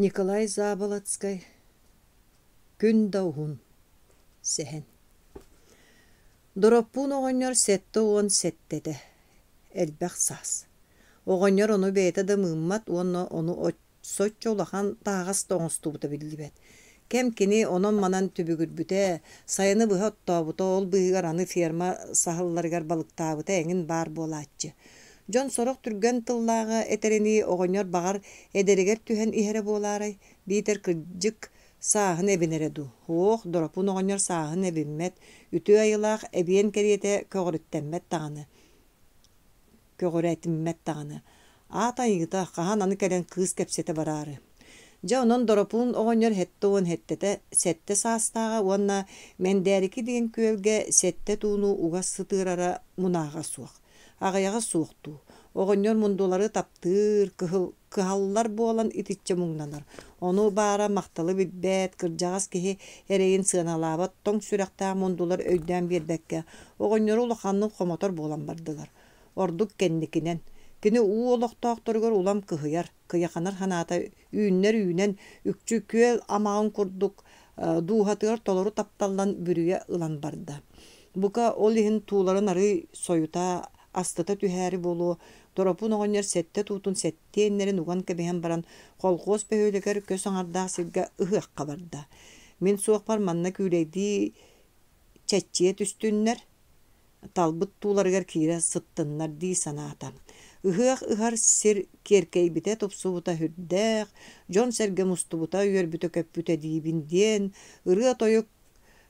Николай Заболоцкай Күн да уһун Сэһэн Дороппуун оҕонньор 77-тэ, элбэх саас. Оҕонньор ону бэйэтэ да мыыммат уонна ону соччо улахан таһаҕас да оҥостубута биллибэт. Кэм кини онон-манан түбүгүрбүтэ, сайыны быһа оттообута, ол быыһыгар аны ферма саһылларыгар балыктаабыта эҥин баар буолааччы. Дьон сорох түргэн тыллааҕы этэринии, оҕонньор баҕар эдэригэр түһэн иһэрэ буолаарай, биитэр кырдьык сааһын эбинэрэ дуу? Һуох, Доропуун оҕонньор сааһын эбиммэт, үтүө айылаах эбиэн кэриэтэ көҕүрүттэммэт даҕаны, көҕүрэтиммэт даҕаны. Аат айыыта, хаһан аны кэлэн кыыс кэпсэтэ бараары. Дьэ онон Доропуун оҕонньор 77 сэттэ саастааҕа уонна Мэндээрики диэн күөлгэ сэттэ тууну угас сытыарара мунааҕа суох. Аҕыйаҕа суох дуу, оҕонньор мундулары таптыыр, кыһыл, кыһаллар буолан итиччэ муҥнанар. Ону баара махталы билбэт, кырдьаҕас киһи эрэйин сыаналаабат тоҥ сүрэхтээх мундулар өйдөөн биэрбэккэ, оҕонньору улаханнык хомотор буолан бардылар. Ордук кэнникинэн. Кини уу олохтоохторугар улам кыһыйар, кыйаханар санаата үүннэр үүнэн, үкчү күөл амаҕын курдук дууһатыгар толору тапталлан бүрүйэ ылан барда. Бука ол иһин тууларын арыый сойута, астата түһээри буолуо, Торопуун оҕонньор сэттэ туутун сэттиэннэрин уган кэбиһэн баран, колхуос бөһүөлэгэр көс аҥардаах сиргэ ыһыахха барда. Мин суохпар манна күүлэйдии чэччийэ түстүннэр, талбыт тууларыгар киирэ сыттыннар дии санаата. Ыһыах ыһар сир киэркэйбитэ, тупсубута сүрдээх, дьон-сэргэ мустубута, үөрбүтэ-көппүтэ диибин диэн, ырыа-тойук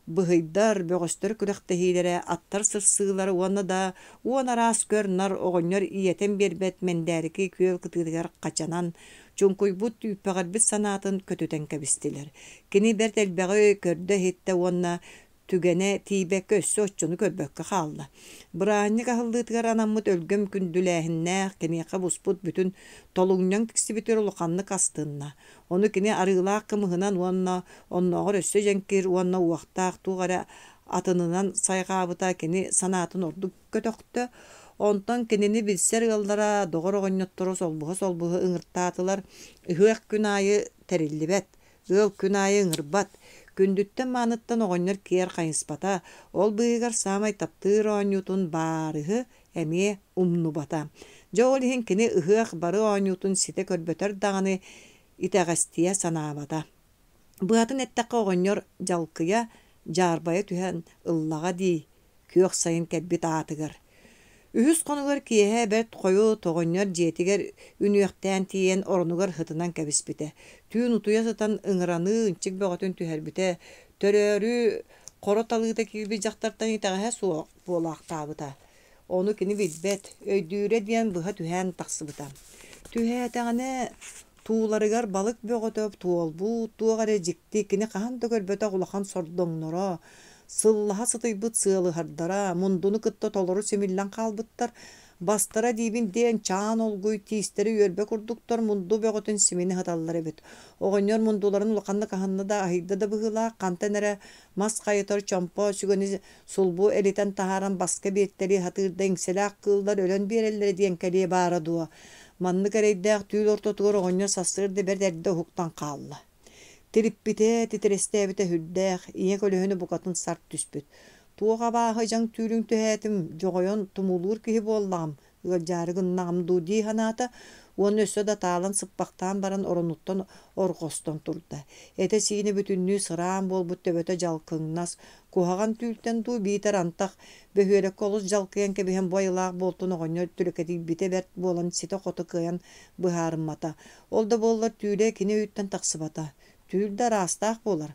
быһыйдар, бөҕөстөр күрэхтэһиилэрэ, аттар сырсыылара уонна да уон араас көр-нар оҕонньор ийэтин биэрбэт Мэндээрики күөл кытыытыгар хачанан, чуҥкуйбут, түүппэҕирбит санаатын көтүтэн кэбистилэр. Кини бэрт элбэҕи көрдө-иһиттэ уонна түгэнэ тиийбэккэ өссө оччону көрбөккө хаалла. Бырааһынньык аһыллыытыгар анаммыт өлгөм күндүлээһиннээх, киниэхэ буспут бүтүн толуҥньаҥ тиксибитигэр улаханнык астынна. Ону кини арыылаах кымыһынан уонна оннооҕор өссө дьэҥкир уонна уохтаах туох эрэ атынынан сайҕаабыта кини санаатын ордук көтөхтө. Онтон кинини билсэр ыаллара, доҕор оҕонньотторо солбуһа-солбуһа ыҥыртаатылар. Ыһыах күн аайы тэриллибэт, ыал күн аайы ыҥырбат. Күндүттэн-мааныттан оҕонньор киэр хайыспата, ол быыһыгар саамай таптыыр оонньуутун баарыһы эмиэ умнубата. Дьэ ол иһин кини ыһыах бары оонньуутун ситэ көрбөтөр даҕаны итэҕэстийэ санаабата. Быһатын эттэххэ оҕонньор дьалкыйа, дьаарбайа түһэн ыллаҕа дии, күөх сайын кэлбит аатыгар. Үһүс хонугар киэһэ бэрт хойут оҕонньор дьиэтигэр үнүөхтээн тиийэн оронугар сытынан кэбиспитэ. Түүн утуйа сытан ыҥыраныы ынчык бөҕөтүн түһэрбитэ, төрөөрү хоро талыыта киирбит дьахтартан итэҕэһэ суох буолаахтаабыта. Ону кини билбэт, өйдүүрэ диэн быһа түһээн тахсыбыта. Түһээтэҕинэ тууларыгар балык бөҕөтө туолбут, туох эрэ дьикти, кини хаһан да көрбөтөх улахан сордоҥноро, сыллаһа сытыйбыт сыалыһардара мундуну кытта толору симиллэн хаалбыттар, бастара диибин диэн чаан олгуй, тиистэрэ үөрбэ курдуктар мунду бөҕөтүн симини сыталлар эбит. Оҕонньор мундуларын улаханнык аһынна да аһыйда да быһыылаах, хантан эрэ мас хайытар чомпо сүгэни сулбу элитэн таһааран баска биэртэлии сатыыр да иҥсэлээх кыыллар өлөн биэрэллэрэ диэн кэлиэ баара дуо? Маннык эрэйдээх түүл ортотугар оҕонньор сарсыарда бэрт эрдэ уһуктан хаалла. Тириппитэ, титирэстээбитэ сүрдээх, ийэ көлөһүнэ букатын сарт түспүт. Туох абааһы дьаҥ түүлүн түһээтим, дьоҕойон тумулуур киһи буоллаҕым, ыалдьаары гыннаҕым дуу дии санаата уонна өссө да таалан сыппахтаан баран оронуттан орҕостон турда. Этэ-сиинэ бүтүннүү сыраан буолбут төбөтө дьалкыҥнас, куһаҕан түүлтэн дуу биитэр антах бөһүөлэккэ олус дьалкыйан кэбиһэн бу айылаах буолтун оҕонньор түлэкэдийбитэ бэрт буолан ситэ-хото кыайан быһаарыммата. Ол да буоллар түүлэ кини өйүттэн тахсыбата. Түүл да араастаах буолар.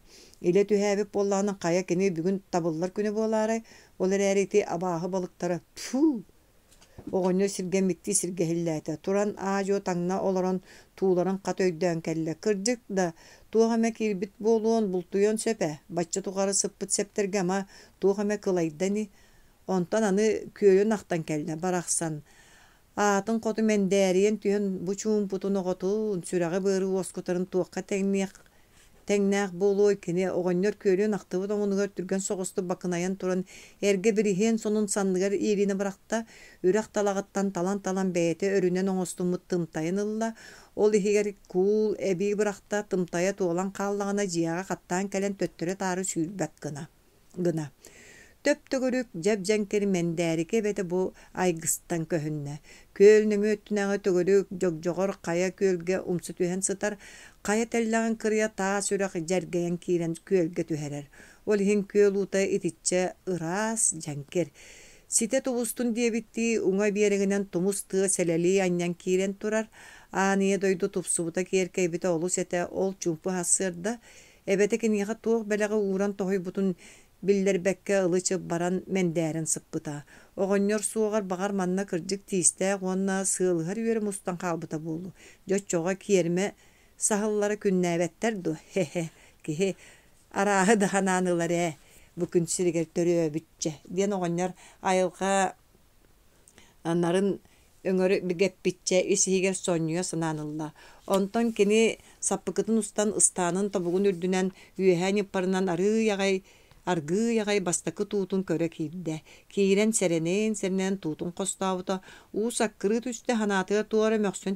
Илэ түһээбит буоллаҕына хайа кини бүгүн табыллар күнэ буолаарай, ол эрээри ити абааһы балыктара тьфу Оҕонньор сиргэммиттии сиргэһиллээтэ, туран аа-дьуо таҥна олорон тууларын хат өйдөөн кэллэ: кырдьык да, туох эмэ киирбит буолуон, бултуйуон сөп ээ, бачча тухары сыппыт сэптэргэ ама туох эмэ кылайда ини. Онтон аны күөлүн ахтан кэллэ, барахсан аатын хоту мэндээрийэн түһэн бу чуумпутун оҕотун, сүрэҕи-быары уоскутарын туохха тэҥниэх Тэҥнээх буолуой кини оҕонньор күөлүн ахтыбыт омунугар түргэн соҕустук бакынайан туран эргэ бириһиэн сонун санныгар иилинэ бырахта, үрэх талаҕыттан талан-талан бэйэтэ өрүнэн оҥостуммут тымтайын ылла, ол иһигэр куул эбии бырахта, тымтайа туолан хааллаҕына дьиэҕэ хаттаан кэлэн төттөрү-таары сүүрбэт гына гына. Төп-төгүрүк, дьэп-дьэҥкир Мэндээрики эбэтэ бу айгыстан көһүннэ. Күөл нөҥүө өттүнээҕи төгүрүк, дьогдьоҕор хайа күөлгэ умса түһэн сытар, хайа тэллэҕин кырыйа таас үрэх дьэргэйэн киирэн күөлгэ түһэрэр. Ол иһин күөл уута итиччэ ыраас, дьэҥкир. Ситэ тубустун диэбиттии, уҥа биэрэгинэн тумус тыа сэлэлии анньан киирэн турар. Аан ийэ дойду тупсубута киэркэйбитэ олус этэ, ол чуумпу сарсыарда эбэтэ киниэхэ туох бэлэҕи ууран тоһуйбутун биллэрбэккэ ылы-чып баран мэндээрэн сыппыта. Оҕонньор суоҕар баҕар манна кырдьык тиистээх уонна сыалыһар үөрэ мустан хаалбыта буолуо. Дьэ оччоҕо киэрмэ саһыллара күннээбэттэр дуо? Хе-хе, киһи арааһы да санаан ылар ээ, бу күн сиригэр төрөөбүччэ диэн оҕонньор айылҕа нарын өҥөрү бигэппиччэ ис-иһигэр сонньуйа санаан ылла. Онтон кини саппыкытын устан ыстаанын тобугун үрдүнэн үөһээ ньыппарынан арыый аҕай аргыый аҕай бастакы туутун көрө киирдэ. Киирэн сэрэнэн-сэрэнэн туутун хостообута, уу саккырыы түстэ, санаатыгар туох эрэ мөхсөн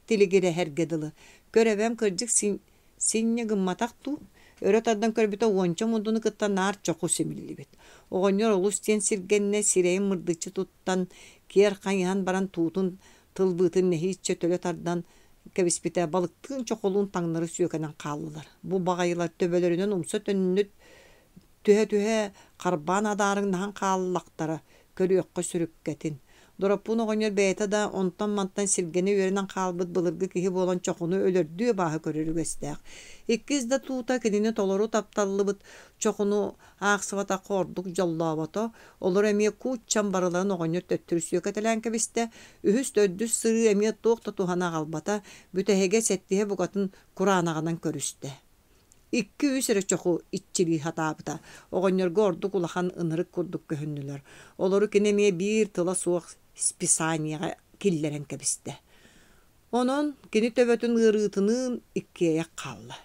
тилигирэһэргэ дылы. Көр эбэм кырдьык Синньэ гымматах дуу, өрө тардан көрбүтэ уонча мундуну кытта наар чоху симиллибит. Оҕонньор олус диэн сиргэннэ, сирэйин мырдыччы туттан, киэр хайыһан баран туутун тылбыытын нэһииччэ төлө тардан кэбиспитэ, балыктыын чохолуун таҥнары сүөкэнэн хааллылар. Бу баҕайылар төбөлөрүнэн умса төннүт түһэ-түһэ харбаан адаарыҥнаһан хааллахтара, көрүөххэ сүрүккэтин. Дороппуун оҕонньор бэйэтэ да онтон-мантан сиргэнэ үөрэнэн хаалбыт былыргы киһи буолан чохуну өлөрдүү абааһы көрөр үгэстээх. Иккис да туута кинини толору тапталлыбыт чохуну аахсыбатахха ордук дьоллообото, олор эмиэ кууччан барыларын оҕонньор төттөрү сүөкэтэлээн кэбистэ, үһүс төрдүс сырыы эмиэ туох да туһаны аҕалбата, бүтэһигэ сэттиһэ букатын кураанаҕынан көрүстэ. Икки-үс эрэ чоху иччилии сатаабыта, оҕонньорго ордук улахан ынырык курдук көһүннүлэр. Олору кини эмиэ биир тыла суох списаниеҕа киллэрэн кэбистэ. Онон кини төбөтүн ыарыытыныын иккиэйэх хаалла.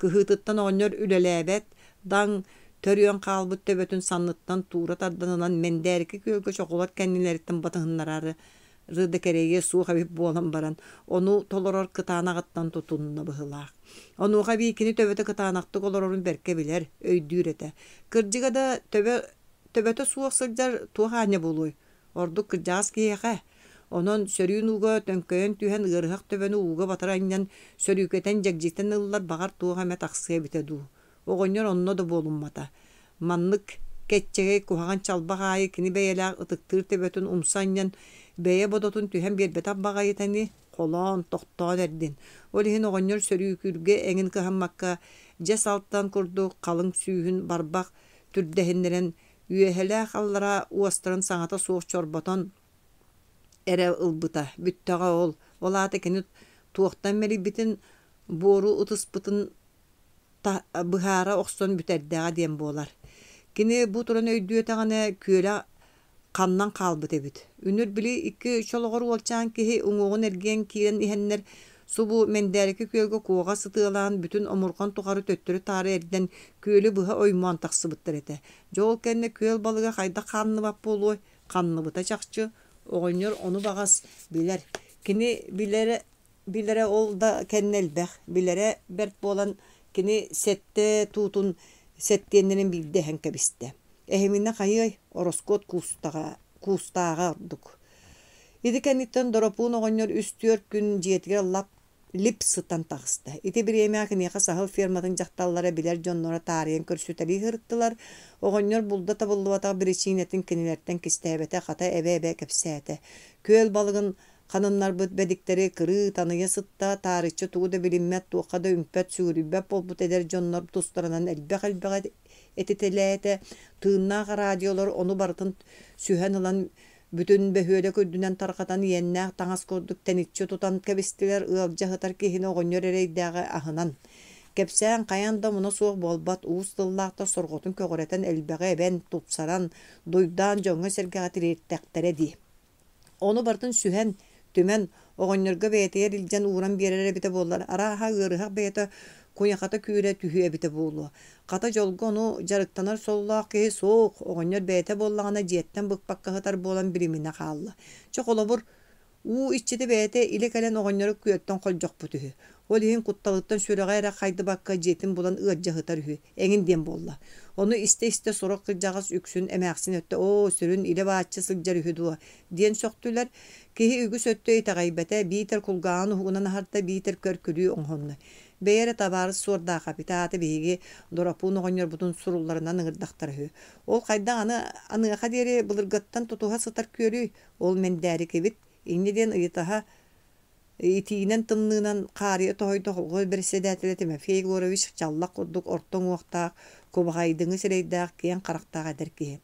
Кыһыытыттан оҕонньор үлэлээбэт, даҥ, төрүөн хаалбыт төбөтүн санныттан туура тардан ылан Мэндээрики күөлгэ чохулар кэннилэриттэн батыһыннараары да кэрэйиэ суох эбит буолан баран, ону толорор кытаанаҕыттан тутунна быһыылаах. Онуоха эбии кини төбөтө кытаанахтык олорорун бэркэ билэр, өйдүүр этэ. Кырдьыга да, төбө төбөтө суох сылдьар туох аанньа буолуой? Ордук кырдьаҕас киһиэхэ. Онон сөрүүн ууга төҥкөйөн түһэн ыарыһах төбөнү ууга батары анньан, сөрүүкэтэн дьэгдьитэн ыллар баҕар туох эмэ тахсыа эбитэ дуу. Оҕонньор онно да буолуммата. Маннык кэччэгэй куһаҕан чалбах аайы кини бэйэлээх ытыктыыр төбөтүн умса анньан, бэйэ бодотун түһэн биэрбэтэх баҕайыта ини, холоон, тохтоон эрдин. Ол иһин оҕонньор сөрүүкүүргэ эҥин кыһаммакка, дьэс алтан курдук халыҥ сүүһүн барбах түрдэһиннэрэн, үөһэлээх аллараа уостарын саҥата суох чорботон эрэ ылбыта. Бүттэҕэ ол. Ол аата кини туохтан мэлийбитин, буору ытыспытын быһаара охсон бүтэрдэҕэ диэн буолар. Кини бу туран өйдүөтэҕинэ, күөлэ ханнан хаалбыт эбит. Үнүр били икки чолоҕор уолчаан киһи уҥуоҕун эргийэн киирэн иһэннэр, субу Мэндээрики күөлгэ куоҕа сытыалаан бүтүн омурҕан тухары төттөрү-таары эрдэн күөлү быһа оймоон тахсыбыттар этэ. Дьэ ол кэннэ күөл балыга хайдах хаанныбат буолуой? Ханныбыта чахчы. Оҕонньор ону баҕас билэр. Кини билэрэ Билэрэ ол да кэннэ элбэх, билэрэ бэрт буолан кини сэттэ туутун сэттиэннэрин биирдэ эһэн кэбистэ. Эһиминэ хайыай, ороскуот куустаҕа, куустааҕа ордук. Ити кэнниттэн Доропуун оҕонньор үс-түөрт күн дьиэтигэр лап лип сытан таҕыста. Ити бириэмэҕэ киниэхэ саһыл ферматын дьахталлара билэр дьонноро таарыйан көрсүтэлии сырыттылар. Оҕонньор булда табыллыбатах биричиинэтин кинилэртэн кистээбэтэ, хата эбэ-эбэ кэпсээтэ. Күөл балыгын Ханыннарбыт бэдиктэри кырыы таныйа сытта, таарыччы тугу да билиммэт, туохха да үҥпэт, сүгүрүйбэт буолбут эдэр дьоннор тустарынан элбэх-элбэҕи этитэлээтэ. Тыыннаах радиолар ону барытын сүһэн ылан бүтүн бөһүөлэк үрдүнэн тарҕатан иэннээх таҥас курдук тэниччи тутан кэбистилэр, ыалдьа сытар киһини оҕонньор эрэйдээҕи аһынан. Кэпсээн хайаан да омуна суох буолбат, уус тыллаахтар сорҕотун көҕүрэтэн элбэҕи эбэн, тупсаран, дуйдаан дьоҥҥо-сэргэҕэ тириэртэхтэрэ дии. Ону барытын сүһэн, түмэн, оҕонньорго бэйэтигэр илдьэн ууран биэрэр эбитэ буоллар, арааһа, ыарыһах бэйэтэ куйахата күүрэ түһүө эбитэ буолуо. Хата дьолго ону дьарыктанар сололоох киһи суох, оҕонньор бэйэтэ буоллаҕына дьиэттэн быкпакка сытар буолан билиминэ хаалла. Чэ холобур, Уу иччитэ бэйэтэ илэ кэлэн оҕонньору күөлтэн холдьохпут үһү. Ол иһин кутталыттан сүрэҕэ эрэ хайдыбакка дьиэтин булан ыалдьа сытар үһү эҥин диэн буолла. Ону истэ-истэ сорох кырдьаҕас үксүн эмээхсин өттө оо, сүрүн илэ-бааччы сылдьар үһү дуо диэн сөхтүлэр. Киһи үгүс өттө итэҕэйбэтэ, биитэр кулгааҕын уһугунан аһарда, биитэр көр-күлүү оҥоһунна. Бэйэ эрэ табаарыс суордаахап ити аата биһиги Доропуун оҕонньорбутун сурулларынан ыҥырдахтара үһү. Ол хайдах аны аныаха диэри былыргыттан тутуһа сытар күөлүй? Ол мэндээрикибит инньэ диэн ыйытаһа итиинэн-тымныынан хаарыйа тоһуйда холхуос бэрэссэдээтэлэ Тимофей Егорович чаллах курдук орто уҥуохтаах, кубаҕайдыҥы сирэйдээх, киэҥ харахтаах эдэр киһи.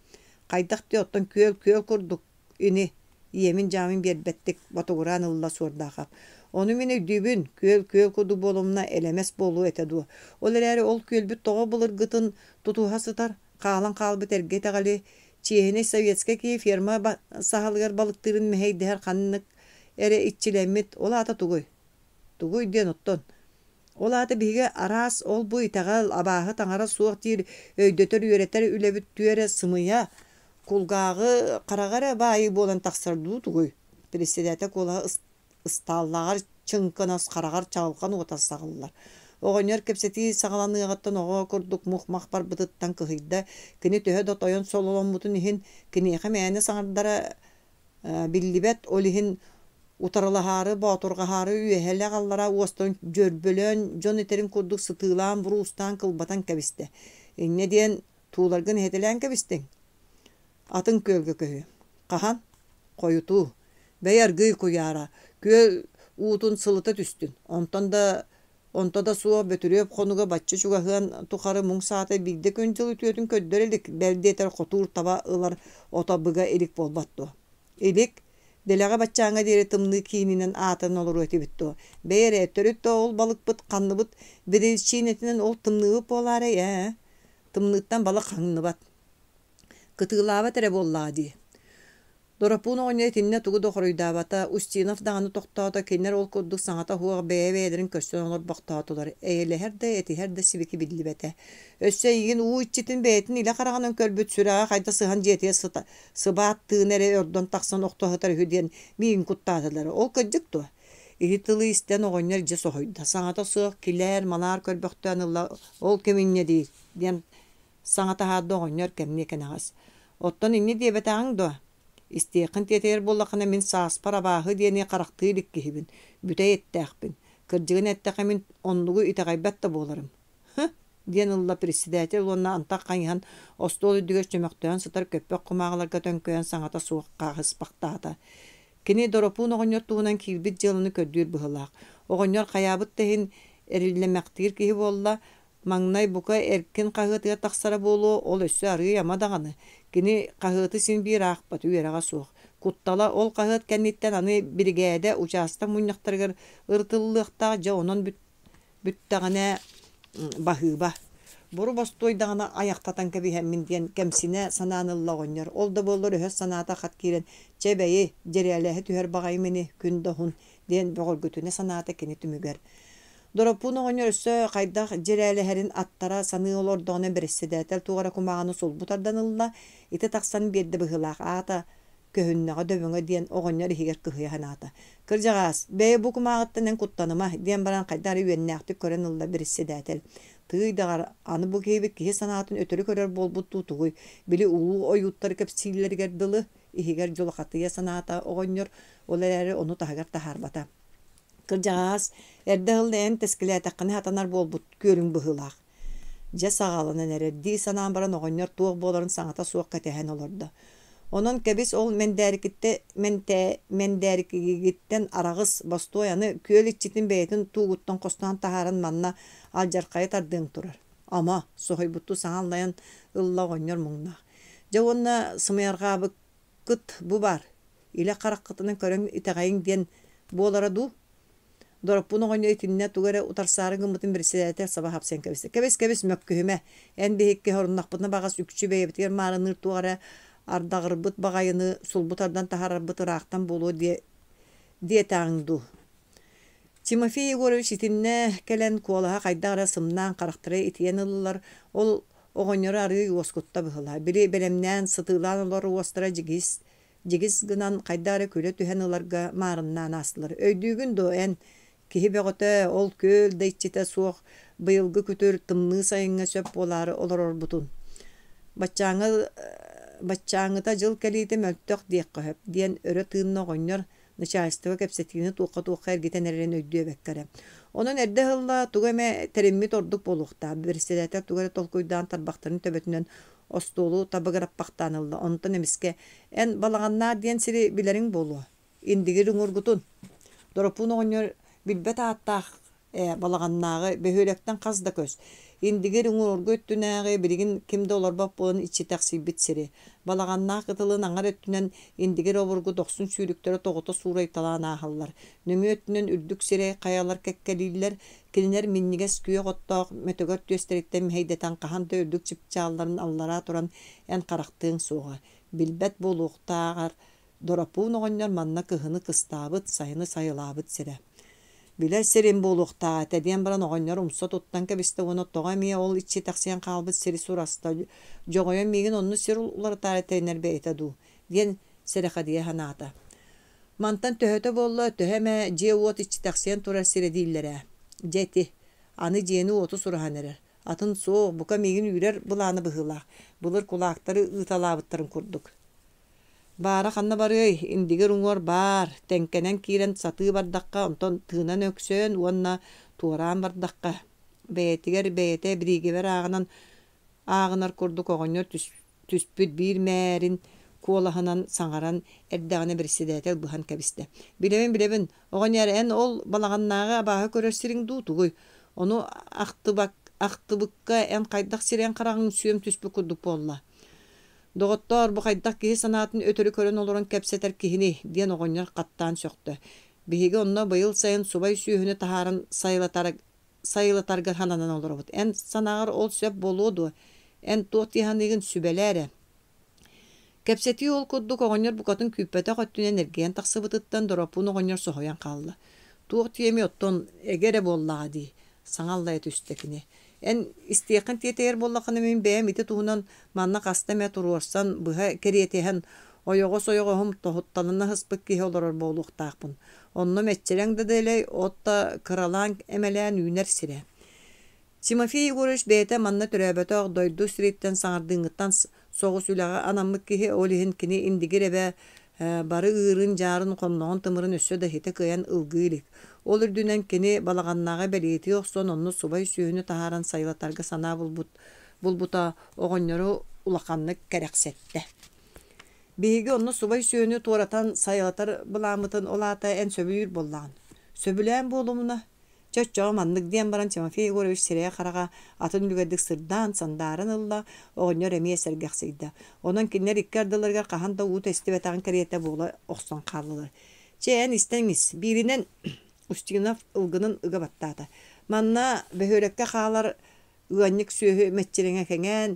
Хайдах дии оттон күөл күөл курдук ини иэмин-дьаамын биэрбэттик ботугураан ылла Суордаахап. Ону мин өйдүүбүн, күөл күөл курдук буолумна элэмэс буолуо этэ дуо. Ол эрээри ол күөлбүт тоҕо былыргытын тутуһа сытар, хаалан хаалбыт эргэ итэҕэли, чиэһинэй советскай киһи ферма саһылыгар балыктыырын мэһэйдэһэр ханнык эрэ иччилэммит, ол аата тугуй? Тугуй диэн оттон? Ол аата биһиги араас ол-бу итэҕэл, абааһы таҥара суох диир өйдөтөр-үөрэтэр үлэбит түөрэ сымыйа, кулгааҕы хараҕа эрэ баайыы буолан тахсар дуу тугуй? Председатель куолаһа ыстааллааҕар чыҥкынас хараҕар чаҕылхан уота саҕыллар. Оҕонньор кэпсэтии саҕаланыаҕыттан оҕо курдук мух-мах барбытыттан кыһыйда. Кини төһө да тойон сололоммутун иһин, киниэхэ мээнэ саҥардара биллибэт, ол иһин утарылаһаары, боотурҕаһаары үөһэлээх аллара уостарын дьөрбөлөөн, дьон этэрин курдук сытыылаан, буруустаан кылбатан кэбистэ. Инньэ диэн тууларгын иһитэлээн кэбистиҥ. Атын күөлгэ көһүө. Хаһан? Хойутуу. Бэйэ аргыый куйаара, күөл уутун сылыта түстүн. Онтон да онто да суох Бөтүрүөп хонуга бачча чугаһыан тухары муҥ саата биирдэ күн-дьыл үтүөтүн көрдөрө илик, бэл диэтэр хотуур таба ылар ото быга илик буолбат дуо? Илик? Дэлэҕэ баччааҥҥа диэри тымныы киининэн аатыран олоруо этибит дуо? Бэйэ эрэ, төрүт да ол балыкпыт ханныбыт биричиинэтинэн ол тымныыбыт буолаарай ээ? Тымныыттан балык хаҥныбат. Кытыылаабат эрэ буоллаҕа дии. Доропуун оҕонньор итиннэ тугу да хоруйдаабата, Устинов даҕаны тохтоото, кинилэр ол курдук саҥата суох бэйэ-бэйэлэрин көрсөн олорбохтоотулар, эйэлэһэр да, этиһэр да сибики биллибэтэ. Өссө эйигин уу иччитин бэйэтин илэ хараҕынан көрбүт сүрэҕэ хайда сыһан дьиэтигэр сыта, сыбаат тыына эрэ ордон тахсан охто сытар үһү диэн миигин куттаатылар. Ол кырдьык дуо? Ити тылы истэн оҕонньор дьэ соһуйда, саҥата суох килээр-малаар көрбөхтөөн ылла, ол ким инньэ диир диэн Саҥа таһаарда оҕонньор кэмниэ кэнэҕэс. Оттон инньэ диэбэтэҕиҥ дуо? Истиэххин тиэтэйэр буоллаххына мин сааспар абааһы диэни харахтыы илик киһибин, бүтэй эттээхпин. Кырдьыгын эттэххэ мин оннугу итэҕэйбэт да буоларым. Һы, диэн ылла председатель уонна антах хайыһан остуол үрдүгэр чөмөхтөөн сытар көппөх кумааҕыларга төҥкөйөн саҥата суох хааһыспахтаата. Кини Доропуун оҕонньор туһунан киирбит дьыаланы көрдүүр быһыылаах. Оҕонньор хайаабыт да иһин эриллэмэхтиир киһи буолла, Маҥнай бука эркин хаһыатыгар тахсара буолуо, ол өссө арыый ама даҕаны. Кини хаһыаты син биир аахпат, үөрэҕэ суох. Куттала ол хаһыат кэнниттэн аны биригээдэ учаастак мунньахтарыгар ырытыллыахтаах, дьэ онон бүттэҕинэ баһыыба. Буру бостуойдаҕына айахтатан кэбиһэммин диэн кэмсинэ санаан ылла оҕонньор. Ол да буоллар өһөс санаата хат киирэн, чэ бэйи, дьирээлэһэ түһэр баҕайым ини, күн да уһун диэн бөҕөргүтүнэ санаата кини түмүгэр. Дороппуун оҕонньор өссө хайдах дьирээлэһэрин аттара саныы олордоҕуна бэрэссэдээтэл туох эрэ кумааҕыны сулбу тардан ылла, ити тахсан биэрдэ быһыылаах аата көһүннэҕэ дөбөҥө диэн оҕонньор иһигэр кыһыйа санаата. Кырдьаҕаас, бэйэ бу кумааҕыттан эн куттаныма, диэн баран хайдах эрэ үөннээхтик көрөн ылла бэрэссэдээтэл. Тыый даҕар, аны бу киһибит киһи санаатын өтөрү көрөр буолбут дуу тугуй, били улуу ойууттар кэпсииллэригэр дылы, иһигэр дьулахатыйа санаата оҕонньор, ол эрээри ону таһыгар таһаарбата. Кырдьаҕаас, эрдэ ыһылла эн тэскилээтэххинэ сатанар буолбут күөлүҥ быһыылаах. Дьэ саҕаланан эрэр дии санаан баран оҕонньор туох буоларын саҥата суох кэтэһэн олордо. Онон кэбис ол мэндээрикиттэ мэнтээ мэндээрикигиттэн араҕыс, бостуой аны күөл иччитин бэйэтин туугуттан хостоон таһааран манна алдьархайы тардыаҥ турар. Ама, соһуйбуттуу саҥа аллайан ылла оҕонньор муҥнаах. Дьэ уонна сымыйарҕаабыккыт бу баар. Илэ хараххытынан көрөн итэҕэйиҥ диэн буолара дуу? Дороппун оҕонньор итиннэ тугу эрэ утарсаары гыммытын бэрэссэдээтэл саба хапсыйан кэбистэ. Кэбис-кэбис мөккүһүмэ. Эн биһикки соруннахпытына баҕас үкчү бэйэбитигэр маарынныыр туох эрэ ардаҕырбыт баҕайыны сулбу тардан таһаарарбыт ыраахтан буолуо диэ диэтэҕиҥ дуу? Тимофей Егорович итиннэ кэлэн куолаһа хайдах эрэ сымнаан харахтара итийэн ыллылар. Ол оҕонньору арыый уоскутта быһыылаах. Били бэлэмнээн сытыылаан олорор уостара дьигис, дьигис гынан хайдах эрэ күлэ түһэн ыларга маарыннаан аастылар. Өйдүүгүн дуо эн киһи бөҕөтө ол күөл да иччитэ суох быйылгы күтүр тымныы сайыҥҥа сөп буолаары олорорбутун. Баччааҥҥы баччааҥҥыта дьыл кэлиитэ мөлтөх диэххэ сөп диэн өрө тыынна оҕонньор начальство кэпсэтиини туохха-туохха эргитэн эрэрин өйдүөбэккэ эрэ. Онон эрдэ ыһылла тугу эмэ тэриммит ордук буолуохтаах. Бэрэссэдээтэл тугу эрэ толкуйдаан тарбахтарын төбөтүнэн остуолу табыгыраппахтаан ылла. Онтон эмискэ «Эн Балаҕаннаах диэн сири билэриҥ буолуо. Индигир уҥуоргутун». Дороппуун оҕонньор билбэт ааттаах ээ, Балаҕаннааҕы бөһүөлэктэн хас да көс. Индигир уҥуоргу өттүнээҕи билигин ким да олорбот буолан иччитэхсийбит сири. Балаҕаннаах кытылын аҥар өттүнэн Индигир обургу дохсун сүүрүктэрэ тоҕута суурайталаан ааһаллар. Нөҥүө өттүнэн үрдүк сирэй хайалар кэккэлииллэр. Кинилэр минньигэс күөх оттоох мөтөгөр түөстэриттэн мэһэйдэтэн хаһан да үрдүк чыпчаалларын аллараа туран эн харахтыаҥ суоҕа. Билбэт буолуохтааҕар Доропуун оҕонньор манна кыһыны кыстаабыт, сайыны сайылаабыт сирэ. Билэр сирим буолуохтаах этэ диэн баран оҕонньор умса туттан кэбистэ уонна тоҕо эмиэ ол иччитэхсийэн хаалбыт сири сураста, дьоҕойон миигин онно сир уларытаары тэринэр бэйэтэ дуу диэн сэрэхэдийэ санаата. Мантан төһөтө буолла, төһө эмэ дьиэ-уот иччитэхсийэн турар сирэ дииллэр ээ. Дьэ ити, аны дьиэни-уоту сураһан эрэр. Атын суох, бука миигин үүрэр былаана быһыылаах, былыр кулаактары ыыталаабыттарын курдук. Баара ханна барыай, Индигир уҥуор баар, тэҥкэнэн киирэн сатыы бардахха, онтон тыынан өксөйөн уонна туораан бардахха, бэйэтигэр бэйэтэ бириигэбэр ааҕынан ааҕынар курдук оҕонньор түспүт биир мээрин куолаһынан саҥаран эрдэҕинэ бэрэссэдээтэл быһан кэбистэ. «Билэбин, билэбин, оҕонньор, эн ол балаҕаннааҕы абааһы көрөр сириҥ дуу, тугуй? Ону ахтыбыкка эн хайдах сирэйиҥ хараҕыҥ сүөм түспүт курдук буолла?» Доҕоттоор, бу хайдах киһи санаатын өтөрү көрөн олорон кэпсэтэр киһиний? диэн оҕонньор хаттаан сөхтө. Биһиги онно быйыл сайын субай сүөһүнү таһааран сайылатар, сайылатарга сананан олоробут. Эн санааҕар ол сөп буолуо дуо? Эн туох дии саныыгын сүбэлээ эрэ. Кэпсэтии ол курдук оҕонньор букатын күүппэтэх өттүнэн эргийэн тахсыбытыттан Дороппуун оҕонньор соһуйан хаалла. Туох диэмий оттон эгэ эрэ буоллаҕа дии, саҥа аллайа түстэ кини. Эн истиэххин тиэтэйэр буоллаххына мин бэйэм ити туһунан манна хаста эмэ туруорсан, быһа кэриэтиһэн, ойоҕос ойоҕоһум тоһутталана сыспыт киһи олорор буолуохтаахпын. Онно мэччирэҥ да дэлэй, от да кыралаан эмэлээн үүнэр сирэ. Тимофей Егорович бэйэтэ манна төрөөбөтөх дойду сириттэн саҥардыыҥҥыттан соҕус үлэҕэ анаммыт киһи, ол иһин кини Индигир эбэ бары ыырын-дьаарын, хонноҕун тымырын өссө да ситэ кыайан ылгыы илик. Ол үрдүнэн кини балаҕаннааҕы бэлиэтии охсон, онно субай сүөһүнү таһааран сайылатарга санаа булбут, булбута оҕонньору улаханнык кэрэхсэттэ. Биһиги онно субай сүөһүнү туоратан сайылатар былааммытын ол аата эн сөбүлүүр буоллаҕын. Сөбүлээн буолумуна, Чэ, оччоҕо маннык диэн баран Тимофей Егорович сирэйэ-хараҕа атын үлүгэрдик сырдаан, сандааран ылла, оҕонньор эмиэ сэргэхсийдэ. Онон кинилэр икки ардыларыгар хаһан да уу тэстибэтэҕин кэриэтэ буола охсон хааллылар. Чэ, эн истэн ис. Бииринэн Устинов ылгынын ыга баттаата. Манна бөһүөлэккэ хаалар ыанньык сүөһү мэччирэҥэ кэҥээн,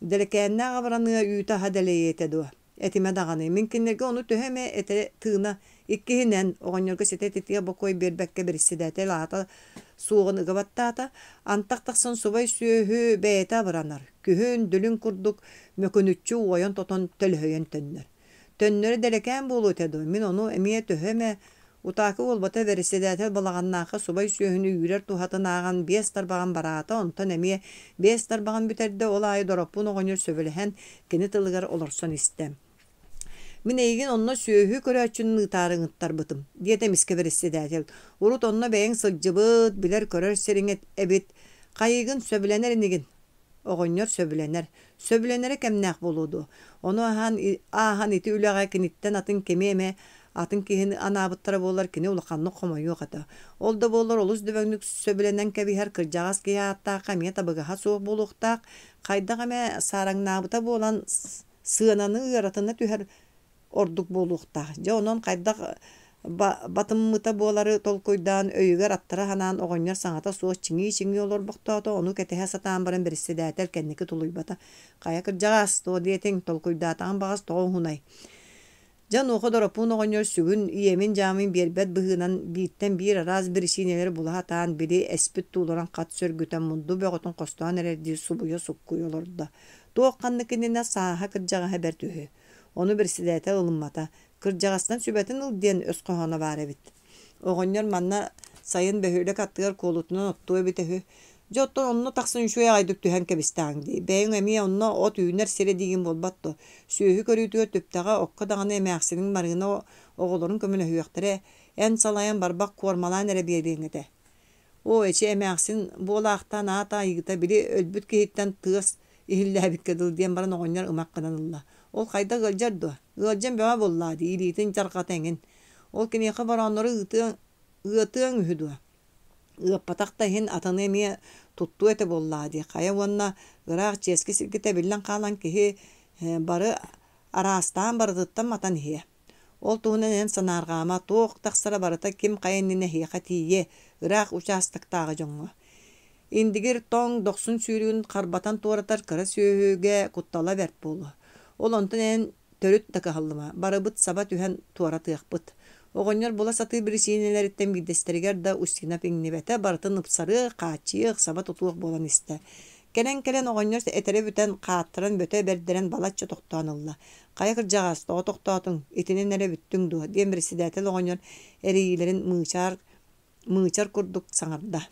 дэлэкээннээх абыраныа үүтэ-аһа дэлэйиэ этэ дуо? Этимэ даҕаны, мин кинилэргэ ону төһө эмэ этэ-тыына иккиһинэн, оҕонньорго ситэ ититиэх бокуой биэрбэккэ бэрэссэдээтэл аата суоҕун ыга баттаата, антах тахсан субай сүөһү бэйэтэ абыранар, күһүн дүлүҥ курдук мөкүнүччү уойан-тотон төлөһүйэн төннөр. Төннөрө дэлэкээн буолуо этэ дуо, мин ону эмиэ төһө эмэ Утаакы буолбата бэрэссэдээтэл балаҕаннаахха субай сүөһүнү үүрэр туһатын ааҕан биэс тарбаҕын бараата, онтон эмиэ биэс тарбаҕын бүтэрдэ, ол аайы Дороппуун оҕонньор сөбүлэһэн кини тылыгар олорсон истэ. «Мин эйигин онно сүөһү көрөөччүнүн ыытаары ыҥыттарбытым», диэтэ эмискэ бэрэссэдээтэл. «Урут онно бэйэҥ сылдьыбыт, билэр-көрөр сириҥ эбит. Хайыгын сөбүлэнэр инигин?» Оҕонньор сөбүлэнэр. Сөбүлэнэрэ кэмнээх буолуо дуо? Ону аһаан, ааһан ити үлэҕэ киниттэн атын кими эмэ атын киһини анаабыттара буоллар кини улаханнык хомойуох этэ. Ол да буоллар олус дөбөҥнүк сөбүлэнэн кэбиһэр кырдьаҕас киһи ааттаахха эмиэ табыгаһа суох буолуохтаах. Хайдах эмэ саараҥнаабыта буолан сыананы ыаратына түһэр ордук буолуохтаах. Дьэ онон хайдах батыммыта буолары толкуйдаан, өйүгэр аттара санаан оҕонньор саҥата суох чиҥии-чиҥии олорбохтоото, ону кэтэһэ сатаан баран бэрэссэдээтэл кэнники тулуйбата. Хайа кырдьаҕаас, туох диэтиҥ, толкуйдаатаҕын баҕас тоҕо уһунай? Дьэ онуоха Доропуун оҕонньор сүгүн иэмин-дьаамын биэрбэт быһыынан бииртэн биир араас биричиинэлэри була сатаан, били эспит тууларын хат сөргүтэн мунду бөҕөтүн хостоон эрэрдии субуйа-суккуйа олордо. Туох ханнык иннинэ сааһа кырдьаҕаһа бэрт үһү. Ону бэрэссэдээтэл ылыммата. Кырдьаҕастан сүбэтин ыл диэн өс хоһооно баар эбит. Оҕонньор манна сайын бөһүөлэк аттыгар куолутунан оттуо эбитэ үһү. Дьэ оттон онно тахсан үчүгэй аҕайдык түһэн кэбистэҕиҥ дии. Бэйэҥ эмиэ онно от үүнэр сирэ диигин буолбат дуо? Сүөһү көрүүтүгэр түптэҕэ окко даҕаны эмээхсиниҥ Марыына оҕолорун көмөлөһүөхтэрэ, эн салайан барбах куормалаан эрэ биэриэҥ этэ. Оо, эчи эмээхсин буолаахтаан аата айыыта, били өлбүт киһиттэн тыас иһиллээбиккэ дылы диэн баран оҕонньор ымах гынан ылла. Ол хайдах ыалдьар дуо? Ыалдьан бөҕө буоллаа дии, илиитин дьарҕата эҥин. Ол киниэхэ борооннору ыытыаҥ, ыатыаҥ үһү дуо? Ыаппатах да иһин атыны эмиэ туттуо этэ буоллаа дии. Хайа уонна ыраах чиэски сиргэ тэбиллэн хаалан киһи бары араастаан барытыттан матан иһиэ. Ол туһунан эн санаарҕаама, туох тахсара барыта ким хайа иннинэ эһиэхэ тиийиэ, ыраах учаастактааҕы дьоҥҥо. Индигир тоҥ дохсун сүүрүгүн харбатан туоратар кыра сүөһүгэ куттала бэрт буолуо. Ол онтон эн төрүт да кыһаллыма, барыбыт саба түһэн туоратыахпыт. Оҕонньор була сатыыр биричиинэлэриттэн биирдэстэригэр да Устинов иҥнибэтэ, барытын ыпсарыах, хааччыйыах, саба тутуох буолан истэ. Кэлэн-кэлэн оҕонньор этэрэ бүтэн, хааттаран бөтө бэрдэрэн балачча тохтоон ылла. «Хайа кырдьаҕас, тоҕо тохтоотуҥ, итинэн эрэ бүттүҥ дуо?» диэн председатель оҕонньор эрийиилэрин мыычаар мыычар курдук саҥарда.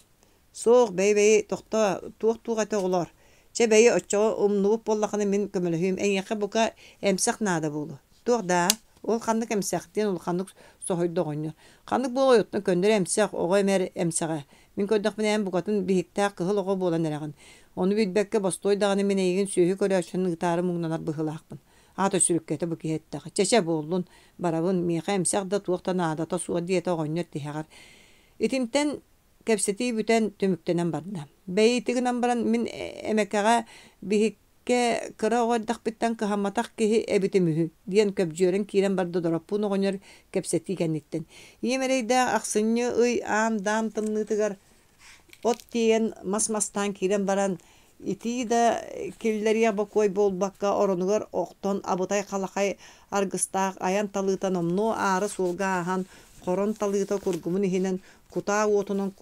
«Суох, бэйи-бэйи, тохтоо, туох-туох этэ оҕолоор? Чэ, бэйи, оччоҕо умнубут буоллаххына мин көмөлөһүөм, эйиэхэ бука эмсэх наада буолуо». «Туох даа? Ол ханнык эмсэх?» диэн улаханнык соһуйда оҕонньор. «Ханнык буолуой оттон көннөрү эмсэх, оҕо эмэр эмсэҕэ. Мин көрдөхпүнэ эн букатын биһиктээх кыһыл оҕо буолан эрэҕин. Ону билбэккэ бостуой даҕаны мин эйигин сүөһү көрөөччүнэн ыытаары муҥнанар быһыылаахпын. Аата сүрүккэтэ бу киһи эттэҕэ. Чэ-чэ буоллун, барабын, миэхэ эмсэх да туох да наадата суох диэтэ оҕонньор тиһэҕэр. Итинтэн кэпсэтии бүтэн түмүктэнэн барда. Бэйи гынан баран мин эмэкэҕэ биһиккэ кыра оҕо эрдэхпиттэн кыһамматах киһи эбитим үһү диэн көбдьүөрэн киирэн барда Дороппуун оҕонньор кэпсэтии кэнниттэн. Ийэм эрэйдээх ахсынньы ый аам-даам тымныытыгар От тиэйэн, мас мастаан киирэн баран, итии да киллэриэх бокуой буолбакка, оронугар охтон абытай халахай аргыстаах айан талыыта номнуо аара суолга ааһан, хорон талыыта кургумун иһинэн кутаа уотунан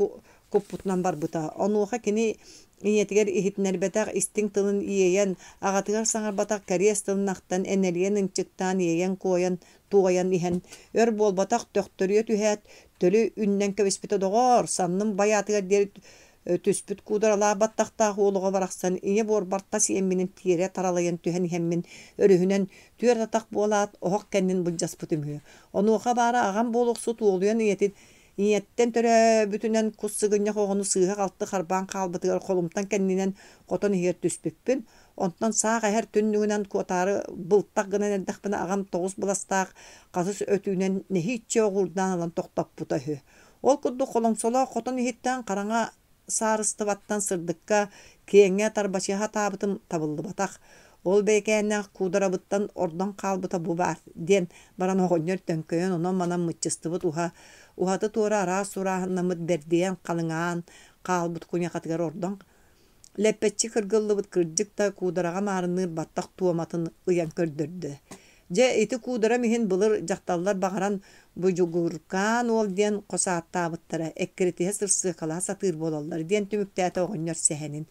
куппутунан барбыта. Онуоха кини ийэтигэр иһитиннэрбэтэх истиҥ тылын иэйэн, аҕатыгар саҥарбатах кэриэс тылын ахтан, энэлийэн ынчыктаан иэйэн-куойан туойан иһэн, өр буолбатах төхтөрүйэ түһээт, төлү үннэн кэбиспитэ доҕоор, санным байаатыгар диэри түспүт куударалаах баттахтаах уол оҕо барахсан ийэ буорбар тас иэмминэн тиэрэ таралыйан түһэн иһэммин өрүһүнэн түөрт атах буолаат оһох кэннин былдьаспытым үһү. Онуоха баара аҕам буолуохсут уолуйан ийэтин ийэттэн төрөөбүтүнэн кус сыгынньах оҕону сыыһа-халты харбаан хаалбытыгар холумтан кэннинэн хотон иһигэр түспүппүн. Онтон саах эһэр түннүгүнэн куотаары былтах гынан эрдэхпинэ аҕам тоҕус быластаах хасыс өтүүнэн нэһииччэ оҕуурдаан ылан тохтоппута үһү. Ол курдук холоҥсолоох хотон иһиттэн хараҥа саарыстыбаттан сырдыкка, киэҥҥэ тарбачыһа сатаабытым табыллыбатах. Ол бэйэкээннээх куударабыттан ордон хаалбыта бу баар диэн баран оҕонньор төҥкөйөн онон-манан мыччыстыбыт уһа, уһаты-туора араас сурааһыннаммыт бэрдийэн халыҥаан хаалбыт куйахатыгар ордон Лэппэччи кыргыллыбыт кырдьык да куудараҕа маарынныыр баттах туоматын ыйан көрдөрдө. Дьэ, ити куударам иһин былыр дьахталлар баҕаран Будьугуркаан уол диэн хос ааттаабыттара, эккирэтиһэ сырсыакалаһа сатыыр буолаллар диэн түмүктээтэ оҕонньор сэһэнин.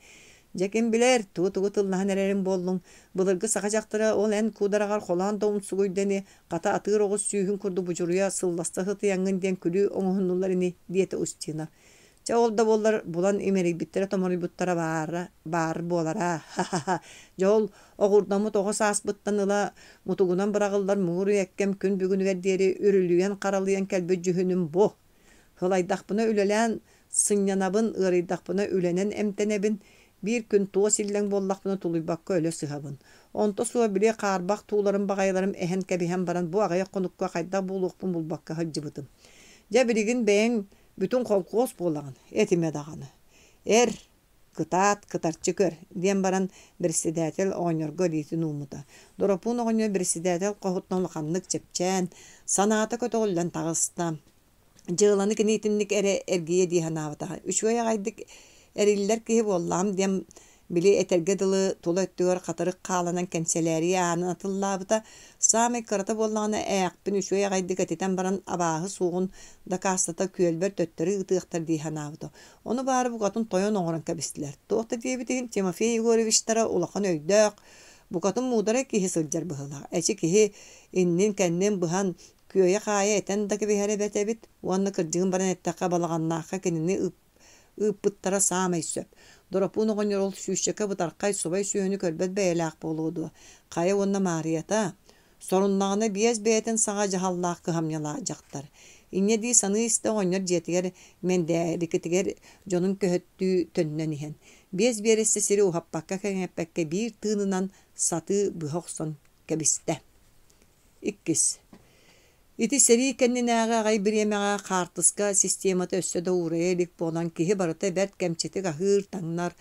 Дьэ, ким билэр, тугу-тугу тыллаһан эрэрин буоллуҥ, былыргы саха дьахтара ол эн куудараҕар холоон да умсугуйда ини, хата атыыр оҕус сүүһүн курдук будьуруйа сылласта сытыйаҥҥын диэн күлүү оҥоһуннулар ини, диэтэ Устина. Чэ, ол да буоллар булан имэрийбиттэрэ-томоруйбуттара баара, баар буолара. Ха-ха-ха. Дьэ ол оҕурдаммыт оҕо сааспыттан ыла мутугунан быраҕыллар муҥур үйэккэм күн бүгүнүгэр диэри үрүлүйэн-харалыйан кэлбит дьүһүнүм бу. Сылайдахпына үлэлээн сынньанабын, ыарыйдахпына үлэнэн эмтэнэбин, биир күн туос иллэҥ буоллахпына тулуйбакка өлө сыһабын. Онто суох били хаарбах тууларым баҕайыларым эһэн кэбиһэн баран бу аҕыйах хонукка хайдах буолуохпун булбакка сылдьыбытым. Дьэ билигин бэйэҥ Бүтүн холкуос буолаҕын, этимэ даҕаны. Эр, кытаат, кытарчы көр, диэн баран председатель оҕонньорго илиитин ууммута. Доропуун оҕонньор председатель хоһуттан улаханнык чэпчээн, санаата көтөҕүллэн таҕыста. Дьыаланы кини итинник эрэ эргийэ дии санаабатаҕа. Үчүгэй аҕайдык эриллэр киһи буоллаҕым диэн Били, этэргэ дылы, тула өттүгэр хатырык хааланан кэнсэлээрийэ аанын атыллаабыта. Саамай кырата буоллаҕына, ээхпин үчүгэй аҕайдык этитэн баран, абааһы суоҕун дакаастата күөлбэр төттөрү ыытыахтар дии санаабыта. Ону баара букатын тойон оҥорон кэбистилэр. Туох да диэбит иһин, Тимофей Егоровичтара улахан өйдөөх, букатын муударай киһи сылдьар быһыылаах. Эчи киһи иннин-кэннин быһан, күөйэ-хаайа этэн да кэбиһэрэ бэрт эбит. Уонна кырдьыгын баран эттэххэ, Балаҕаннаахха кинини ыыппыттара саамай сөп. Доропуун оҕонньор ол сүүсчэкэ бытархай субай сүөһүнү көрбөт бэйэлээх буолуо дуо? Хайа уонна Маарыйата? Соруннаҕына биэс бэйэтин саҕа дьаһаллаах кыһамньылаах дьахтар. Инньэ дии саныы истэ оҕонньор дьиэтигэр Мэндээрикитигэр дьонун көһөттүү төннөн иһэн, биэс биэрэстэ сири уһаппакка-кэҥэппэккэ биир тыынынан сатыы быһа охсон кэбистэ. Иккис. Ити сэрии кэннинээҕи аҕай бириэмэҕэ хаартыска системата өссө да уурайа илик буолан киһи барыта бэрт кэмчитик аһыыр-таҥнар,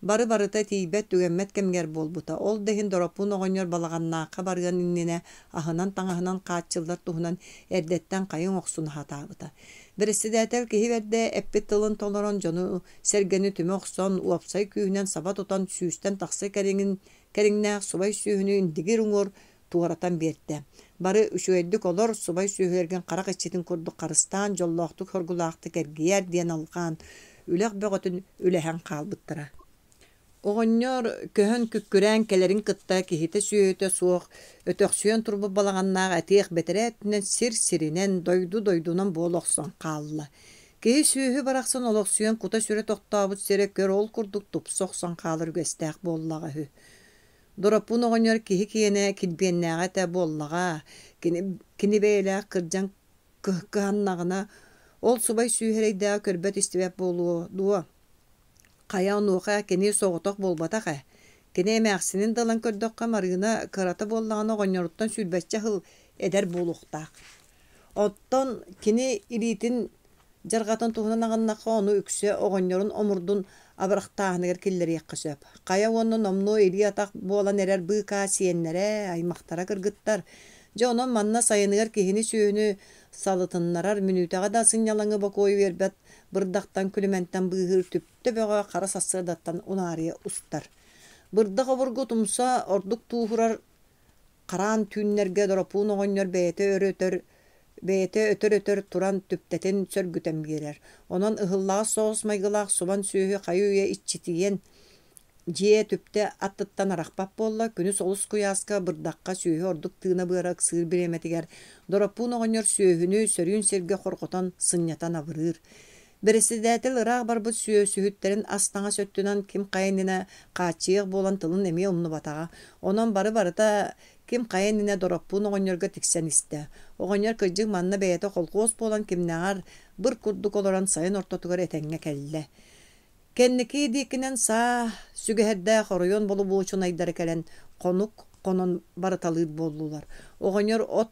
бары-барыта тиийбэт-түгэммэт кэмигэр буолбута. Ол да иһин Дороппуун оҕонньор Балаҕаннаахха барыан иннинэ аһынан-таҥаһынан хааччыллар туһунан эрдэттэн хайыҥ охсуна сатаабыта. Бэрэссэдээтэл киһи бэрдэ эппит тылын толорон дьону-сэргэни түмэ охсон, уопсай күүһүнэн саба тутан сүүстэн тахса кэриҥин кэриҥнээх субай сүөһүнү Индигир уҥуор туоратан биэрдэ. Бары үчүгэйдик олор, субай сүөһүлэргин харах иччитин курдук харыстаан, дьоллоохтук-соргулаахтык эргийээр диэн алҕаан, үлэх бөҕөтүн үлэһэн хаалбыттара. Оҕонньор көһөн күккүрээн кэлэрин кытта киһитэ-сүөһүтэ суох өтөхсүйэн турбут балаҕаннаах этиэх бэтэрээ өттүнэн сир-сиринэн, дойду-дойдунан буола охсон хаалла. Киһи-сүөһү барахсан олохсуйан кута-сүрэ тохтообут сирэ көр ол курдук тупса охсон хаалар үгэстээх буоллаҕа үһү. Дороппуун оҕонньор киһи киэнэ килбиэннээҕэ этэ буоллаҕа, кини, кини бэйэлээх кырдьан кыһаннаҕына, ол субай сүүһэрэйдээҕи көрбөт-истибэт буолуо дуо? Хайа онуоха кини соҕотох буолбатах ээ. Кини эмээхсинин да ылан көрдөххө, Марыына кырата буоллаҕына оҕонньоруттан сүүрбэччэ сыл эдэр буолуохтаах. Оттон кини илиитин Дьарҕатын туһунан аҕыннахха, ону үксэ оҕонньорун омурдун абырахтааһыныгар киллэриэххэ сөп. Хайа уонна номнуо илии-атах буолан эрэр быыкаа сиэннэрэ, аймахтара кыргыттар. Дьэ, онон манна сайыныгар киһини-сүөһүнү салытыннарар, мүнүүтэҕэ да сынньалаҥы бокуойу биэрбэт бырдахтан, күлүмэнтэн быыһыыр түптэ бөҕө хара сарсыардаттан унаарыйа устар. Бырдах обургу тумса ордук тууһурар Хараан түүннэргэ Доропуун оҕонньор бэйэтэ өрө-өтөр бэйэтэ өтөр-өтөр туран түптэтин сөргүтэн биэрэр. Онон ыһыллаҕас соҕус майгылаах субан сүөһү хайы-үйэ иччитийэн, дьиэ түптэ аттыттан арахпат буолла. Күнүс олус куйааска, бырдахха сүөһү ордук тыына-быара ыксыыр бириэмэтигэр Дороппуун оҕонньор сүөһүнү сөрүүн сиргэ хорҕотон, сынньатан абырыыр. Бэрэссэдээтэл ыраах барбыт сүөсүһүттэрин ас-таҥас өттүнэн ким хайа иннинэ хааччыйыах буолан тылын эмиэ умнубатаҕа. Онон бары-барыта ким хайа иннинэ Дороппуун оҕонньорго тиксэн истэ. Оҕонньор кырдьык манна бэйэтэ колхуос буолан кимнээҕэр быр курдук олорон сайын ортотугар этэҥҥэ кэллэ. Кэнники диэкинэн саа сүгэһэрдээх оройуон болубуочунайдара кэлэн хонук хонон барыталыыр буоллулар. Оҕонньор от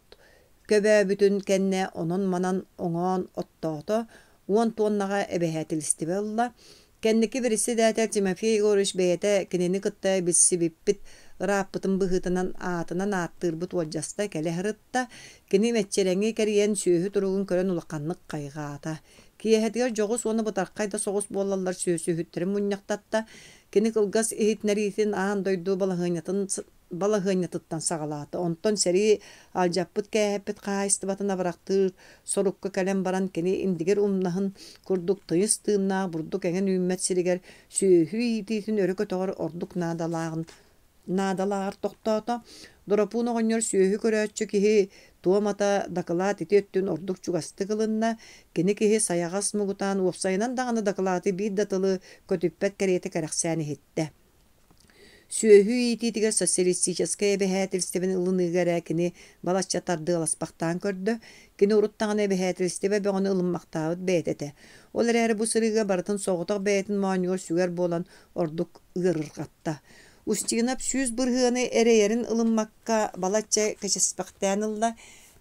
Көбөөбүтүн кэннэ онон-манан оҥоон оттоото, уон туоннаҕа эбэһээтилистибэ ылла. Кэнники бэрэссэдээтэл Тимофей Егорович бэйэтэ кинини кытта билсибиппит ырааппытын быһыытынан аатынан ааттыырбыт уолдьаста кэлэ сырытта. Кини мэччирэҥи кэрийэн сүөһү туругун көрөн улаханнык хайҕаата. Киэһэтигэр дьоҕус уонна бытархай да соҕус буоллаллар сүөсүһүттэрин мунньахтатта. Кини кылгас иһитиннэриитин аан дойду балаһыанньатын балаһыанньатыттан саҕалаата. Онтон сэрии алдьаппыт-кээһэппит хаһаайыстыбатын абырахтыыр сорукка кэлэн баран кини Индигир умнаһын курдук тыйыс тыыннаах бурдук эҥин үүммэт сиригэр сүөһү иитиитин өрө көтөҕөр ордук наадалааҕын наадалааҕар тохтоото. Доропуун оҕонньор сүөһү көрөөччү киһи туомата дакылаат ити өттүн ордук чугастык ылынна. Кини киһи сайаҕас муҥутаан уопсайынан даҕаны дакылааты биир да тылы көтүппэт кэриэтэ кэрэхсээн иһиттэ. Сүөһү иитиитигэр социалистическай эбэһээтилистибэни ылыныыга эрэ кини балачча тардыаласпахтаан көрдө. Кини урут даҕаны эбэһээтилистибэ бөҕөнү ылыммахтаабыт бэйэтэ этэ. Ол эрээри бу сырыыга барытын соҕотох бэйэтин моонньугар сүгэр буолан ордук ыарырҕатта. Устинов 100% эрэйэрин ылыммакка балачча кэчэспэхтээн ылла.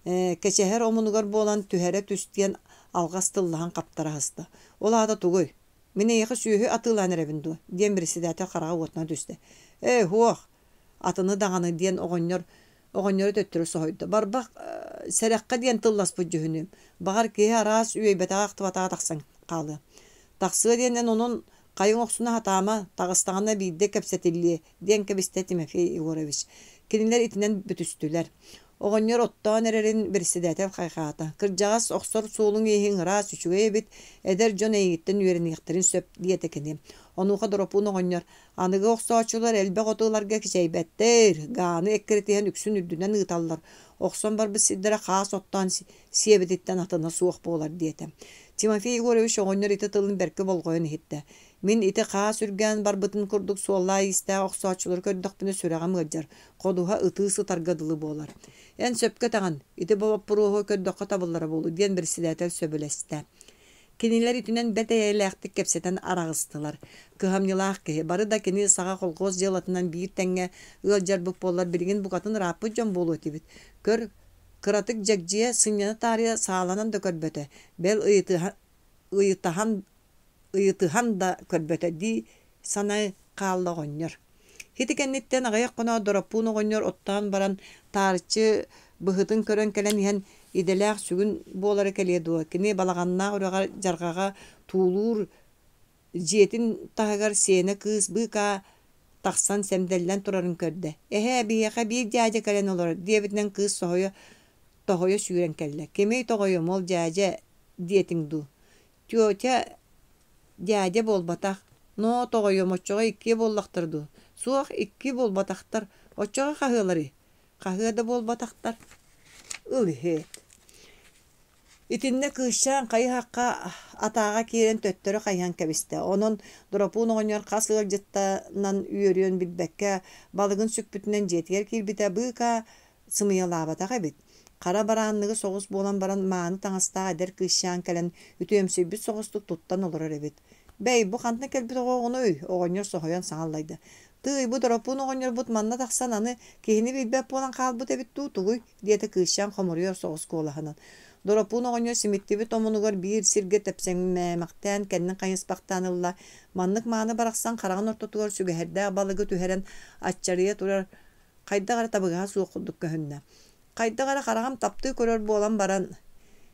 Кэчэһэр омунугар буолан түһэрэ түс диэн алҕас тыллаһан хаптара сыста. Ол аата тугуй? Мин эйиэхэ сүөһү атыылаан эрэбин дуо? диэн председатель хараҕа уотунан түстэ. Ээ, һуох, атыны даҕаны диэн оҕонньор оҕонньору төттөрү соһуйда. Барбах сэрэххэ диэн тылласпыт дьүһүнүм. Баҕар киһи араас үөйбэтэҕэ-ахтыбатаҕа тахсан хаалыа. Тахсыа диэн эн онон Хайыҥ охсуна сатаама, таҕыстаҕына биирдэ кэпсэтиллиэ, диэн кэбистэ Тимофей Егорович. Кинилэр итинэн бүтүстүлэр. Оҕонньор оттоон эрэрин бэрэссэдээтэл хайҕаата. Кырдьаҕас, охсор суолуҥ-ииһиҥ ыраас, үчүгэй эбит, эдэр дьон эйигиттэн үөрэниэхтэрин сөп, диэтэ кини. Онуоха Доропуун оҕонньор, Аныгы охсооччулар элбэх оту ыларга кичэйбэттэр, гааны эккирэтиһэн үксүн үрдүнэн ыыталлар, охсон барбыт сирдэрэ хаас оттоон сиэбититтэн атына суох буолар диэтэ. Тимофей Егорович оҕонньор ити тылын бэркэ болҕойон иһиттэ. Мин ити хаас үргээн барбытын курдук суоллаах-иистээх охсооччулары көрдөхпүнэ сүрэҕим ыалдьар, ходуһа ытыы сытарга дылы буолар. Эн сөпкө этэҕин, ити боппуруоһу көрдөххө табыллара буолуо диэн бэрэссэдээтэл сөбүлэстэ. Кинилэр итинэн бэрт эйэлээхтик кэпсэтэн араҕыстылар. Кыһамньылаах киһи, бары да кини саҕа колхоз дьыалатынан биир тэҥҥэ ыалдьарбыт буоллар билигин букатын ырааппыт дьон буолуо этибит. Көр, кыратык дьэгдьийэ, сынньана таарыйа сааланан да көрбөтө, бэл ыйытаһан ыйытыһан да көрбөтө дии саныы хаалла оҕонньор. Ити кэнниттэн аҕыйах хоноот Дороппуун оҕонньор оттоон баран таарыччы быһытын көрөн кэлэн иһэн идэлээх сүгүн буолара кэлиэ дуо, кини Балаҕаннаах үрэҕэр дьарҕаҕа туулуур дьиэтин таһыгар сиэнэ кыыс быыкаа тахсан сэмдэллэн турарын көрдө. «Эһээ, биһиэхэ биир дьээдьэ кэлэн олорор» диэбитинэн кыыс соһуйа тоһуйа сүүрэн кэллэ. «Кимий тоҕойум, ол дьээдьэ диэтиҥ дуу?» Тетя дядя буолбатах. Ноо, тоҕойуом, оччоҕо иккиэ буоллахтар дуу? Суох, икки буолбатахтар. Оччоҕо хаһыаларый? Хаһыа да буолбатахтар. Ыл иһит. Итиннэ кыысчаан хайы-һахха атааҕа киирэн төттөрү хайыһан кэбистэ. Онон Доропуун оҕонньор хас ыалдьыттанан үөрүөн билбэккэ, балыгын сүкпүтүнэн дьиэтигэр киирбитэ быыкаа сымыйалаабатах эбит. Хара бараанныгы соҕус буолан баран мааны таҥастаах эдэр кыысчаан кэлэн үтүөмсүйбүт соҕустук туттан олорор эбит. «Бэй, бу хантан кэлбит оҕоҕунуй?» оҕонньор соһуйан саҥа аллайда. «Тыый, бу Доропуун оҕонньорбут манна тахсан аны киһини билбэт буолан хаалбыт эбит дуу, тугуй?» диэтэ кыысчаан хомуруйар соҕус куолаһынан. Доропуун оҕонньор симиттибит омунугар биир сиргэ тэпсэҥнээмэхтээн кэннин хайыспахтаан ылла. Маннык мааны барахсан хараҕын ортотугар сүгэһэрдээх балыгы түһэрэн аччарыйа турар хайдах эрэ табыгаһа суох курдук көһүннэ. Хайдах эрэ хараҕым таптыы көрөр буолан баран,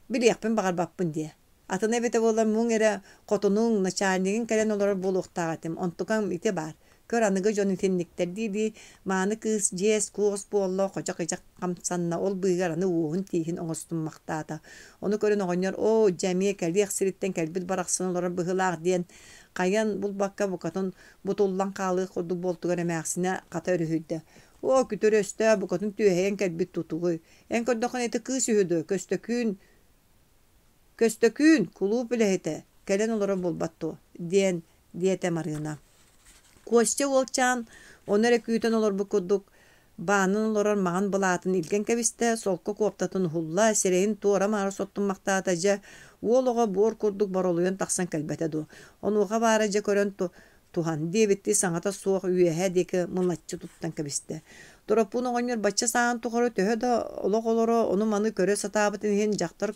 билиэхпин баҕарбаппын диэ. Атына эбитэ буоллар муҥ эрэ хотунуҥ, начальнигыҥ кэлэн олорор буолуохтаах этим, онтукаҥ ити баар. Көр аныгы дьон итинниктэр дии-дии мааны кыыс дьиэс-куос буолла, хочох-ичэх хамсанна, ол быыһыгар аны уоһун-тииһин оҥостуммахтаата. Ону көрөн оҕонньор оо, дьэ эмиэ кэлиэх сириттэн кэлбит барахсан олорор быһыылаах диэн хайан булбакка букатын бутуллан хаалыах курдук буолтугар эмээхсинэ хата өрүһүйдэ. Оо, күтүр өстөөх букатын түөһэйэн кэлбит тутугуй. Эн көрдөххүнэ ити кыыс үһү дуо, Көстөкүүн Көстөкүүн, кулууп үлэһитэ, кэлэн олорор буолбат дуо? диэн диэтэ Марыына. Костя уолчаан ону эрэ күүтэн олорбут курдук баанан олорор маҥан былаатын илгэн кэбистэ, солко куоптатын уһулла, сирэйин туора-маары соттуммахтаата, дьэ, уол оҕо буор курдук боролуйан тахсан кэлбэтэ дуо? Онуоха баара дьэ көрөн туһан диэбиттии саҥата суох үөһэ диэки мылаччы туттан кэбистэ. Тороппуун оҕонньор бачча сааһын тухары төһө да олох олоро ону-маны көрө сатаабытын иһин дьахтар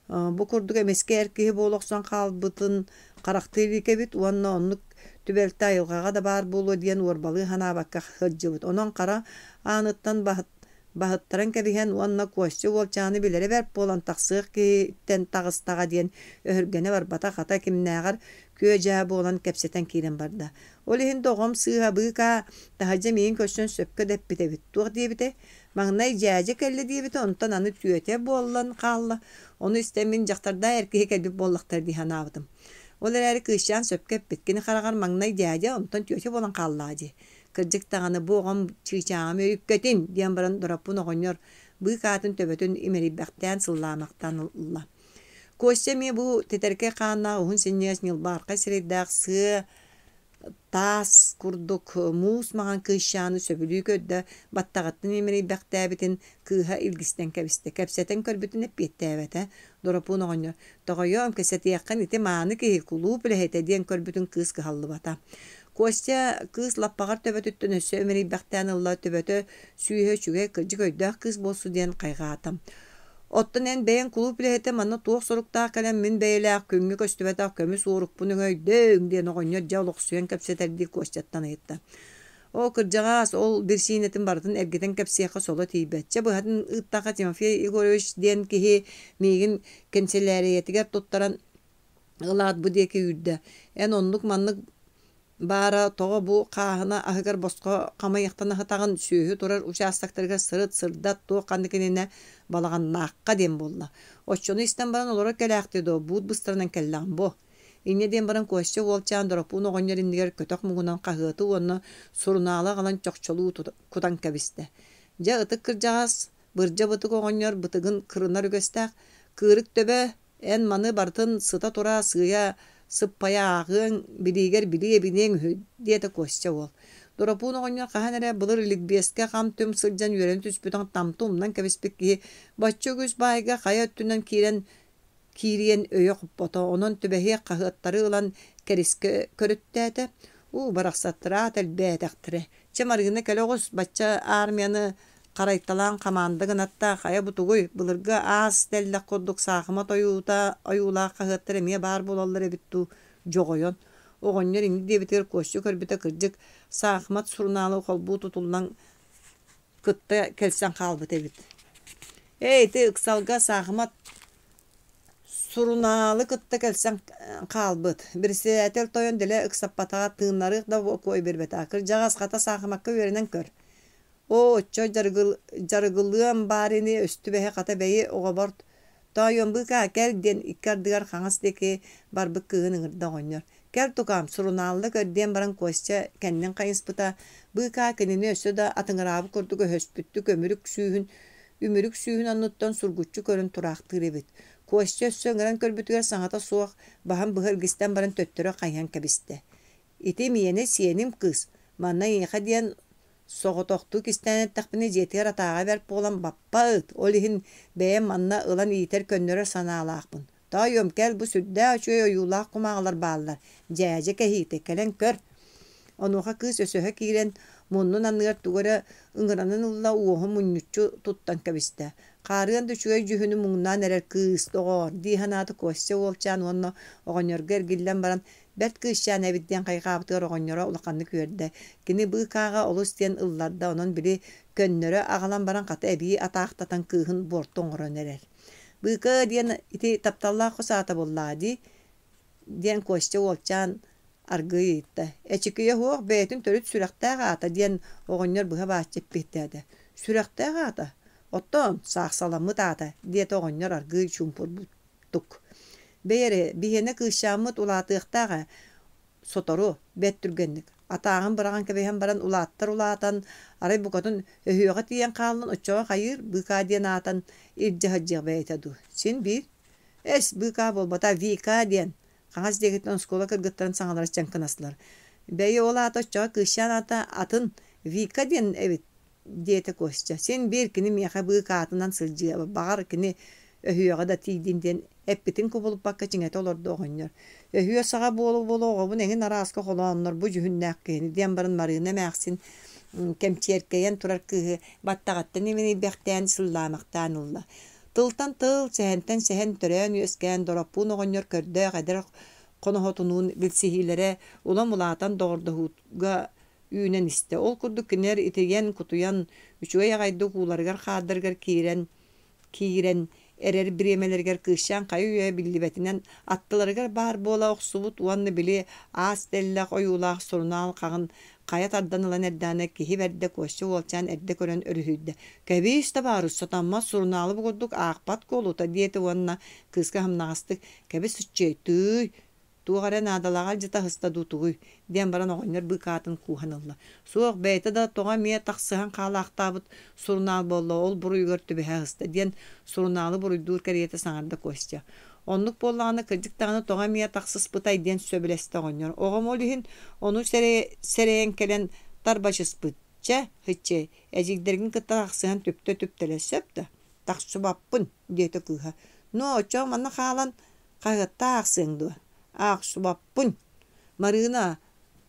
бу курдук эмискэ эр киһи буола охсон хаалбытын харахтыы илик эбит уонна оннук түбэлтэ айылҕаҕа да баар буолуо диэн уорбалыы санаабакка сылдьыбыт. Онон хара ааныттан баһыттаран кэбиһэн уонна Костя уолчааны билэрэ бэрт буолан тахсыах киһиттэн таҕыстаҕа диэн өһүргэнэ барбата, хата кимнээҕэр күө-дьаа буолан кэпсэтэн киирэн барда. Ол иһин да оҕом сыыһа быыкаа, таһырдьа миигин көрсөн сөпкө да эппит эбит. Туох диэбитэй? Маҥнай дьээдьэ кэллэ диэбитэ, онтон аны түөтэ буоллан хаалла. Ону истэн мин дьахтардаах эр киһи кэлбит буоллахтара дии санаабытым. Ол эрээри кыысчаан сөпкө эппит. Кини хараҕар маҥнай дьээдьэ, онтон түөтэ буолан хааллаҕа дии. Кырдьык даҕаны, бу оҕом чыычааҕым өйүккэтин, диэн баран Дороппун оҕонньор быыкаатын төбөтүн имэрийбэхтээн сыллаамахтаан ылла. Костя эмиэ бу тэтэркэй хааннаах уһун синньигэс ньылбаархай сирэйдээх сыа таас курдук муус маҥан кыысчааны сөбүлүү көрдө, баттаҕыттан имэрийбэхтээбитин кыыһа илгистэн кэбистэ, кэпсэтэн көрбүтүн эппиэттээбэтэ. Доропуун оҕонньор «Тоҕойуом, кэпсэтиэххин ити мааны киһи, кулууп үлэһитэ» диэн көрбүтүн кыыс кыһаллыбата. Костя кыыс лаппаҕар төбөтүттэн өссө имэрийбэхтээн ылла, төбөтө сүүһэ үчүгэй, кырдьык өйдөөх кыыс буолсу диэн хайҕаата. Оттон эн бэйэҥ кулууп үлэһитэ манна туох соруктаах кэлэн мин бэйэлээх күҥҥэ көстүбэтэх көмүс уорукпун өҥөйдөҥ диэн оҕонньор дьэ олохсуйан кэпсэтэрдии Костяттан ыйытта. Оо, кырдьаҕаас, ол бирсиинэтин барытын эргитэн кэпсиэххэ соло тиийбэт. Чэ, быһатын ыыттахха Тимофей Егорович диэн киһи миигин кэнсэлээрийэтигэр туттаран ылаат бу диэки үүрдэ. Эн оннук-маннык Баара тоҕо бу хааһына аһыгар босхо хамыйахтана сытаҕын, сүөһү турар учаастактарыгар сырыт, сырдат, туох ханнык иннинэ Балаҕаннаахха диэн буолла. Оччону истэн баран олоро кэлээхтиэ дуо, буут быстарынан кэллэҕим буо. Инньэ диэн баран Костя уолчаан Доропуун оҕонньор иннигэр көтөх муҥунан хаһыаты уонна сурунаалы аҕалан чохчолуу кутан кэбистэ. Дьэ, ытык кырдьаҕас, бырдьа бытык оҕонньор бытыгын кырынар үгэстээх, кыырык төбө, эн маны барытын сыта-тура сыыйа сыппайа ааҕыаҥ, билиигэр билии эбиниэҥ үһү, диэтэ Костя уол. Доропуун оҕонньор хаһан эрэ былыр ликбезкэ хам-түм сылдьан үөрэнэ түспүтүн тамты умнан кэбиспит киһи бачча үгүс баайга хайа өттүнэн киирэн киириэн өйө хоппото, онон түбэһиэх хаһыаттары ылан кэрискэ көрүттээтэ. Уу, барахсаттар аат элбээтэхтэрэ. Чэ, Марыына кэлэ оҕус, бачча армияны харайталаан хамаанда гынатта, хайа бу тугуй, былыргы аас тэллэх курдук саахымат ойуута ойуулаах хаһыаттар эмиэ баар буолаллар эбит дуу, дьоҕойон. Оҕонньор инник диэбитигэр Костя көрбүтэ кырдьык, саахымат сурунаалы холбуу тутуллан кытта кэлсэн хаалбыт эбит. Ээ, ити ыксалга саахымат сурунаалы кытта кэлсэн хаалбыт. Председатель тойон дэлэ ыксаппатаҕа, тыыннарыах да бокуой биэрбэтэҕэ. Кырдьаҕас хата саахымакка үөрэнэн көр. Оо, оччо дьарыгылыам баар ини, өстүбэһэ хата бэйи оҕобор тоойуом быыкаа кэл диэн икки ардыгар хаҥас диэки барбыт кыыһын ыҥырда оҕонньор. Кэл тукаам, сурунаалла көр диэн баран Костя кэннин хайыспыта, быыкаа кинини өссө да атыҥыраабыт курдук өһөспүттүк өмүрүк сүүһүн үмүрүк сүүһүн анныттан сургуччу көрөн тураахтыыр эбит. Костя өссө ыҥыран көрбүтүгэр саҥата суох баһын быһа илгистэн баран төттөрү хайыһан кэбистэ. Ити миэнэ сиэним кыыс, манна эйиэхэ диэн соҕотохтуу кистээн эттэхпинэ дьиэтигэр атааҕа бэрт буолан баппа ыт, ол иһин бэйэм манна ылан иитэр-көннөрөр санаалаахпын. Тоойуом, кэл бу сүрдээх үчүгэй ойуулаах кумааҕылар бааллар, дьээдьэ кэһиитэ, кэлэн көр. Онуоха кыыс өсөһө киирэн, муннун анныгар тугу эрэ ыҥыранан ылла, уоһун мунньуччу туттан кэбистэ. Хаарыан да үчүгэй дьүһүнү муҥнаан эрэр кыыс, доҕоор, дии санаата Костя уолчаан уонна оҕонньорго эргиллэн баран, Бэрт кыысчаан эбит диэн хайҕаабытыгар оҕонньоро улаханнык үөрдэ. Кини быыкааҕа олус диэн ылларда, онон били көннөрө аҕалан баран хата эбии атаахтатан кыыһын буорту оҥорон эрэр. Быыкаа диэн ити тапталлаах хос аата буоллаҕа дии, диэн Костя уолчаан аргыый ыйытта. Эчикийэ суох бэйэтин төрүт сүрэхтээх аата диэн оҕонньор быһа бааччы эппиэттээтэ. Сүрэхтээх аата? Оттон саахсаламмыт аата, диэтэ оҕонньор аргыый чуумпурбут. Тук. Бэйи эрэ, биһиэнэ кыысчааммыт улаатыахтаах ээ, сотору, бэрт түргэнник. Атааҕын быраҕан кэбиһэн баран улааттар улаатан, арай букатын өһүөҕэ тиийэн хааллын, оччоҕо хайыыр, быыкаа диэн аатан илдьэ сылдьыах бэйэтэ дуу. Син биир. Эс, быыкаа буолбата, Вика диэн. Хаҥас диэкиттэн оскуола кыргыттарын саҥалара чаҥкынастылар. Бэйи ол аата оччоҕо кыысчаан аата атын Вика диэн эбит диэтэ Костя. Син биир кини миэхэ быыкаатынан сылдьыа, баҕар кини өһүөҕэ да тиийдин диэн эппитин кубулуппакка чиҥэтэ олордо оҕонньор. Өһүө саҕа буола-буола оҕобун эҥин арааска холооннор бу дьүһүннээх киһини диэн баран Марыына эмээхсин кэмчиэркэйэн турар кыыһы баттаҕыттан имэрийбэхтээн сыллаамахтаан ылла. Тылтан тыл, сэһэнтэн сэһэн төрөөн-үөскээн Дороппуун оҕонньор көрдөөх эдэр хоноһотунуун билсиһиилэрэ улам улаатан доҕордоһууга үүнэн истэ. Ол курдук кинилэр итийэн-кутуйан, үчүгэй аҕайдык ууларыгар-хаардарыгар киирэн киирэн эрэр бириэмэлэригэр кыысчаан хайы-үйэ биллибэтинэн аттыларыгар баар буола охсубут уонна били аас тэллэх ойуулаах сурунаал хаҕын хайа тардан ылан эрдэҕинэ киһи бэрдэ Костя уолчаан эрдэ көрөн өрүһүйдэ. «Кэбиис табаарыс, сатаммат сурунаалы бу курдук аахпат куолута» диэтэ уонна кыыска сымнаҕастык «Кэбис ыччыай, тыый, Туох эрэ наадалааҕа илдьитэ аһыста дуу тугуй? диэн баран оҕонньор быыкаатын кууһан ылла. Суох, бэйэтэ да тоҕо эмиэ тахсыһан хаалаахтаабыт сурунаал буолла, ол буруйугар түбэһэ аһыста диэн сурунаалы буруйдуур кэриэтэ саҥарда Костя. Оннук буоллаҕына, кырдьык даҕаны тоҕо эмиэ тахсыспытай диэн сөбүлэстэ оҕонньор. Оҕом ол иһин ону сэрэйэн кэлэн тарбачыспыт. Чэ, һыччыай, эдьиийдэргин кытта тахсыһан түптэ-түптэлэ сөп да? Тахсыбаппын, диэтэ кыыһа. Но, оччоҕо манна хаалан Хаһыатта аахсыаҥ дуо? Аахсыбаппын. Марыына,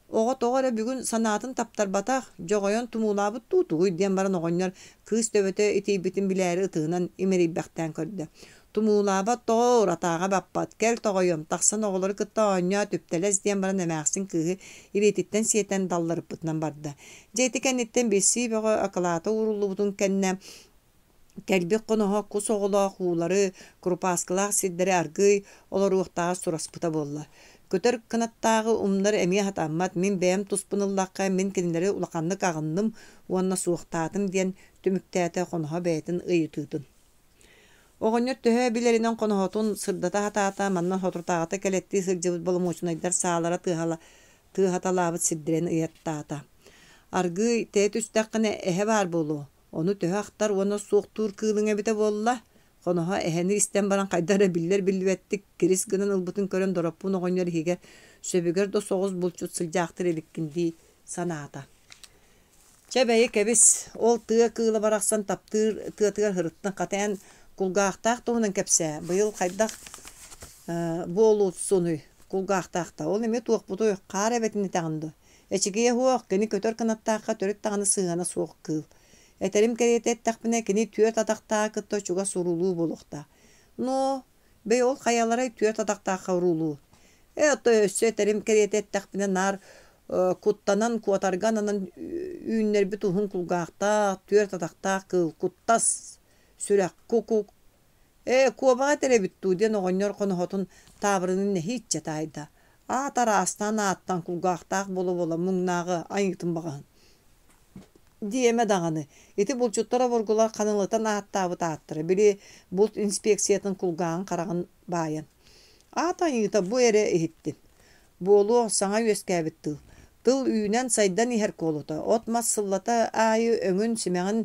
оҕо тоҕо эрэ бүгүн санаатын таптарбатах, дьоҕойон тумуулаабыт дуу тугуй диэн баран оҕонньор кыыс төбөтө итийбитин билээри ытыһынан имэрийбэхтээн көрдө. Тумуулаабат тоҕоор, атааҕа баппат, кэл тоҕойуом, тахсан оҕолору кытта оонньоо, түптэлэс диэн баран эмээхсин кыыһы илиититтэн сиэтэн далларыппытынан барда. Дьэ ити кэнниттэн билсии бөҕө акылаата ууруллубутун кэннэ Кэлбит хоноһо кус оҕолоох уулары, курупааскылаах сирдэри аргыый олоруохтааҕар сураспыта буолла. Көтөр кынаттааҕы умнар эмиэ сатаммат, мин бэйэм туспун ыллахха, мин кинилэри улаханнык аҕынным уонна суохтаатым диэн түмүктээтэ хоноһо бэйэтин ыйытыытын. Оҕонньор төһө билэринэн хоноһотун сырдата сатаата, манна соторутааҕыта кэлэттии сылдьыбыт боломуочунайдар саалара тыаһаталаабыт сирдэрин ыйаттаата. Аргыый, тэйэ түстэххинэ эһэ баар буолуо, ону төһө ахтар уонна суохтуур кыылыҥ эбитэ буолла? Хоноһо эһэни истэн баран хайдах эрэ биллэр-биллибэттик кирис гынан ылбытын көрөн Дороппуун оҕонньор иһигэр сөбүгэр да соҕус булчут сылдьаахтыыр эбиккин дии санаата. Чэ бэйи кэбис, ол тыа кыыла барахсан таптыыр тыатыгар сырыттын, хата эн кулгаахтаах туһунан кэпсээ, быйыл хайдах буолуусунуй кулгаахтаахта, ол эмиэ туохпутуй, хаар эбэтин этэҕин дуо? Эчикийэ суох, кини көтөр кынаттаахха төрүт даҕаны сыһыана суох кыыл. Этэрим кэриэтэ эттэхпинэ, кини түөрт атахтааҕы кытта чугас уруулуу буолуохтаах. Но, бэйи ол хайаларай түөрт атахтаахха уруулуу? Ээ, оттон өссө этэрим кэриэтэ эттэхпинэ, наар куттанан куотарга ананан үүннэрбит уһун кулгаахтаах, түөрт атахтаах кыыл куттас, сүрэх ку-ку Ээ, куобаҕа этэр эбит дуу диэн оҕонньор хоноһотун таабырынын нэһииччэ таайда. Аат араастаан ааттан кулгаахтаах буола-буола муҥнааҕы айыытын баҕаһын. Диэмэ даҕаны, ити булчуттар обургулар ханылытан ааттаабыт ааттара, били булт инспекциятын кулгааҕын хараҕын баайан. Аат айыыта бу эрэ иһиттим. Буолуо, саҥа үөскээбит тыл. Тыл үүнэн-сайдан иһэр куолута, от-мас сыллата аайы өҥүн-симэҕин,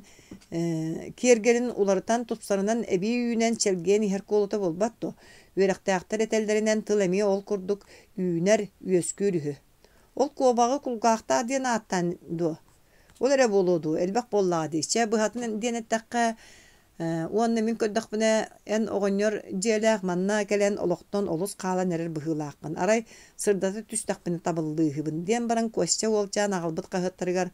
киэргэлин уларытан, тупсарынан эбии үүнэн, чэлгийэн иһэр куолута буолбат дуо? Үөрэхтээхтэр этэллэринэн тыл эмиэ ол курдук үүнэр, үөскүүр үһү. Ол куобаҕы кулгаахтаах диэн ааттаан дуо? Ол эрэ буолуо дуу, элбэх буоллаҕа дии. Чэ, быһатын диэн эттэххэ, Уонна мин көрдөхпүнэ, эн оҕонньор дьиэлээх манна кэлэн олохтон олус хаалан эрэр быһыылааххын, арай сырдата түстэхпинэ табыллыыһыбын, диэн баран Костя уолчаан аҕалбыт хаһыаттарыгар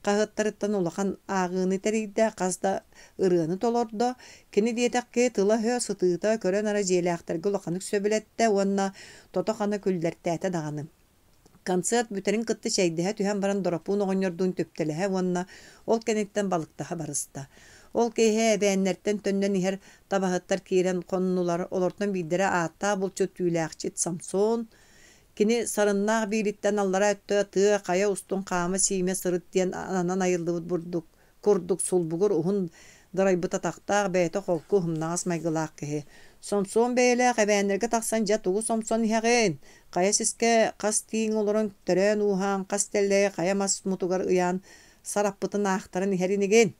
хаһыаттарыттан улахан ааҕыыны тэрийдэ, хас да ырыаны толордо. Кини диэтэх киһи тыла-өһө сытыыта көрө-нара дьиэлээхтэргэ улаханнык сөбүлэттэ уонна тото-хана күллэртээтэ даҕаны. Концерт бүтэрин кытта чэйдэһэ түһэн баран Доропуун оҕонньордуун түптэлэһэ уонна ол кэнниттэн балыктаһа барыста. Ол киэһэ эбээннэртэн төннөн иһэр табаһыттар киирэн хоннулар, олортон биирдэрэ ааттаах булчут түүлээхчит Самсон, кини сарыннаах биилиттэн аллара өттө тыа хайа устун хаама-сиимэ сырыт диэн ананан айыллыбыт бурдук курдук сулбугур уһун дырайбыт атахтаах, бэйэтэ холку уһумнаҕас майгылаах киһи. Сомсуон бэйэлээх эбээннэргэ тахсан дьэ тугу сомсон иһэҕин? Хайа сискэ хас тииҥ олорон төрөөн-ууһаан, хас тэллэйи хайа мас мутугар ыйаан сараппытын аахтаран иһэр инигин?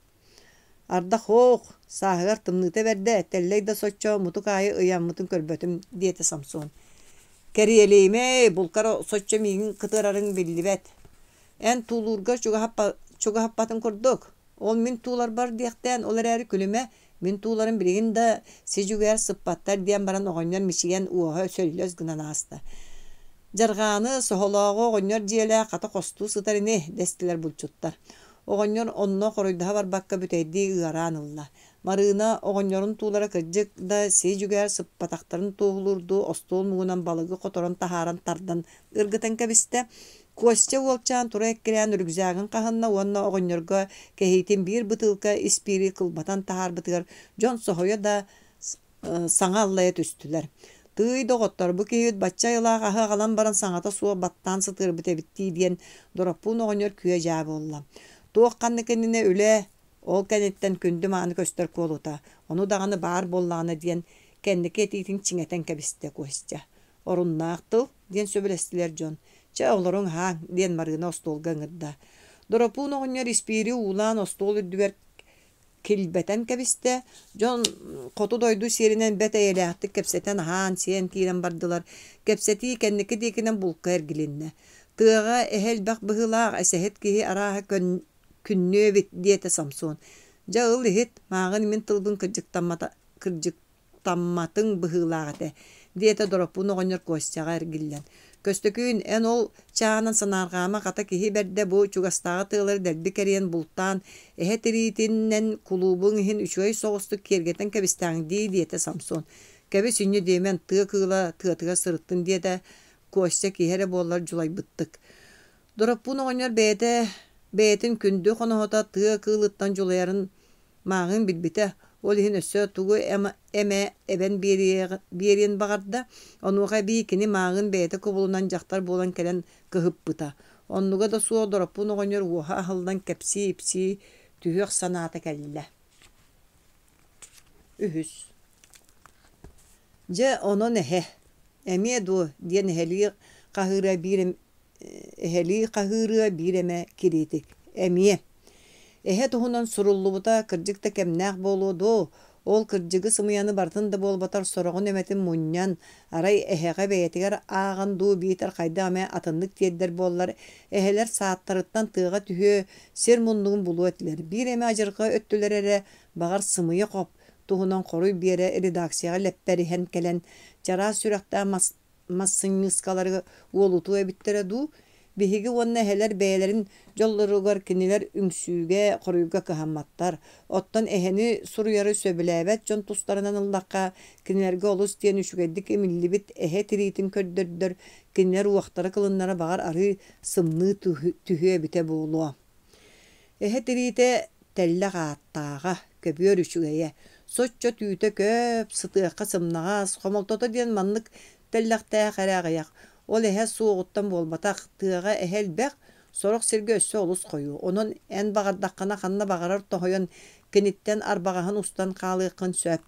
Ардах һоох, сааһыгар тымныыта бэрдэ, тэллэй да соччо мутук аайы ыйаммытын көрбөтүм, диэтэ Самсон. Кэриэлиимэй, булкар соччо миигин кытыарарыҥ биллибэт. Эн туулуурга чугаһаппатын курдук. Ол мин тууларбар диэхтээн, ол эрээри күлүмэ, мин тууларым билигин да си-дьүгээр сыппаттар диэн баран оҕонньор мичийэн уоһа сөллөс гынан ааста. Дьарҕааны соһолооҕу оҕонньор дьиэлээх хата хостуу сытар ини, дэстилэр булчуттар. Оҕонньор онно хоруйдаһа барбакка бүтэйдии ыараан ылла. Марыына оҕонньорун туулара кырдьык да си-дьүгээр сыппатахтарын туоһулуурдуу остуол муҥунан балыгы хоторон таһааран тардан ыргытан кэбистэ. Костя уолчаан тура эккирээн рюкзагын хаһынна уонна оҕонньорго кэһиитин биир бытыылка испиири кылбатан таһаарбытыгар дьон соһуйа да саҥа аллайа түстүлэр. Тыый, доҕоттор, бу киһибит бачча айылаах аһы аҕалан баран саҥата суох баттаан сытыарбыт эбит дии диэн Дороппуун оҕонньор күө-дьаа буолла. Туох ханнык иннинэ үлэ ол кэнниттэн күндү мааны көстөр куолута, ону даҕаны баар буоллаҕына диэн кэнники этиитин чиҥэтэн кэбистэ Костя. Оруннаах тыл, диэн сөбүлэстилэр дьон. Чэ, олоруҥ аһааҥ, диэн Марыына остуолга ыҥырда. Доропуун оҕонньор испиири уулаан остуол үрдүгэр килбэтэн кэбистэ. Дьон хоту дойду сиэринэн бэрт эйэлээхтик кэпсэтэн аһаан-сиэн киирэн бардылар. Кэпсэтии кэнники диэкинэн булка эргилиннэ. Тыаҕа эһэ элбэх быһыылаах, эсэһит киһи арааһа күннүө эбит, диэтэ Самсон. Дьэ ыл иһит, мааҕын мин тылбын кырдьык тамматыҥ быһыылаах этэ, диэтэ Дороппуун оҕонньор Костяҕа эргиллэн. Көстөкүүн, эн ол чаанан санаарҕаама, хата киһи бэрдэ бу чугастааҕы тыалары дэлби кэрийэн бултаан, эһэ тириитинэн кулуубуҥ иһин үчүгэй соҕустук киэргэтэн кэбистэҕиҥ дии, диэтэ Самсон. Кэбис инньэ диэмэн, тыа кыыла тыатыгар сырыттын, диэтэ Костя киһи эрэ буоллар дьулайбыттык. Дороппуун оҕонньор бэйэтэ бэйэтин күндү хоноһото тыа кыылыттан дьулайарын Мааҕын билбитэ. Ол иһин өссө тугу эмэ эбэн биэриэн баҕарда. Онуоха эбии кини мааҕын бэйэтэ кубулунан дьахтар буолан кэлэн кыһыппыта. Оннуга да суох Дороппуун оҕонньор уоһа аһыллан кэпсии-ипсии түһүөх санаата кэллэ. Үһүс. Дьэ, онон эһэ. Эмиэ дуо диэн эһэлии хаһыыра биир эһэлии хаһыырыа биир эмэ кириитик. Эмиэ. Эһэ туһунан суруллубута кырдьык да кэмнээх буолуо дуо? Ол кырдьыгы-сымыйаны барытын да буолбатар сороҕун эмэтин мунньан, арай эһэҕэ бэйэтигэр ааҕан дуу биитэр хайдах эмэ атыннык тиэрдэр буоллар, эһэлэр сааттарыттан тыаҕа түһүө, сир муннугун булуо этилэр. Биир эмэ адьырҕа өттүлэрэ эрэ, баҕар, сымыйа хоп туһунан хоруй биэрэ редакцияҕа лэппэриһэн кэлэн, чараас сүрэхтээх массыньыыскалары уолутуо эбиттэрэ дуу? Биһиги уонна эһэлэр бэйэлэрин дьоллоругар кинилэр үҥсүүгэ, хоруйга кыһамматтар. Оттон эһэни суруйары сөбүлээбэт дьон тустарынан ыллахха, кинилэргэ олус диэн үчүгэйдик имиллибит эһэ тириитин көрдөрдөр, кинилэр уохтара-кылыннара баҕар арыы сымныы түһүө эбитэ буолуо. Эһэ тириитэ тэллэх ааттааҕа, көбүөр үчүгэйэ, соччо түүтэ көп, сытыахха сымнаҕас, хомолтото диэн маннык тэллэхтээх эрэ аҕыйах. Ол эһэ суоҕуттан буолбатах, тыаҕа эһэ элбэх, сорох сиргэ өссө олус хойуу. Онон эн баҕардаххына ханна баҕарар тоһуйан, киниттэн арбаҕаһын устан хаалыаххын сөп.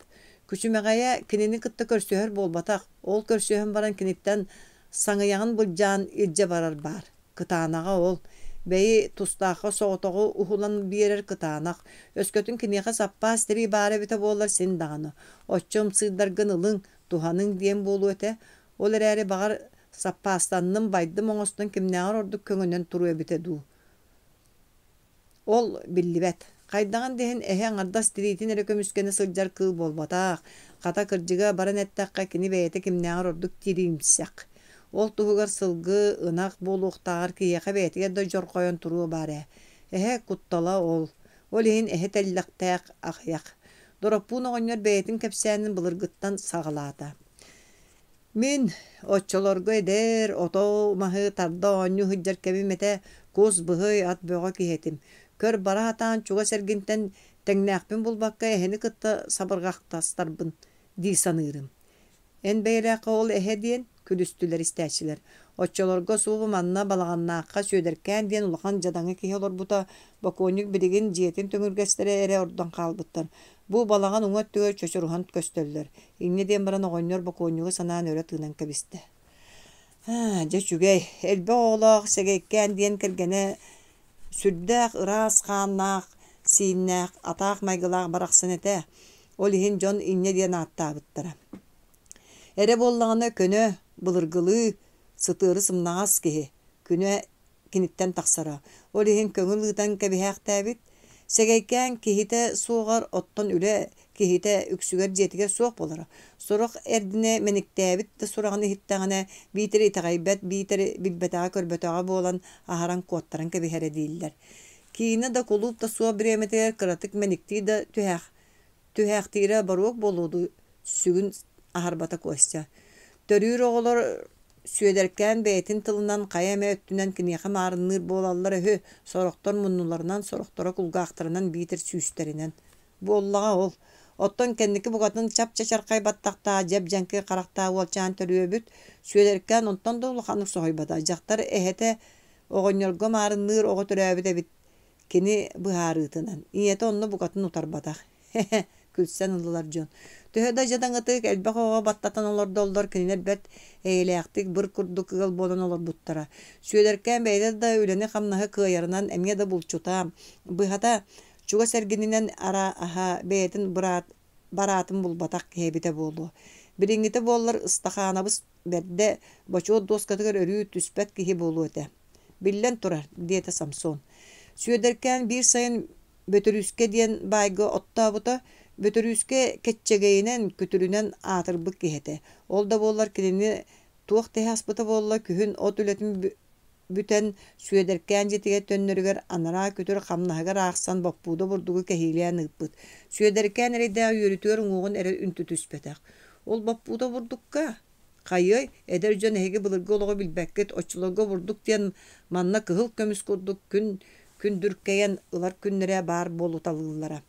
Күчүмэҕэйэ кинини кытта көрсүһэр буолбатах, ол көрсүһэн баран киниттэн саҥыйаҕын былдьаан илдьэ барар баар. Кытаанаҕа ол. Бэйи, тустаахха соҕотоҕу уһулан биэрэр кытаанах. Өскөтүн киниэхэ саппаас тирии баара эбитэ буоллар син даҕаны. Оччо ымсыырдаргын ылыҥ, туһаныҥ диэн буолуо этэ. Ол эрээри, баҕар, саппаастанным, байдым оҥостон кимнээҕэр ордук көҥөнөн туруо эбитэ дуу. Ол биллибэт. Хайдаҕын да иһин эһэ аҥардас тириитин эрэ көмүскэнэ сылдьар кыыл буолбатах. Хата, кырдьыга баран эттэххэ, кини бэйэтэ кимнээҕэр ордук тириимсэх. Ол туһугар сылгы, ынах буолуохтааҕар киһиэхэ бэйэтигэр да дьорҕойон туруо баар ээ. Эһэ куттала ол. Ол иһин эһэ тэллэхтээх аҕыйах. Дороппуун оҕонньор бэйэтин кэпсээнин былыргыттан саҕалаата. Мин, оччолорго эдэр, ото маһы тарда оонньуу сылдьар кэмим этэ, кус, быһый, ат бөҕө киһи этим. Көр, бара сатаан чугас эргинтэн тэҥнээхпин булбакка эһэни кытта сабырҕахтастарбын дии саныырым. Эн бэйэлээххэ ол эһэ диэн, күлүстүлэр истээччилэр. Оччолорго субу манна Балаҕаннаахха Сүөдэркээн диэн улахан дьадаҥы киһи олорбута, бокуонньук билигин дьиэтин төҥүргэстэрэ эрэ ордон хаалбыттар. Бу балаҕан уҥа өттүгэр чочуруһан көстөллөр. Инньэ диэн баран оҕонньор бокуонньугу санаан өрө тыынан кэбистэ. Аа, дьэ үчүгэй, элбэх оҕолоох Сэгэйкээн диэн кэргэнэ сүрдээх ыраас хааннаах, сииннээх, атаах майгылаах барахсан этэ. Ол иһин дьон инньэ диэн ааттаабыттара. Эрэ буоллаҕына көнө, былыргылыы, сытыары сымнаҕас киһи, күнэ киниттэн тахсара. Ол иһин көҥүл ыытан кэбиһээхтээбит. Сэгэйкээн киһитэ суоҕар, оттон үлэ киһитэ үксүгэр дьиэтигэр суох буолара. Сорох эрдинэ мэниктээбит да сураҕын иһиттэҕинэ, биитэр итэҕэйбэт, биитэр билбэтэҕэ-көрбөтөҕө буолан аһаран куоттаран кэбиһэрэ дииллэр. Киинэ да, кулууп да суох бириэмэтигэр кыратык мэниктии да түһээх Түһээхтиирэ боруок буолуо дуу, сүгүн аһарбата Костя. Төрүүр оҕолор Сүөдэркээн бэйэтин тылынан хайа эмэ өттүнэн киниэхэ маарынныыр буолаллар үһү, сорохтор муннуларынан, сорохторо кулгаахтарынан биитэр сүүстэринэн. Буоллаҕа ол. Оттон кэнники букатын чап-чачархай баттахтаах, дьэп-дьэҥкир харахтаах уолчаан төрүөбүт. Сүөдэркээн онтон да улаханнык соһуйбата. Дьахтар эһэтэ оҕонньорго маарынныыр оҕо төрөөбүт эбит Кини быһаарыытынан, ийэтэ онно букатын утарбатах. Хе-хе, күлсэн ыллылар дьон. Төһө да дьадаҥытык элбэх оҕо баттатан олордоллор, кинилэр бэрт эйэлээхтик быр курдук ыал буолан олорбуттара. Сүөдэркээн бэйэтэ да үлэни-хамнаһы кыайарынан эмиэ да булчута, быһата, чугас эргининэн арааһа бэйэтин быраат бараатын булбатах киһи эбитэ буолуо. Билиҥҥитэ буоллар Ыстахаанабыс бэрдэ бочуот дуоскатыгар өрүү түспэт киһи буолуо этэ. Биллэн турар, диэтэ Самсон. Сүөдэркээн биир сайын Бөтүрүүскэ диэн баайга оттообута. Бөтүрүүскэ кэччэгэйинэн, күтүрүнэн аатырбыт киһи этэ. Ол да буоллар кинини туох тэһэ аспыта буолла, күһүн от үлэтин бүтэн Сүөдэркээн дьиэтигэр төннөрүгэр анараа күтүр хамнаһыгар аахсан боппууда бурдугу кэһиилээн ыыппыт. Сүөдэркээн эрэйдээх үөрүүтүгэр уҥуоҕун эрэ үнтү түспэтэх. Ол боппууда бурдукка Хайыай, эдэр дьон эһиги былыргы олоҕу билбэккит, оччолорго бурдук диэн манна кыһыл көмүс курдук күн күндүркэйэн ылар күннэрэ баар буолуталыыллара.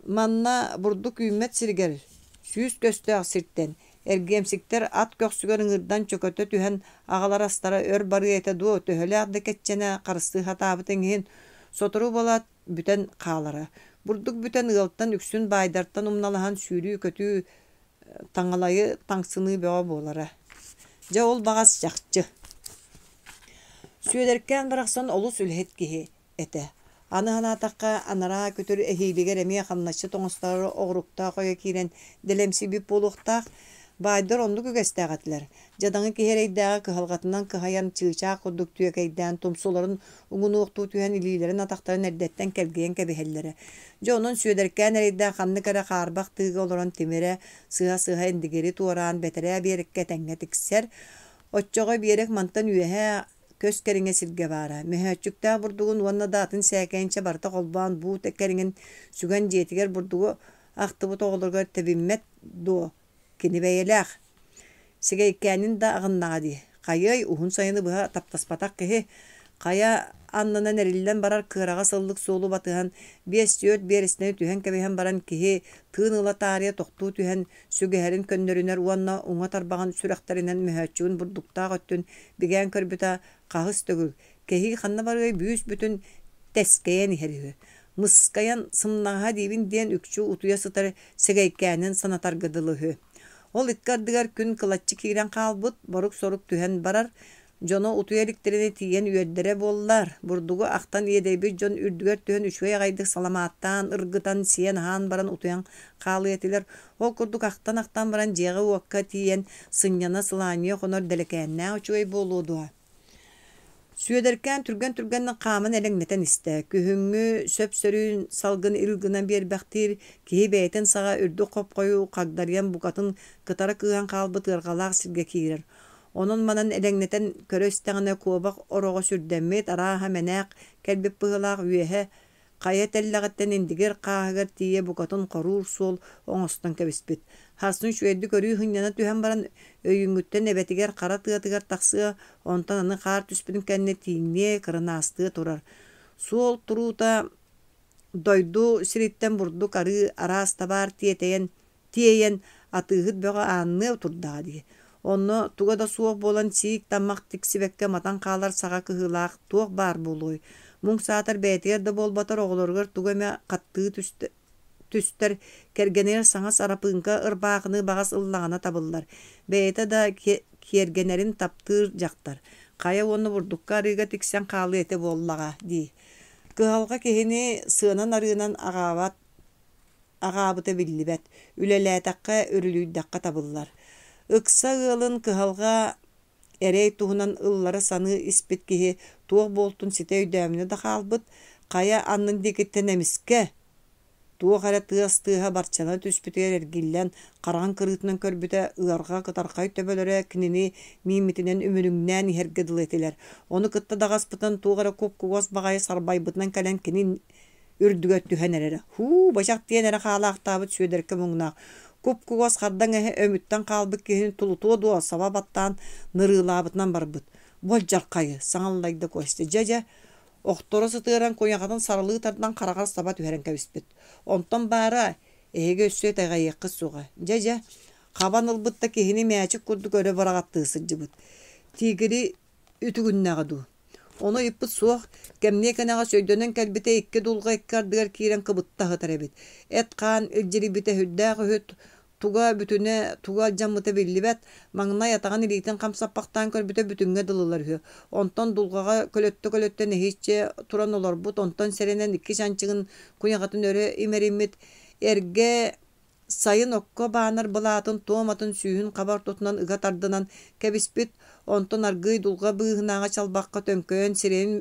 Манна бурдук үүммэт сиригэр, 100 көстөөх сиртэн, эргиэмсиктэр ат көхсүгэр ыҥырдан чөкөтө түһэн аҕалар астара өр барыа этэ дуо, төһөлөөх да кэччэнэ харыстыы сатаабытыҥ иһин, сотору буолаат бүтэн хаалара. Бурдук бүтэн ыалтан үксүн баайдартан умналаһан сүүрүү-көтүү, таҥалайы таҥсыныы бөҕө буолара. Дьэ ол баҕас чахчы. Сүөдэркээн барахсан олус үлэһит киһи этэ. Аны санаатахха, анараа күтүр эһиилигэр эмиэ хамначчыт оҥостоору оҕуруктаах ойо киирэн дэлэмсийбит буолуохтаах. Баайдар оннук үгэстээх этилэр. Дьадаҥы киһи эрэйдээҕи кыһалҕатынан кыһайан, чыычаах курдук түөкэйдээн, тумсуларын уҥунуохтуу түһэн илиилэрин-атахтарын эрдэттэн кэлгийэн кэбиһэллэрэ. Дьэ онон Сүөдэркээн эрэйдээх ханнык эрэ хаарбах тыыга олорон тимирэ, сыһа-сыһа Индигири туораан бэтэрээ биэрэккэ этэҥҥэ тиксэр. Оччоҕо биэрэк мантан үөһээ көс кэриҥэ сиргэ баара. Мөһөөччүктээх бурдугун уонна да атын сээкэйинчэ барыта холбоон буут кэриҥин сүгэн дьиэтигэр бурдугу ахтыбыт оҕолоругар тэбиммэт дуо кини бэйэлээх. Сигэйкээнин да аҕыннаҕа дии. Хайыай, уһун сайыны быһа таптаспатах киһи, хайа аннынан эриллэн барар кыараҕас ыллык суолу батыһан, 5-4 биэрэстэни түһэн кэбиһэн баран киһи тыын ыла таарыйа тохтуу түһэн, сүгэһэрин көннөрүнэр уонна уҥа тарбаҕын сүрэхтэринэн мөһөөччүгүн бурдуктаах өттүн бигээн көрбүтэ хаһыс төгүл, кэһии ханна барыай бүүс-бүтүн тэскэйэн иһэр үһү. Мыскайан сымнаҕаһа диибин диэн үкчү утуйа сытар сэгэйкээнин санатарга дылы үһү. Ол икки ардыгар күн кылаччы киирэн хаалбыт, борук-сорук түһэн барар, дьоно утуйа иликтэринэ тиийэн үөрдэрэ буоллар, бурдугу ахтан иэдэйбит дьон үрдүгэр түһэн үчүгэй аҕайдык саламааттаан, ыргытан, сиэн-аһаан баран утуйан хаалыа этилэр. Ол курдук ахтан-ахтан баран дьиэҕэ-уокка тиийэн сынньана, сылаанньыйа хонор дэлэкээннээх үчүгэй буолуо дуо? Сүөдэркээн түргэн-түргэнник хааман элэҥнэтэн истэ. Күһүҥҥү сөп-сөрүүн салгын ил гынан биэрбэхтиир, киһи бэйэтин саҕа үрдүк хопхойу хагдарыйан букатын кытара кыыһан хаалбыт ыарҕалаах сиргэ киирэр. Онон-манан элэҥнэтэн көрө истэҕинэ куобах ороҕо сүрдэммит, арааһа мэнээк кэлбит быһыылаах үөһэ Хайа тэллэҕиттэн Индигир хааһыгар тиийэ букатын хоруур суол оҥостон кэбиспит. Харсын үчүгэйдик өрүү сынньана түһэн баран, өйүүҥҥүттэн эбэтигэр хара тыатыгар тахсыа, онтон аны хаар түспүтүн кэннэ тииҥниэ, кырынаастыа турар. Суол туруута дойду сириттэн бурдук арыы араас табаар тиэтэйэн тиэйэн атыыһыт бөҕө аанныа турдаҕа дии. Онно туга да суох буолан сиик таммах тиксибэккэ матан хаалар саҕа кыһыылаах туох баар буолуой? Муҥ саатар бэйэтигэр да буолбатар оҕолоругар тугу эмэ хаттыы түстэр, кэргэнигэр саҥа сарапыыҥка ырбаахыны баҕас ыллаҕына табыллар. Бэйэтэ да киэргэнэрин таптыыр дьахтар. Хайа уонна бурдукка арыыга тиксэн хаалыа этэ буоллаҕа дии. Кыһалҕа киһини сыанан-арыынан аҕаабат аҕаабыта биллибэт, үлэлээтэххэ, үрүлүйдэххэ табыллар. Ыкса ыалын кыһалҕа эрэй туһунан ыллара саныы испит киһи туох буолтун ситэ өйдөөмүнэ да хаалбыт, хайа аннын диэкиттэн эмискэ туох эрэ тыас тыаһа барчана түспүтүгэр эргиллэн хараҕын кырыытынан көрбүтэ ыарҕа кытархай төбөлөрө кинини мииммитинэн үмүрүҥнээн иһэргэ дылы этилэр. Ону кытта даҕаспытынан туох эрэ куп-кугас баҕайы сарбайбытынан кэлэн кини үрдүгэр түһэн эрэрэ. Һуу, бачах диэн эрэ хаалаахтаабыт Сүөдэркэ муҥнаах. Куп-кугас хардаҥ эһэ өмүттэн хаалбыт киһини тулутуо дуо саба баттаан нырыылаабытынан барбыт. Болдьархайы, саҥаллайда Костя. Дьэ-дьэ, охторо сытыаран куйаҕатын саралыы тардан хараҕар саба түһэрэн кэбиспит. Онтон баара, эһиги өссө итэҕэйиэххит суоҕа. Дьэ-дьэ, хабан ылбыт да киһини мээчик курдук өрө быраҕаттыы сылдьыбыт. Тигри үтүгүннэҕэ дуу Ону ыйыппыт суох, кэмниэ кэнэҕэс өйдөнөн кэлбитэ икки дулҕа икки ардыгар киирэн кыбытта сытар эбит. Эт-хаан илдьирийбитэ сүрдээх үһү, туга бүтүнэ, туга алдьаммыта биллибэт, маҥнай атаҕын илиитин хамсаппахтаан көрбүтэ бүтүҥҥэ дылылар үһү. Онтон дулҕаҕа көлөттө-көлөттө нэһииччэ туран олорбут, онтон сэрэнэн икки чанчыгын куйаҕатын өрө имэриммит, эргэ Сайын окко баанар былаатын туоматын сүүһүн хаба ортотунан ыга тардынан кэбиспит, онтон аргыый дулҕа быыһынааҕы чалбахха төҥкөйөн сирэйин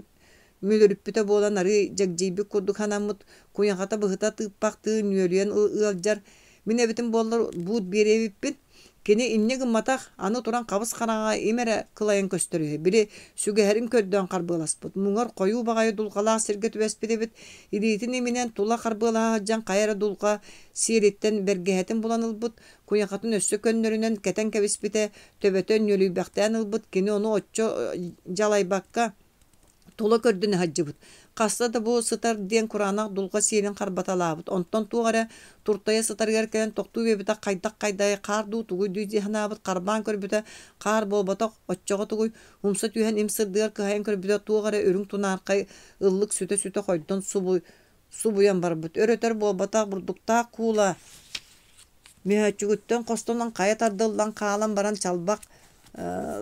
мүлүрүппүтэ буолан арыый дьэгдьийбит курдук санаммыт, куйахата быһыта тыыппахтыы нүөлүйэн ыалдьар. Мин эбитим буоллар буут биэриэ эбиппин. Кини инньэ гымматах, аны туран хабыс-хараҥаҕа им эрэ кылайан көстөр үһү. Били сүгэһэрин көрдөөн харбыаласпыт, муҥар хойуу баҕайы дулҕалаах сиргэ түбэспит эбит. Илиитин иминэн тула харбыалаһа сылдьан хайа эрэ дулҕа сиэлиттэн бэргэһэтин булан ылбыт, куйахатын өссө көннөрүнэн кэтэн кэбиспитэ, төбөтө нүөлүйбэхтээн ылбыт. Кини ону оччо дьалайбакка. Тула көрдөнө сылдьыбыт. Хаста да бу сытар диэн кураанах дулҕа сиэлин харбаталаабыт. Онтон туох эрэ туртайа сытарыгар кэлэн тохтуу биэрбитэ хайдах-хайдай хаар дуу тугуй дуу дии санаабыт. Харбаан көрбүтэ хаар буолбатах, оччоҕо тугуй? Умса түһэн им сырдыгар кыһайан көрбүтэ туох эрэ үрүҥ тунаархай ыллык сүтэ-сүтэ хойдон субуйан барбыт. Өр-өтөр буолбатах бурдуктаах куула мөһөөччүгүттэн хостонон хайа тардыллан хаалан баран чалбах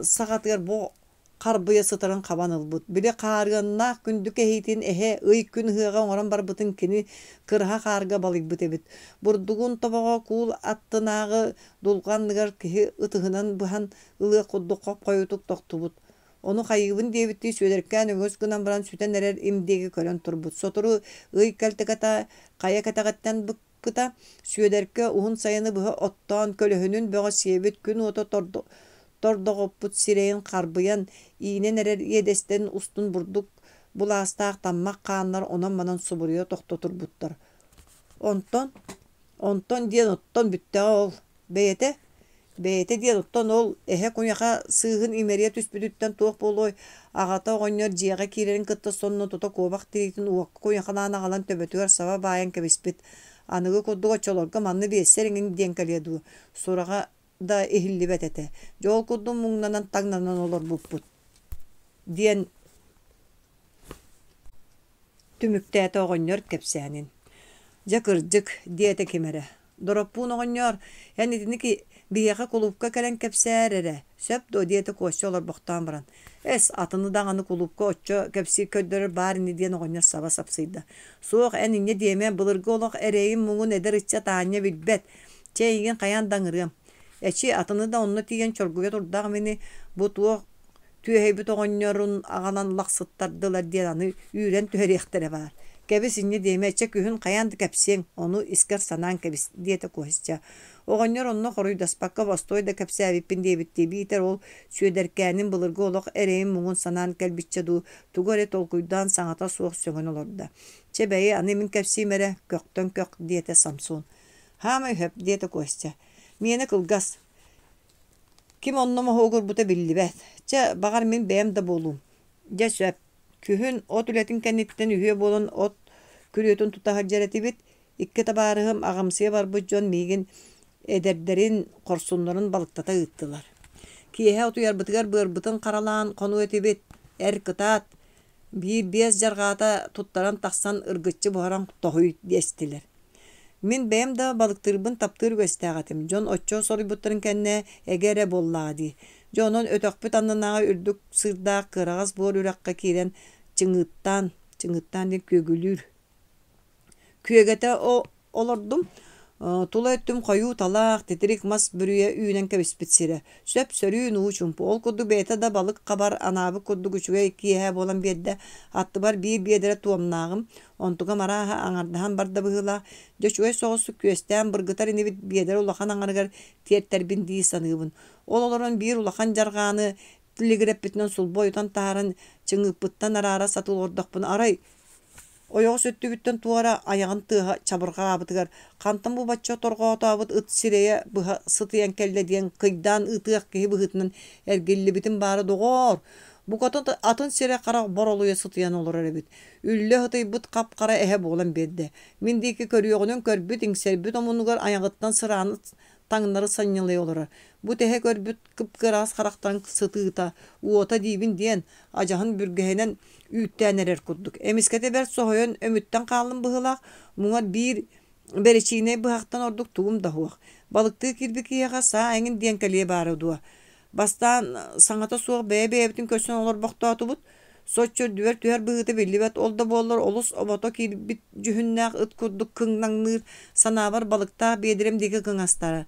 саҕатыгар бу харбыйа сытарын хабан ылбыт. Били хаарыаннаах күндү кэһиитин эһэ ый-күн ыһыаҕа оҥорон барбытын кини кыраһа хаарга балыйбыт эбит. Бурдугун тобоҕо куул аттынааҕы дулҕа анныгар киһи ытыһынан быһан ылыах курдук хоп-хойутук тохтубут. Ону хайыыбын диэбиттии Сүөдэркээн өҥөс гынан баран сүтэн эрэр им диэки көрөн турбут. Сотору ый кэлтэкэтэ хайа кэтэҕиттэн быкпыта. Сүөдэркэ уһун сайыны быһа оттоон, көлөһүнүн бөҕө сиэбит күн уота тордоҕоппут сирэйин харбыйан, иинэн эрэр иэдэстэн устун бурдук булаастаах таммах хааннар онон-манан субуруйа тохто турбуттар. Онтон, онтон диэн оттон бүттэҕэ ол. Бэйэтэ Бэйэтэ диэн оттон ол эһэ куйаха сыыһын имэрийэ түспүтүттэн туох буолуой, аҕата оҕонньор дьиэҕэ киирэрин кытта сонно тута куобах тириитин уокка куйахалаан аҕалан төбөтүгэр саба баайан кэбиспит. Аныгы курдук оччолорго манна биэссэр эҥин диэн кэлиэ дуо, сураҕа да иһиллибэт этэ. Дьэ ол курдук муҥнанан таҥнанан олорбуппут диэн Түмүктээтэ оҕонньор кэпсээнин. Дьэ кырдьык, диэтэ ким эрэ. Дороппуун оҕонньоор, эн итини биһиэхэ кулуупка кэлэн кэпсээр эрэ, сөп дуо диэтэ Костя олорбохтоон баран. Эс, атыны даҕаны кулуупка оччо кэпсиир көрдөрөр баар ини диэн оҕонньор саба сапсыйда. Суох, эн инньэ диэмэ, былыргы олох эрэйин-муҥун эдэр ыччат аанньа билбэт. Чэ, эйигин хайаан да ыҥырыам. Эчи, атыны да онно тиийэн чоргуйа турдаҕым ини, бу туох Түөһэйбит оҕонньорун аҕалан лахсыттардылар диэн аны үүрэн түһэриэхтэрэ баар. Кэбис инньэ диэмэ, чэ күһүн хайаан да кэпсиэҥ, ону искэр санаан кэбис, диэтэ Костя. Оҕонньор онно хоруйдаспакка бостуой да кэпсээбиппин диэбиттии биитэр ол Сүөдэркээнин былыргы олох эрэйин-муҥун санаан кэлбиччэ дуу, тугу эрэ толкуйдаан саҥата суох сөҥөн олордо. Чэ бэйи, аны мин кэпсиим эрэ, көхтөн көх, диэтэ Самсон. Хаамай сөп, диэтэ Костя. Миэнэ кылгас, Ким онно моһуогурбута биллибэт. Чэ, баҕар мин бэйэм да буолуум. Дьэ сөп. Күһүн от үлэтин кэнниттэн үһүө буолан от күрүөтүн тута сылдьар этибит. Икки табаарыһым аҕамсыйа барбыт дьон миигин эдэрдэрин, хорсуннарын балыктата ыыттылар. Киэһэ утуйарбытыгар быарбытын харалаан хонуо этибит. Эр кытаат, биир-биэс дьарҕаата туттаран тахсан ыргыччы буһаран тоһуй диэстилэр. Мин бэйэм да балыктыырбын таптыыр үгэстээх этим, дьон оччо соруйбуттарын кэннэ эгэ эрэ буоллаҕа дии. Дьэ онон өтөхпүт аннынааҕы үрдүк сыырдаах кыараҕас буор үрэххэ киирэн чыҥыыттаан, чыҥыыттаан диэн күөгүлүүр Күөгэтэ олордум. Тула өттүм хойуу талах, титирик мас бүрүйэ үүнэн кэбиспит сирэ. Сөп-сөрүүн уу чумпу. Ол курдук бэйэтэ да балык хабар анаабыт курдук үчүгэй киэһэ буолан биэрдэ. Аттыбар биир биэдэрэ туомнааҕым. Онтукам арааһа аҥардаһан барда быһыылаах. Дьэ үчүгэй соҕустук күөстээн быргытар инибит биэдэрэ улахан аҥарыгар тиэртэрбин дии саныыбын. Ол олорон биир улахан дьарҕааны тилигирэппитинэн сулбу ойутан таһааран чыҥыыппыттан араара сатыы олордохпуна арай Ойоҕос өттүбүттэн туох эрэ айаҕын тыаһа чабырҕаабытыгар хантан бу бачча торҕоотообут ыт сирэйэ быһа сытыйан кэллэ диэн кыйдаан ыытыах киһи быһыытынан эргиллибитим баара доҕоор, букатын атын сирэ харах боролуйа сытыйан олорор эбит. Үллэ сытыйбыт хап-хара эһэ буолан биэрдэ. Мин диэки көрүөҕүнэн көрбүт, иҥсэрбит омунугар айаҕыттан сырааны таҥнары санньылыы олорор. Бу тэһэ көрбүт кып-кыраас харахтарын сытыыта, уота диибин диэн, адьаһын бүргэһинэн үүттээн эрэр курдук. Эмискэтэ бэрт соһуйан өмүттэн хааллым быһыылаах, муҥар биир бэрэчиинэй быһахтан ордук тугум да суох. Балыктыы киирбит киһиэхэ саа эҥин диэн кэлиэ баара дуо? Бастаан саҥата суох бэйэ-бэйэбитин көрсөн олорбохтоотубут. Соччо үрдүбэр түһэр быһыыта биллибэт, ол да буоллар олус обото киирбит дьүһүннээх ыт курдук кыҥнаҥныыр, санаабар балыктаах биэдэрэм диэки кыҥастаһар,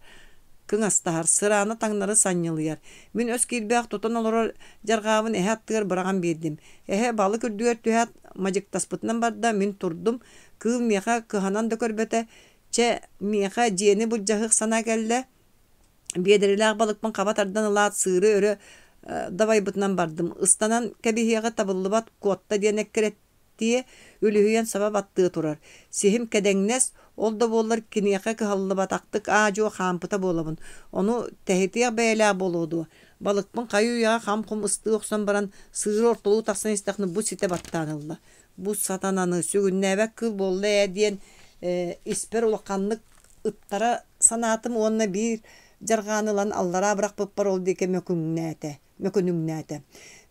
кыҥастаһар, сыраана таҥнары санньылыйар. Мин өс киирбэх тутан олорор дьарҕаабын эһэ аттыгар быраҕан биэрдим. Эһэ балык үрдүгэр түһээт мадьыктаспытынан барда, мин турдум. Кыыл миэхэ кыһанан да көрбөтө. Чэ, миэхэ дьиэни былдьаһыах санаа кэллэ. Биэдэрэлээх балыкпын хаба тардан ылаат сыыры өрө дабайбытынан бардым. Ыстанан кэбиһиэҕи табыллыбат куотта диэн эккирэттиэ, үлүһүйэн саба баттыы турар. Сиһим кэдэҥнэс, ол да буоллар киниэхэ кыһаллыбатахтык аа-дьуо хаампыта буолабын. Ону тэһитиэх бэйэлээх буолуо дуо? Балыкпын хайыы-үйэҕэ хам-хум ыстыы охсон баран, сыыры ортолуу тахсан истэхпинэ бу ситэ баттаан ылла. Бу сатананы сүгүннээбэт кыыл буолла ээ диэн испэр улаханнык ыттара санаатым уонна биир дьарҕааны ылан аллараа бырахпыппар ол диэки мөкүҥнээтэ, мөкүнүҥнээтэ.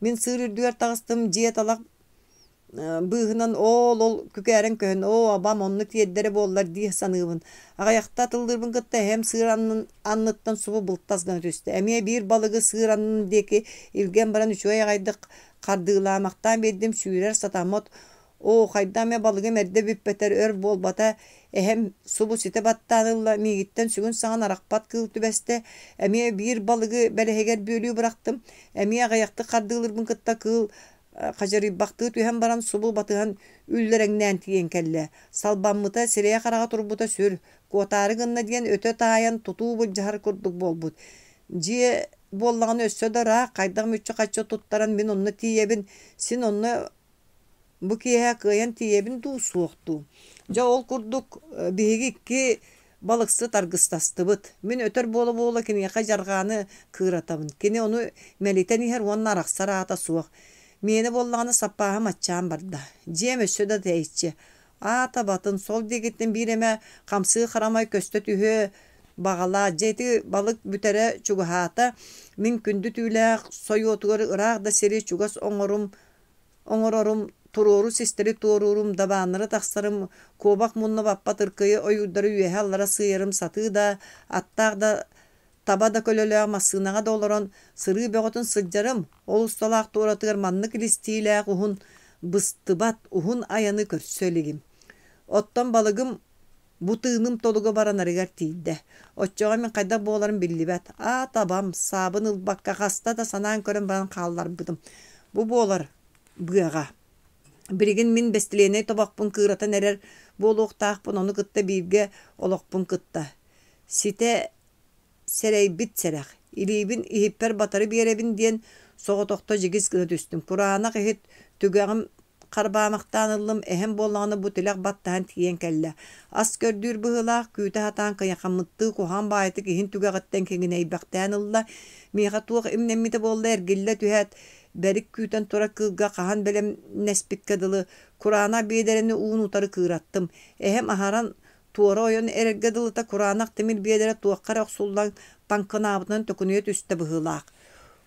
Мин сыыр үрдүгэр таҕыстым, дьиэ талах быыһынан оол-ол күкээрэн көһөн, оо, абам онно тиэрдэрэ буоллар дии саныыбын. Аҕыйахта атыллыырбын кытта эһэм сыыр аннын, анныттан субу былтас гына түстэ. Эмиэ биир балыгы сыыр аннын диэки илгэн баран үчүгэй аҕайдык хардыылаамахтаан биэрдим, сүүрэр сатаммат. Оо, хайдах эмэ балыгым эрдэ бүппэтэр өр буолбата, эһэм субу ситэ баттаан ылла, миигиттэн сүгүн саҕан арахпат кыыл түбэстэ. Эмиэ биир балыгы бэлэһигэр бүөлүү бырахтым. Эмиэ аҕыйахтык хардыылыырбын кытта кыыл хадьырыйбахтыы түһэн баран субу батыһан үллэрэҥнээн тиийэн кэллэ. Салбаммыта, сирэйэ-хараҕа турбута сүр, куотаары гынна диэн өтө таайан тутуу былдьаһар курдук буолбут. Дьиэ буоллаҕына өссө да ыраах, хайдах мүччү-хаччы туттаран мин онно тиийэбин, син онно бу киэһэ кыайан тиийэбин дуу, суох дуу. Дьэ ол курдук биһиги икки балыксыт аргыстастыбыт. Мин өтөр буола-буола киниэхэ дьарҕааны кыыратабын. Кини ону мэлитэн иһэр уонна арахсар аата суох. Миэнэ буоллаҕына саппааһым аччаан барда. Дьиэм өссө да тэйиччи. Аата батын, сол диэкиттэн биир эмэ хамсыы харамай көстө түһүө баҕалаах. Дьэ ити балык бүтэрэ чугаһаата. Мин күндү түүлээх сойуотугар ыраах да сири чугас оҥорум оҥорорум, туруору систэри туоруурум, дабааннары тахсарым, куобах мунна баппат ыркыйы ойуурдары үөһэ-аллара сыыйарым сатыы да, аттаах да, таба да көлөлөөх массыынаҕа да олорон сырыы бөҕөтүн сылдьарым, ол усталаах туоратыгар маннык илистиилээх уһун, быстыбат уһун айаны көрсө илигим. Оттон балыгым бу тыыным толуга баранарыгар тиийдэ. Оччоҕо мин хайдах буоларым биллибэт. Аат абам, саабын ылбакка хаста да санаан көрөн баран хаалларбытым. Бу буолар быаҕа. Билигин мин бэстилиэнэй тобохпун кыыратан эрэр буолуохтаахпын, ону кытта бииргэ олохпун кытта. Ситэ сэрэйбит сэрэх. Илиибин иһиппэр батары биэрэбин диэн соҕотохто дьигис гына түстүм. Кураанах иһит түгэҕим Харбаамахтаан ыллым, эһэм буоллаҕына бу тилэх баттаһан тиийэн кэллэ. Ас көрдүүр быһыылаах, күүтэ сатаан кыйахаммыттыы куһаҕан баайытык иһин түгэҕиттэн киҥинэйбэхтээн ылла. Миэхэ туох имнэммитэ буолла эргиллэ түһээт, бэрик күүтэн турар кыылга хаһан бэлэмнэспиккэ дылы, кураанах биэдэрэни уун утары кыыраттым. Эһэм аһаран туора ойон эрэргэ дылыта кураанах тимир биэдэрэ туохха эрэ охсуллан таҥкынаабытынан төкүнүйэ түстэ быһыылаах.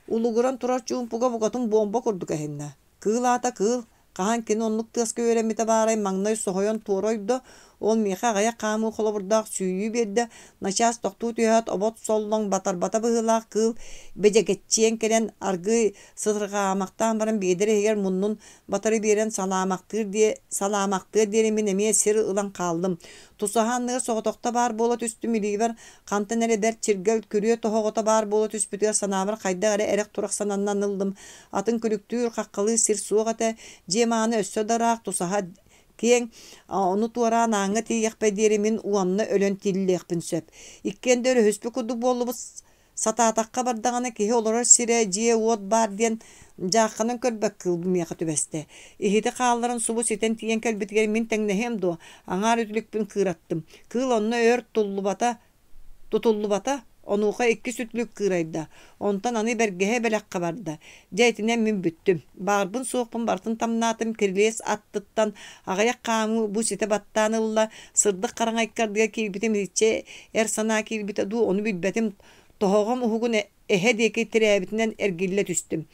Улугуран турар чуумпуга букатын буомба курдук эһиннэ. Кыыл аата кыыл, хаһан кини оннук тыаска үөрэммитэ баарай маҥнай соһуйан туора ойдо, ол миэхэ аҕыйах хаамыы холобурдаах сүүйүү биэрдэ, начаас тохтуу түһээт обот соллоҥ батарбата быһыылаах кыыл бэдьэгэччийэн кэлэн аргыый сытырҕаамахтаан баран биэдэр иһигэр муннун батары биэрэн салаамахтыыр диэ салаамахтыар диэри мин эмиэ сир ылан хааллым. Тусаһа анныгар соҕотохто баар буола түстүм илиибэр Хантан эрэ бэрт чиргэл күрүө тоһоҕото баар буола түспүтүгэр санаабар хайдах эрэ эрэх-турах сананан ыллым. Атын күлүктүүр, хаххалыыр сир суох этэ. Дьиэм аана өссө да ыраах, тусаһа киэҥ, ону туораан ааҥҥа тиийиэхпэр диэри мин уонна өлөн тиллиэхпин сөп. Иккиэн да өрүһүспүт курдук буоллубут. Сатаатахха бардаҕына киһи олорор сирэ, дьиэ-уот баар диэн дьаахханан көрбөт кыыл миэхэ түбэстэ. Иһити хаалларан субу ситэн тиийэн кэлбитигэр мин тэҥнэһиэм дуо, аҥаар үтүлүкпүн кыыраттым. Кыыл онно өр туллубата, тутуллубата, онуоха иккис үтүлүк кыырайда. Онтон аны бэргэһэ бэлэххэ барда. Дьэ итинэн мин бүттүм. Баарбын-суохпун барытын тамнаатым, кирилиэс аттыттан аҕыйах хаамыы бу ситэ баттаан ылла, сырдык хараҥа икки киирбитим итиччэ эр санаа киирбитэ дуу, ону билбэтим. Тоһоҕом уһугун эһэ диэки тирээбитинэн эргиллэ түстүм.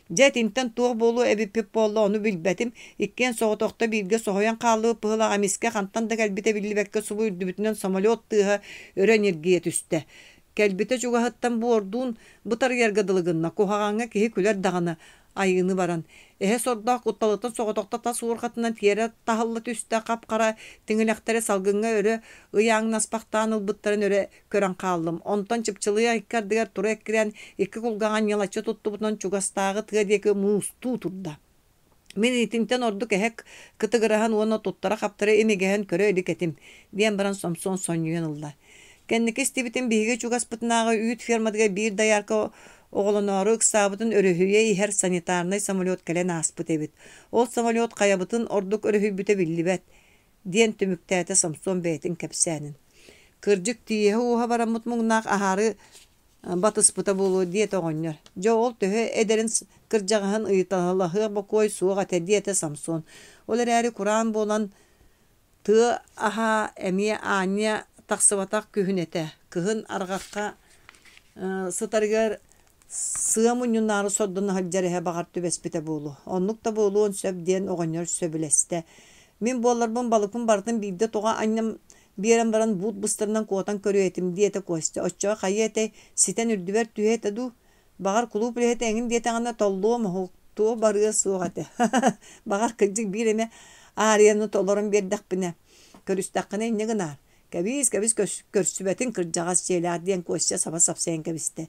Дьэ итинтэн туох буолуо эбиппит буолла, ону билбэтим. Иккиэн соҕотохто бииргэ соһуйан хааллыбыт быһыылаах эмискэ хантан да кэлбитэ биллибэккэ субу үрдүбүтүнэн самолет тыаһа өрө ньиргийэ түстэ. Кэлбитэ чугаһыттан буордуун бытарыйарга дылы гынна, куһаҕаҥҥа киһи күлэр даҕаны, айыыны баран, эһэ сордоох кутталыттан соҕотохто тас уорҕатынан тиэрэ таһылла түстэ, хап-хара тиҥилэхтэри салгыҥҥа өрө ыйааҥнаспахтаан ылбыттарын өрө көрөн хааллым. Онтон чыпчылыйа икки ардыгар тура эккирээн, икки кулгааҕын ньылаччы туттубутунан чугастааҕы тыа диэки муустуу турда. Мин итинтэн ордук эһэ кытыгыраһан уонна туттара-хаптара имигэһэн көрө илик этим, диэн баран Сомсуон сонньуйан ылла. Кэнники истибитим биһиги чугаспытынааҕы үүт ферматыгар биир доярка оҕолоноору ыксаабытын өрүһүйэ иһэр санитарнай самолет кэлэн ааспыт эбит. Ол самолет хайабытын ордук өрүһүйбүтэ биллибэт, диэн түмүктээтэ Сомсуон бэйэтин кэпсээнин. Кырдьык тииһэ-ууһа бараммыт муҥнаах аһаары Батыспыта буолуо диэтэ оҕонньор. Дьэ ол төһө эдэрин кырдьаҕаһын ыйыталаһыах бокуой суох этэ диэтэ Самсон. Ол эрээри кураан буолан тыа аһа эмиэ аанньа тахсыбатах күһүн этэ. Кыһын арҕахха сытарыгар сыа мунньунаары сордоно сылдьар эһэ баҕар түбэспитэ буолуо. Оннук да буолуон сөп диэн оҕонньор сөбүлэстэ. Мин буолларбын балыкпын барытын биирдэ тоҕо анньан биэрэн баран буут быстарынан куотан көрүө этим диэтэ Костя. Оччоҕо хайыа этэй, ситэн үрдүбэр түһүө этэ дуу? Баҕар кулууп үлэһитэ эҥин диэтэҕинэ толлуом оһуктуо барыа суох этэ. Баҕар кырдьык биир эмэ аарыйаны толорон биэрдэхпинэ, көрүстэххинэ инньэ гынаар. Кэбиис, кэбис көрсүбэтин кырдьаҕас дьиэлээх диэн Костя саба сапсыйан кэбистэ.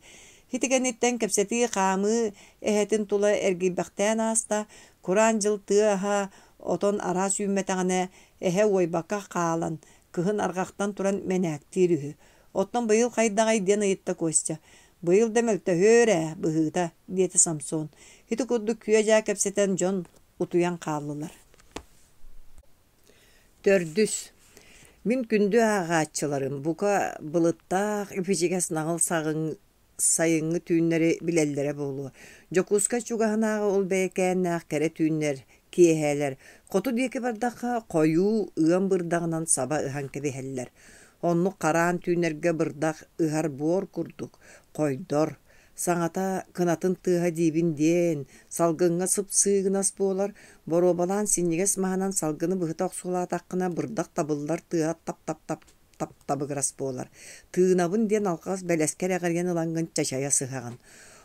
Ити кэнниттэн кэпсэтии хаамыы эһэтин тула эргийбэхтээн ааста. Кураан дьыл тыа аһа отон араас үүммэтэҕинэ эһэ уойбакка хаалан, кыһын арҕахтан туран мэнээктиир үһү. Оттон быйыл хайдаҕый диэн ыйытта Костя. Быйыл да мөлтөһүөр ээ, быһыыта, диэтэ Самсон. Ити курдук күө-дьаа кэпсэтэн дьон утуйан хааллылар. Төрдүс. Мин күндү ааҕааччыларым, бука, былыттаах, ипичигэс наҕыл саҕыҥ сайыҥҥы түүннэри билэллэрэ буолуо. Дьокуускай чугаһынааҕы ол бэйэкээннээх кэрэ түүннэр, киэһээлэр хоту диэки бардахха хойуу ыам бырдаҕынан саба ыһан кэбиһэллэр. Оннук хараан түүннэргэ бырдах ыһар буор курдук хойдор, саҥата кынатын тыаһа диибин диэн, салгыҥҥа сып-сыыгынас буолар, боруобалаан синньигэс маһынан салгыны быһыта охсуолаатаххына бырдах табыллар тыаһа тап-тап-тап тап-табыгырас буолар. Тыынабын диэн алҕас бэлэскэр эҕирийэн ылаҥҥын чачайа сыһаҕын.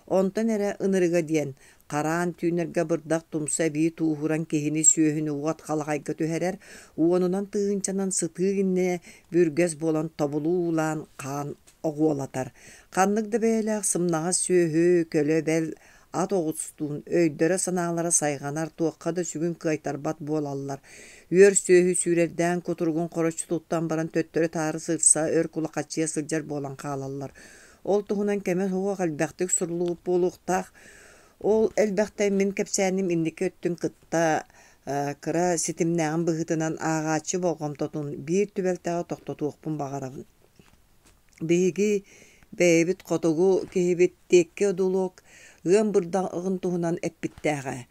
Онтон эрэ ынырыга диэн, хараан түүннэргэ бырдах тумса эбии тууһуран киһини сүөһүнү уот халаҕайга түһэрэр, уонунан тыһыынчанан сытыы иннэ бүргэс буолан тобулу уулаан хаан оҕуолатар. Ханнык да бэйэлээх сымнаҕас сүөһү, көлө бэл ат оҕустуун өйдөрө-санаалара сайҕанар, туохха да сүгүн кыайтарбат буолаллар. Үөр сүөһү сүүрэрдээн кутуругун хороччу туттан баран төттөрү-таары сырса, өр кулахаччыйа сылдьар буолан хаалаллар. Ол туһунан кэмэ суох элбэхтик суруллубут буолуохтаах. Ол элбэхтэн мин кэпсээним инники өттүн кытта кыра ситимнээҕин быһыытынан ааҕааччы болҕомтотун биир түбэлтэҕэ тохтотуохпун баҕарабын. Биһиги бэйэбит хотугу киһибит Тиэкки Одулок ыам бырдаҕын туһунан эппиттээҕэ: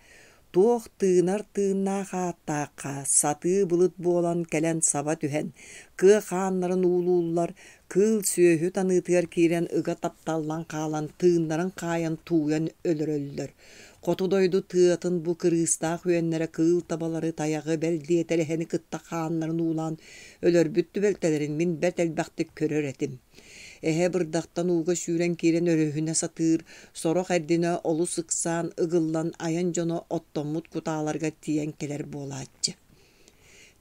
«Туох тыынар тыыннаах ааттаахха сатыы былыт буолан кэлэн саба түһэн, кыа хааннарын уулууллар, кыыл-сүөһү таныытыгар киирэн ыга тапталлан хаалан тыыннарын хаайан тууйан өлөрөллөр. Хоту дойду тыатын бу кырыыстаах үөннэрэ кыыл табалары, тайаҕы, бэл диэтэр эһэни кытта хааннарын уулаан өлөрбүт түбэлтэлэрин мин бэрт элбэхтик көрөр этим. Эһэ бырдахтан ууга сүүрэн киирэн өрүһүнэ сатыыр, сорох эрдинэ олус ыксаан, ыгыллан айан дьоно оттоммут кутааларыгар тиийэн кэлэр буолааччы.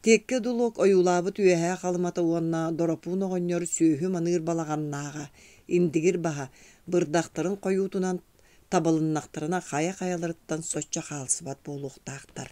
Тиэккэ Дулуок ойуулаабыт үөһээ Халымата уонна Доропуун оҕонньор сүөһү маныыр балаҕаннааҕа, Индигир баһа, бырдахтарын хойуутунан табылыннахтарына хайа-хайаларыттан соччо хаалсыбат буолуохтаахтар.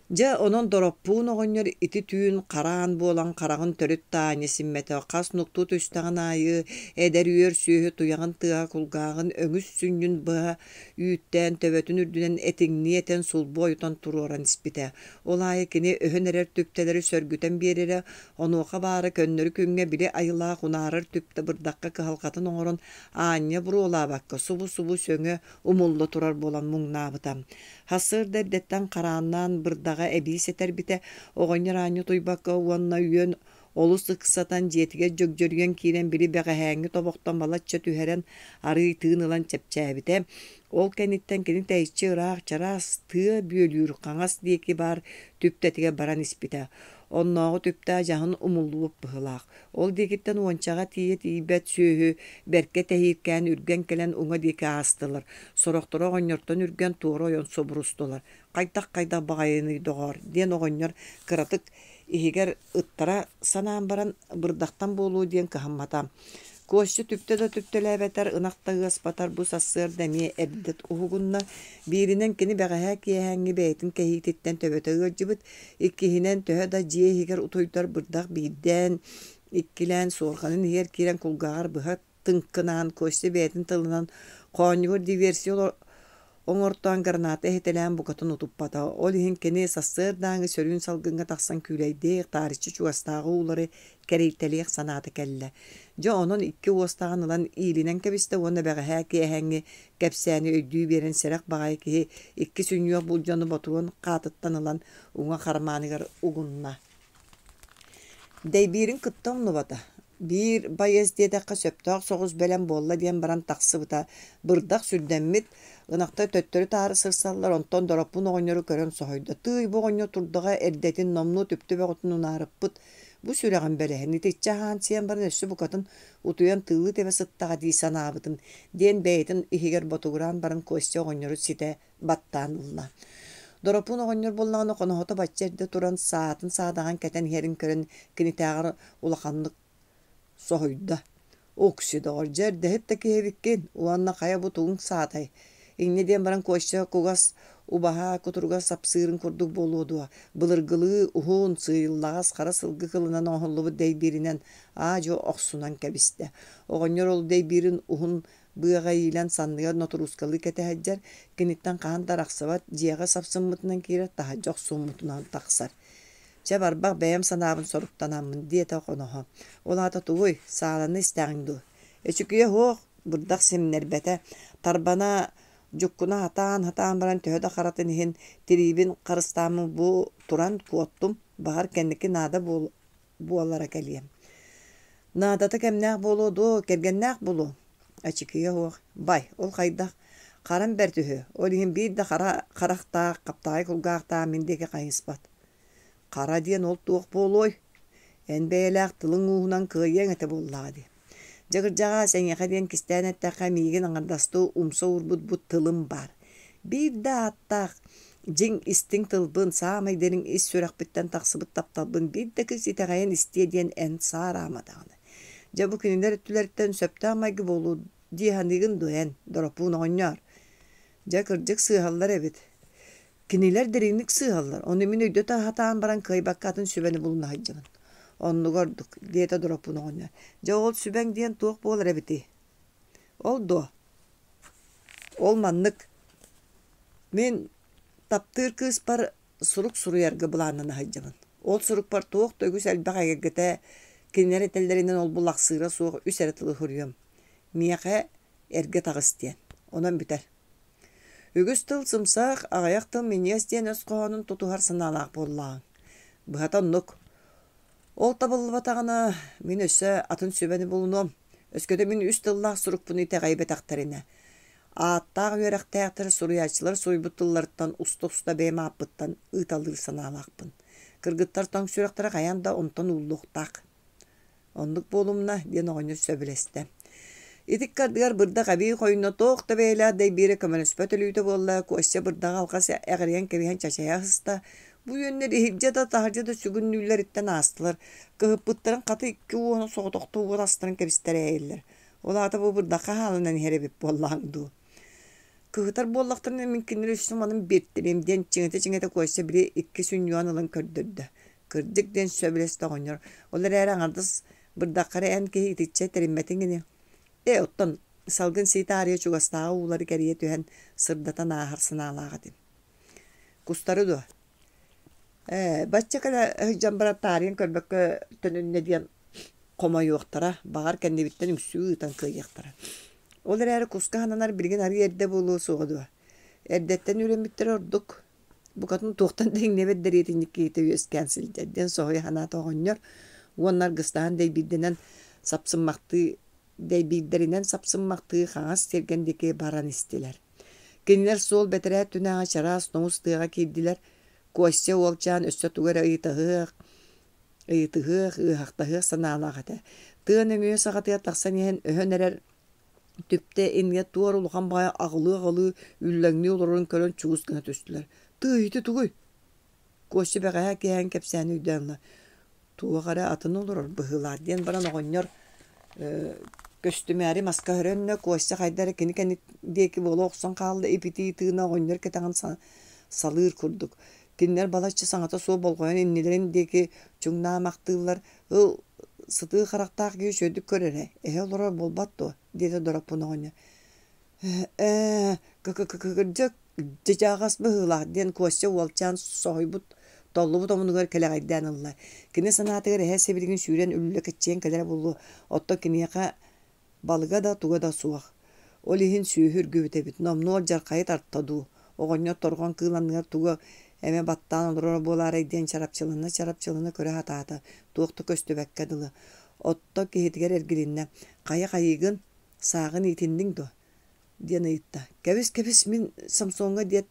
Дьэ, онон Дороппуун оҕонньор ити түүн хараан буолан хараҕын төрүт да аанньа симмэтэ, хас нуктуу түстэҕин аайы эдэр үөр сүөһү туйаҕын тыаһа кулгааҕын өҥүс сүнньүн быһа үүттээн төбөтүн үрдүнэн этиҥнии этэн сулбу ойутан туруоран испитэ. Ол аайы кини өһөн эрэр түптэлэри сөргүтэн биэрэрэ, онуоха баара көннөрү күҥҥэ били айылаах унаарар түптэ бырдахха кыһалҕатын оҥорон аанньа буруолаабакка субу-субу сөҥө умулла турар буолан муҥнаабыта. Сарсыарда эрдэттэн харааннаан бырдаҕа эбии сэтэрбитэ, оҕонньор аанньа утуйбакка уонна үөн олус ыксатан дьиэтигэр дьөгдьөрүйэн киирэн били бэҕэһээҥҥи тобохтон балачча түһэрэн арыый тыын ылан чэпчээбитэ. Ол кэнниттэн кини тэйиччи ыраах чараас тыа бүөлүүр хаҥас диэки баар түптэтигэр баран испитэ. Оннооҕу түптэ адьаһын умуллубут быһыылаах. Ол диэкиттэн уончаҕа тиийэ тиийбэт сүөһү бэркэ тэһииркээн үргэн кэлэн уҥа диэки аастылар, сорохторо оҕонньортон үргэн туора ойон субурустулар. «Хайдах-хайдах баҕайыный, доҕоор?» диэн оҕонньор кыратык иһигэр ыттара санаан баран, бырдахтан буолуо диэн кыһаммата. Костя түптэ да түптэлээбэтэр, ынах да ыаспатар бу сарсыарда эмиэ эрдэ уһугунна. Бииринэн кини бэҕэһээ киэһээҥҥи бэйэтин кэһиититтэн төбөтө ыалдьыбыт, Иккиһинэн, төһө да дьиэ иһигэр утуйдар бырдах биирдээн, иккилээн суорҕанын иһигэр киирэн кулгааҕар быһа тыҥкынаан Костя бэйэтин тылынан хоонньугар диверсия Оҥортоон граната эһитэлээн букатын утуппата. Ол иһин кини сарсыардааҥҥы сөрүүн салгыҥҥа тахсан күүлэйдиэх, таарыччы чугастааҕы уулары кэрийтэлиэх санаата кэллэ. Дьэ онон икки уостааҕын ылан иилинэн кэбистэ уонна бэҕэһээ киэһээҥҥи кэпсээни өйдүү биэрэн сэрэх баҕайы киһи икки сүнньүөх булдьаны ботуруон хаатыттан ылан уҥа хармааныгар угунна. Дэйбиирин кытта умнубата. Биир байыас диэтэххэ сөптөөх соҕус бэлэм буолла диэн баран тахсыбыта. Бырдах сүрдэммит, ынахтар төттөрү-таары сырсаллар, онтон Дороппун оҕонньору көрөн соһуйда: «Тыый, бу оҕонньор турдаҕа эрдэтин номнуо түптэ бөҕөтүн унаарыппыт. Бу сүрэҕим бэлэһин, итиччэ аһаан-сиэн баран өссө букатын утуйан тыылыы тэбэ сыттаҕа дии санаабытым», диэн бэйэтин иһигэр ботугураан баран Костя оҕонньору ситэ баттаан ылла. Доропуун оҕонньор буоллаҕына хоноһото бачча эрдэ туран саатын саадаҕын кэтэн иһэрин көрөн кинитээҕэр улаханнык соһуйда. «Укси, доҕор, дьэ эрдэһит да киһи эбиккин уонна хайа бу тугуҥ саатай?» Инньэ диэн баран Костя кугас убаһа кутуруга сапсыырын курдук буолуо дуо, былыргылыы уһун, сыыйыллаҕас хара сылгы кылынан оҥоһуллубут дэйбииринэн аа-дьуо охсунан кэбистэ. Оҕонньор ол дэйбиирин уһун Быаҕа иилэн санныгар нотуруускалыы кэтэ сылдьар, киниттэн хаһан да арахсыбат, дьиэҕэ сапсыммытынан киирэр, таһырдьа охсуммутунан тахсар. «Чэ, барбах бэйэм санаабын соруктанаммын», диэтэ хоноһо. «Ол аата тугуй, сааланы истэҕиҥ дуо?» Эчикийэ суох, бырдах симнэрбэтэ. Тарбана дьуккуна сатаан-сатаан баран төһө да харатын иһин тириибин харыстааммын бу туран куоттум, баҕар кэнники наада буолара кэлиэ. Наадата кэмнээх буолуо дуо, кэргэннээх буолуо? Ачыкыйа суох. Бай, ол хайдах? Харам бэрт үһү. Ол иһин биир да хара харахтаах, хаптаҕай кулгаахтаах мин диэки хайыспат. Хара диэн ол туох буолуой? Эн бэйэлээх тылыҥ ууһунан кыайыаҥ этэ буоллаҕа дии. Дьэ кырдьаҕаас, эйиэхэ диэн кистээн эттэххэ, миигин аҥардастыы умса уурбут бу тылым баар. Биир да ааттаах, дьиҥ истиҥ тылбын, саамай дириҥ ис сүрэхпиттэн тахсыбыт тапталбын биир да кыыс итэҕэйэн истиэ диэн эн саараама даҕаны. Дьэ бу кинилэр өттүлэриттэн сөптөөх майгы буолуо дии саныыгын дуо эн, Доропуун оҕонньоор? Дьэ, кырдьык сыыһаллар эбит. Кинилэр дириҥник сыыһаллар, ону мин өйдөтө сатаан баран кыайбакка атын сүбэни булуна сылдьабын. Оннуга ордук, диэтэ Дороппун оҕонньор. Дьэ ол сүбэҥ диэн туох буолар эбитий? Ол дуо? Ол маннык. Мин таптыыр кыыспар сурук суруйарга былааннана сылдьабын. Ол сурукпар туох да үгүс элбэх эгэлгэтэ кинилэр этэллэринэн ол булахсыыра суох үс эрэ тылы суруйуом. Миэхэ эргэ таҕыс диэн. Онон бүтэр. Үгүс тыл сымсах, аҕыйах тыл минньигэс диэн өс хоһоонун тутуһар санаалаах буоллаҕыҥ. Быһата оннук. Ол табыллыбатаҕына, мин өссө атын сүбэни булунуом. Өскөтө мин үс тыллаах сурукпун итэҕэйбэтэхтэринэ, ааттаах үөрэхтээхтэр суруйааччылар суруйбут тылларыттан уста-уста бэйэм ааппыттан ыыталыыр санаалаахпын. Кыргыттар тоҥ сүрэхтэрэ хайаан да онтон ууллуохтаах. Оннук буолумна, диэн оҕонньор сөбүлэстэ. Ити ыккардыгар бырдах эбии хойуна туох да бэйэлээх дэйбиирэ көмөлөспөт өлүүтэ буолла, Костя бырдаҕы алҕас эҕирийэн кэбиһэн чачайа сыста. Бу үөннэр иһирдьэ да таһырдьа да сүгүннүүллэриттэн аастылар, кыһыппыттарын хата икки уону соҕотохто уот астаран кэбистэрээйэллэр. Ол аата бу бырдахха хааланан иһэр эбит буоллаҕыҥ дуу. Кыһытар буоллахтарына мин кинилэри үс сыманын биэртэлиэм диэн чиҥэтэ-чиҥэтэ Костя били икки сүнньүөҕүн ылан көрдөрдө. Кырдьык диэн сөбүлэстэ оҕонньор. Ол эрээри аҥардас бырдахха эрэ эн киһи итиччэ тэриммэтиҥ ини. Ээ, оттон салгын сии таарыйа чугастааҕы уулары кэрийэ түһэн сырдатан ааһар санаалаах этим. Кустары дуо? Ээ, бачча кэлэ сылдьан баран таарыйан көрбөккө төнүннэ диэн хомойуохтара, баҕар кэннибиттэн үҥсүү ыытан кыайыахтара. Ол эрээри куска сананар билигин арыый эрдэ буолуо суоҕа дуо? Эрдэттэн үөрэммиттэрэ ордук. Букатын туохтан да иҥнэбэт дэриэтинньик киһитэ үөскээн сылдьар диэн соһуйа санаата оҕонньор уонна аргыстаһан дэйбиирдэнэн сапсыммахтыы дэйбиирдэринэн сапсыммахтыы хаҥас тиэргэн диэки баран истилэр. Кинилэр суол бэтэрээ өттүнээҕи чараас тоҥус тыаҕа киирдилэр. Костя уолчаан өссө тугу эрэ ыйытаһыах, ыйытыһыах, ыаһахтаһыах санаалаах этэ. Тыа нөҥүө саҕатыгар тахсан иһэн өһөн эрэр Түптэ иннигэр туор улахан баҕайы аҕылыы-аҕылыы үллэҥнии олорорун көрөн чугус гына түстүлэр: «Тыый, ити тугуй?» Костя бэҕэһээ киэһээҥ кэпсээни өйдөөн ылла: «Туох эрэ атын олорор быһыылаах» диэн баран оҕонньор көстүмээри маска өһөрөннө, Костя хайда эрэ кини кэннин диэки буола охсон хаалла, ип-итии тыына оҕонньор кэтэҕин салыыр курдук. Кинилэр балачча саҥата суох болҕойон иннилэрин диэки чуҥнаамахтыыллар, «Ыл, сытыы харахтаах киһи үчүгэйдик көр эрэ, эһэ олорор буолбат дуо?» диэтэ Дороппун оҕонньор. Ээ, кы-кы-кырдьык, дьадьаҕас быһыылаах диэн Костя уолчаан соһуйбут, толлубут омунугар кэлэҕэйдээн ылла. Кини санаатыгар эһэ сибилигин сүүрэн үллэ кэччийэн кэлэрэ буолуо, оттон киниэхэ балыга да, туга да суох. Ол иһин сүөһү үргүбүт эбит, номнуо алдьархайы тарта дуу, оҕонньор торҕон кыыл анныгар тугу эмэ баттаан олороро буолаарай диэн чарапчылана-чарапчылана көрө сатаата, туох да көстүбэккэ дылы. Оттон киһитигэр эргилиннэ: «Хайа хайыыгын, сааҕын иитинниҥ дуо?» диэн ыйытта. «Кэбис, кэбис, мин Самсоҥҥа» диэт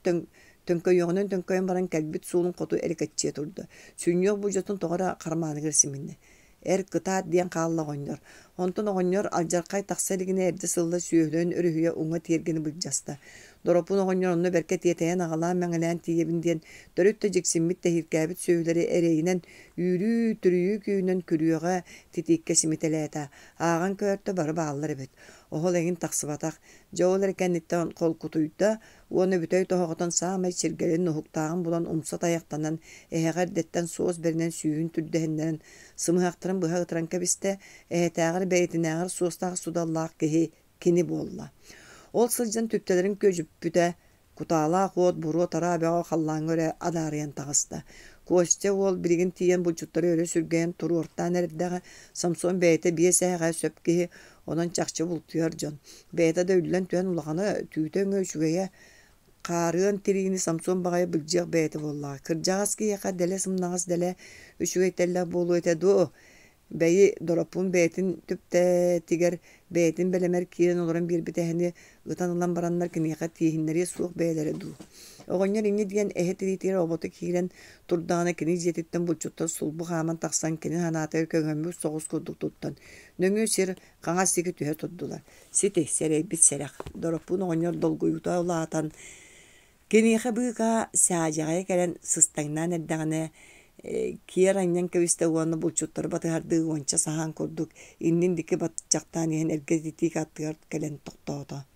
төҥкөйүөҕүнэн төҥкөйөн баран кэлбит суолун хоту эрикэччийэ турда. Сүнньүөх будьатын тоҕо эрэ хармааныгар симиннэ. Эр кытаат диэн хаалла оҕонньор. Онтон оҕонньор алдьархай тахса илигинэ эрдэ сылла сүөһүлээн өрүһүйэ уҥа тиэргэни былдьаста. Дороппун оҕонньор онно бэркэ тиэтэйэн аҕалаан-мэҥилээн тиийэбин диэн төрүт да дьиксиммит тэһииркээбит сүөһүлэри эрэйинэн үүрүү, түрүйүү күүһүнэн күрүөҕэ, титииккэ симитэлээтэ. Ааҕан көөртө бары бааллар эбит. Оһол эҥин тахсыбатах. Дьэ ол эрэ кэнниттэн холкутуйда уонна бүтэй тоһоҕотон саамай чиргэлин уһуктааҕын булан умса тайахтанан, эһэҕэ эрдэттэн суос бэринэн сүүһүн түрдэһиннэрэн, сымыһахтарын быһа ытыран кэбистэ, эһэтээҕэр бэйэтинээҕэр суостаах судаллаах киһи кини буолла. Ол сылдьан түптэлэрин күөдьүппүтэ, Кутаалаах уот буруо-тараа бөҕө халлааҥҥа өрө адаарыйан таҕыста. Костя уол билигин тиийэн булчуттары өрө сүргэйэн туруортаан эрдэҕэ, Самсон бэйэтэ биэс эһэҕэ сөп киһи, онон чахчы бултуйар дьон. Бэйэтэ да үллэн түһэн улахана, түүтэ-өҥө үчүгэйэ, хаарыан тириини Самсон баҕайы былдьыах бэйэтэ буоллаҕа. Кырдьаҕас киһиэхэ дэлэ сымнаҕас дэлэ үчүгэй тэллэх буолуо этэ дуо? Бэйи, Дороппуун бэйэтин түптэтигэр, бэйэтин бэлэмэр киирэн олорон биэрбит эһэни ытан ылан бараннар киниэхэ тииһиннэриэ суох бэйэлэрэ дуу. Оҕонньор инньэ диэн эһэ тириитигэр обото киирэн турдаҕына кини дьиэтиттэн булчуттар сулбу хааман тахсан кини санаатыгар көҥөммүт соҕус курдук туттан, нөҥүө сир хаҥас диэки түһэ турдулар. Сити, сэрэйбит сэрэх. Дороппуун оҕонньор долгуйуута улаатан, Киниэхэ быыкаа саадьаҕайа кэлэн сыстаҥнаан эрдэҕинэ киэр анньан кэбистэ уонна булчуттары батыһардыы уонча саһаан курдук иннин диэки баччахтаан иһэн эргэ титиик аттыгар кэлэн тохтоото.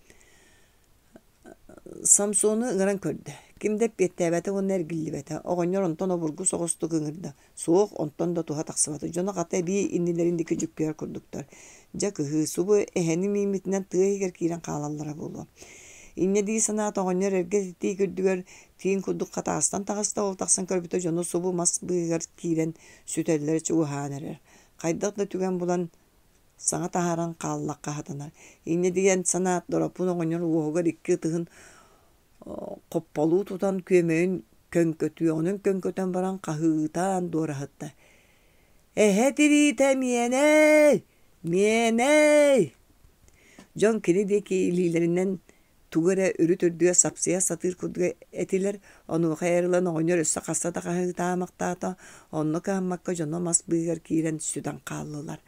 Самсону ыҥыран көрдө. Ким да эппиэттээбэтэ уонна эргиллибэтэ. Оҕонньор онтон обургу соҕустук ыҥырда. Суох, онтон да туһа тахсыбата. Дьоно хата эбии иннилэрин диэки дьүккүйэр курдуктар. Дьэ кыһыы, субу эһэни мииммитинэн тыа иһигэр киирэн хаалаллара буолуо. Инньэ дии санаата оҕонньор эргэ тиик үрдүгэр тииҥ курдук хатаастан таҕыста, ол тахсан көрбүтэ дьоно субу мас быыһыгар киирэн сүтэллэрэ чугаһаан эрэр. Хайдах да түгэн булан саҥа таһааран хааллахха сатанар. Инньэ диэн санаат Дороппун оҕонньор уоһугар икки ытыһын хопполуу тутан күөмэйин көҥкөтүөҕүнэн көҥкөтөн баран хаһыытаан дуораһытта: «Эһэ тириитэ миэнэй! Миэнэй!» Дьон кини диэки илиилэринэн тугу эрэ үрүт үрдүгэр сапсыйа сатыыр курдук этилэр, онуоха эр ылан оҕонньор өссө хаста да хаһыытаамахтаата, онно кыһаммакка дьоно мас быыһыгар киирэн сүтэн хааллылар.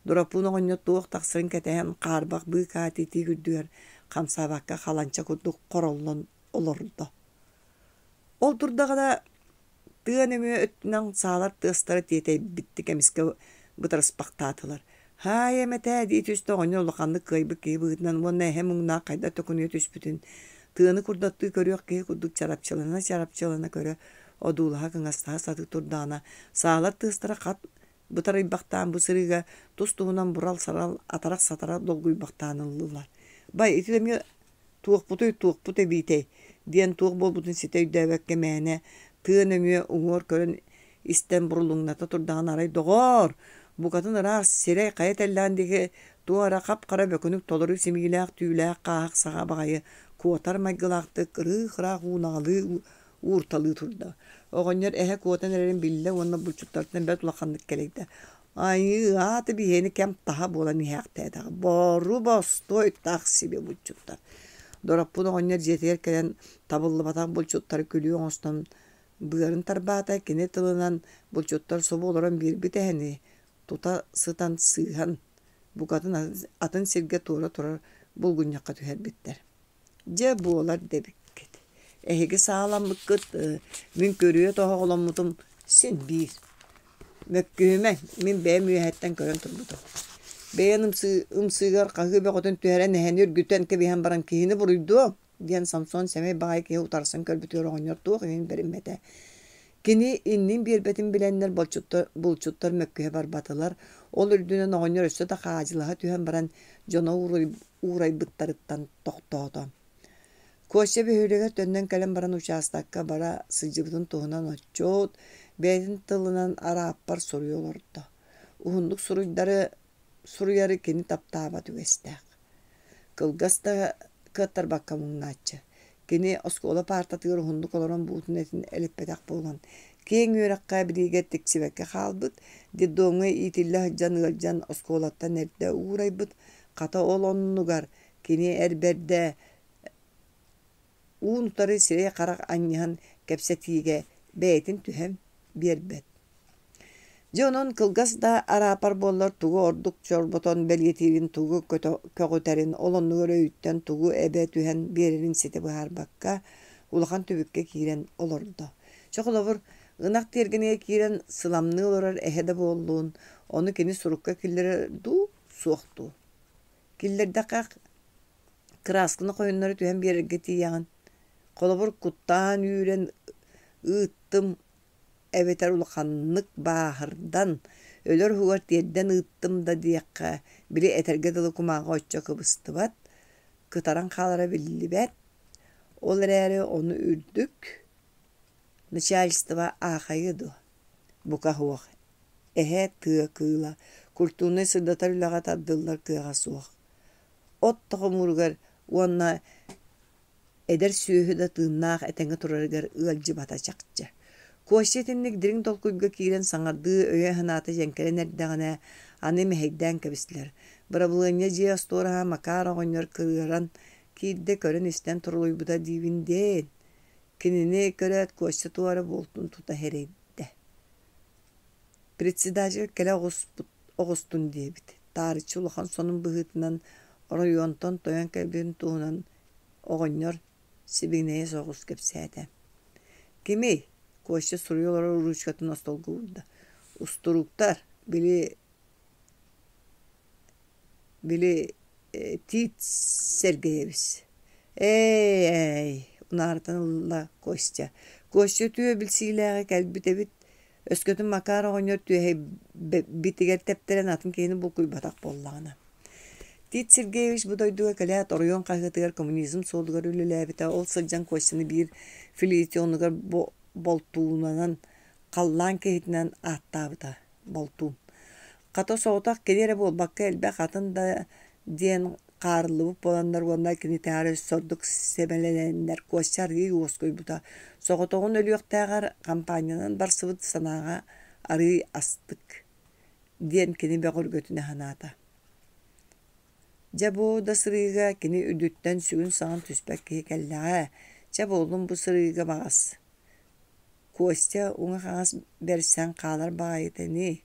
Дороппуун оҕонньор туох тахсарын кэтэһэн хаарбах быыкаа титиик үрдүгэр хамсаабакка халанча курдук хороллон олордо. Ол турдаҕына тыа нөҥүө өттүнэн саалар тыастара тиэтэйбиттик эмискэ бытарыспахтаатылар. «Һаай эмэтээ» дии түстэ оҕонньор улаханнык кыайбыт киһи быһыытынан уонна эһэ муҥнаах хайдах төкүнүйэ түспүтүн тыаны курдаттыы көрүөх киһи курдук чарапчылана-чарапчылана көрө, одуулаһа кыҥастаһа сатыы турдаҕына, саалар тыастара хат бытарыйбахтаан бу сырыыга тус-туһунан бурал-сарал, атарах-сатарах долгуйбахтаан ыллылар. «Бай, ити эмиэ туохпутуй, туохпут эбиитэй?» диэн туох буолбутун ситэ өйдөөбөккө мээнэ тыа нөҥүө уҥуор көрөн истэн бурулуҥната турдаҕына арай доҕоор, букатын ыраах сирэй хайа тэллэҕин диэки туох эрэ хап-хара бөкүнүк толору симиилээх түүлээх хааһах саҕа баҕайы куотар майгылаахтык ырыых-ыраах уунаҕалыы уурталыы турда. Оҕонньор эһэ куотан эрэрин биллэ уонна булчуттартан бэрт улаханнык кэлэйдэ. Айыы, аата биһиэни кэм таһа буолан иһээхтээтэҕэ. Бору бостуой таах сибиэ булчуттар. Дороппун оҕонньор дьиэтигэр кэлэн табыллыбатах булчуттары күлүү оҥостон быарын тарбаата, кини тылынан булчуттар субу олорон биэрбит эһэни тута сытан сыыһан, букатын атын сиргэ туора турар булгунньахха түһэрбиттэр. Дьэ буолар дэбиккит. Эһиги сааламмыккыт, мин көрүө тоһоҕоломмутум син биир. Мөккүһүмэҥ, мин бэйэм үөһэттэн көрөн турбутум. Бэйэн ымсыыгар хаһыы бөҕөтүн түһэрэн эһэни үргүтэн кэбиһэн баран киһини буруйдуоҥ диэн Самсон сэмэй баҕайы киһи утарсан көрбүтүгэр оҕонньор туох иһин бэриммэтэ. Кини иннин биэрбэтин билэннэр булчуттар мөккүһэ барбатылар. Ол үрдүнэн оҕонньор өссө да хаадьылаһа түһэн баран дьоно уурайбыттарыттан тохтоото. Костя бөһүөлэгэр төннөн кэлэн баран учаастакка бара сылдьыбытын туһунан отчуот, бэйэтин тылынан арааппар суруйа олордо. Уһуннук суруйдары суруйары кини таптаабат үгэстээх. Кылгас да кыаттарбакка муҥнааччы. Кини оскуола паартатыгар уһуннук олорон буутун этин элиппэтэх буолан, киэҥ үөрэххэ билиигэ тиксибэккэ хаалбыт, детдомҥа иитиллэ сылдьан ыалдьан оскуолаттан эрдэ уурайбыт, хата ол оннугар кини эр бэрдэ уун-утары сирэй-харах анньыһан кэпсэтиигэ бэйэтин түһэн биэрбэт. Дьэ онон кылгас да араапар буоллар тугу ордук чорботон бэлиэтиирин, тугу көҕүтэрин, ол оннугар өйүттэн тугу эбэ түһэн биэрэрин ситэ быһаарбакка, улахан түбүккэ киирэн олордо. Чэ холобур, ынах тиэргэнигэр киирэн сыламныы олорор эһэ да буоллун, ону кини сурукка киллэрэр дуу, суох дуу? Киллэрдэххэ кыраасканы хойуннары түһэн биэрэргэ тиийэҕин. Холобур, куттаан үүрэн ыыттым эбэтэр улаханнык бааһырдан, өлөр уһугар тиэрдэн ыыттым да диэххэ, били этэргэ дылы кумааҕы оччо кыбыстыбат, кытаран хаалара биллибэт. Ол эрээри ону үрдүк начальство аахайыа дуо? Бука суох. Эһэ тыа кыыла, культурнай сырдатар үлэҕэ тардыллар кыаҕа суох. От да хомууругар уонна эдэр сүөһү да тыыннаах этэҥҥэ турарыгар ыалдьыбата чахчы. Костя итинник дириҥ толкуйга киирэн саҥардыы өйө-санаата дьэҥкэрэн эрдэҕинэ, аны мэһэйдээн кэбистилэр. Бырабылыанньа дьиэ остуораһа Макар оҕонньор кырыаран киирдэ көрөн-истэн турулуйбута диибин диэн. Кинини көрөөт Костя туох эрэ буолтун тута сэрэйдэ. Председатель кэлэ оҕуспут оҕустун диэбит. Таарыччы улахан сонун быһыытынан оройуонтан тойон кэлбитин туһунан оҕонньор сибигинэйэ соҕус кэпсээтэ. «Кимий?» Костя суруйа олорор уруучукатын остуолга уурда. «Устурууктар, били били Тиит Сэргэйэбис». «Ээ-эй» унаарытан ылла Костя. Костя үтүө билсиилээҕи кэлбит эбит Өскөтүн Макар оҕонньор түөһэйбитигэр тэптэрэн атын киһини булкуйбатах буоллаҕына. Тит Сергеевич бу дойдуга кэлээт оройуон хаһыатыгар коммунизм суолугар үлэлээбитэ. Ол сылдьан Костяны биир филитионугар болтуунанан халлаан киһитинэн ааттаабыта. Болтуун. Хата соҕотох кини эрэ буолбакка элбэх атын да диэн хаарыллыбыт буоланнар уонна кинитээҕэр өссө ордук сэмэлэнэннэр Костя арыый уоскуйбута. Соҕотоҕун өлүөхтээҕэр хампаанньанан барсыбыт санааҕа арыый астык диэн кини бөҕөргөтүнэ санаата. Дьэ бу да сырыыга кини үрдүттэн сүгүн-саҕын түспэт киһи кэллэҕэ. Чэ буоллун бу сырыыга баҕас. Костя уҥа-хаҥас бэрсэн хаалар баҕайыта ини.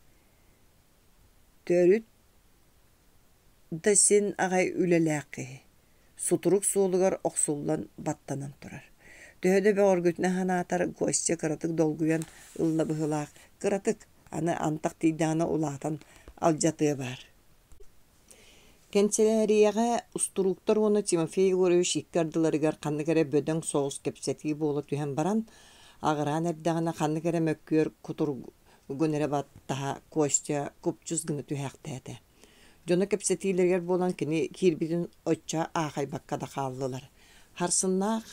Төрүт да син аҕай үлэлээх киһи, сутурук суолугар охсуллан баттанан турар. Төһө да бөҕөргөтүнэ санаатар, Костя кыратык долгуйан ылла быһыылаах, кыратык, аны антах тиийдэҕинэ улаатан алдьатыа баар. Кэнсэлээрийэҕэ устурууктар уонна Тимофей Егорович икки ардыларыгар ханнык эрэ бөдөҥ соҕус кэпсэтии буола түһэн баран, аҕыраан эрдэҕинэ ханнык эрэ мөккүөр кутуругун эрэ баттаһа Костя купчус гына түһээхтээтэ. Дьоно кэпсэтиилэригэр буолан кини киирбитин оччо аахайбакка да хааллылар. Харсыннаах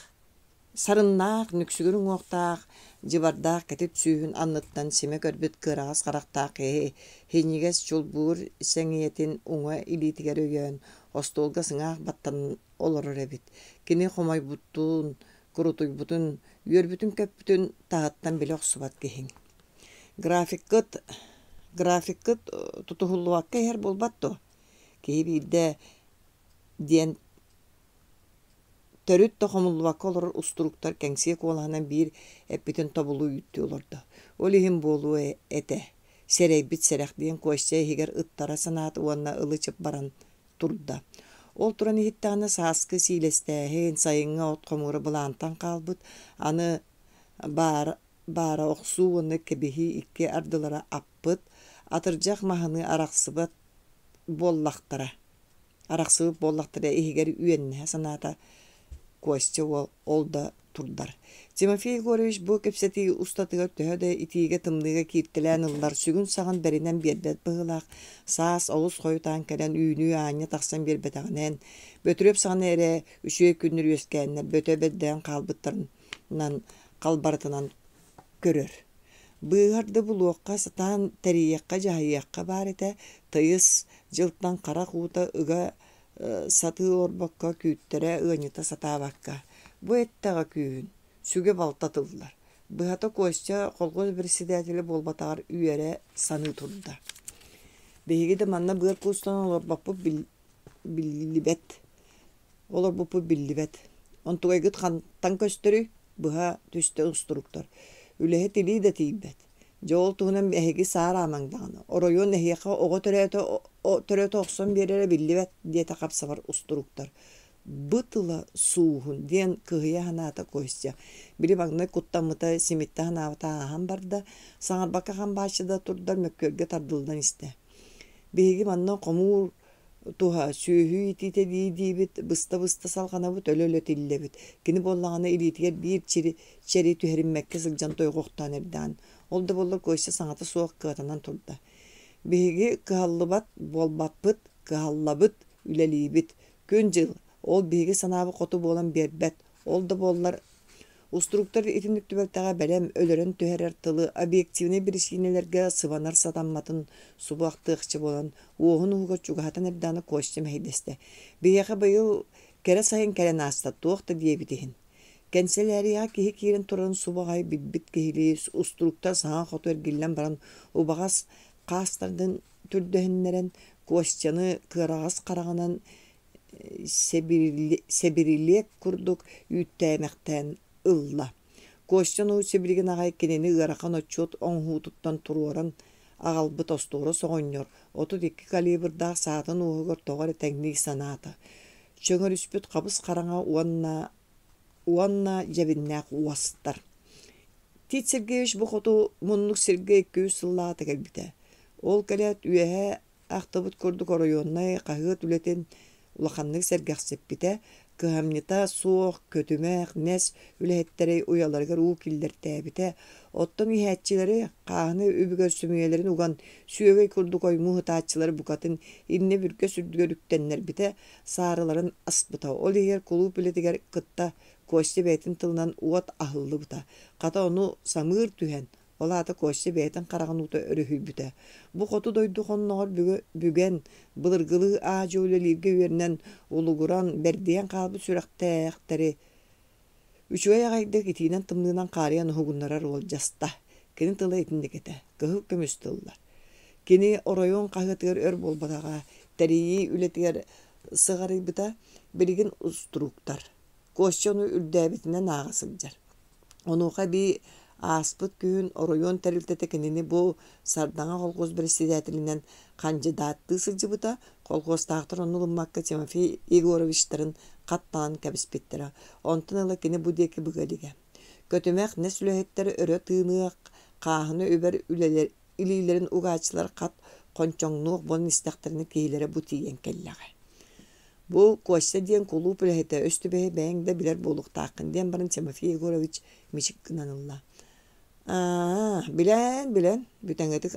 Сарыннаах, нүксүгүр уҥуохтаах, дьыбардаах кэтит сүүһүн анныттан симэ көрбүт кыараҕас харахтаах киһи синньигэс чулбуур сэҥийэтин уҥа илиитигэр өйөөн, остуолга сыҥаах баттанан олорор эбит. Кини хомойбутун, курутуйбутун, үөрбүтүн-көппүтүн таһыттан билэ охсубат киһиҥ. Графиккыт, графиккыт тутуһуллубакка иһэр буолбат дуо? Киһи биирдэ диэн Төрүт да хомуллубакка олорор устурууктар кэҥсиэ куолаһынан биир эппитин тобулу үүттүү олордо. Ол иһин буолуо этэ, сэрэйбит сэрэх диэн Костя иһигэр ыттара санаата уонна ылы-чып баран турда. Ол туран иһиттэҕинэ сааскы сиилэстээһин, сайыҥҥы от хомуура былаантан хаалбыт, аны баара, баара охсуу уонна кэбиһии икки ардылара аппыт, атырдьах маһыныы арахсыбат буоллахтара Арахсыбыт буоллахтара иһигэр үөннэһэ санаата Костя уол ол да турдар. Тимофей Егорович бу кэпсэтии устатыгар төһө да итиигэ-тымныыга кииртэлээн ыллар, сүгүн-саҕын бэринэн биэрбэт быһыылаах, саас олус хойутаан кэлэн үүнүү аанньа тахсан биэрбэтэҕинэн, Бөтүрүөп саҕана эрэ үчүгэй күннэр үөскээннэр бөтө бэрдээн хаалбыттарынан халбарытынан көрөр. Быыһар да булуохха, сатаан тэрийиэххэ-дьаһайыахха баар этэ, тыйыс дьылтан харах уута ыга сатыы олорбокко, күүттэрэ, ыанньыта сатаабакка. Бу эттэҕэ күүһүн, сүгэ-балта тыллар. Быһата Костя колхоз председателэ буолбатаҕар үөрэ саныы турда. Биһиги да манна быар куустан олорбоппут биллибэт Олорбуппут биллибэт. Онтугайгыт хантан көстөрүй? Быһа түстэ устуруктар. Үлэһит илии да тиийбэт. Дьэ ол туһунан эһиги саараамаҥ даҕаны. Оройуон эһиэхэ оҕо төрөөтө, төрөтө охсон биэрэрэ биллибэт, диэтэ хапсабар устуруктар. Бы тыла сууһун, диэн кыһыйа санаата Костя. Били маҥнай куттаммыта, симиттэ санаабыта ааһан барда. Саҥарбакка хам бааччы да турдар мөккүөргэ тардыллан истэ. Биһиги манна хомуур туһа, сүөһү иитиитэ дии-диибит, быста-быста салҕанабыт, өлө-өлө тиллэбит. Кини буоллаҕына илиитигэр биир чири, чэри түһэриммэккэ сылдьан тойҕохтоон эрдэҕин. Ол да буоллар Костя саҥата суох кыатанан турда. Биһиги кыһаллыбат буолбаппыт, кыһаллабыт, үлэлиибит. Күн-дьыл, ол биһиги санаабыт хоту буолан биэрбэт. Ол да буоллар Устуруктар итинник түбэлтэҕэ бэлэм, өлөрөн түһэрэр тылы объективнай биричиинэлэргэ сыбанар сатамматын субу ахтыахча буолан, уоһун уһугар чугаһатан эрдэҕинэ Костя мэһэйдэстэ: «Биһиэхэ быйыл кэрэ сайын кэлэн ааста, туох да диэбит иһин». Кэнсэлээрийэҕэ киһи киирэн турарын субу аҕай билбит киһилии устуруктар саҥа хоту эргиллэн баран убаҕас хаастарын түрдэһиннэрэн Костяны кыараҕас хараҕынан сэбирилиэк курдук үүттээмэхтээн ылла. Костя ону сибилигин аҕай кинини ыарахан отчуот оҥоһуутуттан туруоран аҕалбыт остуорас оҕонньор 32 калибрдаах саатын уоһугар тоҕо эрэ тэҥнии санаата. Чөҥөрүспүт хабыс-хараҥа уонна уонна дьэбиннээх уостар. Тит Сергеевич бу хоту муннук сиргэ 200 сыллааҕыта кэлбитэ. Ол кэлээт үөһэ Ахтыбыт курдук оройуоннай хаһыат үлэтин улаханнык сэргэхсиппитэ, кыһамньыта суох, көтүмэх, нэс үлэһиттэри уйаларыгар уу киллэртээбитэ, оттон иһээччилэри хааһына үбүгэр сөмүйэлэрин уган, сүөгэй курдук оймуу сытааччылары букатын иннэ-бүргэс үрдүгэр үктэннэрбитэ, саарыларын аспыта. Ол иһигэр кулууп үлэтигэр кытта Костя бэйэтин тылынан уот аһыллыбыта. Хата ону самыыр түһэн, Ол аата Костя бэйэтин хараҕын уута өрүһүйбүтэ. Бу хоту дойду хонноҕор бүгэн, былыргылыы аа-дьуо үлэлииргэ үөрэнэн, улугуран, бэрдийэн хаалбыт сүрэхтээхтэри үчүгэй аҕайдык итиинэн-тымныынан хаарыйан уһугуннарар уолдьаста. Кини тыла итинник этэ, кыһыл көмүс тыллар. Кини оройуон хаһыатыгар өр буолбатаҕа, тэрийии үлэтигэр сыҕарыйбыта, билигин устурууктар. Костя ону үрдээбитинэн ааҕа сылдьар. Онуоха эбии ааспыт күһүн оройуон тэрилтэтэ кинини бу Сардаҥа колхуос бэрэссэдээтэлинэн хандьыдааттыы сылдьыбыта, колхуостаахтар онну ылыммакка Тимофей Егоровичтарын хаттаан кэбиспиттэрэ. Онтон ыла кини бу диэки быга илигэ. Көтүмэх нэс үлэһиттэр өрө тыыныах, хааһына үбэр илиилэрин угааччылар хат хончоҥнуох буолан истэхтэринэ киһилэрэ бу тиийэн кэллэҕэ. Бу Костя диэн кулууп үлэһитэ өс түбэһэ бэйэҥ да билэр буолуохтааххын диэн баран Тимофей Егорович мичик гынан ылла. Аа, билэн, билэн, бүтэҥитик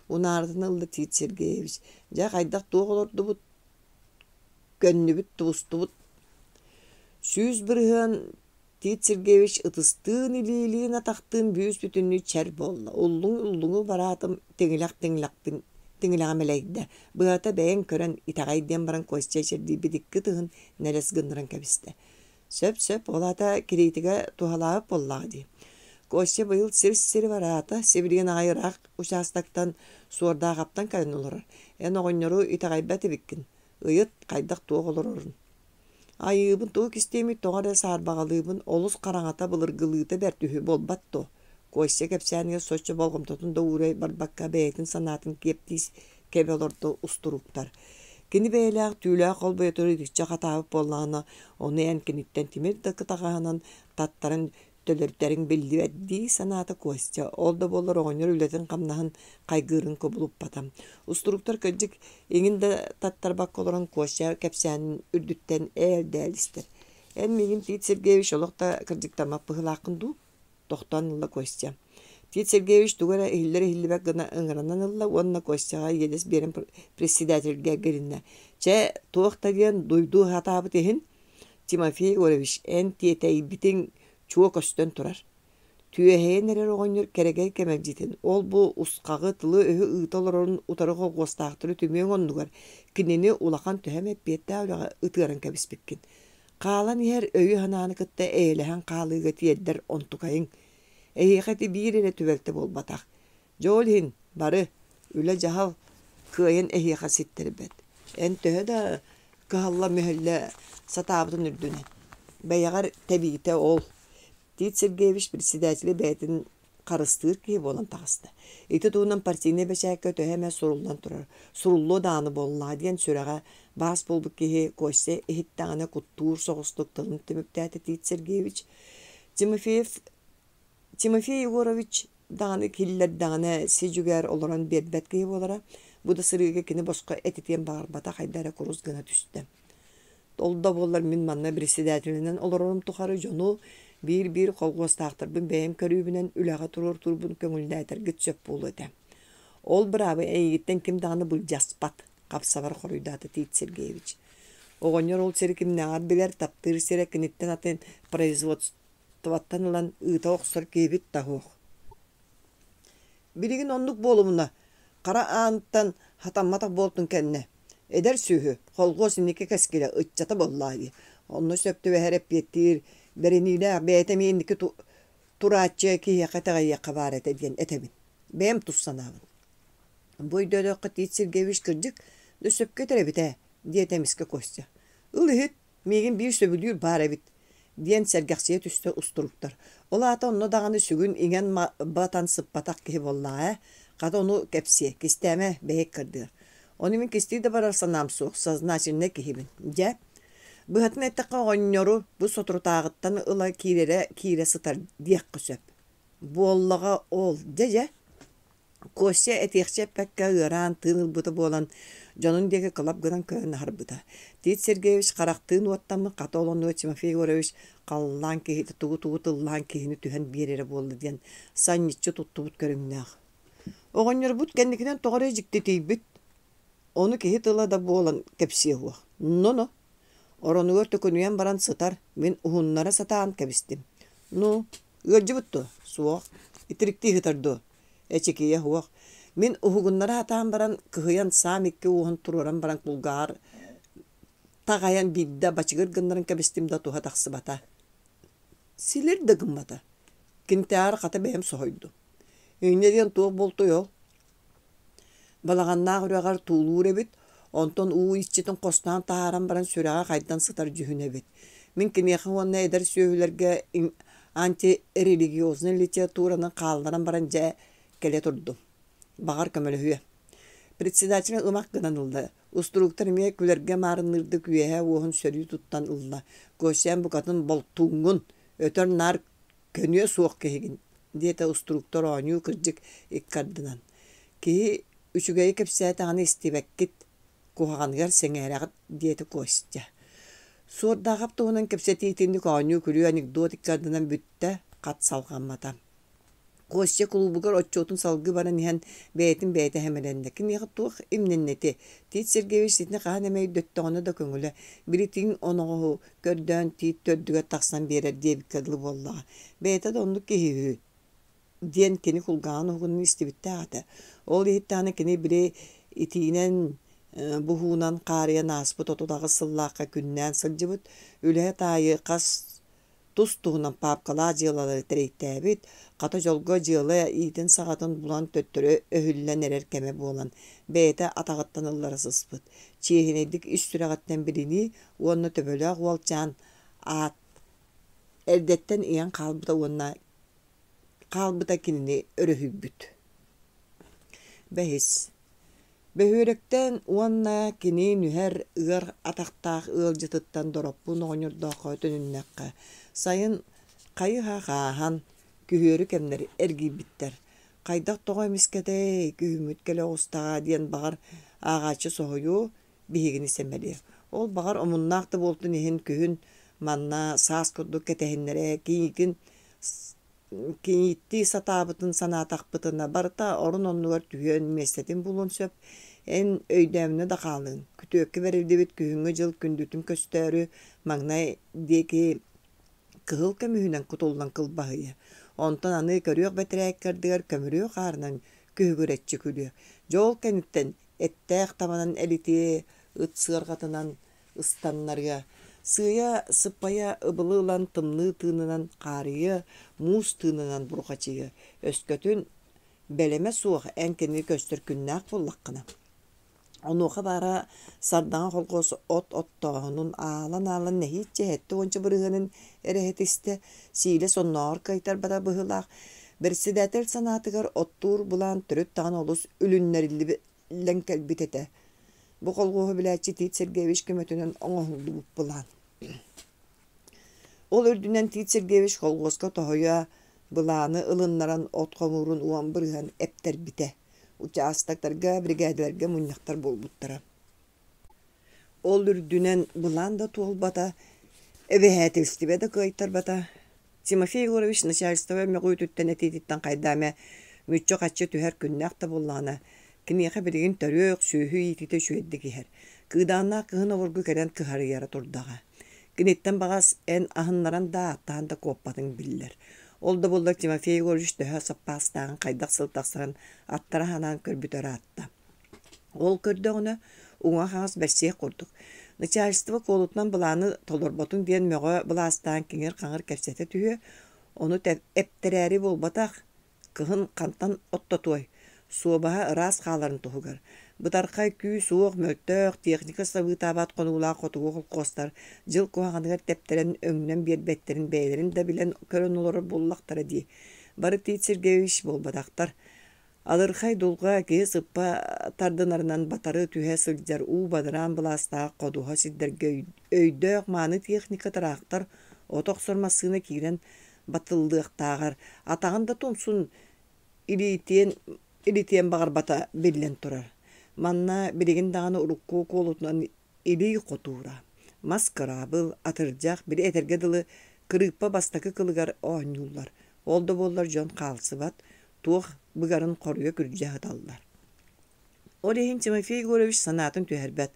унаарытын ылла Тит Сергеевич. Дьэ, хайдах туох олордубут, көннүбүт, тубустубут. 100% Тит Сергеевич ытыстыын, илиилиин, атахтыын бүүс-бүтүннүү чэр буолла. Уллуҥ-уллуҥу бараатым, тиҥилэх-тиҥилэхпин тиҥилэҕим элэйдэ. Быһата бэйэҥ көрөн итэҕэй диэн баран Костя чэрдийбит икки ытыһын нэлэс гыннаран кэбистэ. Сөп-сөп, ол аата кириитигэ туһалаабыт буоллаҕа дии. Костя быйыл сир-сири бараата, сибилигин аҕай ыраах учаастактан Суордаахаптан кэлэн олорор. Эн оҕонньору итэҕэйбэт эбиккин. Ыйыт, хайдах-туох олорорун. Айыыбын тугу кистиэмий тоҕо эрэ саарбаҕалыыбын, олус хараҥата былыргылыыта бэрт үһү буолбат дуо? Костя кэпсээнигэр соччо болҕомтотун да уура барбакка бэйэтин санаатын киэптии кэбэ олордо устурууктар. Кини бэйэлээх түүлээх холбойотун итиччэ хатаабыт буоллаҕына, ону эн киниттэн тимир да кытаҕаһынан таттаран төлөрүтэриҥ биллибэт дии санаата Костя. Ол да буоллар оҕонньор үлэтин-хамнаһын хайгыырын кубулуппата. Устуруктар кырдьык иҥин да таттарбакка олорон Костя кэпсээнин үрдүттэн ээл-дээл истэр. Эн миигин Тит Сергеевич олох да кырдьыктаммат быһыылааххын дуу? Тохтоон ылла Костя. Тит Сергеевич тугу эрэ иһиллэр-иһиллибэт гына ыҥыранан ылла уонна Костяҕа иэдэс биэрэн председательгэ эргилиннэ. Чэ, туох да диэн дуйдуу сатаабыт иһин, Тимофей Егорович, эн тиэтэйбитиҥ чуо көстөн турар. Түөһэйэн эрэр оҕонньор кэрэгэй кэмэлдьитин, ол-бу усхаҕы, тылы-өһү ыыта олорорун утары холхуостаахтары түмүөҥ оннугар, кинини улахан төһө эмэ эппиэттээх үлэҕэ ытыаран кэбиспиккин. Хаалан иһэр өйү-санааны кытта эйэлэһэн хаалыыга тиэрдэр онтукайыҥ. Эһиэхэ ити биир эрэ түбэлтэ буолбатах. Дьэ ол иһин бары үлэ-дьаһал кыайан эһиэхэ ситтэрбэт. Эн төһө да кыһалла-мүһэллэ сатаабытын үрдүнэн, бэйэҕэр тэбиитэ ол. Тит Сергеевич председатели бэйэтин харыстыыр киһи буолан таҕыста. Ити туһунан партийнай бэчээккэ төһө эмэ суруллан турар. Суруллуо даҕаны буоллаҕа диэн сүрэҕэ баас буолбут киһи Костя иһиттэҕинэ куттуур соҕустук тылын түмүктээтэ Тит Сергеевич. Тимофеев Тимофей Егорович даҕаны киллэрдэҕинэ си-дьүгээр олорон биэрбэт киһи буолара. Бу да сырыыга кини босхо этитиэн баҕарбата хайда эрэ курус гына түстэ. Ол да буоллар мин манна председателинэн олорорум тухары дьону биир-биир колхуостаахтарбын бэйэм көрүүбүнэн үлэҕэ туруортуурбун көҥүллээтэргит сөп буолуо этэ. Ол быраабы эйигиттэн ким даҕаны былдьаспат, хапсабар хоруйдаата Тит Сергеевич. Оҕонньор ол сири кимнээҕэр билэр, таптыыр сирэ киниттэн атын производствоттан ылан ыыта охсор киһибит да суох. Билигин оннук буолумуна, хара аантан хатамматах буолтун кэннэ, эдэр сүөһү, холхуос инники кэскилэ ыччата буоллаа дии. Онно сөп түбэһэр эппиэттиир, бэриниилээх, бэйэтэ эмиэ инники турааччы киһиэхэ итэҕэйиэххэ баар этэ диэн этэбин. Бэйэм тус санаабын. Бу өйдөөтөххө Тит Сергеевич кырдьык да сөпкө этэр эбит ээ, диэтэ эмискэ Костя. Ыл иһит, Миигин биир сөбүлүүр баар эбит диэн сэргэхсийэ түстэ устуруктар. Ол аата онно даҕаны сүгүн иҥэн батан сыппатах киһи буоллаҕа ээ. Хата ону кэпсиэ, кистээмэ, бэйэк кырдыар. Ону мин кистии да барар санаам суох, сознательнай киһибин. Дьэ, быһатын эттэххэ оҕонньору бу соторутааҕыттан ыла киирэрэ киирэ сытар диэххэ сөп. Буоллаҕа ол, дьэ-дьэ, Костя этиэхчэ эппэккэ ыараан тыын ылбыта буолан, дьонун диэки кылап гынан көрөн аһарбыта. Тит Сергеевич харахтыын уоттаммыт хата ол оннугар Тимофей Егорович халлаан киһитэ тугу-тугу тыллаан киһини түһэн биэрэрэ буолла диэн санньыччы туттубут көрүҥнээх. Оҕонньорбут кэнникинэн тоҕо эрэ дьиктитийбит, ону киһи тыла да буолан кэпсиэ суох. Но-но, оронугар төкүнүйэн баран сытар, мин уһуннара сатаан кэбистим. Ну, ыалдьыбыт дуо? Суох. Итириктии сытар дуо? Эчикийэ суох. Мин уһугуннара сатаан баран, кыһыйан саам икки уоһун туруоран баран кулгааҕар таҕайан биирдэ бачыгыр гыннаран кэбистим да туһа тахсыбата. Силир да гыммата. Кинитээҕэр хата бэйэм соһуйдум. Инньэ диэн туох буолтуй ол? Балаҕаннаах үрэҕэр туулуур эбит, онтон уу иччитин хостоон таһааран баран сүрэҕэ хайдан сытар дьүһүнэ эбит. Мин киниэхэ уонна эдэр сүөһүлэргэ антирелигиознай литератураны хаалларан баран дьэ кэлэ турдум. Баҕар көмөлөһүө. Председатель ымах гынан ылла. Устурууктар эмиэ күлэргэ маарынныырдык үөһэ уоһун сөрүү туттан ылла. Костя букатын болтууҥҥун, өтөр-наар көнүө суох киһигин, диэтэ устурууктар оонньуу кырдьык икки ардынан. Киһи үчүгэйи кэпсээтэҕинэ истибэккит, куһаҕаныгар сэҥээрэҕит, диэтэ Костя. Суордаахап туһунан кэпсэтии итинник оонньуу-күлүү анекдот икки ардынан бүттэ, хат салҕаммата. Костя кулуубугар отчуотун салгыы баран иһэн бэйэтин бэйэтэ сэмэлэннэ. Киниэхэ туох имнэннэ ити? Тит Сергеевич итини хаһан эмэ өйдөттөҕүнэ да көҥүлэ. Били тииҥ оноҕоһу көрдөөн тиит төрдүгэр тахсан биэрэр диэбиккэ дылы буоллаҕа. Бэйэтэ да оннук киһи үһү диэн кини кулгааҕын уһугунан истибиттээх этэ. Ол иһиттэҕинэ кини били итиинэн буһуунан хаарыйан ааспыт 38 сыллаахха күннээн сылдьыбыт, үлэһит аайы хас тус-туһунан паапкалаах дьыалалары тэрийтээбит, хата дьолго дьыала иитин-саҕатын булан төттөрү өһүллэн эрэр кэмэ буолан, бэйэтэ атаҕыттан ыллара сыспыт, чиэһинэйдик ис сүрэҕиттэн билинии уонна төбөлөөх уолчаан аат эрдэттэн ийэн хаалбыта уонна хаалбыта кинини өрүһүйбүт. Бэһис Бөһүөлэктэн уонна кини нүһэр ыар атахтаах ыалдьытыттан Дороппуун оҕонньордооххо төнүннэххэ, сайын хайы-һах ааһан, күһүөрү кэмнэр эргийбиттэр. Хайдах тоҕо эмискэтэй, күһүммүт кэлэ оҕустаҕа диэн баҕар ааҕааччы соһуйуо, биһигини сэмэлиэ. Ол баҕар омуннаах да буолтун иһин күһүн Манна саас курдук кэтэһиннэрэ кийиитин кийииттии сатаабытын санаатахпытына, барыта орун-оннугар түһүөн, миэстэтин булуон сөп. Эн өйдөөмүнэ да хаалыаҥ. Күтүөккэ бэриллибит күһүҥҥү дьыл күндүтүн көстөөрү, маҥнай диэки кыһыл көмүһүнэн кутуллан кылбаһыйа. Онтон аны көрүөх бэтэрээ ыккардыгар көмүрүө хаарынан күһүгүрэччи күлүө. Дьэ ол кэнниттэн эттээх табанан элитиэ, ыт сыарҕатынан ыстаннарыа, сыыйа сыппайа ыбылы ылан тымныы тыынынан хаарыйыа, муус тыынынан бурҕачыйыа, өскөтүн бэлэмэ суох эн кинини көстөр күннээх буоллаххына. Онуоха баара Сардаҥа холкуос от оттооһунун аалан-аалан нэһииччэ 70 бырыһыанын эрэ иһитистэ, сиилэс оннооҕор кыайтарбата быһыылаах. Председатель санаатыгар оттуур былаан төрүт даҕаны олус үлүннэриллэн кэлбит этэ. Бу колхуоһу билээччи Тит Сергеевич көмөтүнэн оҥоһуллубут былаан. Ол үрдүнэн Тит Сергеевич колхуоска тоһуйа былааны ылыннаран от хомуурун 10 бырыһыан эптэрбитэ. Учаастактарга, биригээдэлэргэ мунньахтар буолбуттара. Ол үрдүнэн былаан да туолбата, эбэһээтилистибэ да кыайтарбата. Тимофей Егорович начальство мөҕүүтүттэн этиититтэн хайдаа эмэ мүччү-хаччы түһэр күннээх да буоллаҕына, киниэхэ билигин төрүөх, сүөһү иитиитэ үчүгэйдик иһэр. Кыыдааннаах кыһын обургу кэлэн кыһарыйара турдаҕа. Киниттэн баҕас эн аһыннаран да ааттаан да куоппатыҥ биллэр. Ол да буоллар Тимофей Егорович төһө саппаастааҕын хайдах сыл тахсарын аттара санаан көрбүтэ ыраатта. Ол көрдөҕүнэ, уҥа-хаҥас бэрсиэх курдук. Начальство куолутунан былааны толорботуҥ диэн мөҕө былаастаан киҥир-хаҥыр кэпсэтэ түһүө, ону эптэрээри буолбатах, кыһын хантан оттотуой, суобаһа ыраас хааларын туһугар. Бытархай күүс-уох, мөлтөх, техника сабыытаабат хонуулаах хотугу холкуостар дьыл куһаҕаныгар тэптэрэн өҥнөн биэрбэттэрин бэйэлэрин да билэн көрөн олорор буоллахтара дии. Бары Тит Сергеевич буолбатахтар. Адырхай дулҕа киһи сыппа тардынарынан батары түһэ сылдьар уу бадараан былаастаах ходуһа сирдэргэ өйдөөх мааны техника тыраахтар, от охсор массыына киирэн батыллыахтааҕар атаҕын да тумсун илиитиэн, илитиэн баҕарбата биллэн турар. Манна билигин даҕаны урукку куолутунан илии хотуура, мас кыраабыл, атырдьах, били этэргэ дылы кырыыппа бастакы кылыгар оонньууллар. Ол да буоллар дьон хаалсыбат, туох быгарын хоруйа күрдьэ сыталлар. Ол иһин Тимофей Егорович санаатын түһэрбэт.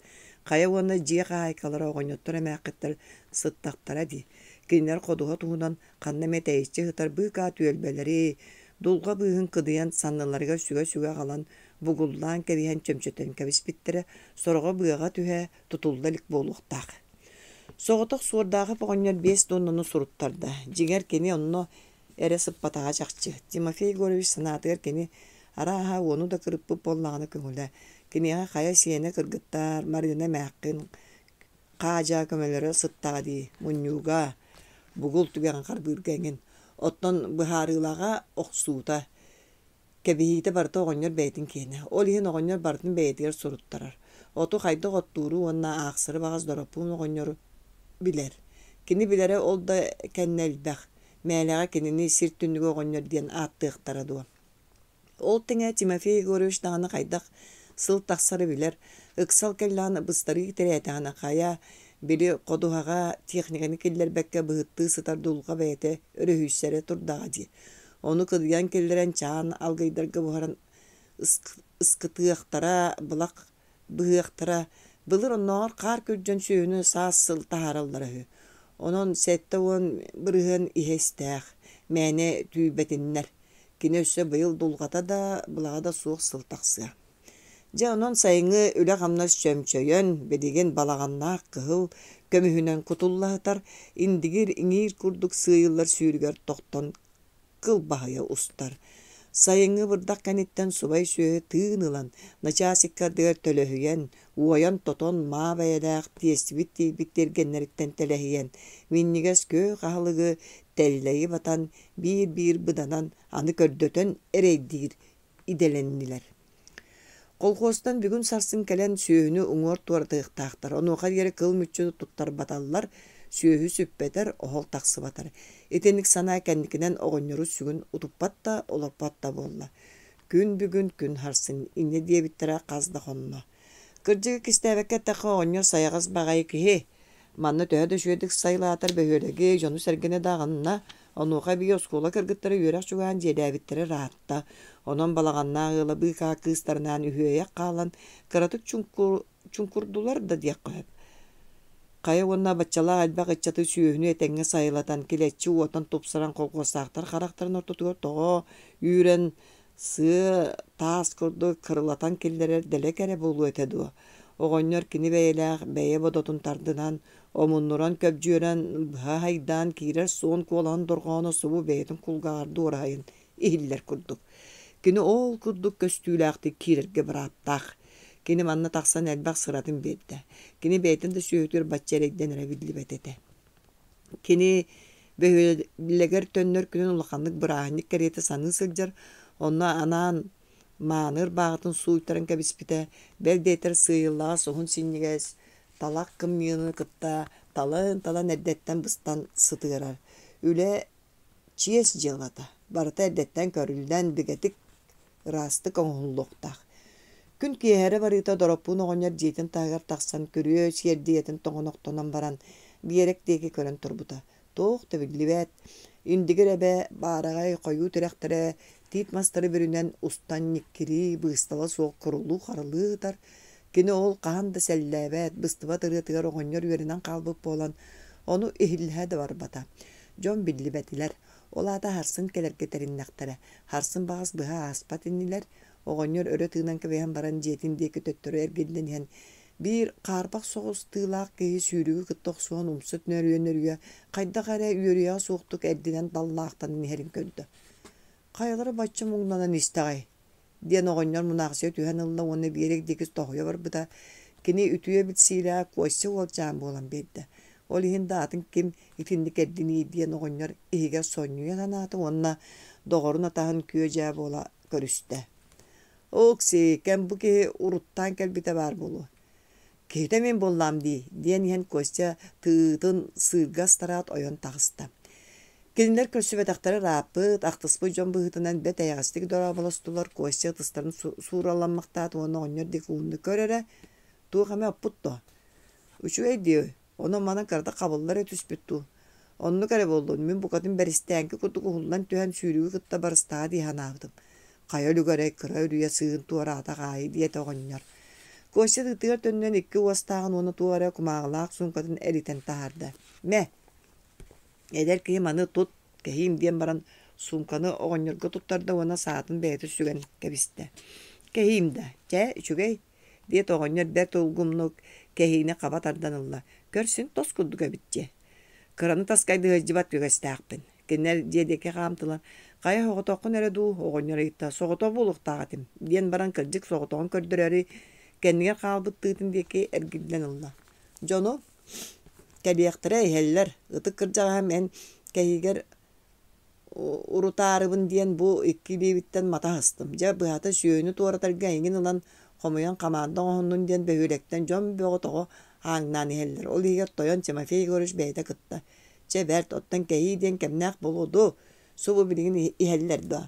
Хайа уонна дьиэ хаһаайкалара оҕонньоттор эмээххиттэр сыттахтара дии. Кинилэр ходуһа туһунан ханна эмэ тэйиччи сытар быыкаа түөлбэлэри, дулҕа быыһын кыдыйан санныларыгар сүгэ-сүгэ аҕалан бугуллаан кэбиһэн чөмчөтөн кэбиспиттэрэ, сороҕо быаҕа түһэ, тутулла илик буолуохтаах. Соҕотох Суордаахап оҕонньор 5 туоннаны суруттарда. Дьиҥэр кини онно эрэ сыппатаҕа чахчы. Тимофей Егорович санаатыгар кини арааһа уону да кырыппыт буоллаҕына көҥүлэ. Киниэхэ хайа сиэнэ кыргыттар, Марыына эмээххин хаадьаа көмөлөрө сыттаҕа дии, мунньууга, бугул түгэҕин харбыырга эҥин. Оттон быһаарыылаҕа охсуута, кэбиһиитэ барыта оҕонньор бэйэтин киэнэ. Ол иһин оҕонньор барытын бэйэтигэр суруттарар. Оту хайдах оттууру уонна аахсары баҕас Дороппуун оҕонньору билэр. Кини билэрэ ол да кэннэ элбэх. Мээлэҕэ кинини сир түннүгэ оҕонньор диэн ааттыахтара дуо? Ол тэҥэ Тимофей Егорович даҕаны хайдах сыл тахсары билэр, ыксал кэллэҕинэ быстарыы тирээтэҕинэ хайа, били ходуһаҕа техниканы киллэрбэккэ быһыттыы сытар дулҕа бэйэтэ өрөһүйсэрэ турдаҕа дии. Ону кыдыйан киллэрэн чаан алгыйдарга буһаран ыскытыахтара, былах быһыахтара, былыр оннооҕор хаар күрдьэн сүөһүнү саас сыл таһаараллара үһү. Онон 70% иһэ истээх, мээнэ түүйбэтиннэр. Кини өссө быйыл дулҕата да, былаҕа да суох сыл тахсыа. Дьэ онон сайыҥҥы үлэ-хамнас чөмчөйөн, билигин балаҕаннаах кыһыл көмүһүнэн кутулла сытар, индигир иҥиир курдук сыыйыллар сүүрүгэр тохтон кылбаһыйа устар. Сайыҥҥы бырдах кэнниттэн субай сүөһү тыын ылан, начаас икки ардыгар төлөһүйэн, уойан-тотон, маа бэйэлээх тиэстибит тиийбит тиэргэннэриттэн тэлэһийэн, минньигэс күөх аһылыгы тэллэйи батан, биир-биир быданан, аны көрдөтөн эрэйдиир идэлэннилэр. Колхуостан бүгүн-сарсын кэлэн сүөһүнү уҥуор туоратыахтаахтар, онуоха диэри кыл мүччү туттарбаталлар, сүөһү сүппэтэр, оһол тахсыбатар. Итинник санаа кэнникинэн оҕонньору сүгүн утуппат да, олорпот да буолла. Күн бүгүн, күн сарсын, инньэ диэбиттэрэ хас да хонно. Кырдьыгы кистээбэккэ эттэххэ, оҕонньор сайаҕас баҕайы киһи. Манна төһө да үчүгэйдик сайылаатар бөһүөлэги, дьону-сэргэни да аҕынна. Онуоха эбии оскуола кыргыттара үөрэх чугаһаан дьиэлээбиттэрэ ыраатта. Онон балаҕаннаах ыала быыкаа кыыстарынаан үһүөйэх хаалан, кыратык чуҥкурдулар да диэххэ сөп. Хайа уонна баччалаах элбэх ыччаты сүөһүнү этэҥҥэ сайылатан, килэччи уотан тупсаран колхуостаахтар харахтарын ортотугар тоҕо үүрэн сыа таас курдук кырылатан киллэрэр дэлэ кэрэ буолуо этэ дуо? Оҕонньор кини бэйэлээх бэйэ бодотун тардынан, омуннуран көбдьүөрэн, быһа айдаан киирэр суон куолаһын дорҕооно субу бэйэтин кулгааҕар дуораһайан иһиллэр курдук. Кини ол курдук көстүүлээхтик киирэргэ бырааптаах. Кини манна тахсан элбэх сыратын биэрдэ. Кини бэйэтин да сүөһүтүгэр бачча эрэйдэнэрэ биллибэт этэ. Кини бөһүөлэгэр төннөр күнүн улаханнык бырааһынньык кэриэтэ саныы сылдьар, онно анаан мааны ырбааҕытын сууйтаран кэбиспитэ, бэл диэтэр сыыйыллаҕас уһун синньигэс талах кымньыыны кытта талан-талан эрдэттэн быстан сытыарар. Үлэ чиэс дьыалата, барыта эрдэттэн көрүллэн, бигэтик ыраастык оҥоһуллуохтаах. Күн киэһэрэ барыыта Дороппуун оҕонньор дьиэтин таһыгар тахсан күрүө сиэрдийэтин тоҥонохтонон баран биэрэк диэки көрөн турбута. Туох да биллибэт. Индигир эбэ баараҕай хойуу тирэхтэрэ тиит мастары бүрүнэн устан ньиккирии, быыстала суох курулуу-харылыы ытар. Кини ол хаһан да сэллээбэт, быстыбат ырыатыгар оҕонньор үөрэнэн хаалбыт буолан, ону иһиллэһэ да барбата. Дьон биллибэтилэр. Ол аата сарсын кэлэргэ тэриннэхтэрэ. Сарсын баҕас быһа ааспат инилэр, оҕонньор өрө тыынан кэбиһэн баран дьиэтин диэки төттөрү эргиллэн иһэн, биир хаарбах соҕус тыылаах киһи сүүрүгү кытта охсуһан умса нөрүйэ-нөрүйэ хайдах эрэ үөрүйэҕэ суохтук эрдинэн даллаахтанан иһэрин көрдө. Хайалара бачча муҥнанан истэҕэй диэн оҕонньор мунаахсыйа түһэн ылла уонна биэрэк диэки тоһуйа барбыта. Кини үтүө билсиилээх Костя уолчаан буолан биэрдэ. Ол иһин да атын ким итинник эрдиниий диэн оҕонньор иһигэр сонньуйа санаата уонна доҕорун атаһын күө-дьаа буола көрүстэ. «Окси, кэм бу киһи уруттаан кэлбитэ баар буолуо. Киһитэ мин буоллаам дии» диэн иһэн Костя тыытын сыырга астараат ойон таҕыста. Кинилэр көрсүбэтэхтэрэ ырааппыт, ахтыспыт дьон быһыытынан бэрт эйэҕэстик дорооболостулар, Костя ытыстарын суураламмахтаат уонна оҕонньор диэки уунна көр эрэ, туох эмэ оппут дуо? Үчүгэй дии, онон-манан кыратык хабылла эрэ түспүт дуу. Оннук эрэ буоллун, мин букатын бэристээҥки курдук уһуллан түһэн сүүрүгү кытта барыстаҕа дии санаабытым. Хайа үлүгэрэй кыра үрүйэ сыыһын туораатах аайы диэтэ оҕонньор. Костя тыытыгар төннөн икки уостааҕын уонна туох эрэ кумааҕылаах суумкатын эритэн таһаарда. Мэ, Эдэр киһи маны тут, кэһиим диэн баран суумканы оҕонньорго туттарда уонна саатын бэйэтэ сүгэн кэбистэ. Кэһиим да, чэ, үчүгэй, диэт оҕонньор бэрт улгумнук кэһиини хаба тардан ылла. Көрсүн тос курдук эбит дьиэ. Кыраны таскайдыы сылдьыбат үгэстээхпин. Кинилэр дьиэ диэки хаамтылар. Хайа соҕотоххун эрэ дуу, оҕонньор ыйытта, соҕотох буолуохтаах этим, диэн баран кырдьык соҕотоҕун көрдөрөөрү кэннигэр хаалбыт тыытын диэки эргиллэн ылла. Дьону Кэлиэхтэрэ иһэллэр, ытык кырдьаҕаһым эн кэһиигэр урутаарыбын диэн бу икки илиибиттэн мата аһыстым. Дьэ, быһата сүөһүнү туоратарга эйигин ылан хомуйан хамаанда оҥоһуннун диэн бөһүөлэктэн дьон бөҕө тоҕо ааҥнаан иһэллэр. Ол иһигэр тойон Тимофей Егорович бэйэтэ кытта. Чэ бэрт, оттон кэһии диэн кэмнээх буолуо дуо? Субу билигин иһэллэр дуо?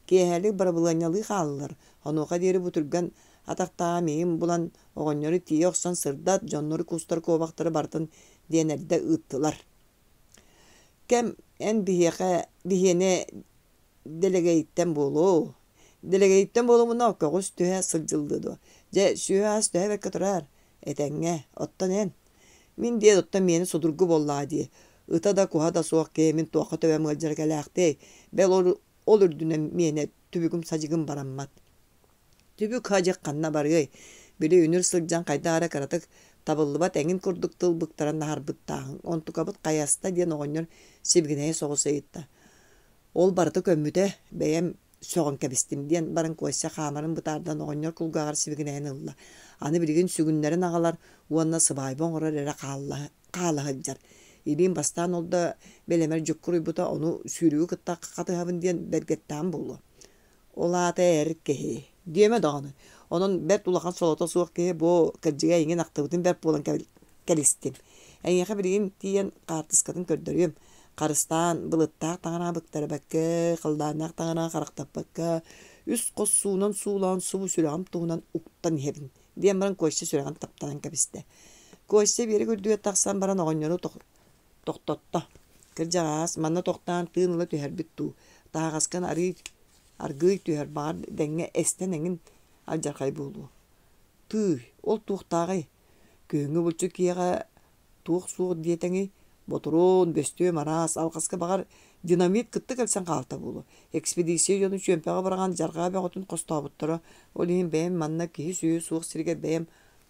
Киэһэлик бырабылыанньалыы хааллылар, онуоха диэри бу түргэн атахтааҕа миигин булан, оҕонньору тиийэ охсон сырдат, дьоннору куустар куобахтары барытын диэн эрдэ ыыттылар. Кэм эн биһиэхэ биһиэнэ дэлэгэйиттэн буолуо. Дэлэгэйиттэн буолумуна көҕүс түһэ сылдьыллыа дуо? Дьэ, сүөһү-ас төһө бэркэ тураар, этэҥҥэ. Оттон эн? Мин диэн оттон миэнэ судургу буоллаҕа дии. Ыта да куһа да суох киһи мин туохха төбөм ыалдьара кэлээхтиэй. Бэл ол, ол үрдүнэн миэнэ түбүгүм-садьыгым бараммат. Түбүк-хадьык ханна барыай, били үнүр сылдьан хайдах эрэ кыратык табыллыбат эҥин курдук тыл быктаран аһарбыттааҕыҥ, онтукабыт хайаста диэн оҕонньор сибигинэйэ соҕус ыйытта. Ол барыта көммүтэ, бэйэм сөҕөн кэбистим диэн баран Костя хаамарын бытаардан оҕонньор кулгааҕар сибигинэйэн ылла. Аны билигин сүгүннэрин аҕалар уонна сыбаайба оҥорор эрэ хаалла хаала сылдьар. Илиим бастаан ол да бэлэмэр дьуккуруйбута, ону сүүрүгү кытта хатыһабын диэн бэргэттэҕим буолуо. Ол аата эр киһи диэмэ даҕаны. Онон бэрт улахан солото суох киһи бу кырдьыга эйигин ахтыбытын бэрт буолан кэлистим. Эйиэхэ билигин тиийэн хаартыскатын көрдөрүөм. Харыстаан, былыттаах таҥара быктарбакка, халлааннаах таҥара харахтаппакка, үс хос суунан суулаан субу сүрэҕим туһунан уктан иһэбин диэн баран Костя сүрэҕин таптанан кэбистэ. Костя биэрэк үрдүгэр тахсан баран оҕонньору тохтотто. Кырдьаҕаас, манна тохтоон тыын ыла түһэрбит дуу, таһаҕаскын арыый аргыый түһэр, баҕар дэҥҥэ эстэн эҥин алдьархай буолуо. Тыый, ол туохтааҕый? Күһүҥҥү булчут киһиэхэ туох суох диэтэҥий? Ботуруон, бөстүөм араас, алҕаска баҕар динамит кытта кэлсэн хаалта буолуо. Экспедиция дьону чүөмпэҕэ быраҕан дьарҕаа бөҕөтүн хостообуттара. Ол иһин бэйэм манна киһи-сүөһү суох сиригэр бэйэм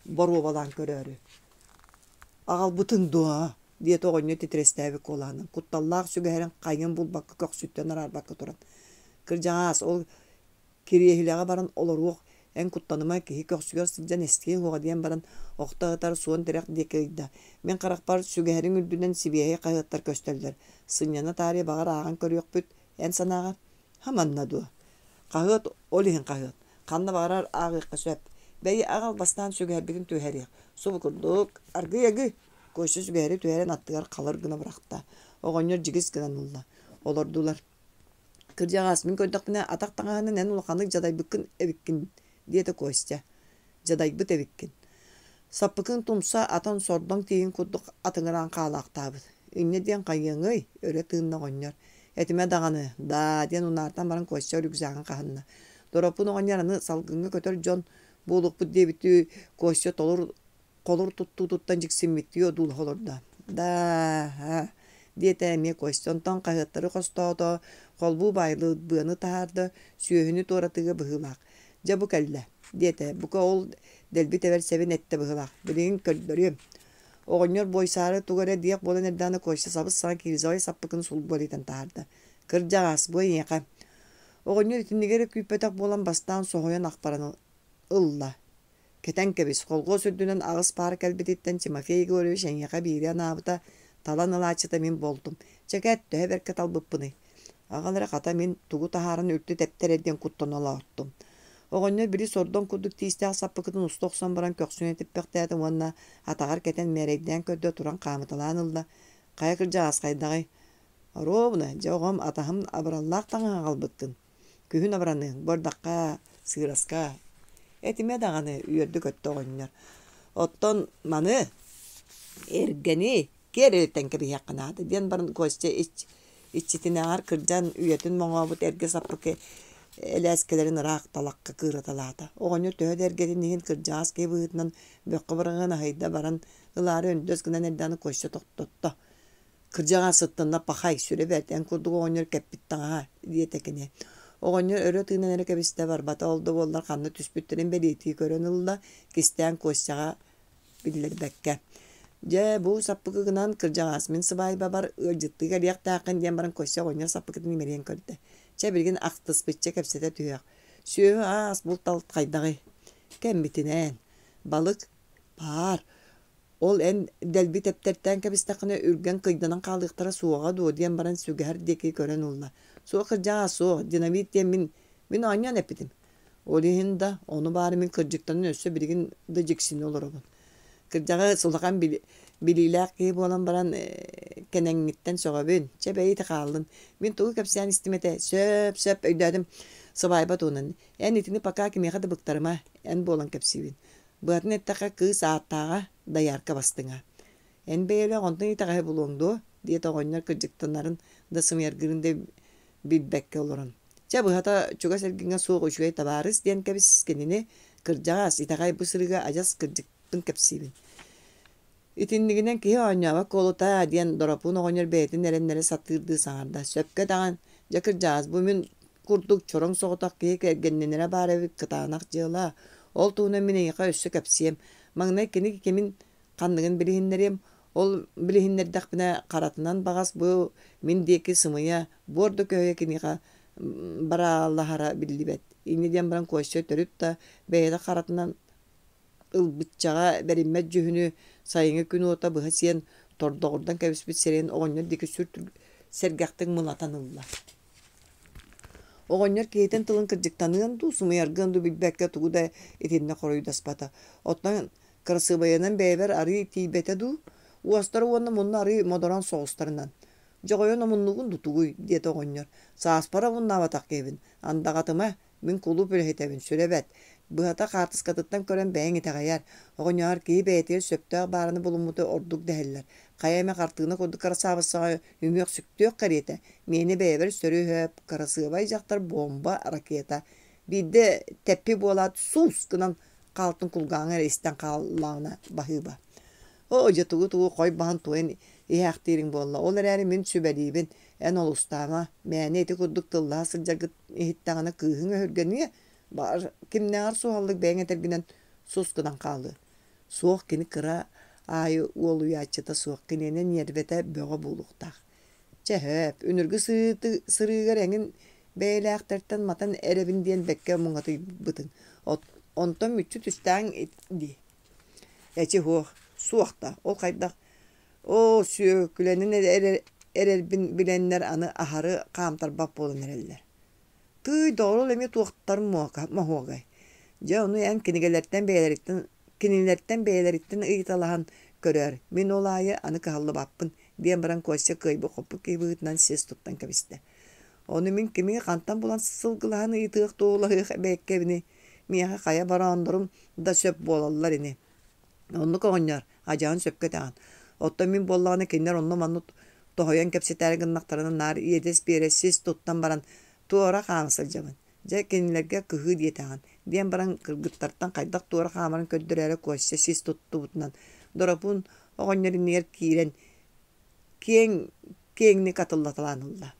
боруобалаан көрөөрү. Аҕалбытыҥ дуо? диэтэ оҕонньор титирэстээбит куолаһынан, кутталлаах сүгэһэрин хайыан булбакка көхсүттэн араарбакка туран. Кырдьаҕаас, ол кириэһилэҕэ баран олоруох, эн куттаныма, киһи көхсүгэр сылдьан эстиэ суоҕа диэн баран, охто сытар суон тирэх диэки ыйда. Мин харахпар сүгэһэриҥ үрдүнэн сибиэһэй хаһыаттар көстөллөр. Сынньана таарыйа баҕар ааҕан көрүөхпүт, эн санааҕар? Ха манна дуо? Хаһыат ол иһин хаһыат. Ханна баҕарар ааҕыахха сөп. Бэйи аҕал бастаан сүгэһэрбитин түһэриэх. Субу курдук, аргыый-аргыый Костя сүгэһэри түһэрэн аттыгар халыр гына бырахта. Оҕонньор дьигис гынан ылла. Олордулар. Кырдьаҕаас, мин көрдөхпүнэ, атах таҥаһынан эн улаханнык дьадайбыккын эбиккин, диэтэ Костя. Дьадайбыт эбиккин. Саппыкыҥ тумса атан сордоҥ тииһин курдук атыҥыраан хаалаахтаабыт. Инньэ диэн хайыаҥый? өрө тыынна оҕонньор. Этимэ даҕаны, даа, диэн унаартан баран Костя рюкзагын хаһынна. Дороппун оҕонньор аны салгыҥҥа көтөр дьон буолуохпут диэбиттии Костя толур холур туттуутуттан дьиксиммиттии одуулаһа олордо. «Да-а» диэтэ эмиэ Костя, онтон хаһыаттары хостоото, холбуу баайыллыбыт быаны таһаарда, сүөһүнү туоратыыга быһыылаах. «Дьэ бу кэллэ» диэтэ, бука ол дэлби тэбэр сэбин эттэ быһыылаах, «билигин көрдөрүөм». Оҕонньор буойсаары тугу эрэ диэх буолан эрдэҕинэ Костя сабыс-саҥа кирзовай саппыкыны сулбу эритэн таһаарда. «Кырдьаҕаас, бу эйиэхэ». Оҕонньор итинниги эрэ күүппэтэх буолан бастаан соһуйан ахпаран ылла. Кэтэн кэбис, холхуос үрдүнэн аҕыс паара кэлбититтэн Тимофей Егорович эйиэхэ биири анаабыта, талан ылааччыта мин буолтум. Чэ кэт, төһө бэркэ талбыппыный? Аҕал эрэ хата мин тугу таһааран үлтү тэптэрэ диэн куттана олоортум. Оҕонньор били сордоҥ курдук тиистээх саппыкытын уста охсон баран көхсүн этиппэхтээтэ уонна атаҕар кэтэн мээрэйдээн көрдө туран хаамыталаан ылла. Хайа кырдьаҕас хайдаҕый? Оруобуна, дьэ оҕом атаһым абыраллаах таҥаһы аҕалбыккын. Күһүн абыраныаҥ, бардахха, сыыраска. Этимэ даҕаны, үөрдэ-көттө оҕонньор. Оттон маны, эргэни, киэр эритэн кэбиһиэххэ наада диэн баран Костя иччитинээҕэр кырдьан үйэтин моҥообут эргэ саппыкы элээскэлэрин ыраах талахха кыыраталаата. Оҕонньор төһө да эргэтин иһин кырдьаҕас киһи быһыытынан бөххө быраҕыан аһыйда баран ылаары өндөс гынан эрдэҕинэ Костя тохтотто. Кырдьаҕас сыттанна пахай, сүрэ бэрт, эн курдук оҕонньор кэппит таҥаһа, диэтэ кини. Оҕонньор өрө тыынан эрэ кэбистэ, барбата ол да буоллар ханна түспүттэрин бэлиэтии көрөн ылла, кистээн Костяҕа биллэрбэккэ. Дьэ, бу саппыкыгынан кырдьаҕас мин сыбаайбабар ыалдьыттыы кэлиэхтээххин диэн баран Костя оҕонньор саппыкытын имэрийэн көрдө. Чэ, билигин ахтыспычча кэпсэтэ түһүөх. Сүөһү аас, булт-алт хайдаҕый? Кэммитинэн. Балык? Баар. Ол эн дэлби тэптэртээн кэбистэххинэ үргэн кыйданан хаалыахтара суоҕа дуо диэн баран сүгэһэр диэки көрөн ылла. Суох кырдьаҕас суох, динамит диэн мин мин оонньоон эппитим. Ол иһин да, ону баары мин кырдьыктанан өссө билигин да дьиксинэ олоробун. Кырдьаҕас улахан билиилээх киһи буолан баран кэнэҥҥиттэн сөҕөбүн. Чэ бэйи ити хааллын. Мин тугу кэпсээн истим этэ. Сөп, сөп өйдөөтүм. Сыбаайба туһунан. Эн итини пока кимиэхэ да быктарыма. Эн буолан кэпсиибин. Быатын эттэххэ, кыыс ааттааҕа, доярка бастыҥа. Эн бэйэлээх онтон итэҕэһи булуоҥ дуо? диэтэ оҕонньор кырдьыктанарын да сымыйаргыырын да билбэккэ олорон. Чэ, быһата, чугас эргиҥҥэ суох үчүгэй табаарыс диэн кэбис кинини, кырдьаҕас, итэҕэй бу сырыыга адьас кырдьыкпын кэпсиибин. Итиннигинэн киһи оонньообот куолута диэн Доропуун оҕонньор бэйэтин эрэннэрэ сатыырдыы саҥарда. Сөпкө даҕан, дьэ кырдьаҕас, бу мин курдук чороҥ соҕотох киһи кэргэннэнэрэ баар эбит кытаанах дьыала. Ол туһунан мин эйиэхэ өссө кэпсиэм. Маҥнай кини кимин ханныгын билиһиннэриэм. Ол билиһиннэрдэхпинэ харатынан баҕас бу мин диэки сымыйа, буор да көһүйэ киниэхэ бараалаһара биллибэт. Инньэ диэн баран Костя төрүт да бэйэтэ харатынан ылбыччаҕа бэриммэт дьүһүнү сайыҥҥы күн уота быһа сиэн тордоҕурдан кэбиспит сирэйин оҕонньор диэки сүр сэргэхтик мылатан ылла. Оҕонньор киһитин тылын кырдьыктаныан дуу, сымыйаргыан дуу билбэккэ тугу да итиннэ хоруйдаспата. Оттон кырасыабайынан бэйэбэр арыы тиийбэтэ дуу, уостара уонна мунна арыы модороон соҕустарынан. «Дьоҕойон омуннугун дуу тугуй?» диэтэ оҕонньор. «Сааспар омуннаабатах киһибин, андаҕатыма» Мин кулууп үлэһитэбин, сүрэ бэрт. Быһата, хаартыскатыттан көрөн бэйэҥ итэҕэйээр. Оҕонньоор, киһи бэйэтигэр сөптөөх баарыны булуммута ордук дэһэллэр. Хайа эмэ хартыына курдук кырасаабыссаҕа үҥүөх-сүктүөх кэриэтэ. Миэнэ бэйэбэр сөрү-өп, кырасыабай дьахтар буомба, ракета. Биирдэ тэппи буолаат, суус гынан хаалтын кулгааҕыҥ эрэ истэн хааллаҕына баһыыба. Оо, дьэ тугу-тугу хой баһан туойан иһээхтиириҥ буолла. Ол эрээри мин сүбэлиибин, эн олустаама, мээнэ ити курдук тыллаһа сылдьаргыт иһиттэҕинэ кыыһыҥ өһүргэниэ, баҕар, кимнээҕэр суһаллык бэйэҥ этэргинэн сус гынан хаалыа. Суох кини кыра аайы уолуйааччыта суох, киниэнэ ньиэрбэтэ бөҕө буолуохтаах. Чэ һөөп, үнүргү сырыыгар эҥин бэйэлээхтэртэн матан эрэбин диэн бэккэ муҥатыйбытыҥ. Онтон мүччү түстээҥ дии. Эчи суох, суох да, ол хайдах Оо, сүөкүлэнэн эрэрбин билэннэр аны аһары хаамтарбат буолан эрэллэр. Тыый, доҕор, ол эмиэ туохтар моһуогай? Дьэ, ону эн кинигэлэртэн бэйэлэриттэн кинилэртэн бэйэлэриттэн ыйыталаһан көрөөр, мин ол аайы аны кыһаллыбаппын, диэн баран Костя кыайбыт-хоппут киһи быһыытынан сиэс туттан кэбистэ. Ону мин кими хантан булан сылгылаһан ыйытыах туоһулаһыах эбээккэбиний? Миэхэ хайа барааннарым да сөп буолаллар ини. Оннук оҕонньор, адьаһын сөпкө этэҕин. Оттон мин буоллаҕына кинилэр онно-манна тоһуйан кэпсэтээри гыннахтарына наар иэдэс биэрэ сис туттан баран туора хаама сылдьабын. Дьэ, кинилэргэ кыһыы диэтэҕин, диэн баран кыргыттартан хайдах туора хаамарын көрдөрөөрү Костя сис туттубутунан Доропуун оҕонньор иннигэр киирэн киэҥ киэҥник атыллаталаан ылла.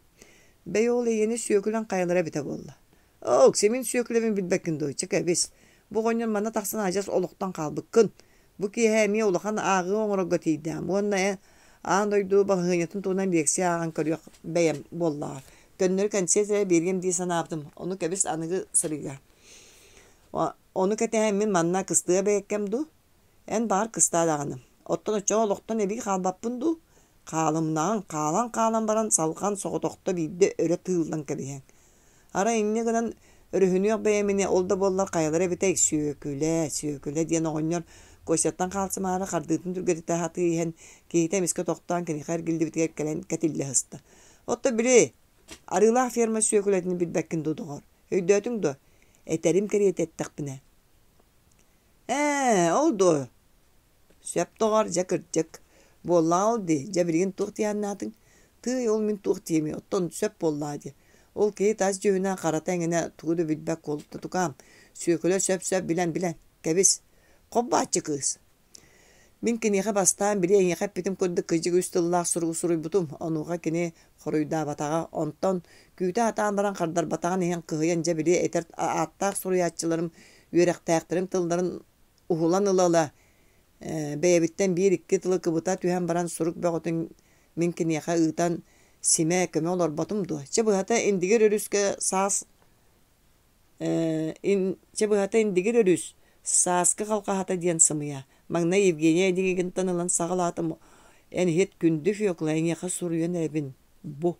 Бэйи ол эйиэнэ сүөкүлэн хайалара эбитэ буолла. Окси, мин сүөкүлэбин билбэккин дуо? Чэ кэбис. Бу оҕонньор манна тахсан адьас олохтон хаалбыккын. Бу киэһэ эмиэ улахан ааҕыы оҥорорго тиийдэҕим уонна эн аан дойду балаһыанньатын туһунан лекция ааҕан көрүөх бэйэм буоллаҕа. Көннөрү кэнсиэрт эрэ биэриэм дии санаабытым, ону кэбис аныгы сырыыга. Ону кэтэһэн мин манна кыстыа бэйэккэм дуу? Эн баҕар кыстаа даҕаны. Оттон оччоҕо олохтон эбии хаалбаппын дуу? Хаалымнаҕыҥ, хаалан-хаалан баран салҕан соҕотохто биирдэ өрө тыыллан кэбиһэҥ. Арай инньэ гынан өрүһүнүөх бэйэм ини, ол да буоллар хайалара эбитэй, Сүөкүлэ, Сүөкүлэ диэн оҕонньор Костяттан хаалсымаары хардыытын түргэтитэ сатыы иһэн, киһитэ эмискэ тохтоон киниэхэ эргиллибитигэр кэлэн кэтиллэ сыста. Оттон били, Арыылаах ферма Сүөкүлэтин билбэккин дуу, доҕор? Өйдөөтүҥ дуо? Этэрим кэриэтэ эттэхпинэ. Ээ, ол дуо? Сөп доҕоор, дьэ кырдьык. Буоллаҕа ол дии, дьэ билигин туох диэхиннаатыҥ? Тыый, ол мин туох диэмий, оттон сөп буоллаҕа дии. Ол киһи тас дьүһүнэ, харата эҥинэ тугу да билбэт куолута тукаам. Сүөкүлэ сөп-сөп билэн-билэн, кэбис. Хоббааччы кыыс. Мин киниэхэ бастаан били эйиэхэ эппитим курдук кыдьык үс тыллаах суругу суруйбутум, онуоха кини хоруйдаабатаҕа. Онтон күүтэ сатаан баран хардарбатаҕын иһин кыһыйан дьэ били этэр ааттаах суруйааччыларым, үөрэхтээхтэрим тылларын уһулан ыла-ыла бэйэбиттэн биир-икки тылы кыбыта түһэн баран сурук бөҕөтүн мин киниэхэ ыытан симэ көмө олорботум дуо? Чэ быһата Индигир өрүскэ саас чэ быһата Индигир өрүс сааскы халҕаһата диэн сымыйа. Маҥнай Евгения Онегинтан ылан саҕалаатым эн иһит күндү Фекла эйиэхэ суруйан эрэбин бу.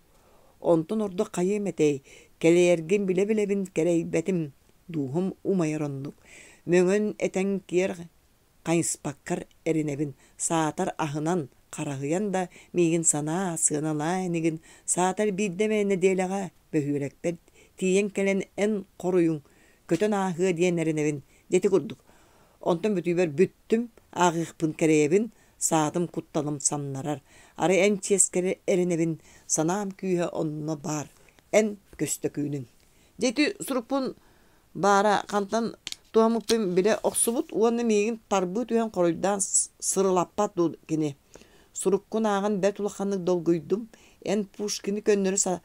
Онтон ордук хайыам этэй, кэлэйэргин билэ-билэбин кэрэйбэтим Дууһам умайар оннук, мөҥөн этэн киэр хайыспаккар эрэнэбин, саатар аһынан, хараһыйан да миигин санаа, сыаналаа инигин, саатар биирдэ эмэ нэдиэлэҕэ бөһүөлэкпэр тиийэн кэлэн эн хоруйуҥ көтөн ааһыа диэн эрэнэбин дьэ ити курдук. Онтон бүтүүбэр бүттүм, ааҕыахпын кэрэйэбин, саатым кутталым самнарар. Арай эн чиэскэр эрэнэбин, санаам күүһэ онно баар, эн көстөкүүнүҥ. Дьэ ити сурукпун баара хантан туһаммыппын билэ охсубут уонна миигин тарбыы түһэн хоруйдаан сырылаппат дуу кини. Суруккун ааҕан бэрт улаханнык долгуйдум. Эн Пушкины көннөрө,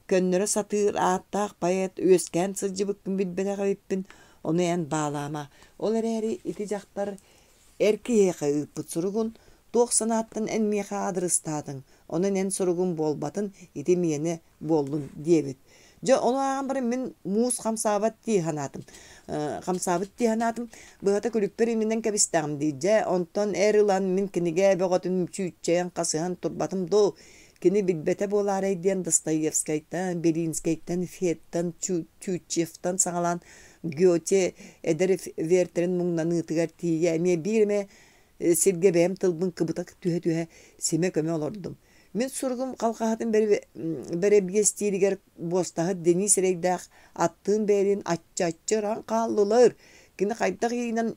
көннөрө сатыыр ааттаах поэт үөскээн сылдьыбыккын билбэтэх эбиппин, ону эн баалаама. Ол эрээри ити дьахтар эр киһиэхэ ыыппыт суругун туох санааттан эн миэхэ аадырыстаатыҥ, онон эн суругун буолбатын, ити миэнэ буоллун диэбит. Дьэ, ону ааҕан баран мин муус хамсаабат дии санаатым. Хамсаабыт дии санаатым. Быһата күлүкпэр иминэн кэбистэҕим дии. Дьэ, онтон эр ылан мин кинигэ бөҕөтүн чүүччэйэн хасыһан турбатым дуу. Кини билбэтэ буолаарай диэн Достоевскайтан, Белинскэйтэн, Феттан, Тютчевтан саҕалаан Гёте эдэр Вертерин муҥнаныытыгар тиийэ эмиэ биир эмэ сиргэ бэйэм тылбын кыбыта түһэ-түһэ симэ-көмө олордум. Мин суругум халҕаһатын бэрэбиэстииригэр буостаһыт Денис эрэйдээх аттыын бэйэлиин ачча-ачча ыран хааллылар. Кини хайдах иинэн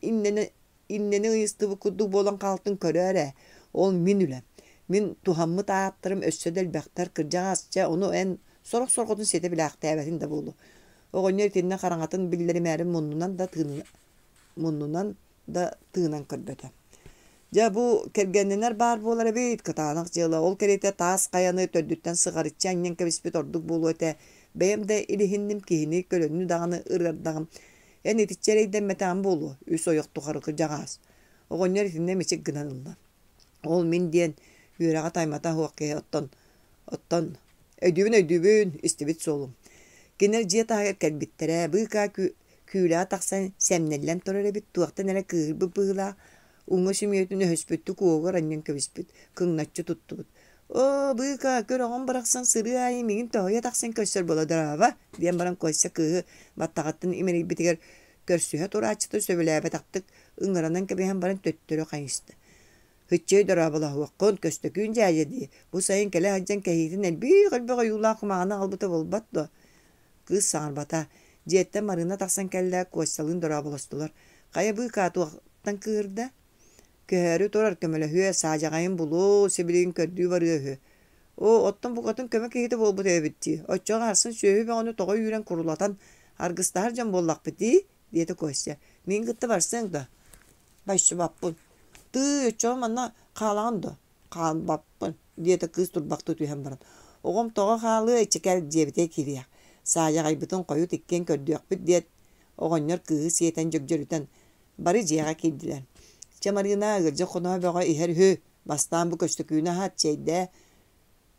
иннэни ыйыстыбыт курдук буолан хаалтын көрөөр ээ. Ол мин үлэм. Мин туһаммыт ааттарым өссө да элбэхтэр. Кырдьаҕас, чэ, ону эн сорох сорҕотун ситэ билээхтээбэтиҥ да буолуо. Оҕонньор итиннэ хараҥатын биллэримээри муннунан да муннунан да тыынан көрбөтө. Дьэ, бу кэргэннэнэр баар буолар эбит, кытаанах дьыала. Ол кэриэтэ таас хайаны төрдүттэн сыҕарыччы анньан кэбиспит ордук буолуо этэ. Бэйэм да илиһинним киһини көлөннү даҕаны ырыардаҕым. Эн итиччэ эрэйдэммэтэҕим буолуо, үс ойох тухары кырдьаҕаас. Оҕонньор итиннэ мичик гынан ылла. Ол мин диэн үөрэҕэ таймата суох киһи оттон оттон өйдүүбүн өйдүүбүн истибит суолум. Кинилэр дьиэ таһыгар кэлбиттэрэ, быыкаа күүлэҕэ тахсан сэмнэллэн турар эбит, туохтан эрэ кыыһырбыт быһыылаах, уҥа сөмүйэтин өһөспүттүк уоһугар анньан кэбиспит, кыҥначчы туттубут. «Оо, быыкаа, көр оҕом барахсан сырыы аайы миигин тоһуйа тахсан көрсөр буола дорообо» диэн баран Костя кыыһы баттаҕыттан имэрийбитигэр көрсүһэ турааччыта сөбүлээбэтэхтик ыҥыранан кэбиһэн баран төттөрү хайыста. Һыччыай дорооболоһуоххун, Көстөкүүн дьээдьэ дии, бу сайын кэлэ сылдьан кэһиитин элбиих-элбэх ойуулаах кумааҕыны аҕалбыта буолбат дуо? Кыыс саҥарбата. Дьиэттэн Марыына тахсан кэллэ, Костялыын дорооболостулар. Хайа быыкаа туохтан кыыһырда? Көһөөрү турар, көмөлөһүө, саадьаҕайын булуо, сибилигин көрдүү барыа үһү. Оо, оттон букатын көмө киһитэ буолбут эбит дии. Оччоҕо арсын сүөһү бөҕөнү тоҕо үүрэн курулатан аргыстаһар дьон буоллахпыт дии, диэтэ Костя. Миигин кытта барсыаҥ дуо? Барсыбаппын. Тыый, оччоҕо манна хаалаҕын дуо? Хаалбаппын, диэтэ кыыс турбахтыы түһэн баран. Оҕом тоҕо хаалыай, чэкэл диэбитэ кириэх. Саадьаҕайбытын хойут иккиэн көрдүөхпүт диэт, оҕонньор кыыһы сиэтэн дьөгдьөрүтэн бары дьиэҕэ киирдилэр. Чэ, Марыына, ыалдьыт хоноһо бөҕө иһэр үһү. Бастаан бу Көстөкүүнү аһат, чэйдээ.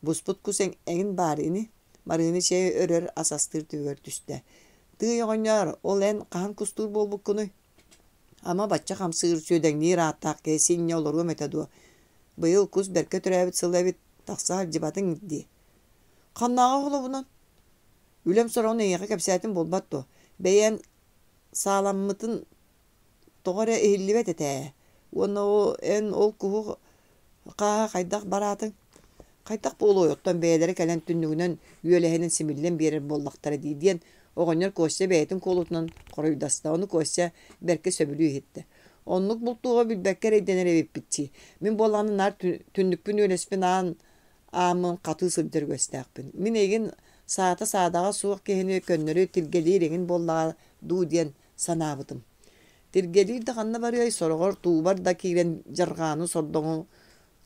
Буспут кус эҥин баар ини. Марыына чэй өрөр ас астыыр түбүгэр түстэ. Тыый оҕонньоор, ол эн хаһан кустуур буолбуккунуй? Ама бачча хамсыыр, сүөдэҥниир ааттаах киһи синньэ олоруом этэ дуо? Быйыл кус бэркэ төрөөбүт сыла эбит, тахса сылдьыбатыҥ дии. Ханнааҕы холобунан? Үлэм сороҕун эйиэхэ кэпсээтим буолбат дуо? Бэйэм сааламмытын тоҕо эрэ иһиллибэт этэ ээ. Уонна ол эн ол куһу хааһа хайдах бараатыҥ? Хайдах буолуой, оттон бэйэлэрэ кэлэн түннүгүнэн үөлэһинэн симиллэн биэрэр буоллахтара дии диэн оҕонньор Костя бэйэтин куолутунан хоруйдаста. Ону Костя бэркэ сөбүлүү иһиттэ. Оннук бултууга билбэккэ эрэйдэнэр эбиппит дии. Мин буоллаҕына наар түннүкпүн үөлэспин аан ааммын хатыы сылдьар үгэстээхпин. Мин эйигин саата-саадаҕа суох киһини көннөрү тиргэлиир эҥин буоллаҕа дуу диэн санаабытым. Тиргэлиир да ханна барыай, сороҕор туубар да киирэн дьарҕааны сордоҥу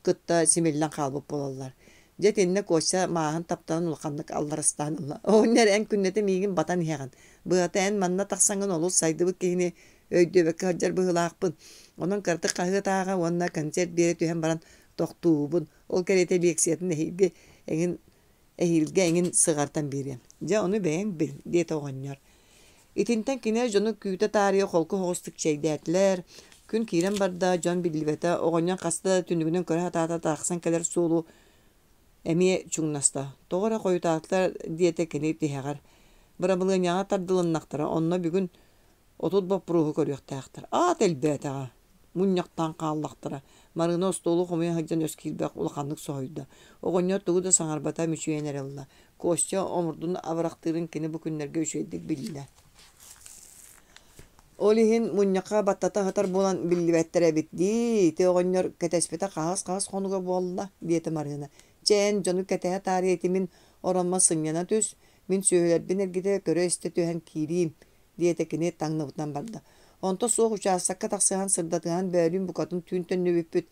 кытта симиллэн хаалбыт буолаллар. Дьэ итиннэ Костя мааһын таптаан улаханнык алларастаан ылла. Оҕонньор эн күннэтэ миигин батан иһэҕин. Быһата эн манна тахсаҥҥын олус сайдыбыт киһини өйдүөбэккэ сылдьар быһыылаахпын. Онон кыратык хаһыат ааҕа уонна концерт биэрэ түһэн баран тохтуубун. Ол кэриэтэ лекциятын эһиилги эҥин эһиилгэ эҥин сыҕартан биэриэм. Дьэ ону бэйэҥ бил, диэтэ оҕонньор. Итинтэн кинилэр дьону күүтэ таарыйа холку соҕустук чэйдээтилэр. Күн киирэн барда, дьон биллибэтэ, оҕонньор хаста да түннүгүнэн көрө сатаата тахсан кэлэр суолу эмиэ чуҥнаста. Тоҕо эрэ хойутаатылар диэтэ кини тиһэҕэр. Бырабылыанньаҕа тардылыннахтара, онно бүгүн 30 боппуруоһу көрүөхтээхтэр. Аат элбээтэҕэ. Мунньахтаан хааллахтара. Марыына остуолу хомуйа сылдьан өс киирбэх улаханнык соһуйда. Оҕонньор тугу да саҥарбата, мүчүйэн эрэ ылла. Костя омурдун абырахтыырын кини бу күннэргэ үчүгэйдик биллэ. Ол иһин мунньахха баттата сытар буолан биллибэттэр эбит дии, ити оҕонньор кэтэспитэ хаһыс-хаһыс хонуга буолла, диэтэ Марыына. Чэ, эн дьону кэтэһэ таарыйа ити мин ороммор сынньана түс, мин сүөһүлэрбин эргитэ көрө-истэ түһэн киириим, диэтэ кини таҥныбытынан барда. Онто суох учаастакка тахсыһан сырдатыһан бөөлүүн букатын түүн төннүбүппүт.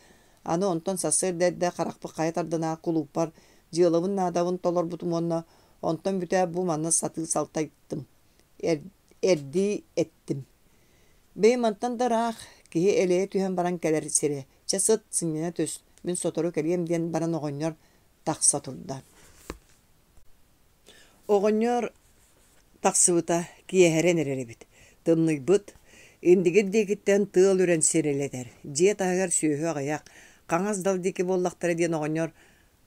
Аны онтон сарсыарда эрдэ харахпыт хайа тардынаах кулууппар дьыалабын наадабын толорбутум уонна онтон бүтээт бу манна сатыы салтайдым, эрдии эттим. Бэйи мантан да ыраах, киһи элэйэ түһэн баран кэлэр сирэ. Чэ сыт, сынньана түс, мин сотору кэлиэм диэн баран оҕонньор тахса турда. Оҕонньор тахсыбыта киэһэрэн эрэр эбит, тымныйбыт, Индигир диэкиттэн тыал үрэн сирилэтэр, дьиэ таһыгар сүөһү аҕыйах, хаҥас дал диэки буоллахтара диэн оҕонньор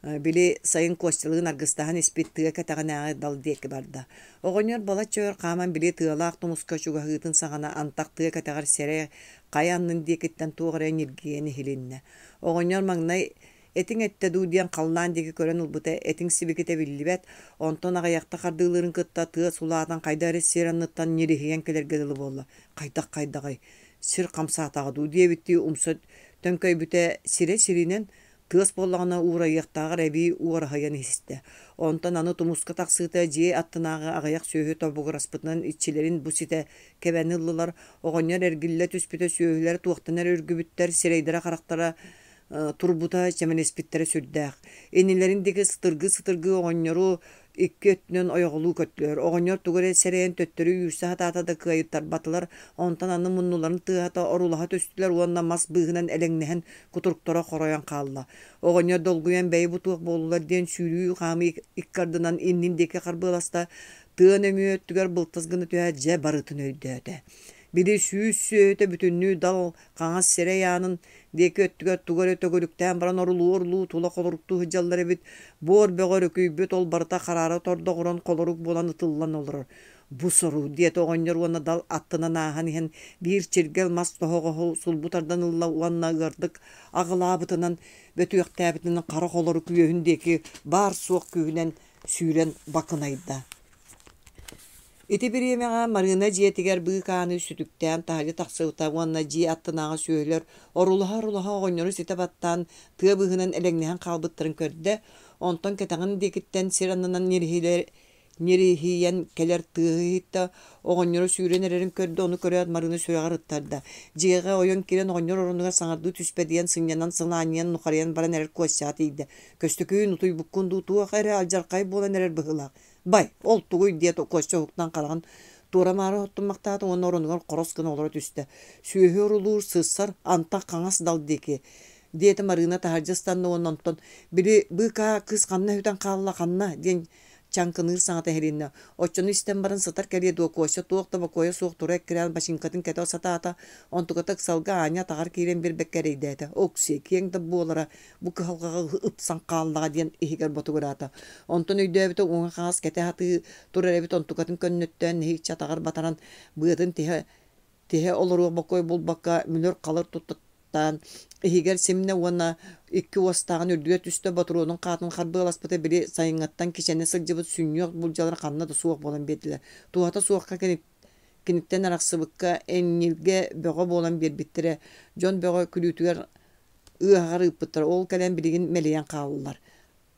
били сайын Костялыын аргыстаһан испит тыа кэтэҕинээҕи дал диэки барда. Оҕонньор балачча өр хааман били тыалаах тумуска чугаһыытын саҕана антах тыа кэтэҕэр сэрэ хайа аннын диэкиттэн туох эрэ ньиргийэн иһилиннэ. Оҕонньор маҥнай Этиҥ эттэ дуу диэн халлаан диэки көрөн ылбыта, этиҥ сибикитэ биллибэт. Онтон аҕыйахта хардыылыырын кытта тыас улаатан хайдах эрэ сир анныттан ньириһийэн кэлэргэ дылы буолла. Хайдах-хайдаҕый? Сир хамсаатаҕа дуу диэбиттии умса төҥкөйбүтэ сирэ сиринэн, тыас буоллаҕына уурайыахтааҕар эбии уораһыйан истэ. Онтон аны тумуска тахсыыта дьиэ аттынааҕы аҕыйах сүөһү тобугураспытынан иччилэрин бу ситэ кэбэн ыллылар. Оҕонньор эргиллэ түспүтэ сүөһүлэрэ туохтан эрэ үргүбүттэр, сирэйдэрэ-харахтара турбута чэмэлиспиттэрэ сүрдээх. Иннилэрин диэки сытыргыы-сытыргыы оҕонньору икки өттүнэн ойоҕолуу көттүлэр. Оҕонньор тугу эрэ сэрэйэн төттөрү үүрсэ сатаата да кыайтарбатылар. Онтон аны муннуларын тыаһата орулаһа түстүлэр уонна мас быыһынан элэҥнэһэн кутуруктара хоройон хаалла. Оҕонньор долгуйан бэйи бу туох буоллулар диэн сүүрүү-хаамыы икки ардынан иннин диэки харбыаласта, тыа нөҥүө өттүгэр былтас гына түһээт дьэ барытын өйдөөтө. Били сүүс сүөһүтэ бүтүннүү дал хаҥас сирэй аанын диэки өттүгэр тугу эрэ төгүрүктээн баран орулуу-орулуу тула холоруктуу сылдьаллар эбит. Буор бөҕө өрүкүйбүт, ол барыта хараара тордоҕуран холорук буолан ытыллан олорор. Бу сору, диэтэ оҕонньор уонна дал аттынан ааһан иһэн биир чиргэл мас тоһоҕоһу сулбу тардан ылла уонна ыардык аҕылаабытынан, бөтүөхтээбитинэн хара холорук үөһүн диэки баар-суох күүһүнэн сүүрэн бакынайда. Ити бириэмэҕэ Марыына дьиэтигэр быыкааны сүтүктээн таһырдьа тахсыбыта уонна дьиэ аттынааҕы сүөһүлэр орулаһа-орулаһа оҕонньору ситэ баттаан тыа быыһынан элэҥнэһэн хаалбыттарын көрдө, онтон кэтэҕин диэкиттэн сир аннынан ньириһийэн кэлэр тыаһы иһиттэ, оҕонньоро сүүрэн эрэрин көрдө, ону көрөөт Марыына сүрэҕэр ыттарда. Дьиэҕэ ойон киирэн оҕонньор оронугар саҥардыы түспэтийэн, сынньанан, сылаанньыйан, нухарыйан баран эрэр Костяҕа тиийдэ. Көстөкүүн, утуйбуккун дуу, туох эрэ алдьархай буолан эрэр быһыылаах. Бай, ол тугуй диэт Костя уһуктан хараҕын туора-маары оттуммахтаата уонна оронугар хорос гына олоро түстэ. Сүөһү орулуур, сыссар, антах хаҥас дал диэки, диэтэ Марыына таһырдьа ыстанна уонна онтон били быыкаа кыыс ханна сүтэн хаалла ханна диэн чаҥкыныыр саҥата иһилиннэ. Оччону истэн баран сытар кэлиэ дуо Костя туох да бокуойа суох тура эккирээн бачыыҥкатын кэтэ сатаата, онтуката ыксалга аанньа атаҕар киирэн биэрбэккэ эрэйдээтэ. Оксиэ, киэҥ да буолара бу кыһалҕаҕа ыпсан хааллаҕа диэн иһигэр ботугураата. Онтон өйдөөбүтэ уҥа-хаҥас кэтэ сатыы турар эбит онтукатын көннөттөөн нэһииччэ атаҕар батаран быатын тиһэ тиһэ олоруох бокуой булбакка мүлүр-халыр туттаттаан иһигэр симнэ уонна икки уостааҕын үрдүгэр түстэ ботуруонун хаатын харбыаласпыта били сайыҥҥыттан кичэнэ сылдьыбыт сүнньүөх булдьалара ханна да суох буолан биэрдилэр. Туһата суохха киниттэн арахсыбыкка энньилгэ бөҕө буолан биэрбиттэрэ дьон бөҕө күлүүтүгэр ыаһаҕар ыыппыттара, ол кэлэн билигин мэлийэн хааллылар.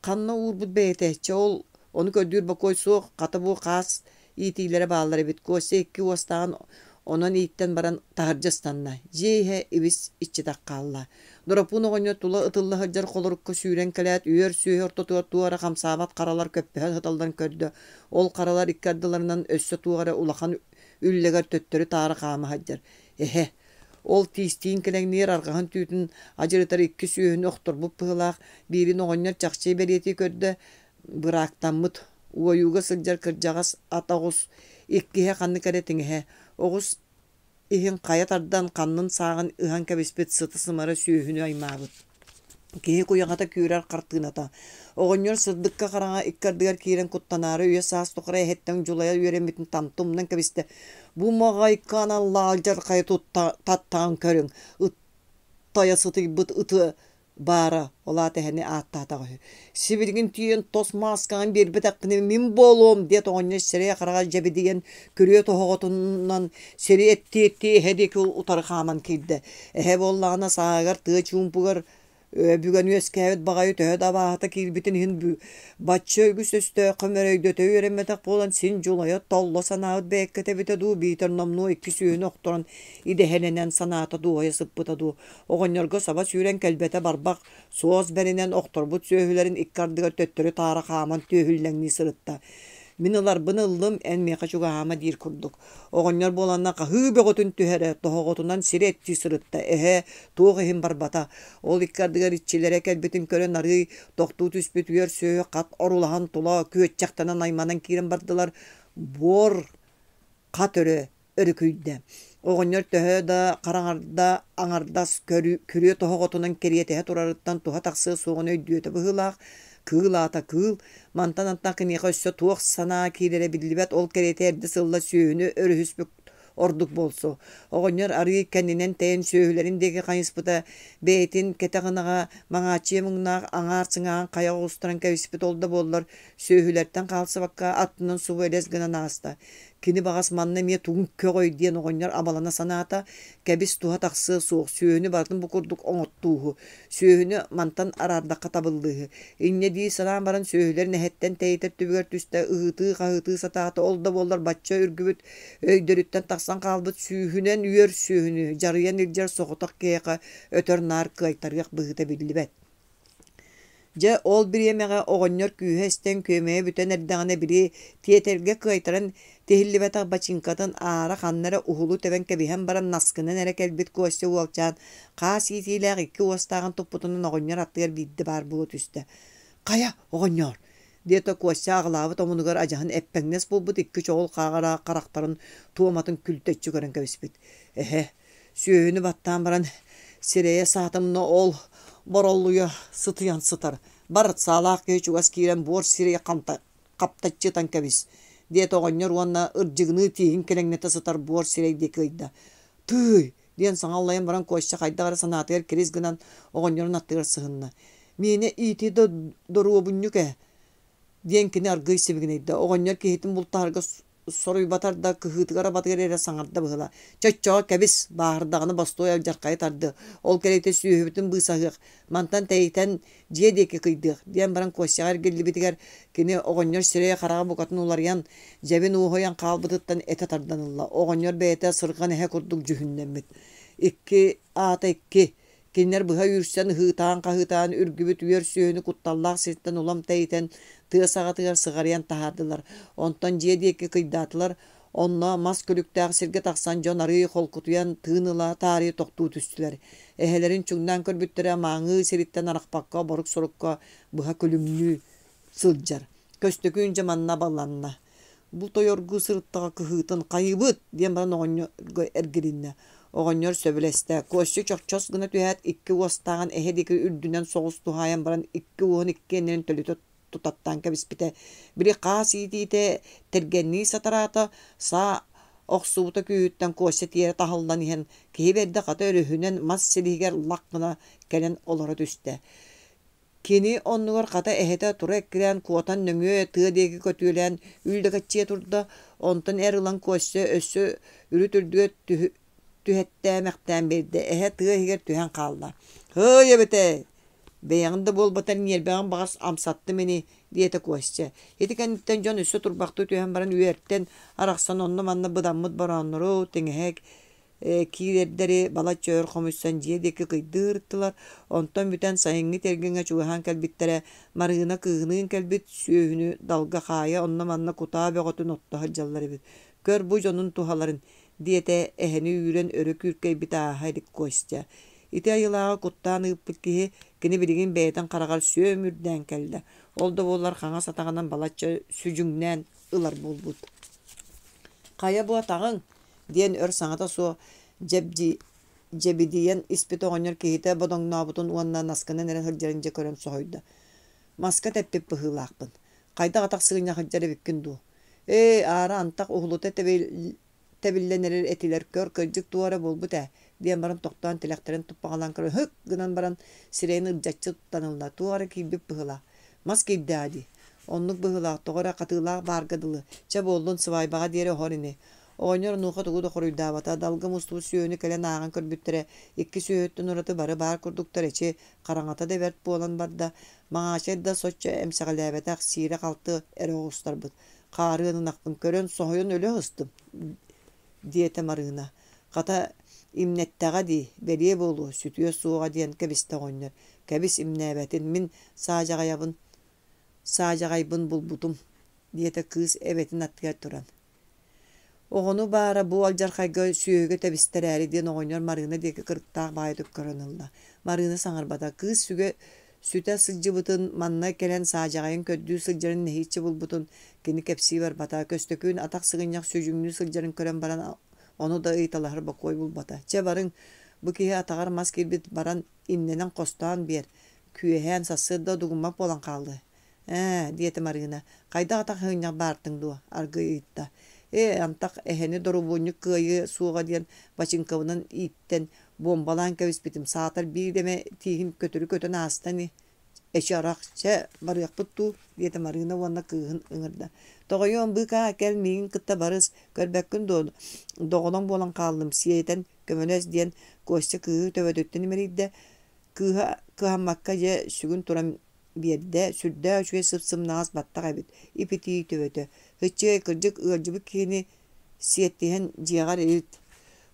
Ханна уурбут бэйэтэ, чэ ол ону көрдүүр бокуой суох, хата бу хаас иитиилэрэ бааллар эбит, Костя икки уостааҕын онон ииттэн баран таһырдьа ыстанна, дьиэ иһэ ибис иччитэх хаалла. Доропуун оҕонньор тула ытылла сылдьар холорукка сүүрэн кэлээт, үөр сүөһү ортотугар туох эрэ хамсаабат харалар көппөһө сыталларын көрдө, ол харалар икки ардыларынан өссө туох эрэ улахан үллэгэр төттөрү-таары хаама сылдьар. Эһэ, Ол тиистиин кэлэҥниир арҕаһын түүтүн адьырытар икки сүөһүнү охторбут быһыылаах, биирин оҕонньор чахчы бэлиэтии көрдө, быраактаммыт, уойууга сылдьар кырдьаҕас ат оҕус, иккиһэ ханнык эрэ тиҥэһэ, оҕус иһин хайа тардан ханнын сааҕын ыһан кэбиспит сыты-сымара сүөһүнү аймаабыт. Киһи куйаҕата күүрэр хартыыната. Оҕонньор сырдыкка хараҥа икки ардыгар киирэн куттанаары үйэ-саас тухары эһэттэн дьулайа үөрэммитин тамты умнан кэбистэ. Бу маҕайка аналлаах алдьархайы таттаҕын көрүҥ, ыттайа сытыйбыт ыты баара, ол аата эһэни ааттаатаҕа үһү. Сибилигин тиийэн тос мааскаҕын биэрбэтэххинэ мин буолуом диэт оҕонньор сирэйэ-хараҕа дьэбидийэн күрүө тоһоҕотунан сири эттии-эттии эһэ диэки утары хааман киирдэ. Эһэ буоллаҕына сааһыгар тыа чуумпугар бүгэн үөскээбит баҕайы төһө да абааһыта киирбитин иһин бачча үгүс өстөөххө мөрөйдөтө үөрэммэтэх буолан син дьулайа толло санаабыт бэйэккэтэ эбитэ дуу биитэр номнуо икки сүөһүнү охторон идэһэлэнэн санаата дуоһуйа сыппыта дуу оҕонньорго саба сүүрэн кэлбэтэ барбах суос бэринэн охторбут сүөһүлэрин икки ардыгар төттөрү-таары хааман түөһүллэҥнии сырытта. Мин ыларбын ыллым, эн миэхэ чугаһаама диир курдук. Оҕонньор буоланна хаһыы бөҕөтүн түһэрэ, тоһоҕотунан сири эттии сырытта, эһэ туох иһин барбата. Ол икки ардыгар иччилэрэ кэлбитин көрөн арыый тохтуу түспүт үөр сүөһү хат орулаһан тула күөччэхтэнэн айманан киирэн бардылар. Буор хат өрө өрүкүйдэ. Оҕонньор төһө да хараҥарда аҥардас күрүө тоһоҕотунан кэриэтэһэ турарыттан туһа тахсыа суоҕун өйдүөтэ быһыылаах, кыыл аата кыыл, мантан антах киниэхэ өссө туох санаа киирэрэ биллибэт, ол кэриэтэ эрдэ сылла сүөһүнү өрүһүспүт ордук буолсу. Оҕонньор арыый кэннинэн тэйэн сүөһүлэрин диэки хайыспыта, бэйэтин кэтэх ынаҕа Маҥааччыйа муҥнаах аҥаар сыҥааҕын хайа оҕустаран кэбиспит ол да буоллар сүөһүлэртэн хаалсыбакка аттынан субу элэс гынан ааста. Кини баҕас манна эмиэ тугун көҕөй диэн оҕонньор абалана санаата, кэбис туһа тахсыа суох, сүөһүнү барытын бу курдук оҥоттууһу, сүөһүнү мантан араардахха табыллыыһы. Инньэ дии санаан баран сүөһүлэрин эһэттэн тэйитэр түбүгэр түстэ, ыһыытыы-хаһыытыы сатаата, ол да буоллар бачча үргүбүт өйдөрүттэн тахсан хаалбыт сүүһүнэн үөр сүөһүнү дьарыйан илдьэр соҕотох киһиэхэ өтөр-наар кыайтарыах быһыыта биллибэт. Дьэ, ол бириэмэҕэ оҕонньор күүһэ эстэн күөмэйэ бүтэн эрдэҕинэ били тиэтэлгэ кыайтаран тиһиллибэтэх бачыыҥкатын аара ханна эрэ уһулу тэбэн кэбиһэн баран наскынан эрэ кэлбит Костя уолчаан хаас иитиилээх икки уостааҕын туппутунан оҕонньор аттыгар биирдэ баар буола түстэ. «Хайа, оҕонньоор!» диэтэ Костя аҕылаабыт омунугар адьаһын эппэҥнэс буолбут икки чоҕул хааҕара харахтарын туоматын күлтэччи көрөн кэбиспит. «Эһэ, Сүөһүнү баттаан баран сирэйэ саатымна ол бороллуйа сытыйан сытар. Бар, саалаах киһи чугас киирэн буор сирэйи хаптаччы ытан кэбис, диэтэ оҕонньор уонна ырдьыгыныы тииһин килэҥнэтэ сытар буор сирэй диэки ыйда. Тыый! диэн саҥа аллайан баран Костя хайдах эрэ санаатыгар кирис гынан оҕонньорун аттыгар сыһынна. Миэнэ иитии да доруобунньук ээ, диэн кини аргыый сибигинэйдэ. Оҕонньор киһитин бултаһарга соруйбатар да кыһыытыгар-абатыгар эрэ саҥарда быһыылаах: «Чоччоҕо кэбис, бааһырдаҕына бостуой алдьархайы тардыа, ол кэриэтэ сүөһүбүтүн быысаһыах, мантан тэйитэн дьиэ диэки кыйдыах» диэн баран Костяҕа эргиллибитигэр кини оҕонньор сирэйэ-хараҕа букатын уларыйан, дьэбин уоһуйан хаалбытыттан этэ тардан ылла. Оҕонньор бэйэтэ сырҕан эһэ курдук дьүһүннэммит. Икки аата икки, Кинилэр быһа үүрсэн, ыһыытаан-хаһыытаан үргүбүт үөр сүөһүнү кутталлаах сиртэн улам тэйитэн, тыа саҕатыгар сыҕарыйан таһаардылар. Онтон дьиэ диэки кыйдаатылар. Онно мас күлүктээх сиргэ тахсан дьон арыый холкутуйан, тыын ыла таарыйа тохтуу түстүлэр. Эһэлэрин чуҥнаан көрбүттэрэ мааҥыы сириттэн арахпакка борук-сорукка быһа күлүмнүү сылдьар. Көстөкүүн дьэ манна абаланна. Бу тойоргуу сырыттаҕа кыһыытын хайыыбыт диэн баран оҕонньорго эргилиннэ. Оҕонньор сөбүлэстэ. Костя чохчос гына түһээт, икки уостааҕын эһэ диэки үрдүнэн соҕус туһаайан баран икки уоһун иккиэннэрин төлүтэ тутаттаан кэбиспитэ. Били хаас иитиитэ тэргэннии сатараата, саа охсубута күүһүттэн Костя тиэрэ таһыллан иһэн, киһи бэрдэ хата өрүһүнэн мас силиһигэр лах гына кэлэн олоро түстэ. Кини оннугар хата эһэтэ тура эккирээн куотан нөҥүө тыа диэки көтүөлээн үллэкэччийэ турда, онтон эр ылан Костя өссө үрүт үрдүгэр түһэттээмэхтээн биэрдэ, эһэ тыа иһигэр түһэн хаалла. «Һыай эбэтээ, бэйэҕин да буолбатар ньиэрбэҕин баҕас амсаттым ини» диэтэ Костя. Ити кэнниттэн дьон өссө турбахтыы түһэн баран үөртэн арахсан онно-манна быдаммыт борооннору, тиҥэһэ киирэрдэри балачча өр хомуйсан дьиэ диэки кыйдыы ырыттылар, онтон бүтэн сайыҥҥы тиэргэҥҥэ чугаһаан кэлбиттэрэ, Марыына кыыһыныын кэлбит сүөһүнү далга хаайа онно-манна кутаа бөҕөтүн отто сылдьаллар эбит, көр бу дьонун туһаларын, диэтэ эһэни үүрэн өрө күүркэйбит ааһа илик Костя. Ити айылааҕы куттаан ыыппыт киһи, кини билигин бэйэтин хараҕар сүөм үрдээн кэллэ, ол да буоллар хаҥас атаҕынан балачча сүдьүҥнээн ылар буолбут. «Хайа бу атаҕыҥ?» диэн өр саҥата суох дьэбидийэн испит оҕонньор киһитэ бодоҥнообутун уонна наскынан эрэ сылдьарын дьэ көрөн соһуйда. «Маска тэппит быһыылаахпын. Хайдах атах сыгынньах сылдьар эбиккин дуу? Ээ, аара антах уһулута тэбиллэн эрэр этилэр көр, кырдьык туох эрэ буолбут ээ» диэн баран тохтоон тилэхтэрин туппаҕалаан көрөн һык гынан баран сирэйин ырдьаччы туттан ылла. Туох эрэ киирбит быһыылаах. Мас киирдэҕэ дии. Оннук быһыылаах, тоҕо эрэ хатыылаах баарга дылы. Чэ буоллун, сыбаайбаҕа диэри оһор ини. Оҕонньор онуоха тугу да хоруйдаабата, далга мустубут сүөһүнү кэлэн ааҕан көрбүттэрэ, икки сүөһүттэн ураты бары баар курдуктар эчи, хараҥата да бэрт буолан барда, Маҥаачай да соччо эмсэҕэлээбэтэх, сиирэ-халты эрэ оҕустарбыт. Хаарыан ынахпын көрөн соһуйан өлө сыстым, диэтэ Марыына. Хата, имнэттэҕэ дии, бэлиэ буолуо, сүтүө суоҕа диэн кэбистэ оҕонньор. Кэбис имнээбэтин, мин саадьаҕайабын, саадьаҕайбын булбутум, диэтэ кыыс эбэтин аттыгар туран. Оҕону баара бу алдьархайга сүөһүгэ тэбистэрээри диэн оҕонньор Марыына диэки кырыктаах баайытык көрөн ылла. Марыына саҥарбата. Кыыс сүгэ сүтэ сылдьыбытын, манна кэлэн саадьаҕайын көрдүү сылдьарын нэһииччэ булбутун кини кэпсии барбата. Көстөкүүн атах сыгынньах сүдьүҥнүү сылдьарын көрөн баран ону да ыйыталаһар бокуой булбата. Чэ барыҥ, бу киһи атаҕар мас киирбит баран иннэнэн хостоон биэр, күөһээн сарсыарда дугуммат буолан хаалыа. Ээ, диэтэ Марыына, хайдах атах сыгынньах баартыҥ дуо? аргыый ыйытта. Ээ, антах эһэни доробуонньук кыайыа суоҕа диэн бачыыҥкабынан ииттэн, буомбалаан кэбиспитим, саатар биир эмэ тииһим көтүрү көтөн ааста ини. Эчи арах, чэ, барыахпыт дуу, диэтэ Марыына уонна кыыһын ыҥырда. Тоҕойуом, быыкаа, кэл миигин кытта барыс, көрбөккүн дуо, доҕолоҥ буолан хааллым, сиэтэн көмөлөс диэн Костя кыыһы төбөтүттэн имэрийдэ. Кыыһа кыһаммакка дьэ сүгүн туран биэрдэ, сүрдээх үчүгэй сып-сымнаҕас баттах эбит, ип-итии төбөтө. Һыччыай, кырдьык ыалдьыбыт киһини сиэттиһэн дьиэҕэр илт.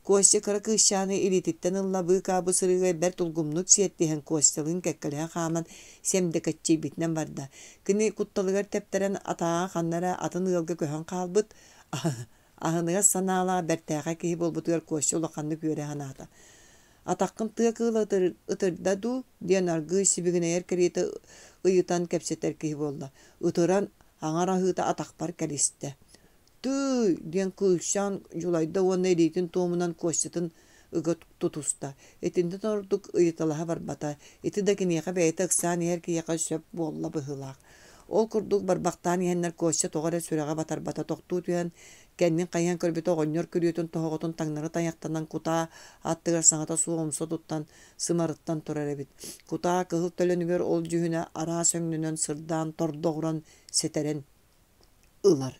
Костя кыра кыысчааны илиититтэн ылла, быыкаа бу сырыыга бэрт улгумнук сиэттиһэн Костялыын кэккэлэһэ хааман сэмдэкэччийбитинэн барда. Кини кутталыгар тэптэрэн атааҕа ханна эрэ атын ыалга көһөн хаалбыт, аһыныгас санаалаах бэртээхэй киһи буолбутугар Костя улаханнык үөрэ санаата. Атаххын тыа кыыла ытырда дуу диэн аргыый сибигинэйэр кэриэтэ ыйытан кэпсэтэр киһи буолла. Ытыран аҥар аһыыта атахпар кэлистэ. «Тыый!» диэн кыысчаан дьулайда уонна илиитин туомунан Костятын ыга тутуста. Итинтэн ордук ыйыталаһа барбата. Ити да киниэхэ бэйэтэ ыксаан иһэр киһиэхэ сөп буолла быһыылаах. Ол курдук барбахтаан иһэннэр Костя тоҕо эрэ сүрэҕэ батарбата тохтуу түһэн, кэннин хайыһан көрбүтэ оҕонньор күрүөтүн тоһоҕотун таҥнары тайахтанан кутаа аттыгар саҥата суох умса туттан сымарыттан турар эбит. Кутаа кыһыл төлөнүгэр ол дьүһүнэ араас өҥнөнөн сырдаан тордоҕуран сэтэрэн ылар.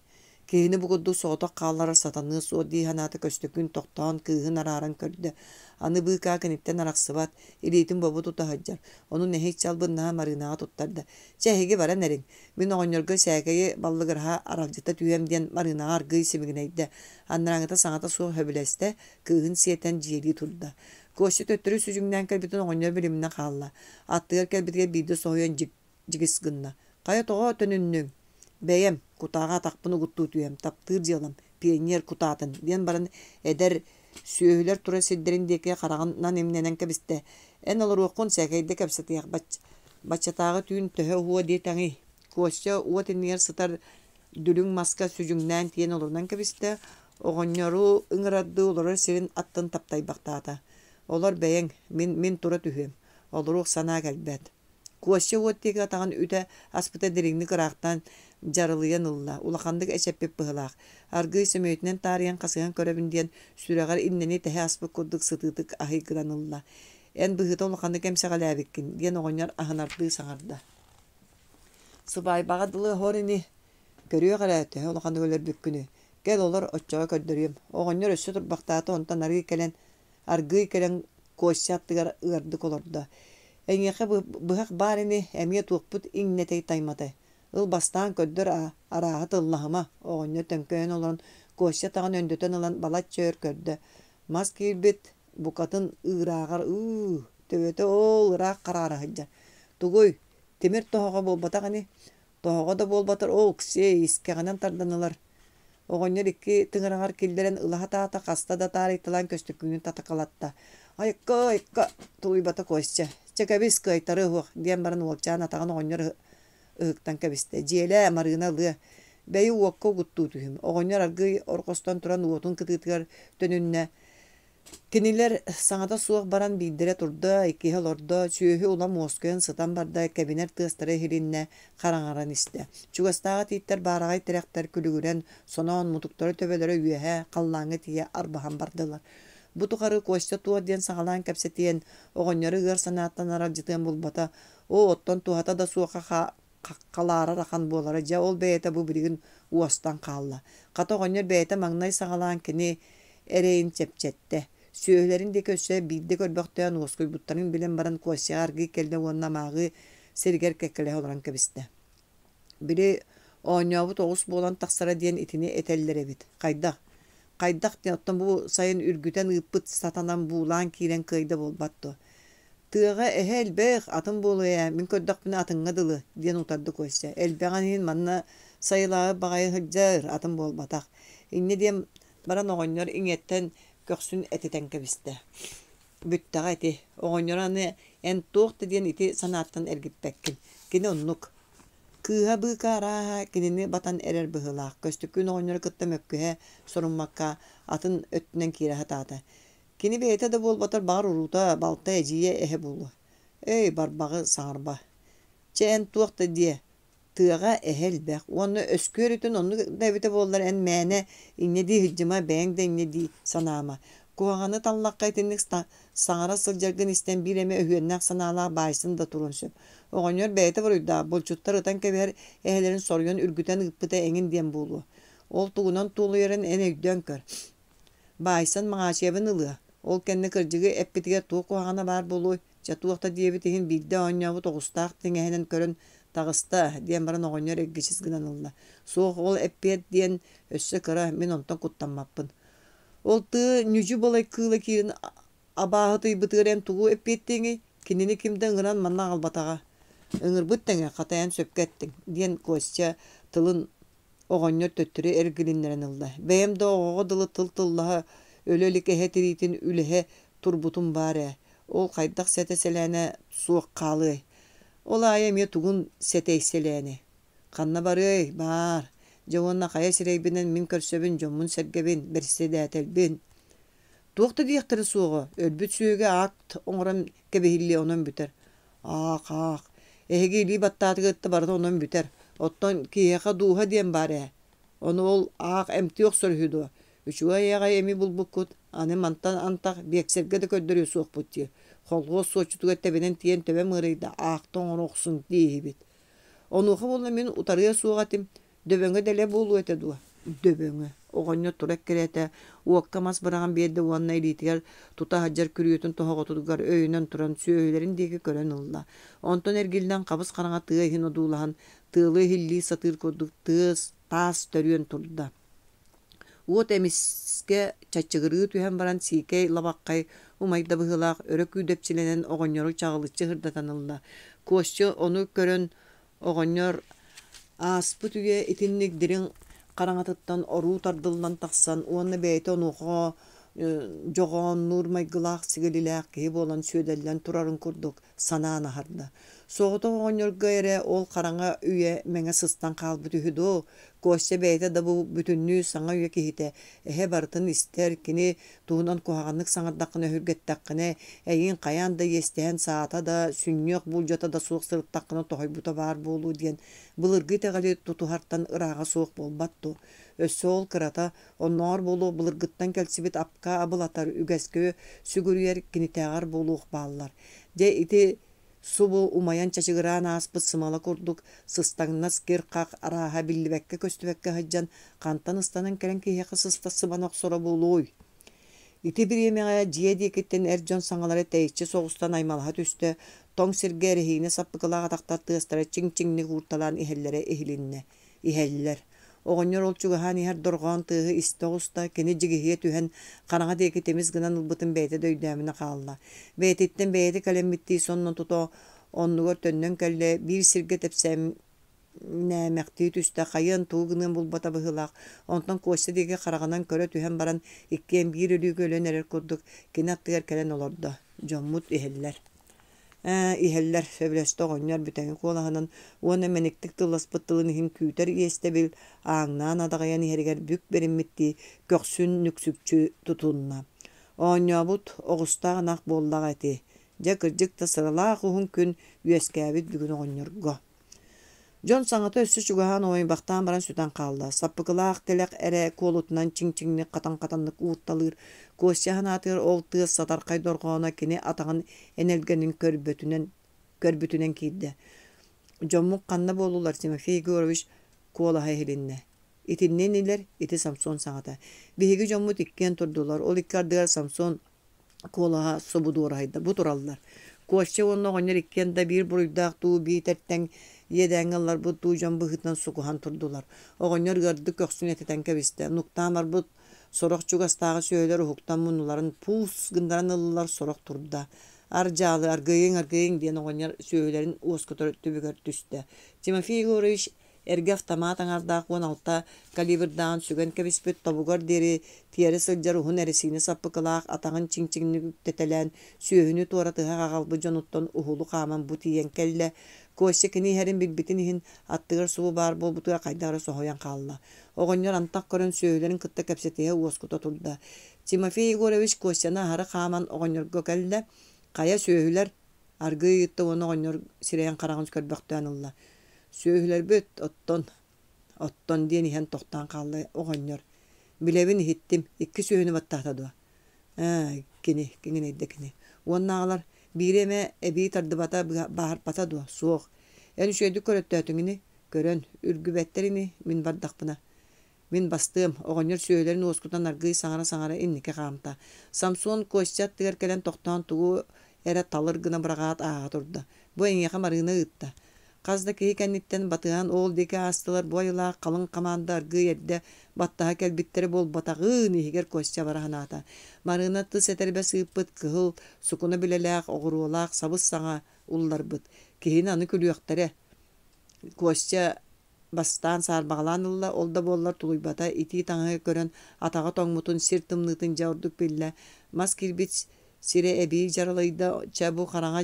Киһини бу курдук соҕотох хаалларар сатаныа суох дии санаата Көстөкүүн тохтоон кыыһын арааран көрдө. Аны быыкаа киниттэн арахсыбат, илиитин бобу тута сылдьар. Ону нэһииччэ албыннаһа Марыынаҕа туттарда. Чэ, эһиги баран эриҥ. Мин оҕонньорго сээкэйи баллыгыраһа аралдьыта түһүөм диэн Марыынаҕа аргыый сибигинэйдэ. Анарааҥҥыта саҥата суох сөбүлэстэ, кыыһын сиэтэн дьиэлии турда. Костя төттөрү сүдьүҥнээн кэлбитин оҕонньор билиминэ хаалла. Аттыгар кэлбитигэр биирдэ соһуйан дьик дьигис гынна. Хайа тоҕо төнүннүҥ? Бэйэм, кутааҕа атахпын угуттуу түһүөм, таптыыр дьыалам, пионер кутаатын, диэн баран эдэр сүөһүлэр турар сирдэрин диэки хараҕынан имнэнэн кэбистэ. Эн олоруоххун сээкэйдэ кэпсэтиэх, баччатааҕы түүн төһө уһуо диэтэҥий? Костя уот иннигэр сытар дүлүҥ маска сүдьүҥнээн тиийэн олорунан кэбистэ, оҕонньору ыҥырардыы олорор сирин аттын таптайбахтаата. Олор бэйэҥ, мин, мин тура түһүөм, олоруох санаа кэлбэт. Костя уот диэки атаҕын үтэ аспыта дириҥник ыраахтан дьарылыйан ылла, улаханнык эчэппит быһыылаах. Аргыый сөмүйэтинэн таарыйан хасыһан көрөбүн диэн, сүрэҕэр иннэни тэһэ аспыт курдук сытыытык аһый гынан ылла. Эн быһыыта улаханнык эмсэҕэлээбиккин, диэн оҕонньор аһынардыы саҥарда. Сыбаайбаҕа дылы оһор ини, көрүөх эрэ, төһө улаханнык өлөрбүккүнүй? Кэл олор, оччоҕо көрдөрүөм. Оҕонньор өссө турбахтаата, онтон арыый кэлэн Аргыый кэлэн Костя аттыгар ыардык олордо. «Эйиэхэ быһах баар ини, эмиэ туохпут иҥнэтэй тайматай? Ыл бастаан көрдөр аа, арааһа тыллаһыма», оҕонньор төҥкөйөн олорон Костя атаҕын өндөтөн ылан балачча өр көрдө. Мас киирбит, букатын ыырааҕар ыы, төбөтө оол ыраах хараара сылдьар. «Тугуй, тимир тоһоҕо буолбатах ини, Тоһоҕо да буолбатар, оо, Оксиэ, искэҕинэн тардан ылар. Оҕонньор икки тыҥыраҕар киллэрэн ыла сатаата, хаста да таарыйталаан Көстөкүүнү татакалатта. «Айка, айка!» тулуйбата Костя. «Чэ, кэбис, кыайтарыа суох» диэн баран уолчаан атаҕын оҕонньор ыһыктан кэбистэ. «Дьиэлээ, Марыына ылыа. Бэйи уокка угуттуу түһүм». Оҕонньор аргыый орҕостон туран уотун кытыытыгар төнүннэ. Кинилэр саҥата суох баран биирдэрэ турда, иккиһэ олордо, сүөһү улам уоскуйан сытан барда, кэбинэр тыастара иһилиннэ, хараҥаран истэ. Чугастааҕы тииттэр баараҕай тирэхтэр күлүгүрэн, соноон мутуктара төбөлөрө үөһэ, халлааҥҥа тиийэ арбаһан бардылар. Бу тухары Костя туох диэн саҕалаан кэпсэтиэн, оҕонньору ыар санааттан аралдьытыан булбата. Оо, оттон туһата да суохха халаарар ахан буолара дьэ ол бэйэтэ бу билигин уостан хаалла. Хата оҕонньор бэйэтэ маҥнай саҕалаан кини эрэйин чэпчэттэ. Сүөһүлэрин диэки өссө биирдэ көрбөхтөөн уоскуйбуттарын билэн баран Костяҕа аргыый кэллэ уонна мааҕыы сиригэр кэккэлэһэ олорон кэбистэ. Били оонньообут оҕус буолан тахсара диэн итини этэллэр эбит. Хайдах? Хайдах диэн оттон бу сайын үргүтэн ыыппыт сатанан буулаан киирэн кыайда буолбат дуо? Тыаҕа эһэ элбэх, атын буолуо ээ, мин көрдөхпүнэ атыҥҥа дылы, диэн утарда Костя. Элбэҕин иһин манна сайылаабыт баҕайы сылдьар, атын буолбатах. Инньэ диэн баран оҕонньор иҥиэттэн көхсүн этитэн кэбистэ. Бүттэҕэ ити. Оҕонньор аны эн туох да диэн ити санааттан эргиппэккин. Кини оннук. Кыыһа быыка арааһа кинини батан эрэр быһыылаах. Көстөкүүн оҕонньору кытта мөккүһэ соруммакка атын өттүнэн киирэ сатаата. Кини бэйэтэ да буолбатар баҕар уруута, балта, эдьиийэ эһэ буолуо. Эй, барбаҕы саҥарба. Чэ, эн туох да диэ. Тыаҕа эһэ элбэх уонна өскүөрүтүн оннук да эбитэ буоллар эн мээнэ инньэ дии сылдьыма, бэйэҥ да инньэ дии санаама. Куһаҕаны таллахха итинник саҥара сылдьаргын истэн биир эмэ өһүөннээх санаалаах баайсан да туруон сөп. Оҕонньор бэйэтэ буруйдаах, булчуттар ытан кэбиһэр эһэлэрин соруйан үргүтэн ыыппыта эҥин диэн буолуо. Ол тугунан туолуйарын эн өйдөөн көр. Баайсан Маҕаачыйабын ылыа. Ол кэннэ кырдьыгы эппитигэр туох куһаҕана баар буолуой? Чэ, туох да диэбит иһин биирдэ оонньообут оҕустаах тиҥэһэнэн көрөн таҕыста, диэн баран оҕонньор эргичис гынан ылла. Суох, ол эппиэт диэн өссө кыра, мин онтон куттаммаппын. Ол тыа ньүдьү балай кыыла киирэн абааһытыйбытыгар эн тугу эппиэттиэҥий? Кинини ким да ыҥыран манна аҕалбатаҕа. Ыҥырбыт тэҥэ, хата эн сөпкө эттиҥ, диэн Костя тылын Оҕонньор төттөрү эргилиннэрэн ылла: «Бэйэм да оҕоҕо дылы тыл-тыллаһа өлө илик эһэ тириитин үлэһэ турбутум баар ээ, ол хайдах сэтэ-сэлээнэ суох хаалыай? Ол аайы эмиэ тугун сэтэй-сэлээний? Ханна барыай, баар. Дьэ уонна хайа сирэйбинэн мин көрсөбүн дьоммун-сэргэбин, бэрэссэдээтэлбин? Туох да диэхтэрэ суоҕа, өлбүт сүөһүгэ акт оҥорон кэбиһиллиэ онон бүтэр. Аах-аах, эһиги илии баттаатыгыт да барыта онон бүтэр. Оттон киһиэхэ дууһа диэн баар ээ. Ону ол аах эмтии охсор үһү дуо? Үчүгэй аҕай эми булбуккут, аны мантан антах биэксэргэ да көрдөрүө суохпут дии. Холхуос суотчутугар тэбинэн тиийэн төбөм ыарыйда, аахта оҥоро охсуҥ диэһибит. Онуоха буолла мин утарыа суох этим, Дөбөҥө дэлэ буолуо этэ дуо? Дөбөҥө. Оҕонньор тура эккирээтэ, уокка мас быраҕан биэрдэ уонна илиитигэр тута сылдьар күрүөтүн тоһоҕотугар өйөнөн туран сүөһүлэрин диэки көрөн ылла. Онтон эргиллэн хабыс-хараҥа тыа иһин одуулаһан, тыалы иһиллии сатыыр курдук тыас таас төрүөн турда. Уот эмискэ чачыгырыы түһэн баран сиикэй лабаххай умайда быһыылаах өрө күүдэпчилэнэн оҕонньору чаҕылыччы сырдатан ылла. Костя ону көрөн Оҕонньор ааспыт үйэ итинник дириҥ хараҥатыттан оруу тардыллан тахсан уонна бэйэтэ онуоха дьоҕооннуур майгылаах сигилилээх киһи буолан сүөдэллэн турарын курдук санаан аһарда. Соҕотох оҕонньорго эрэ ол хараҥа үйэ мэҥэ сыстан хаалбыт үһү дуо? Костя бэйэтэ да бу бүтүннүү саҥа үйэ киһитэ, эһэ барытын истэр, кини туһунан куһаҕаннык саҥардаххына өһүргэттэххинэ, эйигин хайаан да иэстэһэн саата да, сүнньүөх буулдьата да суох сырыттаххына тоһуйбута баар буолуо диэн былыргы итэҕэли тутуһартан ырааҕа суох буолбат дуо? Өссө ол кырата, оннооҕор буолуох былыргыттан кэлсибит апка абылатар, үгэскэ сүгүрүйэр кинитээҕэр буолуох бааллар. Дьэ, ити субу умайан чачыгыраан ааспыт сымала курдук сыстаҥнас кир-хах арааһа биллибэккэ-көстүбэккэ сылдьан хантан ыстанан кэлэн киһиэхэ сыста сыбана охсоро буолуой? Ити бириэмэҕэ дьиэ диэкиттэн эр дьон саҥалара тэйиччи соҕустан аймалаһа түстэ, тоҥ сиргэ эрэһиинэ саппыкылаах атахтар тыастара чиҥ-чиҥник уурталаан иһэллэрэ иһилиннэ. Иһэллэр. Оҕонньор ол чугаһаан иһэр дорҕоон тыаһы истэ оҕуста, кини дьигиһийэ түһэн, хараҥа диэки тимис гынан ылбытын бэйэтэ да өйдөөмүнэ хаалла. Бэйэтиттэн бэйэтэ кэлэммиттии сонно тута оннугар төннөн кэллэ, биир сиргэ тэпсэҥнээмэхтии түстэ, хайыан тугу гыныан булбата быһыылаах. Онтон Костя диэки хараҕынан көрө түһэн баран, иккиэн биир өлүүгэ өлөн эрэр курдук, кини аттыгар кэлэн олордо. Дьоммут иһэллэр. Ээ, иһэллэр, сөбүлэстэ оҕонньор бүтэҥи куолаһынан уонна мэниктик тылласпыт тылын иһин күүтэр иэстэбил ааҥнаан адаҕыйан иһэригэр бүк бэриммиттии көхсүн нүксүкчү тутунна. Оонньообут оҕустаах ынах буоллаҕа ити. Дьэ, кырдьык да сыралаах уһун күн үөскээбит бүгүн оҕонньорго. Дьон саҥата өссө чугаһаан уойбахтаан баран сүтэн хаалла. Саппыкылаах тилэх эрэ куолутунан чиҥ-чиҥник хатан-хатаннык уурталыыр. Костя санаатыгар ол тыас сатархай дорҕооно кини атаҕын энэлгэнин көрбөтүнэн көрбүтүнэн киирдэ. «Дьоммут ханна буоллулар, Тимофей Егорович?» куолаһа иһилиннэ. Итиннэ инилэр, ити Самсон саҥата. Биһиги дьоммут иккиэн турдулар, ол икки ардыгар Самсон куолаһа субу дуораһыйда. Бу тураллар. Костя уонна оҕонньор иккиэн да биир буруйдаах дуу, биитэр тэҥ иэдээҥҥэ ылларбыт дуу дьон быһыытынан сукуһан турдулар. Оҕонньор ыардык көхсүн этитэн кэбистэ. Нуктаан барбыт сорох чугастааҕы сүөһүлэр уһуктан муннуларын пуус гыннаран ыллылар, сорох турда. Ар дьаалы, аргыйыҥ, аргыйыҥ диэн оҕонньор сүөһүлэрин уоскутар түбүгэр түстэ. Тимофей Егорович Эргэ автомат аҥаардаах 16 калибрдааҕын сүгэн кэбиспит тобугар диэри тиэрэ сылдьар уһун эрэсиинэ саппыкылаах атаҕын чиҥ-чиҥник үктэтэлээн, сүөһүнү туоратыһа аҕалбыт дьонуттан уһулу хааман бу тиийэн кэллэ. Костя кини иһэрин билбитин иһин, аттыгар субу баар буолбутугар хайдах эрэ соһуйан хаалла. Оҕонньор антах көрөн сүөһүлэрин кытта кэпсэтиһэ уоскута турда. Тимофей Егорович Костяны аһары хааман оҕонньорго кэллэ: «Хайа сүөһүлэр?» Аргыый ыйытта уонна оҕонньор сирэйин-хараҕын көрбөхтөөн ылла. Сүөһүлэрбит оттон, оттон диэн иһэн тохтоон хаалла оҕонньор. Билэбин иһиттим, икки сүөһүнү баттаата дуо? Ээ, кини, киҥинэйдэ кини. Уоннааҕылар биири эмэ эбии тардыбата, бааһырпата дуо? Суох. Эн үчүгэйдик көрөттөөтүҥ ини? Көрөн, үргүбэттэр ини, мин бардахпына. Мин бастыам, оҕонньор сүөһүлэрин уоскутан аргыый саҥара-саҥара инники хаамта. Самсон Костя аттыгар кэлэн тохтоон тугу эрэ талыр гына быраҕаат ааҕа турда. Бу эйиэхэ Марыына ыытта. Хас да киһи кэнниттэн батыһан ол диэки аастылар бу айылаах халыҥ хамаанда аргыый эрдэ баттаһа кэлбиттэрэ буолбатаҕын иһигэр Костя бара санаата. Марыына тыс этэрбэс ыыппыт кыһыл сукуна билэлээх оҕуруолаах сабыс-саҥа улларбыт. Киһини аны күлүөхтэрэ. Костя бастаан саарбаҕалаан ылла, ол да буоллар тулуйбата, итии таҥаһы көрөн атаҕа тоҥмутун, сир тымныытын дьэ ордук биллэ. Мас киирбит сирэ эбии дьаралыйда, чэ бу хараҥа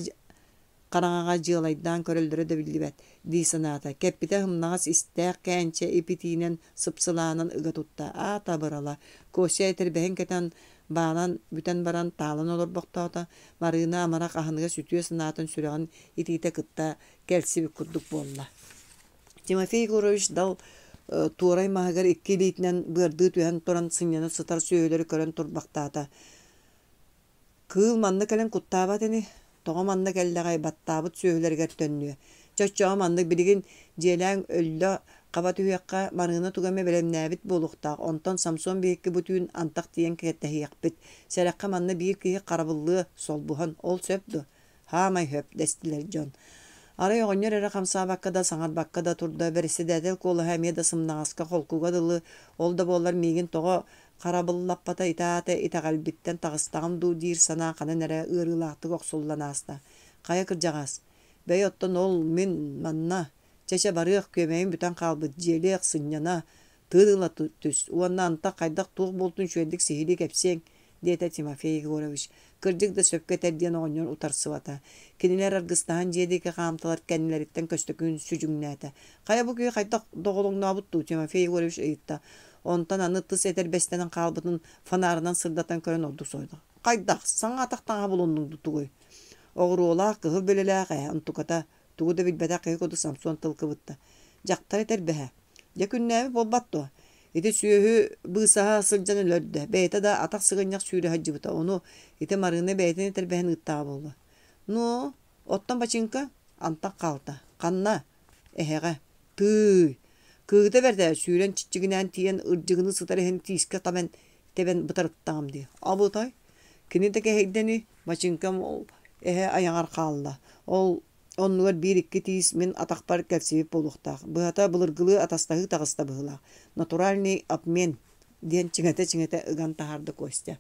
хараҥаҕа дьыалайдаан көрөллөрө да биллибэт дии санаата. Кэппитэ ымнаҕас истээх кээнчэ ип-итиинэн сып-сылаанан ыга тутта. Аата абырала. Костя этэрбэһин кэтэн баанан бүтэн баран таалан олорбохтоото. Марыына амарах аһыныгас үтүө санаатын сүрэҕин итиитэ кытта кэлсибит курдук буолла. Тимофей Егорович дал туорай маһыгар икки илиитинэн быардыы түһэн туран сынньана сытар сүөһүлэри көрөн турбахтаата. Кыыл манна кэлэн куттаабат ини, тоҕо манна кэллэҕэй, баттаабыт сүөһүлэригэр төннүө. Чэ оччоҕо маннык билигин дьиэлээн өллө хаба түһүөххэ, Марыына тугу эмэ бэлэмнээбит буолуохтаах, онтон Самсон биһикки бу түүн антах тиийэн кэтэһиэхпит. Сэрэххэ манна биир киһи харабыллыа, солбуһан, ол сөп дуо? Хаамай сөп дэстилэр дьон. Арай оҕонньор эрэ хамсаабакка да, саҥарбакка да турда, бэрэссэдээтэл куолаһа эмиэ да сымнаҕаска, холкуга дылы, ол да буоллар миигин тоҕо харабыллаппата ити аата итэҕэлбиттэн таҕыстаҕым дуу диир санаа ханан эрэ ыарыылаахтык охсуллан ааста. Хайа кырдьаҕаас, бэйи оттон ол мин манна, чэ-чэ барыах күөмэйим бүтэн хаалбыт, дьиэлиэх, сынньана, тыын ыла түс уонна антах хайдах туох буолтун үчүгэйдик сиһилии кэпсиэҥ, диэтэ Тимофей Егорович. Кырдьык да сөпкө этэр диэн оҕонньор утарсыбата. Кинилэр аргыстаһан дьиэ диэки хаамтылар кэннилэриттэн Көстөкүүн сүдьүҥнээтэ. Хайа бу киһи хайдах доҕолоҥнообут дуу Тимофей Егорович ыйытта. Онтон аны тыс этэрбэстэнэн хаалбытын фонарынан сырдатан көрөн ордук соһуйда. Хайдах, саҥа атах таҥаһа булуннуҥ дуу тугуй? Оҕуруолаах, кыһыл бөлөлөөх ээ, онтуката тугу да билбэтэх киһи курдук Самсон тыл кыбытта. Дьахтар этэрбэһэ. Дьэ күннээбит буолбат дуо? Ити сүөһү быысаһа сылдьан өлөрдө, бэйэтэ да атах сыгынньах сүүрэ сылдьыбыта, ону ити Марыына бэйэтин этэрбэһин ыыттаҕа буолуо. Ну, оттон бачыыҥка антах хаалта. Ханна? Эһэҕэ. Тыый! Кыыһыта бэрт ээ, сүүрэн чиччигинээн тиийэн ырдьыгыныы сытар иһин тиискэ табан тэбэн бытарыттаҕым дии. Абытай! Кини да кэһэйдэ ини, бачыыҥкам ол эһэ айаҕар хаалла. Ол Оннугар биир-икки тиис мин атахпар кэлсибит буолуохтаах. Быһата, былыргылыы атастаһыы таҕыста быһыылаах. Натуральный обмен диэн чиҥэтэ-чиҥэтэ ыган таһаарда Костя.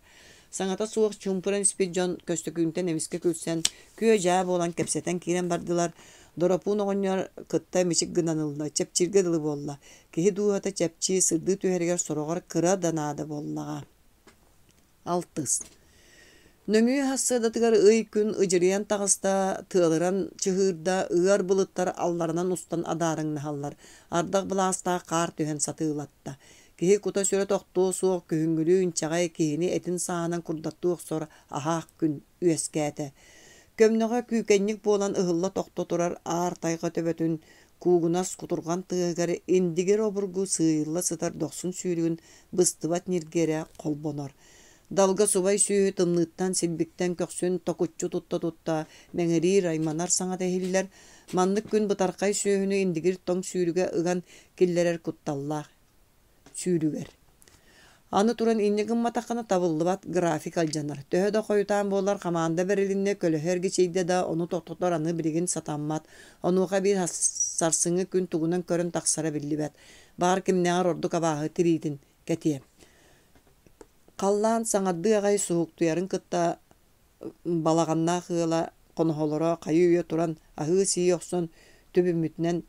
Саҥата суох чуумпуран испит дьон Көстөкүүнтэн эмискэ күлсэн, күө-дьаа буолан кэпсэтэн киирэн бардылар. Доропуун оҕонньор кытта мичик гынан ылла, чэпчииргэ дылы буолла. Киһи дууһата чэпчии, сырдыы түһэригэр сороҕор кыра да наада буоллаҕа. Алтыс. Нөҥүө сарсыардатыгар ый-күн ыдьырыйан таҕыста, тыалыран чыһыырда, ыар былыттар алларанан устан адаарыҥнаһаллар, ардах былаастаах хаар түһэн сатыылатта. Киһи кута-сүрэ тохтуо суох күһүҥҥүлүү инчэҕэй киһини этин сааһынан курдаттыы охсор аһаах күн үөскээтэ. Көмнөҕө күүкэнньик буолан ыһылла-тохто турар аар тайҕа төбөтүн куугунас кутурҕан тыаһыгар индигир обургу сыыйылла сытар дохсун сүүрүгүн быстыбат ньиргиэрэ холбонор. Далга субай сүөһү тымныыттан силбиктэн көхсүн токуччу тутта-тутта мэҥириир, айманар саҥата иһиллэр. Маннык күн бытархай сүөһүнү индигир тоҥ сүүрүгэ ыган киллэрэр кутталлаах сүүрүгэр. Аны туран инньэ гымматаххына табыллыбат график алдьанар. Төһө да хойутаан буоллар хамаанда бэрилиннэ, көлөһө эргичийдэ да, ону тохтотор аны билигин сатаммат. Онуоха биир сарсыҥҥы күн тугунан көрөн тахсара биллибэт. Баҕар кимнээҕэр ордук абааһы тириитин кэтиэ. Халлаан саҥардыы аҕай суһуктуйарын кытта балаҕаннаах ыала хоноһолоро хайыы-үйэ туран аһыы-сии охсон түбүммүтүнэн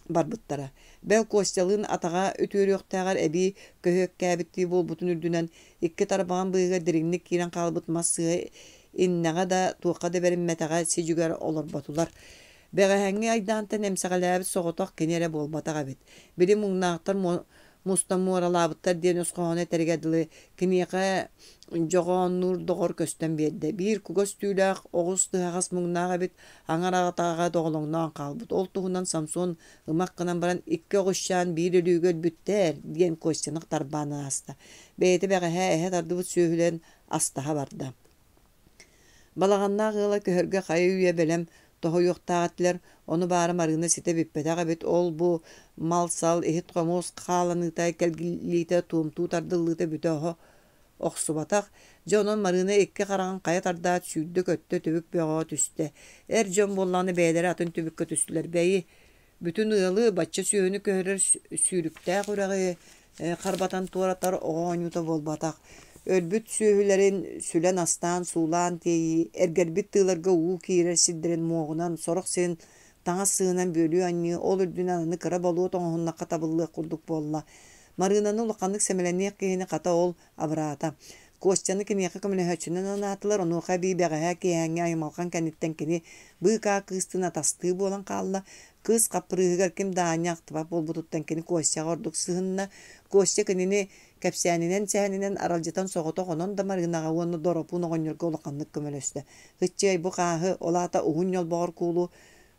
барбыттара. Бэл Костялыын атаҕа үтүөрүөхтээҕэр эбии көһүөккээбиттии буолбутун үрдүнэн икки тарбаҕын быыһыгар дириҥник киирэн хаалбыт мас сыыһа иннэҕэ да, туохха да бэриммэтэҕэ си-дьүгэр олорботулар. Бэҕэһээҥҥи айдаантан эмсэҕэлээбит соҕотох кини эрэ буолбатах эбит. Били муҥнаахтар мустан муоралаабыттар диэн өс хоһооно этэригэр дылы, киниэхэ дьоҕооннуур доҕор көстөн биэрдэ. Биир кугас түүлээх оҕус тыһаҕас муҥнаах эбит, аҥар атаҕа доҕолоҥноон хаалбыт. Ол туһунан Самсон ымах гынан баран икки оҕусчаан биир өлүүгэ өлбүттэр диэн Костяны тарбаан ааста. Бэйэтэ бэҕэһээ эһэ тардыбыт сүөһүлэрин астаһа барда. Балаҕаннаах ыала көһөргө хайы-үйэ бэлэм тоһуйуохтаах этилэр, ону баара Марыына ситэ бүппэтэх эбит, ол-бу мал-сал, иһит-хомуос хааланыыта, кэлгиллиитэ, туомтуу тардыллыыта бүтэ оһо охсубатах. Дьэ онон Марыына икки хараҕын хайа тардаат сүүрдэ-көттө, түбүк бөҕөҕө түстэ. Эр дьон буоллаҕына бэйэлэрэ атын түбүккэ түстүлэр. Бэйи, бүтүн ыалы бачча сүөһүнү көһөрөр сүүрүктээх үрэҕи харбатан туоратар оҕо оонньуута буолбатах. Өлбүт сүөһүлэрин сүлэн астаан, суулаан тиэйии, эргэрбит тыыларга уу киирэр сирдэрин муоҕунан, сорох сирин таҥас сыыһынан бүөлүү анньыы, ол үрдүнэн аны кыра болуот оҥоһуннахха табыллыах курдук буолла. Марыынаны улаханнык сэмэлэниэх киһини хата ол абыраата. Костяны киниэхэ көмөлөһөөччүнэн анаатылар, онуоха эбии бэҕэһээ киэһээҥҥи аймалҕан кэнниттэн кини быыкаа кыыстыын атастыы буолан хаалла. Кыыс хаппырыыһыгар ким да аанньа ахтыбат буолбутуттан кини Костяҕа ордук сыһынна. Костя кинини кэпсээнинэн-сэһэнинэн аралдьытан соҕотох онон да Марыынаҕа уонна Доропуун оҕонньорго улаханнык көмөлөстө. Ыччыай, бу хааһы, ол аата уһун ньолбоҕор куулу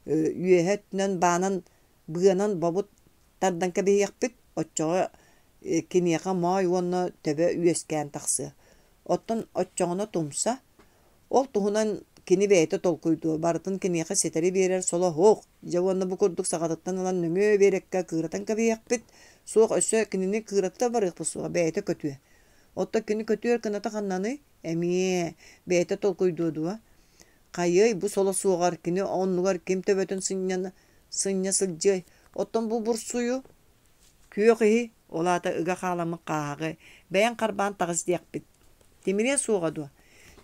үөһэ өттүнэн баанан быанан бобут тардан кэбиһиэхпит, оччоҕо киниэхэ моой уонна төбө үөскээн тахсыа. Оттон оччоҕуна тумса, ол туһунан кини бэйэтэ толкуйдуо, барытын киниэхэ ситэри биэрэр соло суох. Дьэ уонна бу курдук саҕатыттан ылан нөҥүө биэрэккэ кыыратан кэбиһиэхпит, суох өссө кинини кыырата барыахпыт суоҕа, бэйэтэ көтүө. Оттон кини көтүөр кыната ханнаный? Эмиэ бэйэтэ толкуйдуо дуо? Хайыай бу соло суоҕар кини оннугар ким төбөтүн сынньана сынньа сылдьыай? Оттон бу бурсуйу күөх иһи, ол аата ыга хааламмыт хааһаҕы бэйэҥ харбаан таҕыс диэхпит. Тимириэ суоҕа дуо?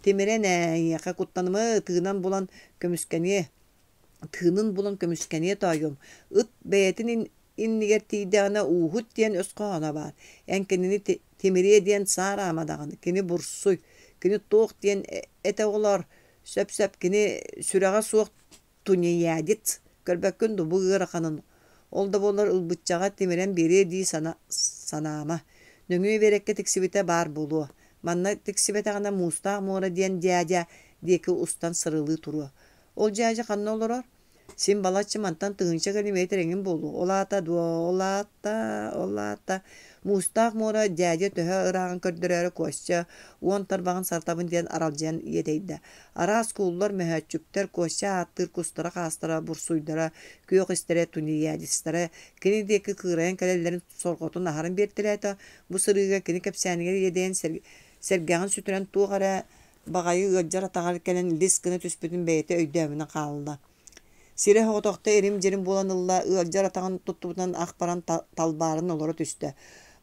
Тимирэн ээ, эйиэхэ куттанымы, тыынан булан көмүскэниэ, тыынын булан көмүскэниэ тоойуом. Ыт бэйэтин иннигэр тиийдэҕинэ ууһут диэн өс хоһооно баар. Эн кинини тимириэ диэн саараама даҕаны, кини бурсуй, кини туох диэн этэ оҕолоор, сөп-сөп кини сүрэҕэ суох тунеядец, көрбөккүн дуу бу ыараханын, ол да буоллар ылбыччаҕа тимирэн биэриэ дии санаама. Нөҥүө биэрэккэ тиксибитэ баар буолуо. Манна тиксибэтэҕинэ Муустаах муора диэн дядя диэки устан сырылыы туруо. Ол дьээдьэ ханна олорор? Син балачча мантан тыһыынча килэмиэтир эҥин буолуо. Ол аата дуо, ол аата, ол аата Муустаах муора дядя төһө ырааҕын көрдөрөөрү Костя уон тарбаҕын сартабын диэн аралдьыйан иэдэйдэ. Араас кууллар, мөһөөччүктэр, Костя ааттыыр кустара-хаастара, бурсуйдара, күөх истэрэ, тунеядецтара кини диэки кыырайан кэлэллэрин сорҕотун аһарын биэртэлээтэ. Бу сырыыга кини кэпсээнигэр иэдэйэн сэргэҕин сүтэрэн туох эрэ баҕайы ыалдьар атаҕар кэлэн лис гына түспүтүн бэйэтэ өйдөөмүнэ хаалла. Сирэ соҕотохто ирим-дьирим буолан ылла, ыалдьар атаҕын туттубутунан ах баран талбааран олоро түстэ.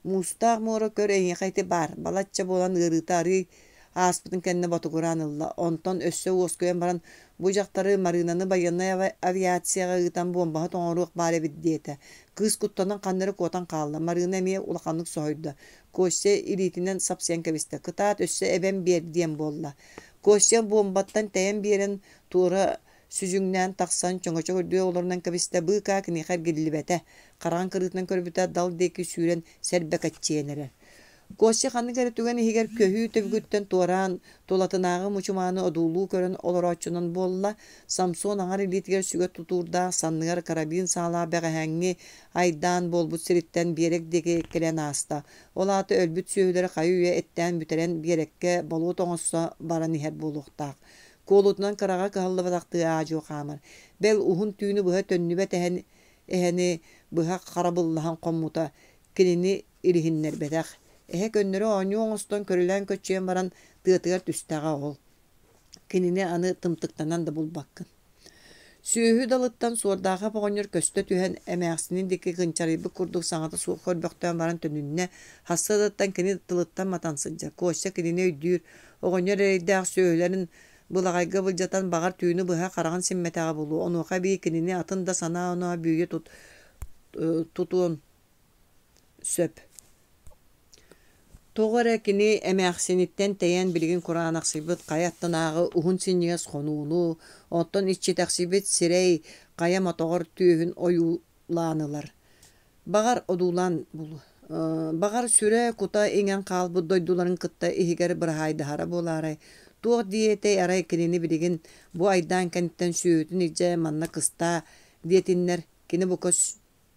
Муустаах муора көр эйиэхэ ити баар, балачча буолан ыарыыта арыый ааспытын кэннэ ботугураан ылла. Онтон өссө уоскуйан баран, бу дьахтары Марыынаны байыаннай авиацияҕа ыытан буомбаһыт оҥоруох баар эбит диэтэ. Кыыс куттанан ханна эрэ куотан хаалла. Марыына эмиэ улаханнык соһуйда. Костя илиитинэн сапсыйан кэбистэ, кытаат өссө эбэн биэр диэн буолла. Костя буомбаттан тэйэн биэрэн, туора сүдьүҥнээн тахсан, чөҥөчөк үрдүгэр олорунан кэбистэ, быыкаа киниэхэ эргиллибэтэ. Хараҕын кырыытынан көрбүтэ, дал диэки сүүрэн сэрбэкэччийэн эрэр. Костя ханнык эрэ түгэн иһигэр көһүү түбүгүттэн туораан, тулатынааҕы мучумааны одуулуу көрөн олорооччунан буолла. Самсон аҥар илиитигэр сүгэ тутуурдаах, санныгар карабин саалаах бэҕэһээҥҥи айдаан буолбут сириттэн биэрэк диэки кэлэн ааста. Ол аата өлбүт сүөһүлэри хайы-үйэ эттээн бүтэрэн биэрэккэ болуот оҥосто баран иһэр буолуохтаах. Куолутунан кыраҕа кыһаллыбатахтыы аа-дьуо хаамар. Бэл уһун түүнү быһа төннүбэт эһэн эһэни быһа харабыллаһан хоммута кинини илиһиннэрбэтэх. Эһэ көннөрү оонньуу оҥостон көрүлээн көччүйэн баран тыатыгар түстэҕэ ол. Кинини аны тымтыктанан да булбаккын. Сүөһү далыттан Суордаахап оҕонньор көстө түһэн, эмээхсинин диэки кынчарыйбыт курдук саҥата суох көрбөхтөөн баран төнүннэ, хассыадаттан кини тылыттан матан сылдьар. Костя кинини өйдүүр, оҕонньор эрэйдээх сүөһүлэрин былаҕайга былдьатан баҕар түүнү быһа хараҕын симмэтэҕэ буолуо, онуоха эбии кинини атын да санаа-оноо бүүйэ тутуон сөп. Тоҕо эрэ кини эмээхсиниттэн тэйэн билигин кураанахсыйбыт хайа аттынааҕы уһун синньигэс хонууну, оттон иччитэхсийбит сирэй хайа мотоҕор түөһүн ойуулаан ылар. Баҕар, одуулаан булуо. Баҕар, сүрэ-кута иҥэн хаалбыт дойдуларын кытта иһигэр быраһаайдаһара буолаарай? Туох диэ этэй арай кинини билигин бу айдаан кэнниттэн сүөһүтүн илдьэ манна кыстаа диэтиннэр? Кини бука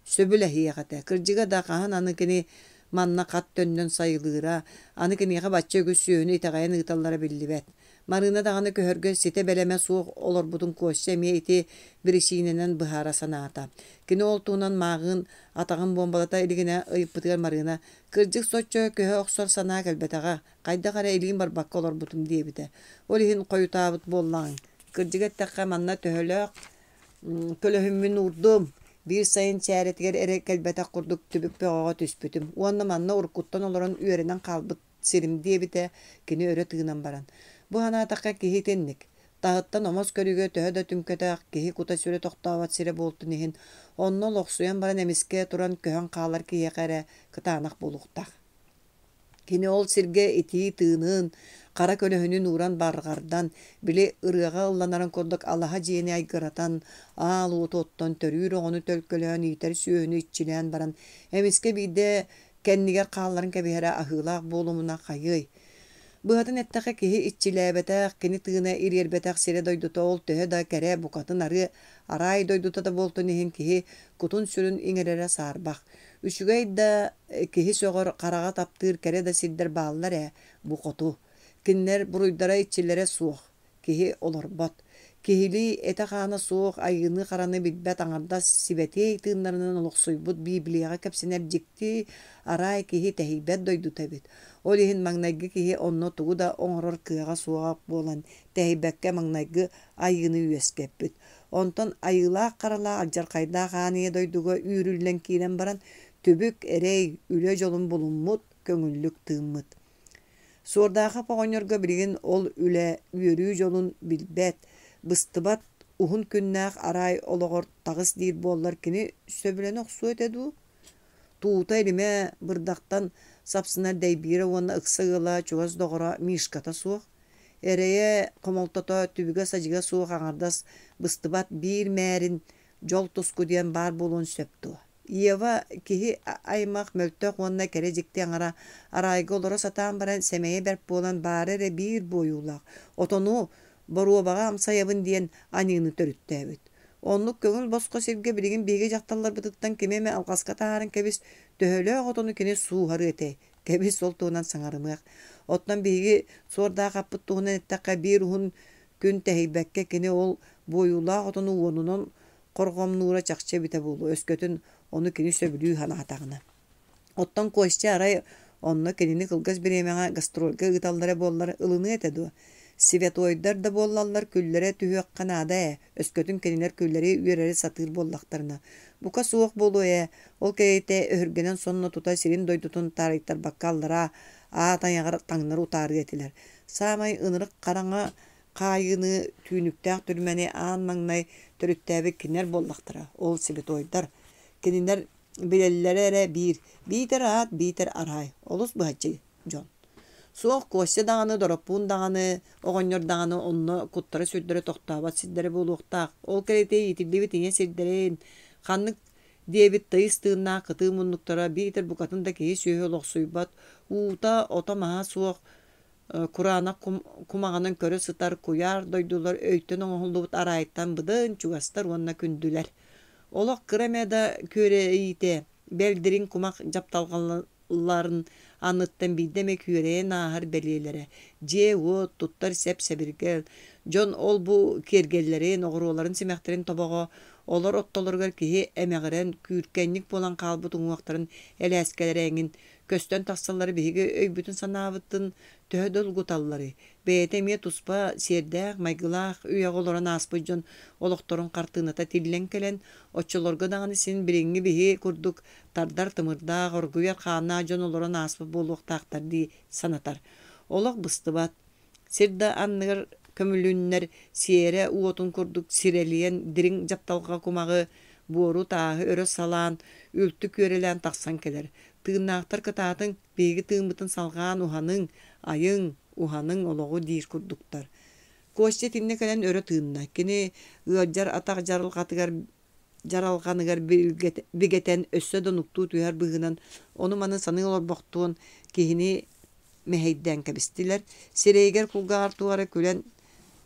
сөбүлэһиэх этэ. Кырдьыга да, хаһан аны кини манна хат төннөн сайылыыра, аны киниэхэ бачча үгүс сүөһүнү итэҕэйэн ыыталлара биллибэт. Марыына даҕаны көһөргө ситэ бэлэмэ суох олорбутун Костя эмиэ ити биричиинэнэн быһаара санаата. Кини ол туһунан мааҕыын атаҕын буомбалата илигинэ ыйыппытыгар Марыына, «Кырдьык соччо көһө охсор санаа кэлбэтэҕэ, хайдах эрэ илиим барбакка олорбутум» диэбитэ. Ол иһин хойутаабыт буоллаҕыҥ. Кырдьыгы эттэххэ, манна төһөлөөх көлөһүммүн уурдум. Биир сайын чээрэтигэр эрэ кэлбэтэх курдук түбүк бөҕөҕө түспүтүм уонна манна уруккуттан олорон үөрэнэн хаалбыт сирим диэбитэ кини өрө тыынан баран. Бу санаатахха киһи итинник. Таһыттан омос көрүүгэ төһө да түҥкэтэх, киһи кута-сүрэ тохтообот сирэ буолтун иһин, онно олохсуйан баран эмискэ туран көһөн хаалар киһиэхэ эрэ кытаанах буолуохтаах. Кини ол сиргэ итии тыынын, хара көлөһүнүн ууран барҕардан, били ырыаҕа ылланарын курдук алаһа дьиэни айгыратан, аал уоту оттон, төрүүр оҕону төлкөлөөн иитэр сүөһүнү иччилээн баран, эмискэ биирдэ кэннигэр хаалларан кэбиһэрэ аһыылаах буолумуна хайыай? Быһатын эттэххэ, киһи иччилээбэтэх, кини тыына ириэрбэтэх сирэ-дойдута ол төһө да кэрэ, букатын арыы араай дойдута да буолтун иһин киһи кутун-сүрүн иҥэрэрэ саарбах. Үчүгэй да, киһи сөҕөр, хараҕа таптыыр кэрэ да сирдэр бааллар ээ, бу хоту. Кинилэр буруйдара иччилэрэ суох. Киһи олорбот. Киһилии этэ-хаана суох, айыыны-хараны билбэт аҥардас сибэтиэй тыыннарынан олохсуйбут Библияҕа кэпсэнэр дьикти араай киһи тэһийбэт дойдута эбит. Ол иһин маҥнайгы киһи онно тугу да оҥорор кыаҕа суоҕа буолан, тэһийбэккэ маҥнайгы айыыны үөскэппит. Онтон айыылаах-харалаах алдьархайдаах аан ийэ дойдуга үүрүллэн киирэн баран, түбүк, эрэй, үлэ дьолун булуммут, көҥүллүк тыыммыт. Суордаахап оҕонньорго билигин ол үлэ, үөрүү дьолун билбэт, быстыбат уһун күннээх араай олоҕор таҕыс диир буоллар кини сөбүлэнэ охсуо этэ дуу? Туута илимэ бырдахтан сапсынар дэйбиирэ уонна ыкса ыала чугас доҕоро Мишката суох. Эрэйэ, хомолтото, түбүгэ-садьыга суох аҥардас быстыбат биир мээрин дьол туску диэн баар буолуон сөп дуо? Ева киһи аймах мөлтөх уонна кэрэ дьикти аҥара араайга олоро сатаан баран сэмэйэ бэрт буолан баара эрэ биир буойуулаах отону боруобаҕа амсайабын диэн аньыыны төрүттээбит. Оннук көҥүл босхо сиргэ билигин биһиги дьахталларбытыттан кими эмэ алҕаска таһааран кэбис, төһөлөөх отону кини сууһарыа этэй? Кэбис ол туһунан саҥарымыах. Оттон биһиги суордаах аппыт туһунан эттэххэ биир уһун күн тэһийбэккэ кини ол буойуулаах отону уонунан хорҕомнуура чахчы эбитэ буолуо, өскөтүн ону кини сөбүлүү санаатаҕына. Оттон Костя арай онно кинини кылгас бириэмэҕэ гастрольга ыыталлара буоллар ылыныа этэ дуо? Святойдар да буоллаллар күллэрэ түһүөххэ наада ээ, өскөтүн кинилэр күлэри-үөрэри сатыыр буоллахтарына. Бука суох буолуо ээ, ол кэриэтэ өһүргэнэн сонно тута сирин-дойдутун таарыйтарбакка аллараа аат айаҕар таҥнары утаарыа этилэр. Саамай ынырык хараҥа хаайыыны, түүнүктээх түрмэни аан маҥнай төрүттээбит кинилэр буоллахтара, ол святойдар. Кинилэр билэллэрэ эрэ биир, биитэр аат, биитэр араай, олус быһаччы дьон. Суох, Костя даҕаны, Дороппуун даҕаны, оҕонньор даҕаны онно куттара-сүрдэрэ тохтообот сирдэрэ буолуохтаах. Ол кэриэтэ иитиллибит ийэ сирдэрин, ханнык диэбит тыйыс тыыннаах кытыы муннуктара биитэр букатын да киһи-сүөһү олохсуйбат, уута, ото-маһа суох кураанах кумаҕынан көрө сытар куйаар дойдулар өйтөн оҥоһуллубут араайтан быдан чугастар уонна күндүлэр. Олох кыра эмэ да күөрэйиитэ, бэл дириҥ кумах дьапталҕаларын анныттан биирдэ эмэ күөрэйэн ааһар бэлиэлэрэ, дьиэ-уот, туттар сэп-сэбиргэл, дьон ол-бу киэргэллэрин, оҕуруоларын симэхтэрин тобоҕо, олор ортолоругар киһи эмэҕирэн, күүркэнньик буолан хаалбыт уҥуохтарын элээскэлэрэ эҥин көстөн тахсаллара биһиги өйбүтүн-санаабытын төһө долгуталларый? Бэйэтэ эмиэ туспа сиэрдээх-майгылаах үйэҕэ олорон ааспыт дьон олохторун хартыыната тиллэн кэлэн, оччолорго даҕаны син билиҥҥи биһи курдук тардар тымырдаах, оргуйар хааннаах дьон олорон ааспыт буолуохтаахтар дии санатар. Олох быстыбат, Сир да анныгар көмүлүннэр сиэрэ уотун курдук сирэлийэн дириҥ дьапталҕа кумаҕы, буору, тааһы өрө салаан, үлтү күөрэлээн тахсан кэлэр. Тыыннаахтар кытаатыҥ, биһиги тыыммытын салҕаан уһаныҥ, айыҥ, уһаныҥ олоҕу диир курдуктар. Костя итиннэ кэлэн өрө тыынна. Кини ыалдьар атах дьарылҕатыгар дьаралҕаныгар бигэтэн өссө да нуктуу түһэр быһыынан ону-маны саныы олорбохтуон киһини мэһэйдээн кэбистилэр. Сирэйигэр кулгааҕар туох эрэ күлэн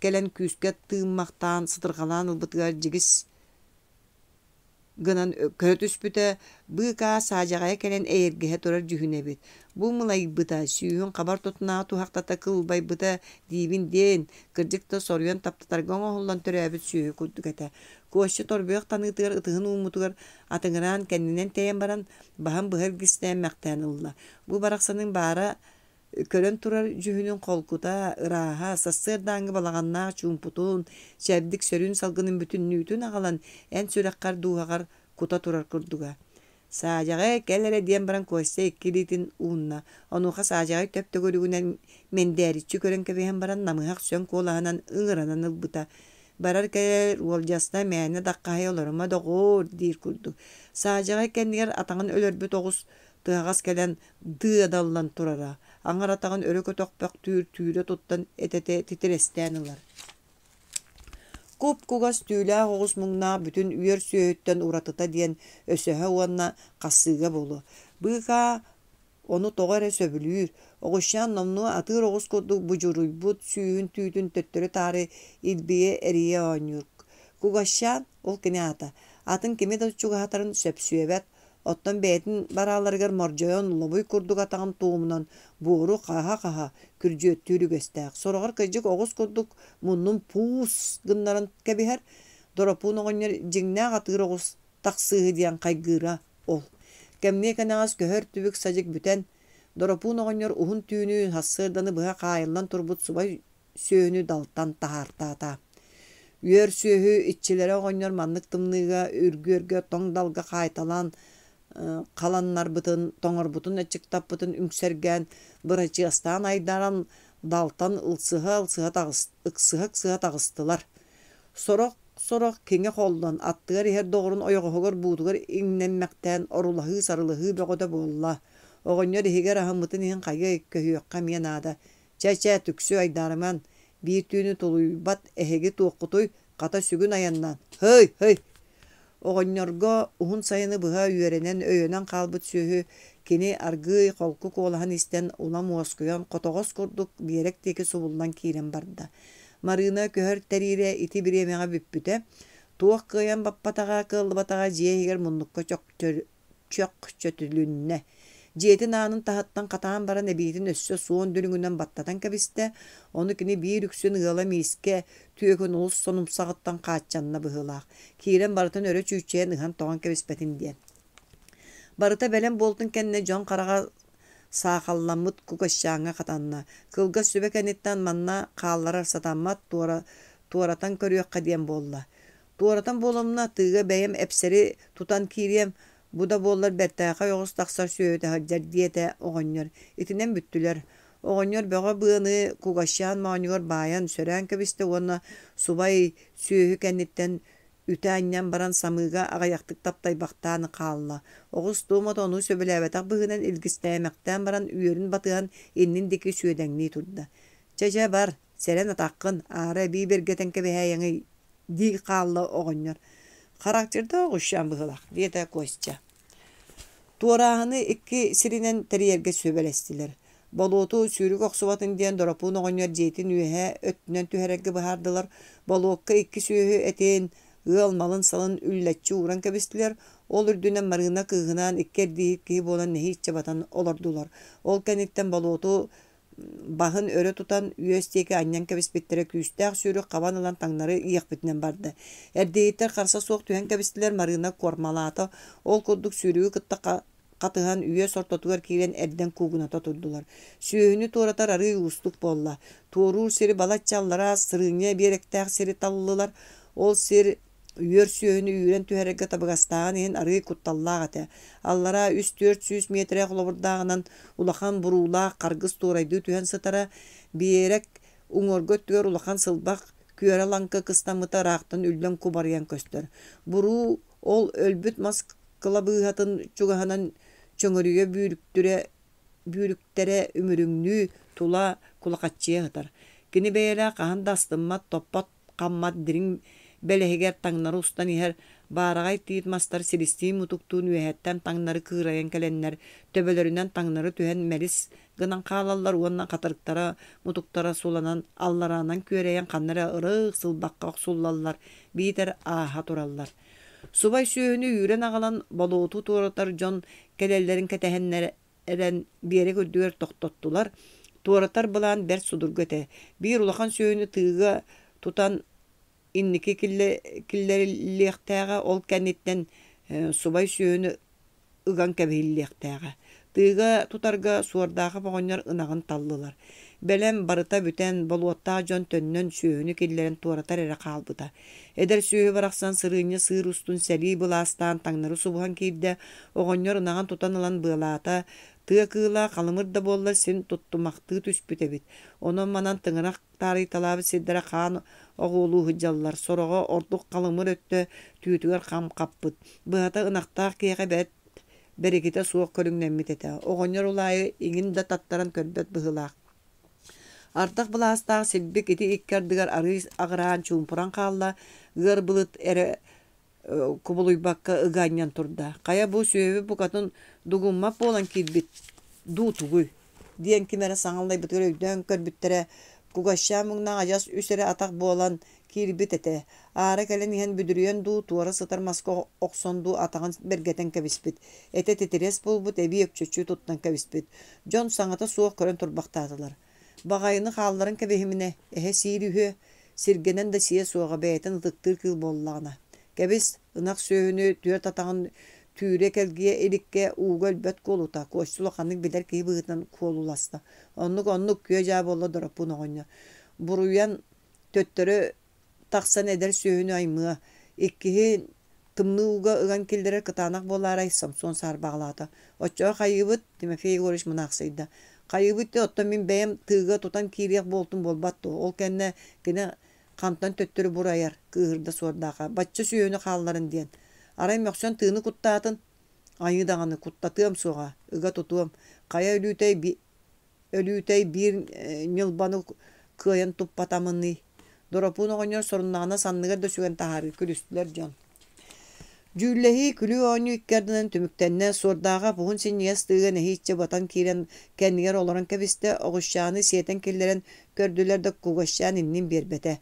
кэлэн күүскэ тыыммахтаан сытырҕалаан ылбытыгар дьигис гынан көрө түспүтэ, быыкаа саадьаҕайа кэлэн эйэргэһэ турар дьүһүнэ эбит. Бу мылайбыта, сүүһүн хабар тутунааҕы туһахтата кылбайбыта диибин диэн, кырдьык да соруйан таптатарга оҥоһуллан төрөөбүт сүөһү курдук этэ. Костя торбуйах таныытыгар ытыһын ууммутугар атыҥыраан кэннинэн тэйэн баран, баһын быһа илгистээн мэхтээн ылла. Бу барахсаныҥ баара Көрөн турар дьүһүнүн холкута, ырааһа, сарсыардааҥҥы балаҕаннаах чуумпутун, чэбдик сөрүүн салгынын бүтүннүүтүн аҕалан эн сүрэххэр, дууһаҕар кута турар курдуга. «Саадьаҕай, кэл эрэ» диэн баран Костя икки илиитин уунна. Онуоха Саадьаҕай төп-төгүрүгүнэн мэндээриччи көрөн кэбиһэн баран намыһах сөҥ куолаһынан ыҥыранан ылбыта. Барар-кэлэр уолдьаста мээнэ даххаһыйа олорума доҕоор диир курдук. Саадьаҕай кэннигэр атаҕын өлөрбүт оҕус тыһаҕас кэлэн дыадаллан турара, аҥар атаҕын өрө көтөхпөхтүүр түүрэ туттан этэтэ титирэстээн ылар. Куп-кугас түүлээх оҕус муҥнаах бүтүн үөр сүөһүттэн уратыта диэн өсөһө уонна хассыыга буолуо. Быыкаа ону тоҕо эрэ сөбүлүүр, оҕусчаан номнуо атыыр оҕус курдук будьуруйбут сүүһүн түүтүн төттөрү-таары илбийэ эрийэ оонньуур. Кугасчаан, ол кини аата, атын кими да чугаһатарын сөпсүөбэт, Оттон бэйэтин барааларыгар мордьойон лобуй курдук атаҕын туомунан буору хаһа-хаһа күрдьүөттүүр үгэстээх. Сороҕор кырдьык оҕус курдук муннун пуус гыннаран кэбиһэр. Доропуун оҕонньор дьиҥнээх атыыр оҕус тахсыыһы диэн хайгыыра ол. Кэмниэ кэнэҕэс көһөр түбүк-садьык бүтэн, Доропуун оҕонньор уһун түүнү сарсыарданы быһа хаайыллан турбут субай сүөһүнү далтан таһаартаата. Үөр сүөһү иччилэрэ оҕонньор маннык тымныыга үргүөргэ тоҥ далга хаайталаан халаннарбытын, тоҥорбутун аччыктаппытын үҥсэргээн, бырачыастаан айдаран далтан ылсыһа-ылсыһа ыксыһа-ыксыһа таҕыстылар. Сорох-сорох киҥэ холлон, аттыгар иһэр доҕорун ойоҕоһугар буутугар иҥнэммэхтээн орулаһыы-сарылаһыы бөҕөтө буолла. Оҕонньор иһигэр аһыммытын иһин хайыай, көһүөххэ эмиэ наада. Чэ-чэ, түксү айдаарымаҥ, биир түүнү тулуйбат эһиги туоххутуй, хата сүгүн айаннаан, һый, һый Оҕонньорго уһун сайыны быһа үөрэнэн, өйөнөн хаалбыт сүөһү кини аргыый холку куолаһын истэн улам уоскуйан, хотоҕос курдук биэрэк диэки субуллан киирэн барда. Марыына көһөр тэриирэ ити бириэмэҕэ бүппүтэ. Туох кыайан баппатаҕа, кыаллыбатаҕа дьиэ иһигэр муннукка чөкчөтүлүннэ. Дьиэтин аанын таһыттан хатаан баран эбиитин өссө суон дүлүҥүнэн баттатан кэбистэ, ону кини биир үксүн ыала миискэ түөкүн олус сонумсаҕыттан хааччанна быһыылаах, киирэн барытын өрө чүүччэйэн ыһан-тоҕон кэбиспэтин диэн. Барыта бэлэм буолтун кэннэ дьон хараҕа саахалламмыт кугасчааҥҥа хатанна. Кылгас сүбэ кэнниттэн манна хаалларар сатаммат, туора, туоратан көрүөххэ диэн буолла. Туоратан буоламмын атыыга бэйэм эпсэри тутан киириэм, бу да буоллар бэртээхэй оҕус тахсар сүөһүтэ сылдьар диэтэ оҕонньор. Итинэн бүттүлэр. Оҕонньор бөҕө быаны кугасчаан моонньугар баайан сөрөөн кэбистэ уонна субай сүөһү кэнниттэн үтэ анньан баран самыыга аҕыйахтык таптайбахтаан хаалла. Оҕус туомата ону сөбүлээбэтэх быһыынан илгистээмэхтээн баран үөрүн батыһан иннин диэки сүөдэҥнии турда. Чэ-чэ бар, Сэрэн атаххын, аара эбии бэргэтэн кэбиһээйэҥий дии хаалла оҕонньор. Характердаах оҕусчаан быһыылаах, диэтэ Костя. Туорааһыны икки сиринэн тэрийэргэ сүбэлэстилэр. Болуоту сүүрүк охсубатын диэн Доропуун оҕонньор дьиэтин үөһээ өттүнэн түһэрэргэ быһаардылар. Болуокка икки сүөһү этин, ыал малын-салын үллэччи ууран кэбистилэр. Ол үрдүнэн Марыына кыыһынаан икки эрдииһит киһи буолан нэһииччэ батан олордулар. Ол кэнниттэн Болуоту Баһын өрө тутан, үөс диэки анньан кэбиспиттэрэ күүстээх сүүрүк хабан ылан таҥнары иэхпитинэн барда. Эрдиһиттэр харса суох түһэн кэбистилэр, Марыына куормалаата, ол курдук сүүрүгү кытта хатыһан үөс ортотугар киирэн эрдэн куугуната турдулар. Сүөһүнү туоратар арыый уустук буолла. Туоруур сири балачча аллараа сырыынньа биэрэктээх сири таллылар. Ол сир Үөр сүөһүнү үүрэн түһэрэргэ табыгастааҕын иһин арыый кутталлаах этэ. Аллараа 300-400 миэтэрэ холобурдааҕынан улахан буруулаах харгыс туорайдыы түһэн сытара, биэрэк уҥуоргу өттүгэр улахан сылбах күөрэ-лаҥкы кыстаммыта ыраахтан үллэн кубарыйан көстөр. Буруу ол өлбүт мас кылабыыһатын чугаһынан чөҥөрүйэ бүүрүктүрэ бүүрүктэрэ үмүрүҥнүү тула кулахаччыйа сытар. Кини бэйэлээх хаһан да астыммат, топпот хаммат дириҥ бэлэһигэр таҥнары устан иһэр Баараҕай тиит мастар силистиин-мутуктуун үөһэттэн таҥнары кыырайан кэлэннэр, төбөлөрүнэн таҥнары түһэн мэлис гынан хаалаллар уонна хатырыктара мутуктара суланан аллараанан күөрэйэн ханна эрэ ырыых сылбахха охсуллаллар биитэр ааһа тураллар. Субай сүөһүнү үүрэн аҕалан болуоту туоратар дьон кэлэллэрин кэтэһэннэр эрэн биэрэк үрдүгэр тохтоттулар. Туоратар былаан бэрт судургу этэ. Биир улахан сүөһүнү тыыга тутан инники киллэриллиэхтээҕэ, ол кэнниттэн субай сүөһүнү ыган кэбиһиллиэхтээҕэ. Тыыга тутарга Суордаахап оҕонньор ынаҕын таллылар. Бэлэм барыта бүтэн, болуоттаах дьон төннөн сүөһүнү киллэрэн туоратар эрэ хаалбыта. Эдэр сүөһү барахсан сырыынньа сыыр устун сэлии былаастаан таҥнары субуһан киирдэ, оҕонньор ынаҕын тутан ылан быалаата, тыа кыыла халымыр да буоллар син туттумахтыы түспүт эбит. Онон-манан тыҥырах таарыйталаабыт сирдэрэ хаан оҕуолуу сылдьаллар, сороҕо ордук халымыр өттө түүтүгэр хам хаппыт. Быһата ынахтаах киһиэхэ бэрт бэрикитэ суох көрүҥнэммит этэ. Оҕонньор ол аайы иҥин да таттаран көрбөт быһыылаах. Ардах былаастаах силбик ити икки ардыгар арыый аҕыраан чуумпуран хаалла, ыар былыт эрэ кубулуйбакка ыга анньан турда. Хайа бу сүөһү букатын дугуммат буолан киирбит дуу тугуй? диэн ким эрэ саҥаллайбытыгар өйдөөн көрбүттэрэ, Кугаща муҥнаах адьас үс эрэ атах буолан киирбит этэ. Аара кэлэн иһэн бүдүрүйэн дуу, туора сытар маска охсон дуу атаҕын бэргэтэн кэбиспит. Этэ титирэс буолбут, эбии өкчөччү туттан кэбиспит. Дьон саҥата суох көрөн турбахтаатылар. Баҕайыны хаалларан кэбиһиминэ, эһэ сиир үһүө, сиргэнэн да сиэ суоҕа бэйэтин ытыктыыр кыыл буоллаҕына. Кэбис, ынах сүөһүнү түөрт атаҕын түүрэ кэлгийэ иликкэ ууга өлбөт куолута, Костя улаханнык билэр киһи быһыытынан куолуласта. Оннук-оннук, күө-дьаа буолла Дороппуун оҕонньор. Буруйан төттөрү тахсан эдэр сүөһүнү аймыа. Иккиһин тымныы ууга ыган киллэрэр кытаанах буолаарай, Самсон саарбаҕалаата. Оччоҕо хайыыбыт? Тимофей Егорович мунаахсыйда. Хайыыбыт дии, оттон мин бэйэм тыыга тутан киириэх буолтум буолбат дуо? Ол кэннэ кини хантан төттөрү бурайар, кыыһырда Суордаахха. Бачча сүөһүнү хаалларын диэн. Арай мөхсөн тыыны куттаатын? Айыы даҕаны, куттатыам суоҕа, ыга тутуом. Хайа өлүүтэй өлүүтэй биир ньылбаны кыайан туппатамыный? Доропуун оҕонньор соруннаҕына санныгар да сүгэн таһаарыы күлүстүлэр дьон. Дьүүллэһии, күлүү-оонньуу икки ардынан түмүктэннэ, Суордааҕа уһун синньигэс тыыга нэһииччэ батан киирэн кэннигэр олорон кэбистэ, оҕусчааны сиэтэн киллэрэн көрдүлэр да Кугасчаан иннин биэрбэтэ.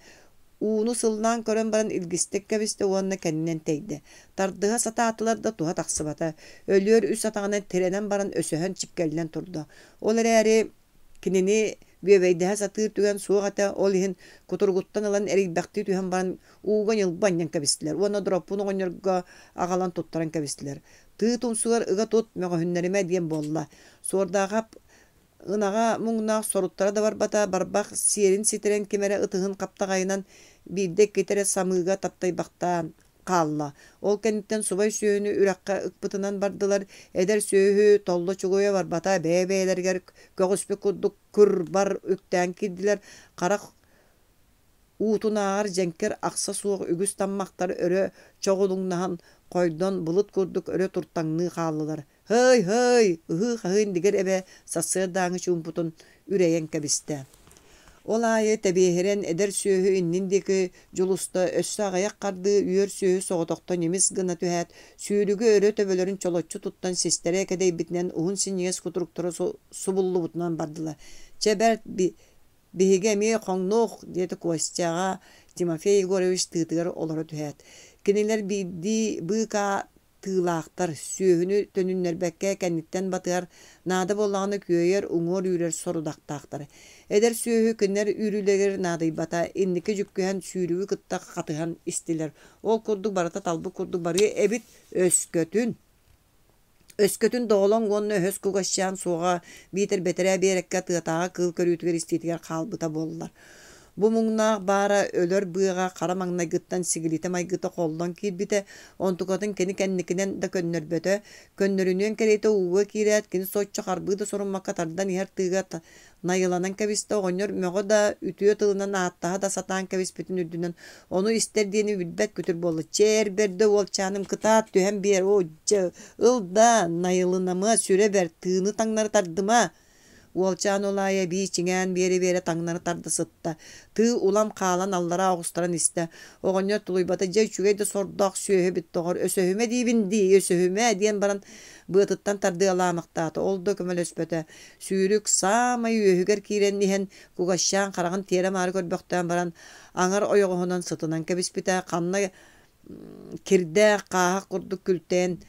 Ууну сыллаан көрөн баран илгистик кэбистэ уонна кэннинэн тэйдэ. Тардыһа сатаатылар да туһа тахсыбата. Өлүөр үс атаҕынан тирэнэн баран өсөһөн чиккэллэн турда. Ол эрээри кинини бүөбэйдэһэ сатыыр түгэн суох этэ, ол иһин кутуругуттан ылан эрийбэхтии түһэн баран ууга ньылбы анньан кэбистилэр уонна Дороппун оҕонньорго аҕалан туттаран кэбистилэр. Тыы тумсугар ыга тут, мөҕүһүннэримэ диэн буолла. Суордаахап Ынаҕа муҥнаах соруттара да барбата, барбах сиэрин ситэрэн ким эрэ ытыһын хаптаҕайынан биирдэ-иккитэ эрэ самыыга таптайбахтаан хаалла. Ол кэнниттэн субай сүөһүнү үрэххэ ыкпытынан бардылар, эдэр сүөһү толло чугуйа барбата, бэйэ-бэйэлэригэр көҕүспүт курдук кыр-бар үктээн киирдилэр, харах Уутунааҕар дьэҥкир ахса суох үгүс таммахтар өрө чоҕулуҥнаһан, хойдон, былыт курдук өрө туртаҥныы хааллылар. «Һыай, һыай!» ыһыы-хаһыы иннигэр эбэ сарсыардааҥҥы чуумпутун үрэйэн кэбистэ. Ол аайы тэбиэһирэн эдэр сүөһү иннин диэки дьулуста, өссө аҕыйах хардыы үөр сүөһү соҕотохто ньимис гына түһээт, сүүрүгү өрө төбөлөрүн чолоччу туттан систэрэ кэдэйбитинэн уһун синньигэс кутуруктара субуллубутунан бардылар. «Чэ бэрт, Биһиги эмиэ хоҥнуох, диэтэ Костяҕа Тимофей Егорович тыытыгар олоро түһээт. Кинилэр биирдии быыкаа тыылаахтар, сүөһүнү төнүннэрбэккэ кэнниттэн батыһар, наада буоллаҕына күөйэр, уҥуор үүрэр сорудахтаахтар. Эдэр сүөһү кинилэр үүрүүлэригэр наадыйбата, инники дьүккүһэн сүүрүгү кытта хатыһан истилэр. Ол курдук барыта талбыт курдук барыа эбит, өскөтүн Өскөтүн доҕолоҥ уонна өһөс кугасчаан суоҕа биитэр бэтэрээ биэрэккэ тыатааҕы кыыл көрүүтүгэр-истиитигэр хаалбыта буоллар. Бу муҥнаах баара өлөр быаҕа хара маҥнайгыттан сигилитэ-майгыта холлон киирбитэ, онтукатын кини кэнникинэн да көннөрбөтө, көннөрүнүөн кэриэтэ ууга киирээт, кини соччо харбыы да соруммакка тардан иһэр тыыга найыланан кэбистэ, оҕонньор мөҕө да, үтүө тылынан ааттаһа да сатаан кэбиспитин үрдүнэн ону истэр диэни билбэт күтүр буолла. Чэ, эр бэрдэ уолчааным кытаат түһэн биэр, оо дьэ, ыл да, найылынамыа, сүрэ бэрт, тыыны таҥнары тардыма. Уолчаан ол аайы эбии чиҥээн биэрэ-биэрэ таҥнары тарда сытта. Тыы улам хаалан аллараа оҕустаран истэ. Оҕонньор тулуйбата, дьэ үчүгэй да сордоох сүөһү эбит доҕор, өсөһүмэ диибин дии, өсөһүмэ диэн баран быатыттан тардыалаамахтаата. Ол да көмөлөспөтө. Сүүрүк саамай үөһүгэр киирэн иһэн Кугасчаан хараҕын тиэрэ-маары көрбөхтөөн баран аҥар ойоҕоһунан сытынан кэбиспитэ, ханна кирдээх хааһах курдук күлтэйэн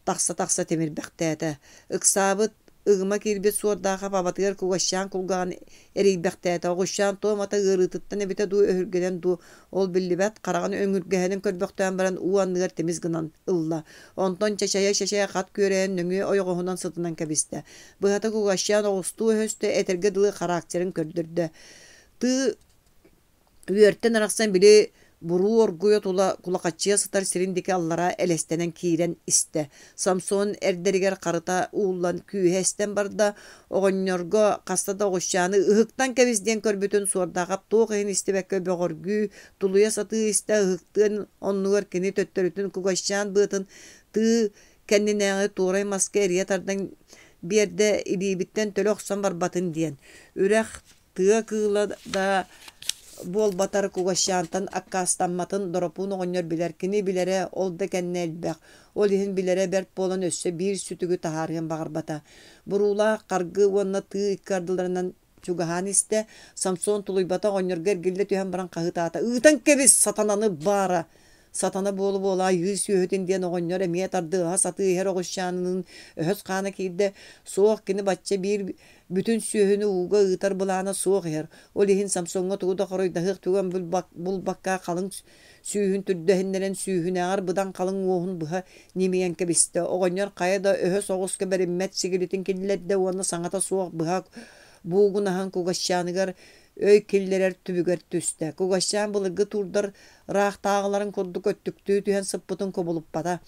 тахса-тахса тимирбэхтээтэ. Ыксаабыт, ыгыма киирбит суордаахап абатыгар Кугасчаан кулгааҕын эрийбэхтээтэ. Оҕусчаан туомата ыарыытыттан эбитэ дуу, өһүргэнэн дуу, ол биллибэт, хараҕын өҥүргэһинэн көрбөхтөөн баран уу анныгар тимис гынан ылла. Онтон чачайа-чачайа хат күөрэйэн нөҥүө ойоҕоһунан сытынан кэбистэ. Быһата Кугасчаан оҕустуу өһөстө, этэргэ дылы характерын көрдөрдө. Тыы Үөртэн арахсан били буруу оргуйа тула кулахаччыйа сытар сирин диэки аллара элэстэнэн киирэн истэ. Самсон эрдэригэр харыта ууллан күүһэ эстэн барда, оҕонньорго хаста да оҕусчааны ыһыктан кэбис диэн көрбүтүн Суордаахап туох иһин истибэккэ бөҕөргүү, тулуйа сатыы истэ ыһыктыан оннугар кини төттөрүтүн кугасчаан быатын тыы кэннинээҕи туорай маска эрийэ тардан биэрдэ илиибиттэн төлө охсон барбатын диэн. Үрэх Тыа кыыла да буолбатар Кугасчаантан аккаастамматын Доропуун оҕонньор билэр. Кини билэрэ ол да кэннэ элбэх. Ол иһин билэрэ бэрт буолан өссө биир сүтүгү таһаарыан баҕарбата. Буруулаах харгы уонна тыы икки ардыларынан чугаһаан истэ. Самсон тулуйбата оҕонньорго эргиллэ түһэн баран хаһыытаата: «Ыытан кэбис, сатананы баара!» Сатана буола-буола айыы сүөһүтүн диэн оҕонньор эмиэ тардыаһа сатыы иһэр оҕусчааныныын өһөс хаана киирдэ. Суох, кини бачча биир бүтүн сүөһүнү ууга ыытар былаана суох иһэр. Ол иһин Самсоҥҥа тугу да хоруйдаһыах түгэн булбакка халыҥ сүүһүн түрдэһиннэрэн сүүһүнээҕэр быдан халыҥ уоһун быһа ньимийэн кэбистэ. Оҕонньор хайа да өһөс оҕуска бэриммэт сигилитин киллэрдэ уонна саҥата суох быһа буугунаһан кугасчааныгар өй киллэрэр түбүгэр түстэ. Кугасчаан былыргы туурдар ыраахтааҕыларын курдук өттүктүү түһэн сыппытын кубулуппата.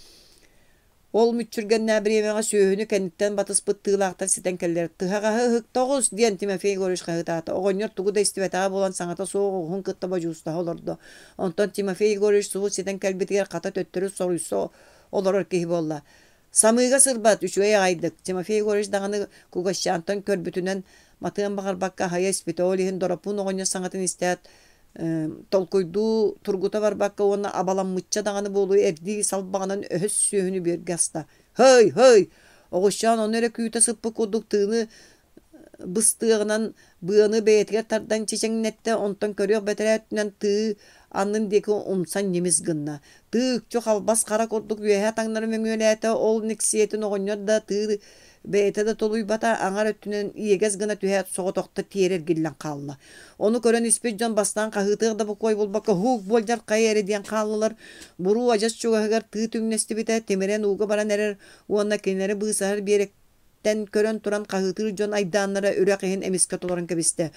Ол мүччүргэннээх бириэмэҕэ сүөһүнү кэнниттэн батыспыт тыылаахтар ситэн кэллилэр. «Тыһаҕаһы ыһыкта оҕус!» диэн Тимофей Егорович хаһыытаата. Оҕонньор тугу да истибэтэҕэ буолан саҥата суох оҕуһун кытта бодьуустаһа олордо. Онтон Тимофей Егорович субу ситэн кэлбитигэр хата төттөрү соруйса олорор киһи буолла. Самыыга сырбат, үчүгэй аҕайдык. Тимофей Егорович даҕаны Кугасчаантан көрбүтүнэн матыан баҕарбакка аһыйа испитэ. Ол иһин Доропуун оҕонньор саҥатын истээт, толкуйдуу тургута барбакка уонна абаламмычча даҕаны буолуо эрдии салбаҕынан өһөс сүөһүнү бүөргэ аста. «Һый, һый!» Оҕусчаан ону эрэ күүтэ сыппыт курдук тыыны быстыаҕынан быаны бэйэтигэр тардан чичэҥнэттэ, онтон көрүөх бэтэрээ өттүнэн тыы аннын диэки умсан ньимис гынна. Тыы үкчү халбас хара курдук үөһэ таҥнары мөҥүөлээтэ, ол никсиэтин оҕонньор да тыы бэйэтэ да тулуйбата, аҥар өттүнэн иэгэс гына түһээт соҕотохто тиэрэ эргиллэн хаалла. Ону көрөн испит дьон бастаан хаһыытыах да бокуой булбакка «Һуук буолдьархайа эрэ» диэн хааллылар. Буруу адьас чугаһыгар тыы түҥнэстибитэ, тимирэн ууга баран эрэр уонна кинилэри быысаһар биэрэк тэн көрөн туран хаһыытыыр дьон айдааннара үрэх иһин эмискэ толорон кэбистэ.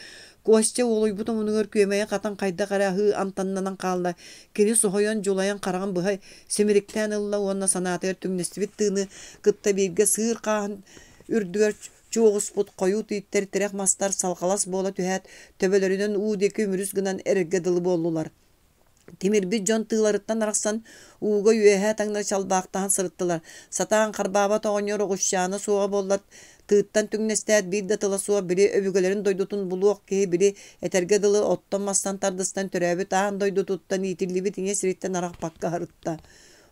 Костя уолуйбут омунугар күөмэйэ хатан хайдах эрэ аһыы амтаннанан хаалла. Кини соһуйан, дьулайан хараҕын быһа симириктээн ылла уонна санаатыгар түҥнэстибит тыыны кытта бииргэ сыыр хааһын үрдүгэр чуоҕуспут хойуу тииттэр тирэх мастар салҕалас буола түһээт, төбөлөрүнэн уу диэки үмүрүс гынан эрэргэ дылы буоллулар. Тимирбит дьон тыыларыттан арахсан, ууга үөһэ таҥнары чалбаахтаһан сырыттылар. Сатаан харбаабат оҕонньор оҕусчаана суоҕа буоллар, тыыттан түҥнэстээт биир да тыла суох били өбүгэлэрин дойдутун булуох киһи били этэргэ дылы оттон-мастан тардыстан төрөөбүт аан дойдутуттан иитиллибит ийэ сириттэн арахпакка аһарытта.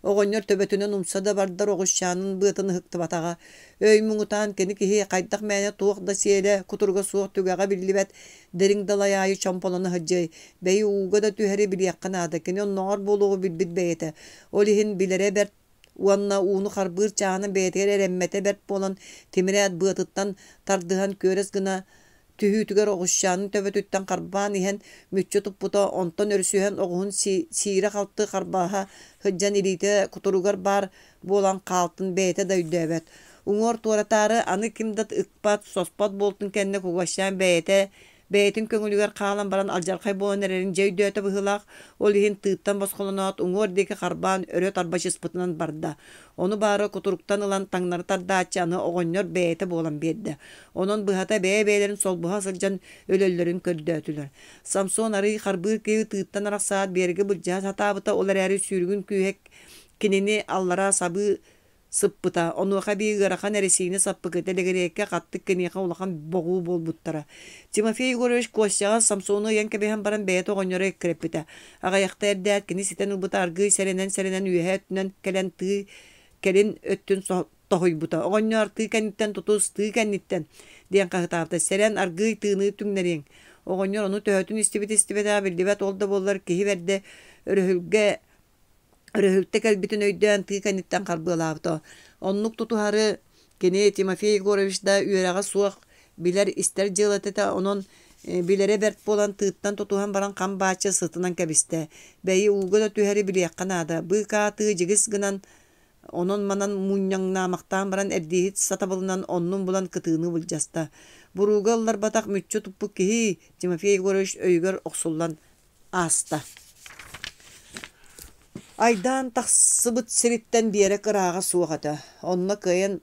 Оҕонньор төбөтүнэн умса да бардар оҕусчаанын быатын ыһыктыбатаҕа. Өй муҥутаан кини киһи хайдах мээнэ туох да сиэлэ, кутуруга суох түгэҕэ биллибэт дириҥ далай аайы чомполоно сылдьыай, бэйи ууга да түһэри билиэххэ наада, кини оннооҕор буолуоҕу билбит бэйэтэ. Ол иһин билэрэ бэрт уонна ууну харбыыр чааһынан бэйэтигэр эрэммэтэ бэрт буолан, тимирээт быатыттан тардыһан күөрэс гына түһүүтүгэр оҕусчаанын төбөтүттэн харбаан иһэн мүччү туппута, онтон өрүсүһэн оҕуһун сиирэ-халты харбаһа сылдьан илиитэ кутуругар баар буолан хаалтын бэйэтэ да өйдөөбөт. Уҥуор туоратаары аны ким да ыкпат, соспот буолтун кэннэ Кугасчаан бэйэтэ бэйэтин көҥүлүгэр хаалан баран алдьархай буолан эрэрин дьэ өйдөөтө быһыылаах, ол иһин тыыттан босхолоноот уҥуор диэки харбаан өрө тарбачыспытынан барда. Ону баара кутуруктан ылан таҥнары тардааччы аны оҕонньор бэйэтэ буолан биэрдэ. Онон быһата бэйэ-бэйэлэрин солбуһа сылдьан өлөллөрүн көрдөөтүлэр. Самсон арыый харбыыр киһи тыыттан арахсаат биэрэги былдьаһа сатаабыта, ол эрээри сүүрүгүн күүһэ кинини аллара сабыы Сыппыта. Онуоха эбии ыарахан эрэсиинэ саппыкы, тэлэгириэйкэ, хаттык киниэхэ улахан боҕуу буолбуттара. Тимофей Егорович Костяҕа Самсону ыйан кэбиһэн баран бэйэтэ оҕонньору эккирэппитэ. Аҕыйахта эрдээт кини ситэн ылбыта аргыый сэрэнэн-сэрэнэн үөһэ өттүнэн кэлэн тыы кэлин өттүн тоһуйбута. Оҕонньоор, тыы кэнниттэн тутус, тыы кэнниттэн! диэн хаһытаабыта. Сэрэн, аргыый тыыны түҥнэриэҥ. Оҕонньор ону төһөтүн истибит-истибэтэҕэ биллибэт, ол да буоллар киһи бэрдэ өрөһүлгэ Өрөһүлтэ кэлбитин өйдөөн тыы кэнниттэн харбыалаабыта. Оннук тутуһары кини Тимофей Егорович да үөрэҕэ суох билэр, истэр дьыалата этэ, онон билэрэ бэрт буолан тыыттан тутуһан баран хам бааччы сытынан кэбистэ. Бэйи ууга да түһэри билиэххэ наада. Быыкаа тыы дьигис гынан онон-манан мунньаҥнаамахтаан баран эрдииһит сатабылынан оннун булан кытыыны былдьаста. Бурууга ылларбатах мүччү туппут киһи Тимофей Егорович өйүгэр охсуллан ааста. Айдаан тахсыбыт сириттэн биэрэк ырааҕа суох этэ. Онно кыайан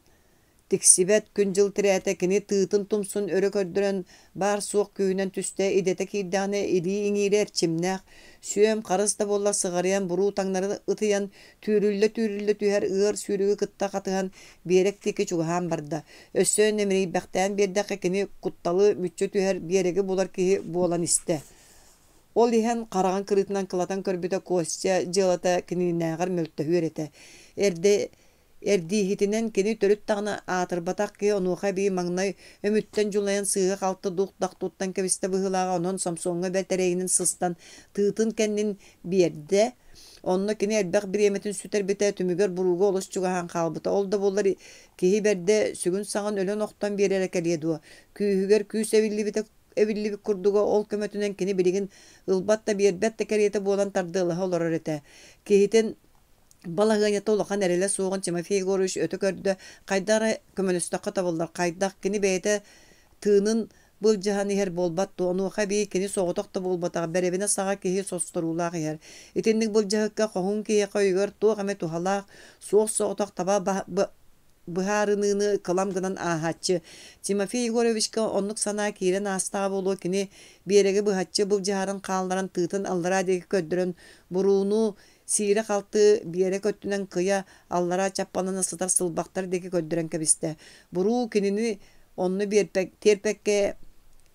тиксибэт күн-дьыл тирээтэ кини тыытын тумсун өрө көрдөрөн баар-суох күүһүнэн түстэ, идэтэ киирдэҕинэ илии иҥиирэ эрчимнээх, сүөм харыс да буоллар сыҕарыйан буруу таҥнары ытыйан, түүрүллэ-түүрүллэ түһэр ыар сүүрүгү кытта хатыһан биэрэк диэки чугаһаан барда. Өссө нэмирийбэхтээн биэрдэххэ кини кутталы мүччү түһэр биэрэги булар киһи буолан истэ. Ол иһэн хараҕын кырыытынан кылатан көрбүтэ Костя дьыалата кининээҕэр мөлтөһүөр этэ. Эрдэ эрдииһитинэн кини төрүт даҕаны аатырбатах киһи онуоха эбии маҥнай өмүттэн дьулайан сыыһа-халты дух-дах туттан кэбистэ быһыылааҕа онон Сомсуоҥҥа бэрт эрэйинэн сыстан тыытын кэннин биэрдэ. Онно кини элбэх бириэмэтин сүтэрбитэ, түмүгэр бурууга олус чугаһаан хаалбыта. Ол да буоллар киһи бэрдэ сүгүн-саҕын өлөн-охтон биэрэрэ кэлиэ дуо, күүһүгэр күүс эбиллибитэ эбиллибит курдуга ол көмөтүнэн кини билигин ылбат да биэрбэт да кэриэтэ буолан тардыалаһа олорор этэ. Киһитин балаһыанньата улахан эрэлэ суоҕун Тимофей Егорович өтө көрдө, хайдах эрэ көмөлөстөххө табыллар, хайдах кини бэйэтэ тыынын былдьаһан иһэр буолбат дуо, онуоха эбии кини соҕотох да буолбатах, бэрэбинэ саҕа киһи состоруулаах иһэр. Итинник былдьаһыкка хоһуун киһиэхэ өйүгэр туох эмэ туһалаах, суох соҕотох таба быһаарыныыны кылам гынан ааһааччы. Тимофей Егоровичка оннук санаа киирэн аастаҕа буолуо кини биэрэги быһаччы былдьаһарын хаалларан тыытын аллараа диэки көрдөрөн бурууну сиирэ-халты биэрэк өттүнэн кыйа аллараа чаппалана сытар сылбахтар диэки көрдөрөн кэбистэ. Буруу кинини онно тиэрпэккэ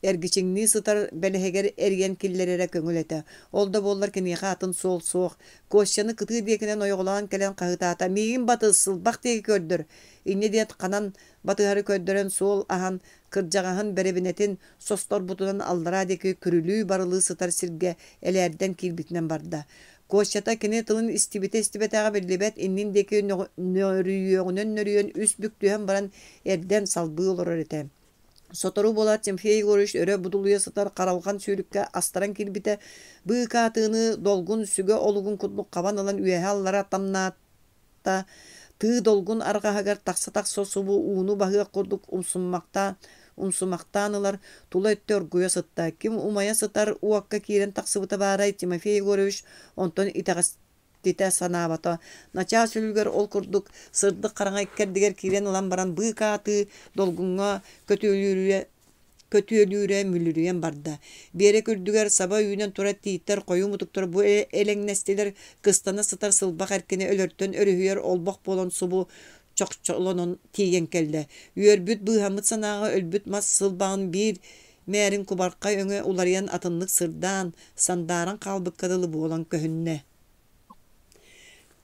эргичиҥнии сытар бэлэһигэр эрийэн киллэрэрэ көҥүл этэ. Ол да буоллар киниэхэ атын суол суох. Костяны кытыы диэкинэн ойоҕолоон кэлэн хаһыытаата: «Миигин батыс, сылбах диэки көрдөр!» Инньэ диэт ханан батыһары көрдөрөн суол аһан, кырдьаҕаһын бэрэбинэтин состорбутунан аллараа диэки күрүлүү-барылыы сытар сиргэ элээрдэн киирбитинэн барда. Костята кини тылын истибитэ-истибэтэҕэ биллибэт иннин диэки нөрүйүөҕүнэн нөрүйэн үс бүк түһэн баран эрдэн салбыы олорор этэ. Сотору буолаат Тимофей Егорович өрө будулуйа сытар харалҕан сүүрүккэ астаран киирбитэ, быыкаа тыыны долгун сүгэ олугун курдук хабан ылан үөһэ-аллара тамнаата, тыы долгун арҕаһыгар тахса-тахса субу ууну баһыах курдук умсуммахтаан, умсумахтаан ылар, тула өттө оргуйа сытта. Ким умайа сытар уокка киирэн тахсыбыта баарай Тимофей Егорович онтон итэҕэс Титэ санаабата. Начаас үлүгэр ол курдук сырдык хараҥа иккэрдигэр киирэн ылан баран быыкаатыы долгуҥҥа көтүөлүүрэ көтүөлүүрэ мүлүрүйэн барда. Биэрэк үрдүгэр саба үүнэн турар тииттэр хойуу мутуктар бу элэҥнэстилэр, кыстана сытар сылбах эркини өлөртөн өрүһүйэр олбох буолан субу чохчолонон тиийэн кэллэ. Үөрбүт, быыһаммыт санааҕа өлбүт мас сылбаҕын биир мээрин кубархай өҥө уларыйан атыннык сырдаан, сандааран хаалбыкка дылы буолан көһүннэ.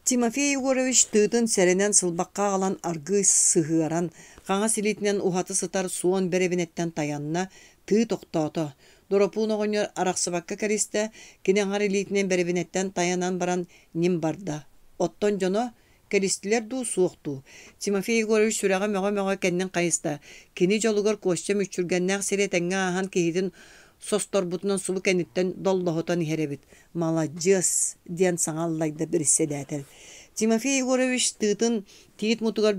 Тимофей Егорович тыытын сэрэнэн сылбахха аҕалан аргыый сыһыаран, хаҥас илиитинэн уһаты сытар суон бэрэбинэттэн тайанна, тыы тохтоото. Доропуун оҕонньор арахсыбакка кэристэ, кини аҥар илиитинэн бэрэбинэттэн тайанан баран ньим барда. Оттон дьоно кэлистилэр дуу, суох дуу? Тимофей Егорович сүрэҕэ мөҕө-мөҕө кэннин хайыста. Кини дьолугар Костя мүччүргэннээх сири этэҥҥэ ааһан киһитин состорбутунан субу кэнниттэн доллоһутан иһэр эбит. «Маладьыас!» диэн саҥа аллайда бириссэдээтэл. Тимофей Егорович тыытын тиит мутугар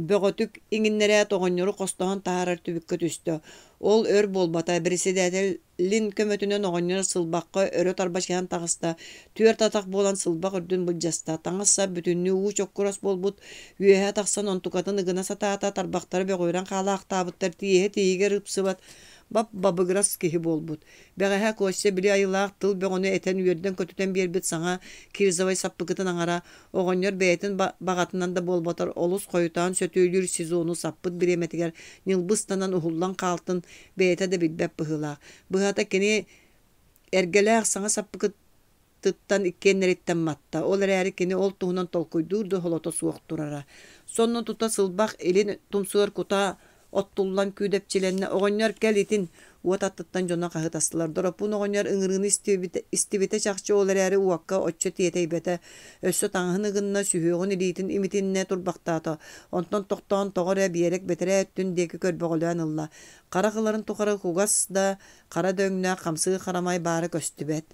бөҕөтүк иҥиннэрээт оҕонньору хостоһон таһаарар түбүккэ түстэ. Ол өр буолбата, бириссэдээтэл Лин көмөтүнэн оҕонньор сылбахха өрө тарбачыһан таҕыста, түөрт атах буолан сылбах үрдүн былдьаста, таҥас-сап бүтүннүү уу чоккурас буолбут, үөһэ тахсан онтукатын ыгына сатаата, тарбахтара бөҕүөрэн хаалаахтаабыттар, тииһэ тииһигэр ыпсыбат, Бап-бабыгырас киһи буолбут. Бэҕэһээ Костя били айылаах тыл бөҕөнү этэн үөрдэн-көтүтэн биэрбит саҥа кирзовай саппыкытын аҥара оҕонньор бэйэтин баҕатынан да буолбатар олус хойутаан сөтүөлүүр сезону саппыт бириэмэтигэр ньылбы ыстанан уһуллан хаалтын бэйэтэ да билбэт быһыылаах. Быһата кини эргэлээх саҥа саппыкыт тыттан иккиэннэриттэн матта, ол эрээри кини ол туһунан толкуйдуур да солото суох турара. Сонно тута сылбах илин тумсугар кута оттуллан күүдэпчилэннэ, «Оҕонньор, кэл итин!» Уот аттыттан дьоно хаһытастылар. Дороппуун оҕонньор ыҥырыыны истибитэ, истибитэ чахчы, ол эрээри уокка оччо тиэтэйбэтэ. Өссө таҥаһын ыгынна, сүһүөҕүн илиитин имитиннэ турбахтаата. Онтон тохтоон тоҕо эрэ биэрэк бэтэрээ өттүн диэки көрбөҕөлөөн ылла. Харах ыларын тухары кугас да, хара да өҥнөөх хамсыыр харамай баара көстүбэт.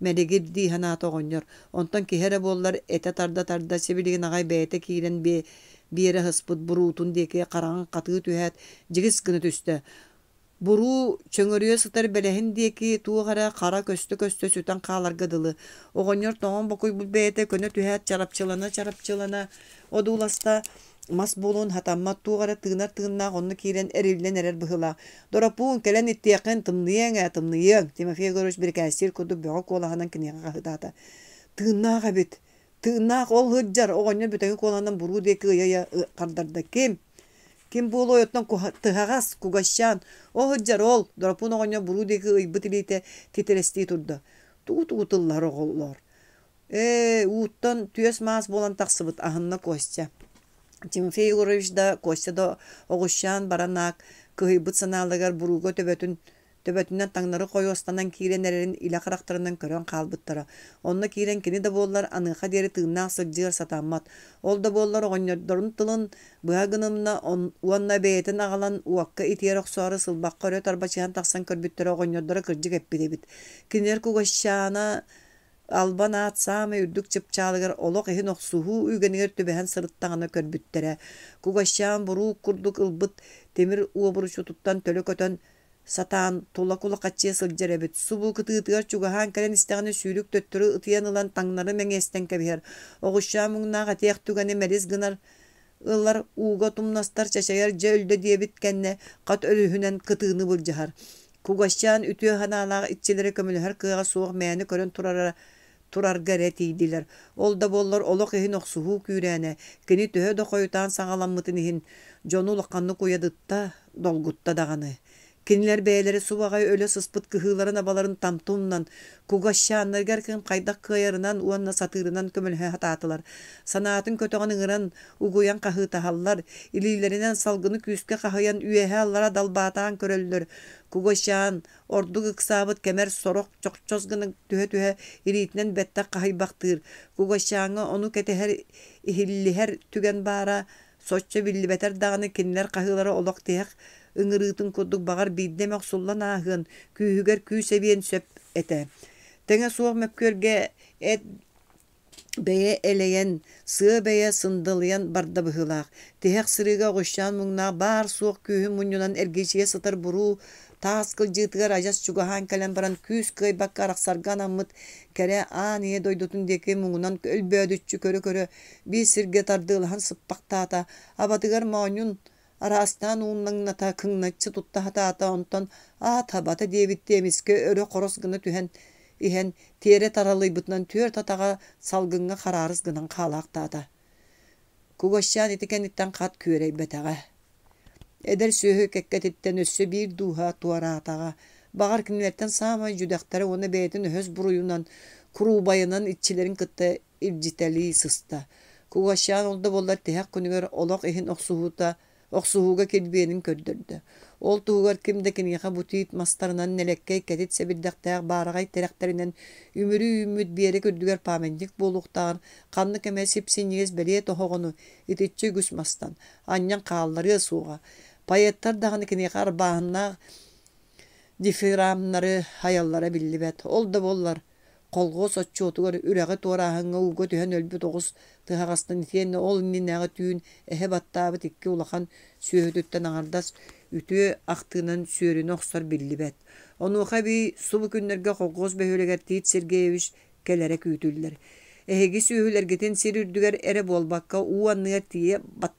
Мэлигир дии санаата оҕонньор, онтон киһи эрэ буоллар этэ тарда-тарда сибилигин аҕай бэйэтэ киирэн биэрэ сыспыт буруутун диэки хараҕын хатыы түһээт, дьигис гына түстэ. Буруу чөҥөрүйэ сытар бэлэһин диэки туох эрэ хара көстө-көстө сүтэн хааларга дылы. Оҕонньор тоҥон бокуйбут бэйэтэ көнө түһээт чарапчылана-чарапчылана одууласта, Мас буолуон сатаммат, туох эрэ тыынар тыыннаах онно киирэн эриллэн эрэр быһыылаах. Доропуун, кэлэн иттиэххин, тымныйыаҥ ээ, тымныйыаҥ, Тимофей Егорович бирикээстиир курдук бөҕө куолаһынан киниэхэ хаһыытаата. Тыыннаах эбит, тыыннаах ол сылдьар, оҕонньор бүтэҥи куолаһынан буруу диэки ыйа-ыйа хардарда. Ким? Ким буолуой оттон тыһаҕас, кугасчаан, ол сылдьар ол, Доропуун оҕонньор буруу диэки ыйбыт илиитэ титирэстии турда. Тугу-тугу тыллаһар оҕолоор? Ээ, ууттан түөс-маас буолан тахсыбыт, аһынна Костя. Тимофей Егорович да, Костя да оҕусчаан баран аак, кыһыйбыт санааларыгар бурууга төбөтүн төбөтүнэн таҥнары хойуостанан киирэн эрэрин илэ харахтарынан көрөн хаалбыттара. Онно киирэн кини да буоллар аныаха диэри тыыннаах сылдьыар сатаммат. Ол да буоллар оҕонньордорун тылын быһа гынымна уонна бэйэтин аҕалан уокка итийэр охсоору сылбахха өрө тарбачыһан тахсан көрбүттэрэ оҕонньордоро кырдьык эппит эбит. Кинилэр кугасчаана Албан аат саамай үрдүк чыпчаалыгар олох иһин охсуһуу үгэнигэр түбэһэн сырыттаҕына көрбүттэрэ. Кугасчаан буруук курдук ылбыт тимир уобуручутуттан төлө көтөн сатаан тула кулахаччыйа сылдьар эбит. Субу кытыытыгар чугаһаан кэлэн истэҕинэ сүүрүк төттөрү ытыйан ылан таҥнары мэҥиэстэн кэбиһэр. Оҕусчаан муҥнаах этиэх түгэни мэлис гынар ылар ууга тумнастар чачайар дьэ өллө диэбит кэннэ хат өрүһүнэн кытыыны былдьаһар. Кугасчаан үтүө санаалаах иччилэрэ көмөлөһөр кыаҕа суох мээнэ көрөн турара турарга эрэ тиийдилэр. Ол да буоллар олох иһин охсуһуу күүрээнэ, кини төһө да хойутаан саҕаламмытын иһин, дьону улаханнык уйадытта, долгутта даҕаны. Кинилэр бэйэлэрэ субаҕай өлө сыспыт кыһыыларын-абаларын тамты умнан, кугасчааннарыгар ким хайдах кыайарынан уонна сатыырынан көмөлөһө сатаатылар. Санаатын көтөҕөн ыҥыран, угуйан хаһыытаһаллар, илиилэринэн салгыны күүскэ хаһыйан үөһэ-аллара далбаатаан көрөллөр. Кугасчаан ордук ыксаабыт кэмэр сорох чохчос гына түһэ-түһэ илиитинэн бэттэх хаһыйбахтыыр. Кугасчааҥҥа ону кэтэһэр, иһиллиһэр түгэн баара Соччо биллибэтэр даҕаны кинилэр хаһыылара олох тиһэх ыҥырыытын курдук баҕар биирдэ эмэ охсуллан ааһыан, күүһүгэр күүс эбиэн сөп этэ. Тэҥэ суох мөккүөргэ эт бэйэ элэйэн, сыа бэйэ сындалыйан барда быһыылаах. Тиһэх сырыыга оҕусчаан муҥнаах баар-суох күүһүн мунньунан эргичийэ сытар буруу таас кылдьыытыгар адьас чугаһаан кэлэн баран күүс кыайбакка арахсарга анаммыт кэрэ аан ийэ дойдутун диэки муҥунан өлбөөдүччү көрө-көрө биир сиргэ тардыалаһан сыппахтаата, абатыгар моонньун араастаан уунаҥната, кыҥначчы тутта сатаата, онтон аат абата диэбиттии эмискэ өрө хорос гына түһэн иһэн, тиэрэ таралыйбытынан түөрт атаҕа салгыҥҥа хараарыс гынан хаалаахтаата. Кугасчаан ити кэнниттэн хат күөрэйбэтэҕэ. Эдэр сүөһү кэккэтиттэн өссө биир дууһа туораатаҕа, баҕар кинилэртэн саамай дьүдэхтэрэ уонна бэйэтин өһөс буруйунан, куруубайынан иччилэрин кытта илдьитэлии сыста. Кугасчаан ол да буоллар тиһэх күнүгэр олох иһин охсуһуута охсуһууга килбиэнин көрдөрдө. Ол туһугар ким да киниэхэ бу тиит мастарынан нэлэккэй кэтит сэбирдэхтээх баараҕай тирэхтэринэн үмүрү үүммүт биэрэк үрдүгэр памятник буолуохтааҕар ханнык эмэ сип-синньигэс бэлиэ тоһоҕону итиччэ үгүс мастан анньан хаалларыа суоҕа. Поэттар даҕаны киниэхэ арбааһыннаах дифирамнары айаллара биллибэт. Ол да буоллар Колхуос отчуотугар үрэҕи туорааһыҥҥа ууга түһэн өлбүт оҕус тыһаҕастан итиэннэ ол иннинээҕи түүн эһэ баттаабыт икки улахан сүөһүтүттэн аҥардас үтүө ахтыынан сүөрүнэ охсор биллибэт. Онуоха эбии субу күннэргэ колхуос бөһүөлэгэр Тит Сергеевич кэлэрэ күүтүллэр. Эһиги сүөһүлэргитин сир үрдүгэр эрэ буолбакка уу анныгар тиийэ бат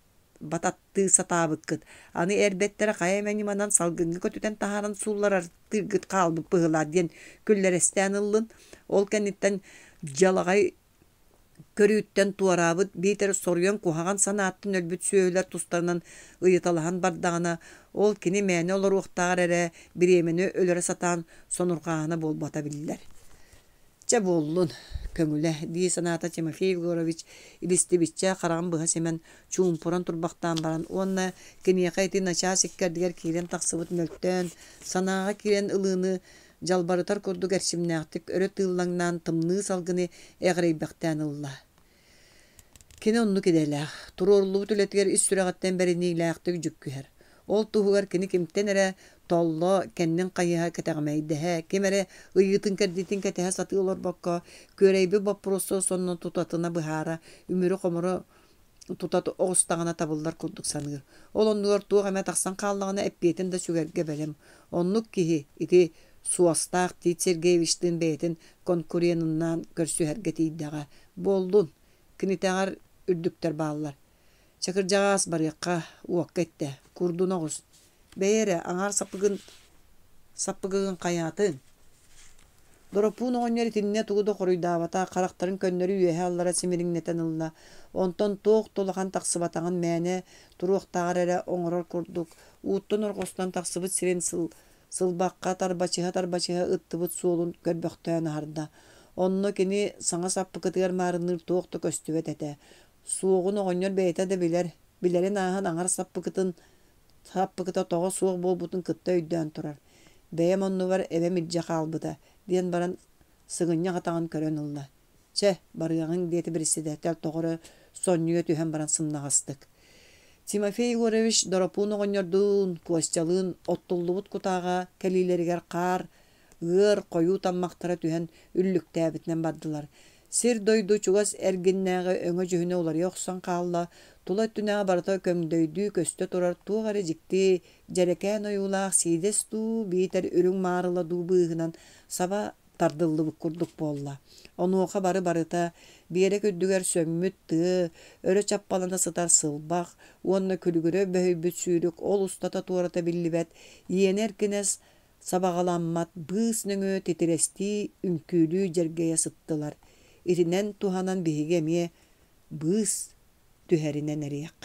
бататтыы сатаабыккыт, аны эр бэртэрэ хайа эмэ ньыманан салгыҥҥа көтүтэн таһааран суулларартыыргыт хаалбыт быһыылаах диэн күллэрэстээн ыллын. Ол кэнниттэн дьалаҕай көрүүттэн туораабыт биитэр соруйан куһаҕан санааттан өлбүт сүөһүлэр тустарынан ыйыталаһан бардаҕына, ол кини мээнэ олоруохтааҕар эрэ бириэмэни өлөрө сатаан сонурҕааһына буолбата биллэр. Чэ буоллун, көҥүлэ, дии санаата Тимофей Егорович, илистибиччэ хараҕын быһа симэн, чуумпуран турбахтаан баран уонна киниэхэ ити начаас иккэрдигэр киирэн тахсыбыт мөлтөөн, санааҕа киирэн ылыыны дьалбарытар курдук эрчимнээхтик өрө тыыллаҥнаан тымныы салгыны эҕирэйбэхтээн ылла. Кини оннук идэлээх, туруоруллубут үлэтигэр ис сүрэҕиттэн бэриниилээхтик дьүккүһэр. Ол туһугар кини кимтэн эрэ толло, кэннин хайыһа кэтэҕэмэйдэһэ, ким эрэ ыйыытын-кэрдиитин кэтэһэ сатыы олорбокко, күөрэйбит боппуруостары сонно тутатына быһаара, үмүрү-хомуру тута оҕустаҕына табыллар курдук саныыр. Ол оннугар туох эмэ тахсан хааллаҕына эппиэтин да сүгэргэ бэлэм. Оннук киһи ити суостаах Тит Сергеевичтыын бэйэтин конкуреныннаан көрсүһэргэ тиийдэҕэ. Буоллун, кинитэҕэр үрдүктэр бааллар. Чэ кырдьаҕаас барыахха, уокка иттэ, курдуна оҕус. Бэйи эрэ, аҥаар саппыгын саппыгыгын хайаатыҥ? Дороппуун оҕонньор итиннэ тугу да хоруйдаабата, харахтарын көннөрү үөһэ-аллара симириҥнэтэн ылла. Онтон туох да улахан тахсыбатаҕын мээнэ туруохтааҕар эрэ оҥорор курдук, ууттан орҕостон тахсыбыт сирин сыл сылбахха тарбачыһа-тарбачыһа ыттыбыт суолун көрбөхтөөн аһарда. Онно кини саҥа саппыкытыгар маарынныыр туох да көстүбэт этэ. Суоҕун оҕонньор бэйэтэ да билэр, билэрин ааһан аҥар саппыкытын саппыкыта тоҕо суох буолбутун кытта өйдөөн турар. Бэйэм оннубар эбэм илдьэ хаалбыта, диэн баран сыгынньах атаҕын көрөн ылла. Чэ, барыаҕыҥ, диэтэ председатель тоҕо эрэ сонньуйа түһэн баран сымнаҕастык. Тимофей Егорович Доропуун оҕонньордуун, Костялыын оттуллубут кутааҕа кэлиилэригэр хаар ыар хойуу таммахтара түһэн үллүктээбитинэн бардылар. Сир-дойду чугас эргиннээҕи өҥө-дьүһүнэ уларыйа охсон хаалла, тула өттүнээҕи барыта көҥдөйдүү көстө турар туох эрэ дьикти, дьэрэкээн ойуулаах сиидэс дуу, биитэр үрүҥ маарыла дуу быыһынан саба тардыллыбыт курдук буолла. Онуоха бары барыта биэрэк үрдүгэр сөҥмүт тыа, өрө чаппалана сытар сылбах уонна күлүгүрэ бөһүйбүт сүүрүк ол устата-туората биллибэт иэнэ эркинэс сабаҕаламмат быыс нөҥүө титирэстии, үҥкүүлүү дьэргэйэ сыттылар. Итинэн туһанан биһиги эмиэ быыс түһэринэн эриэх.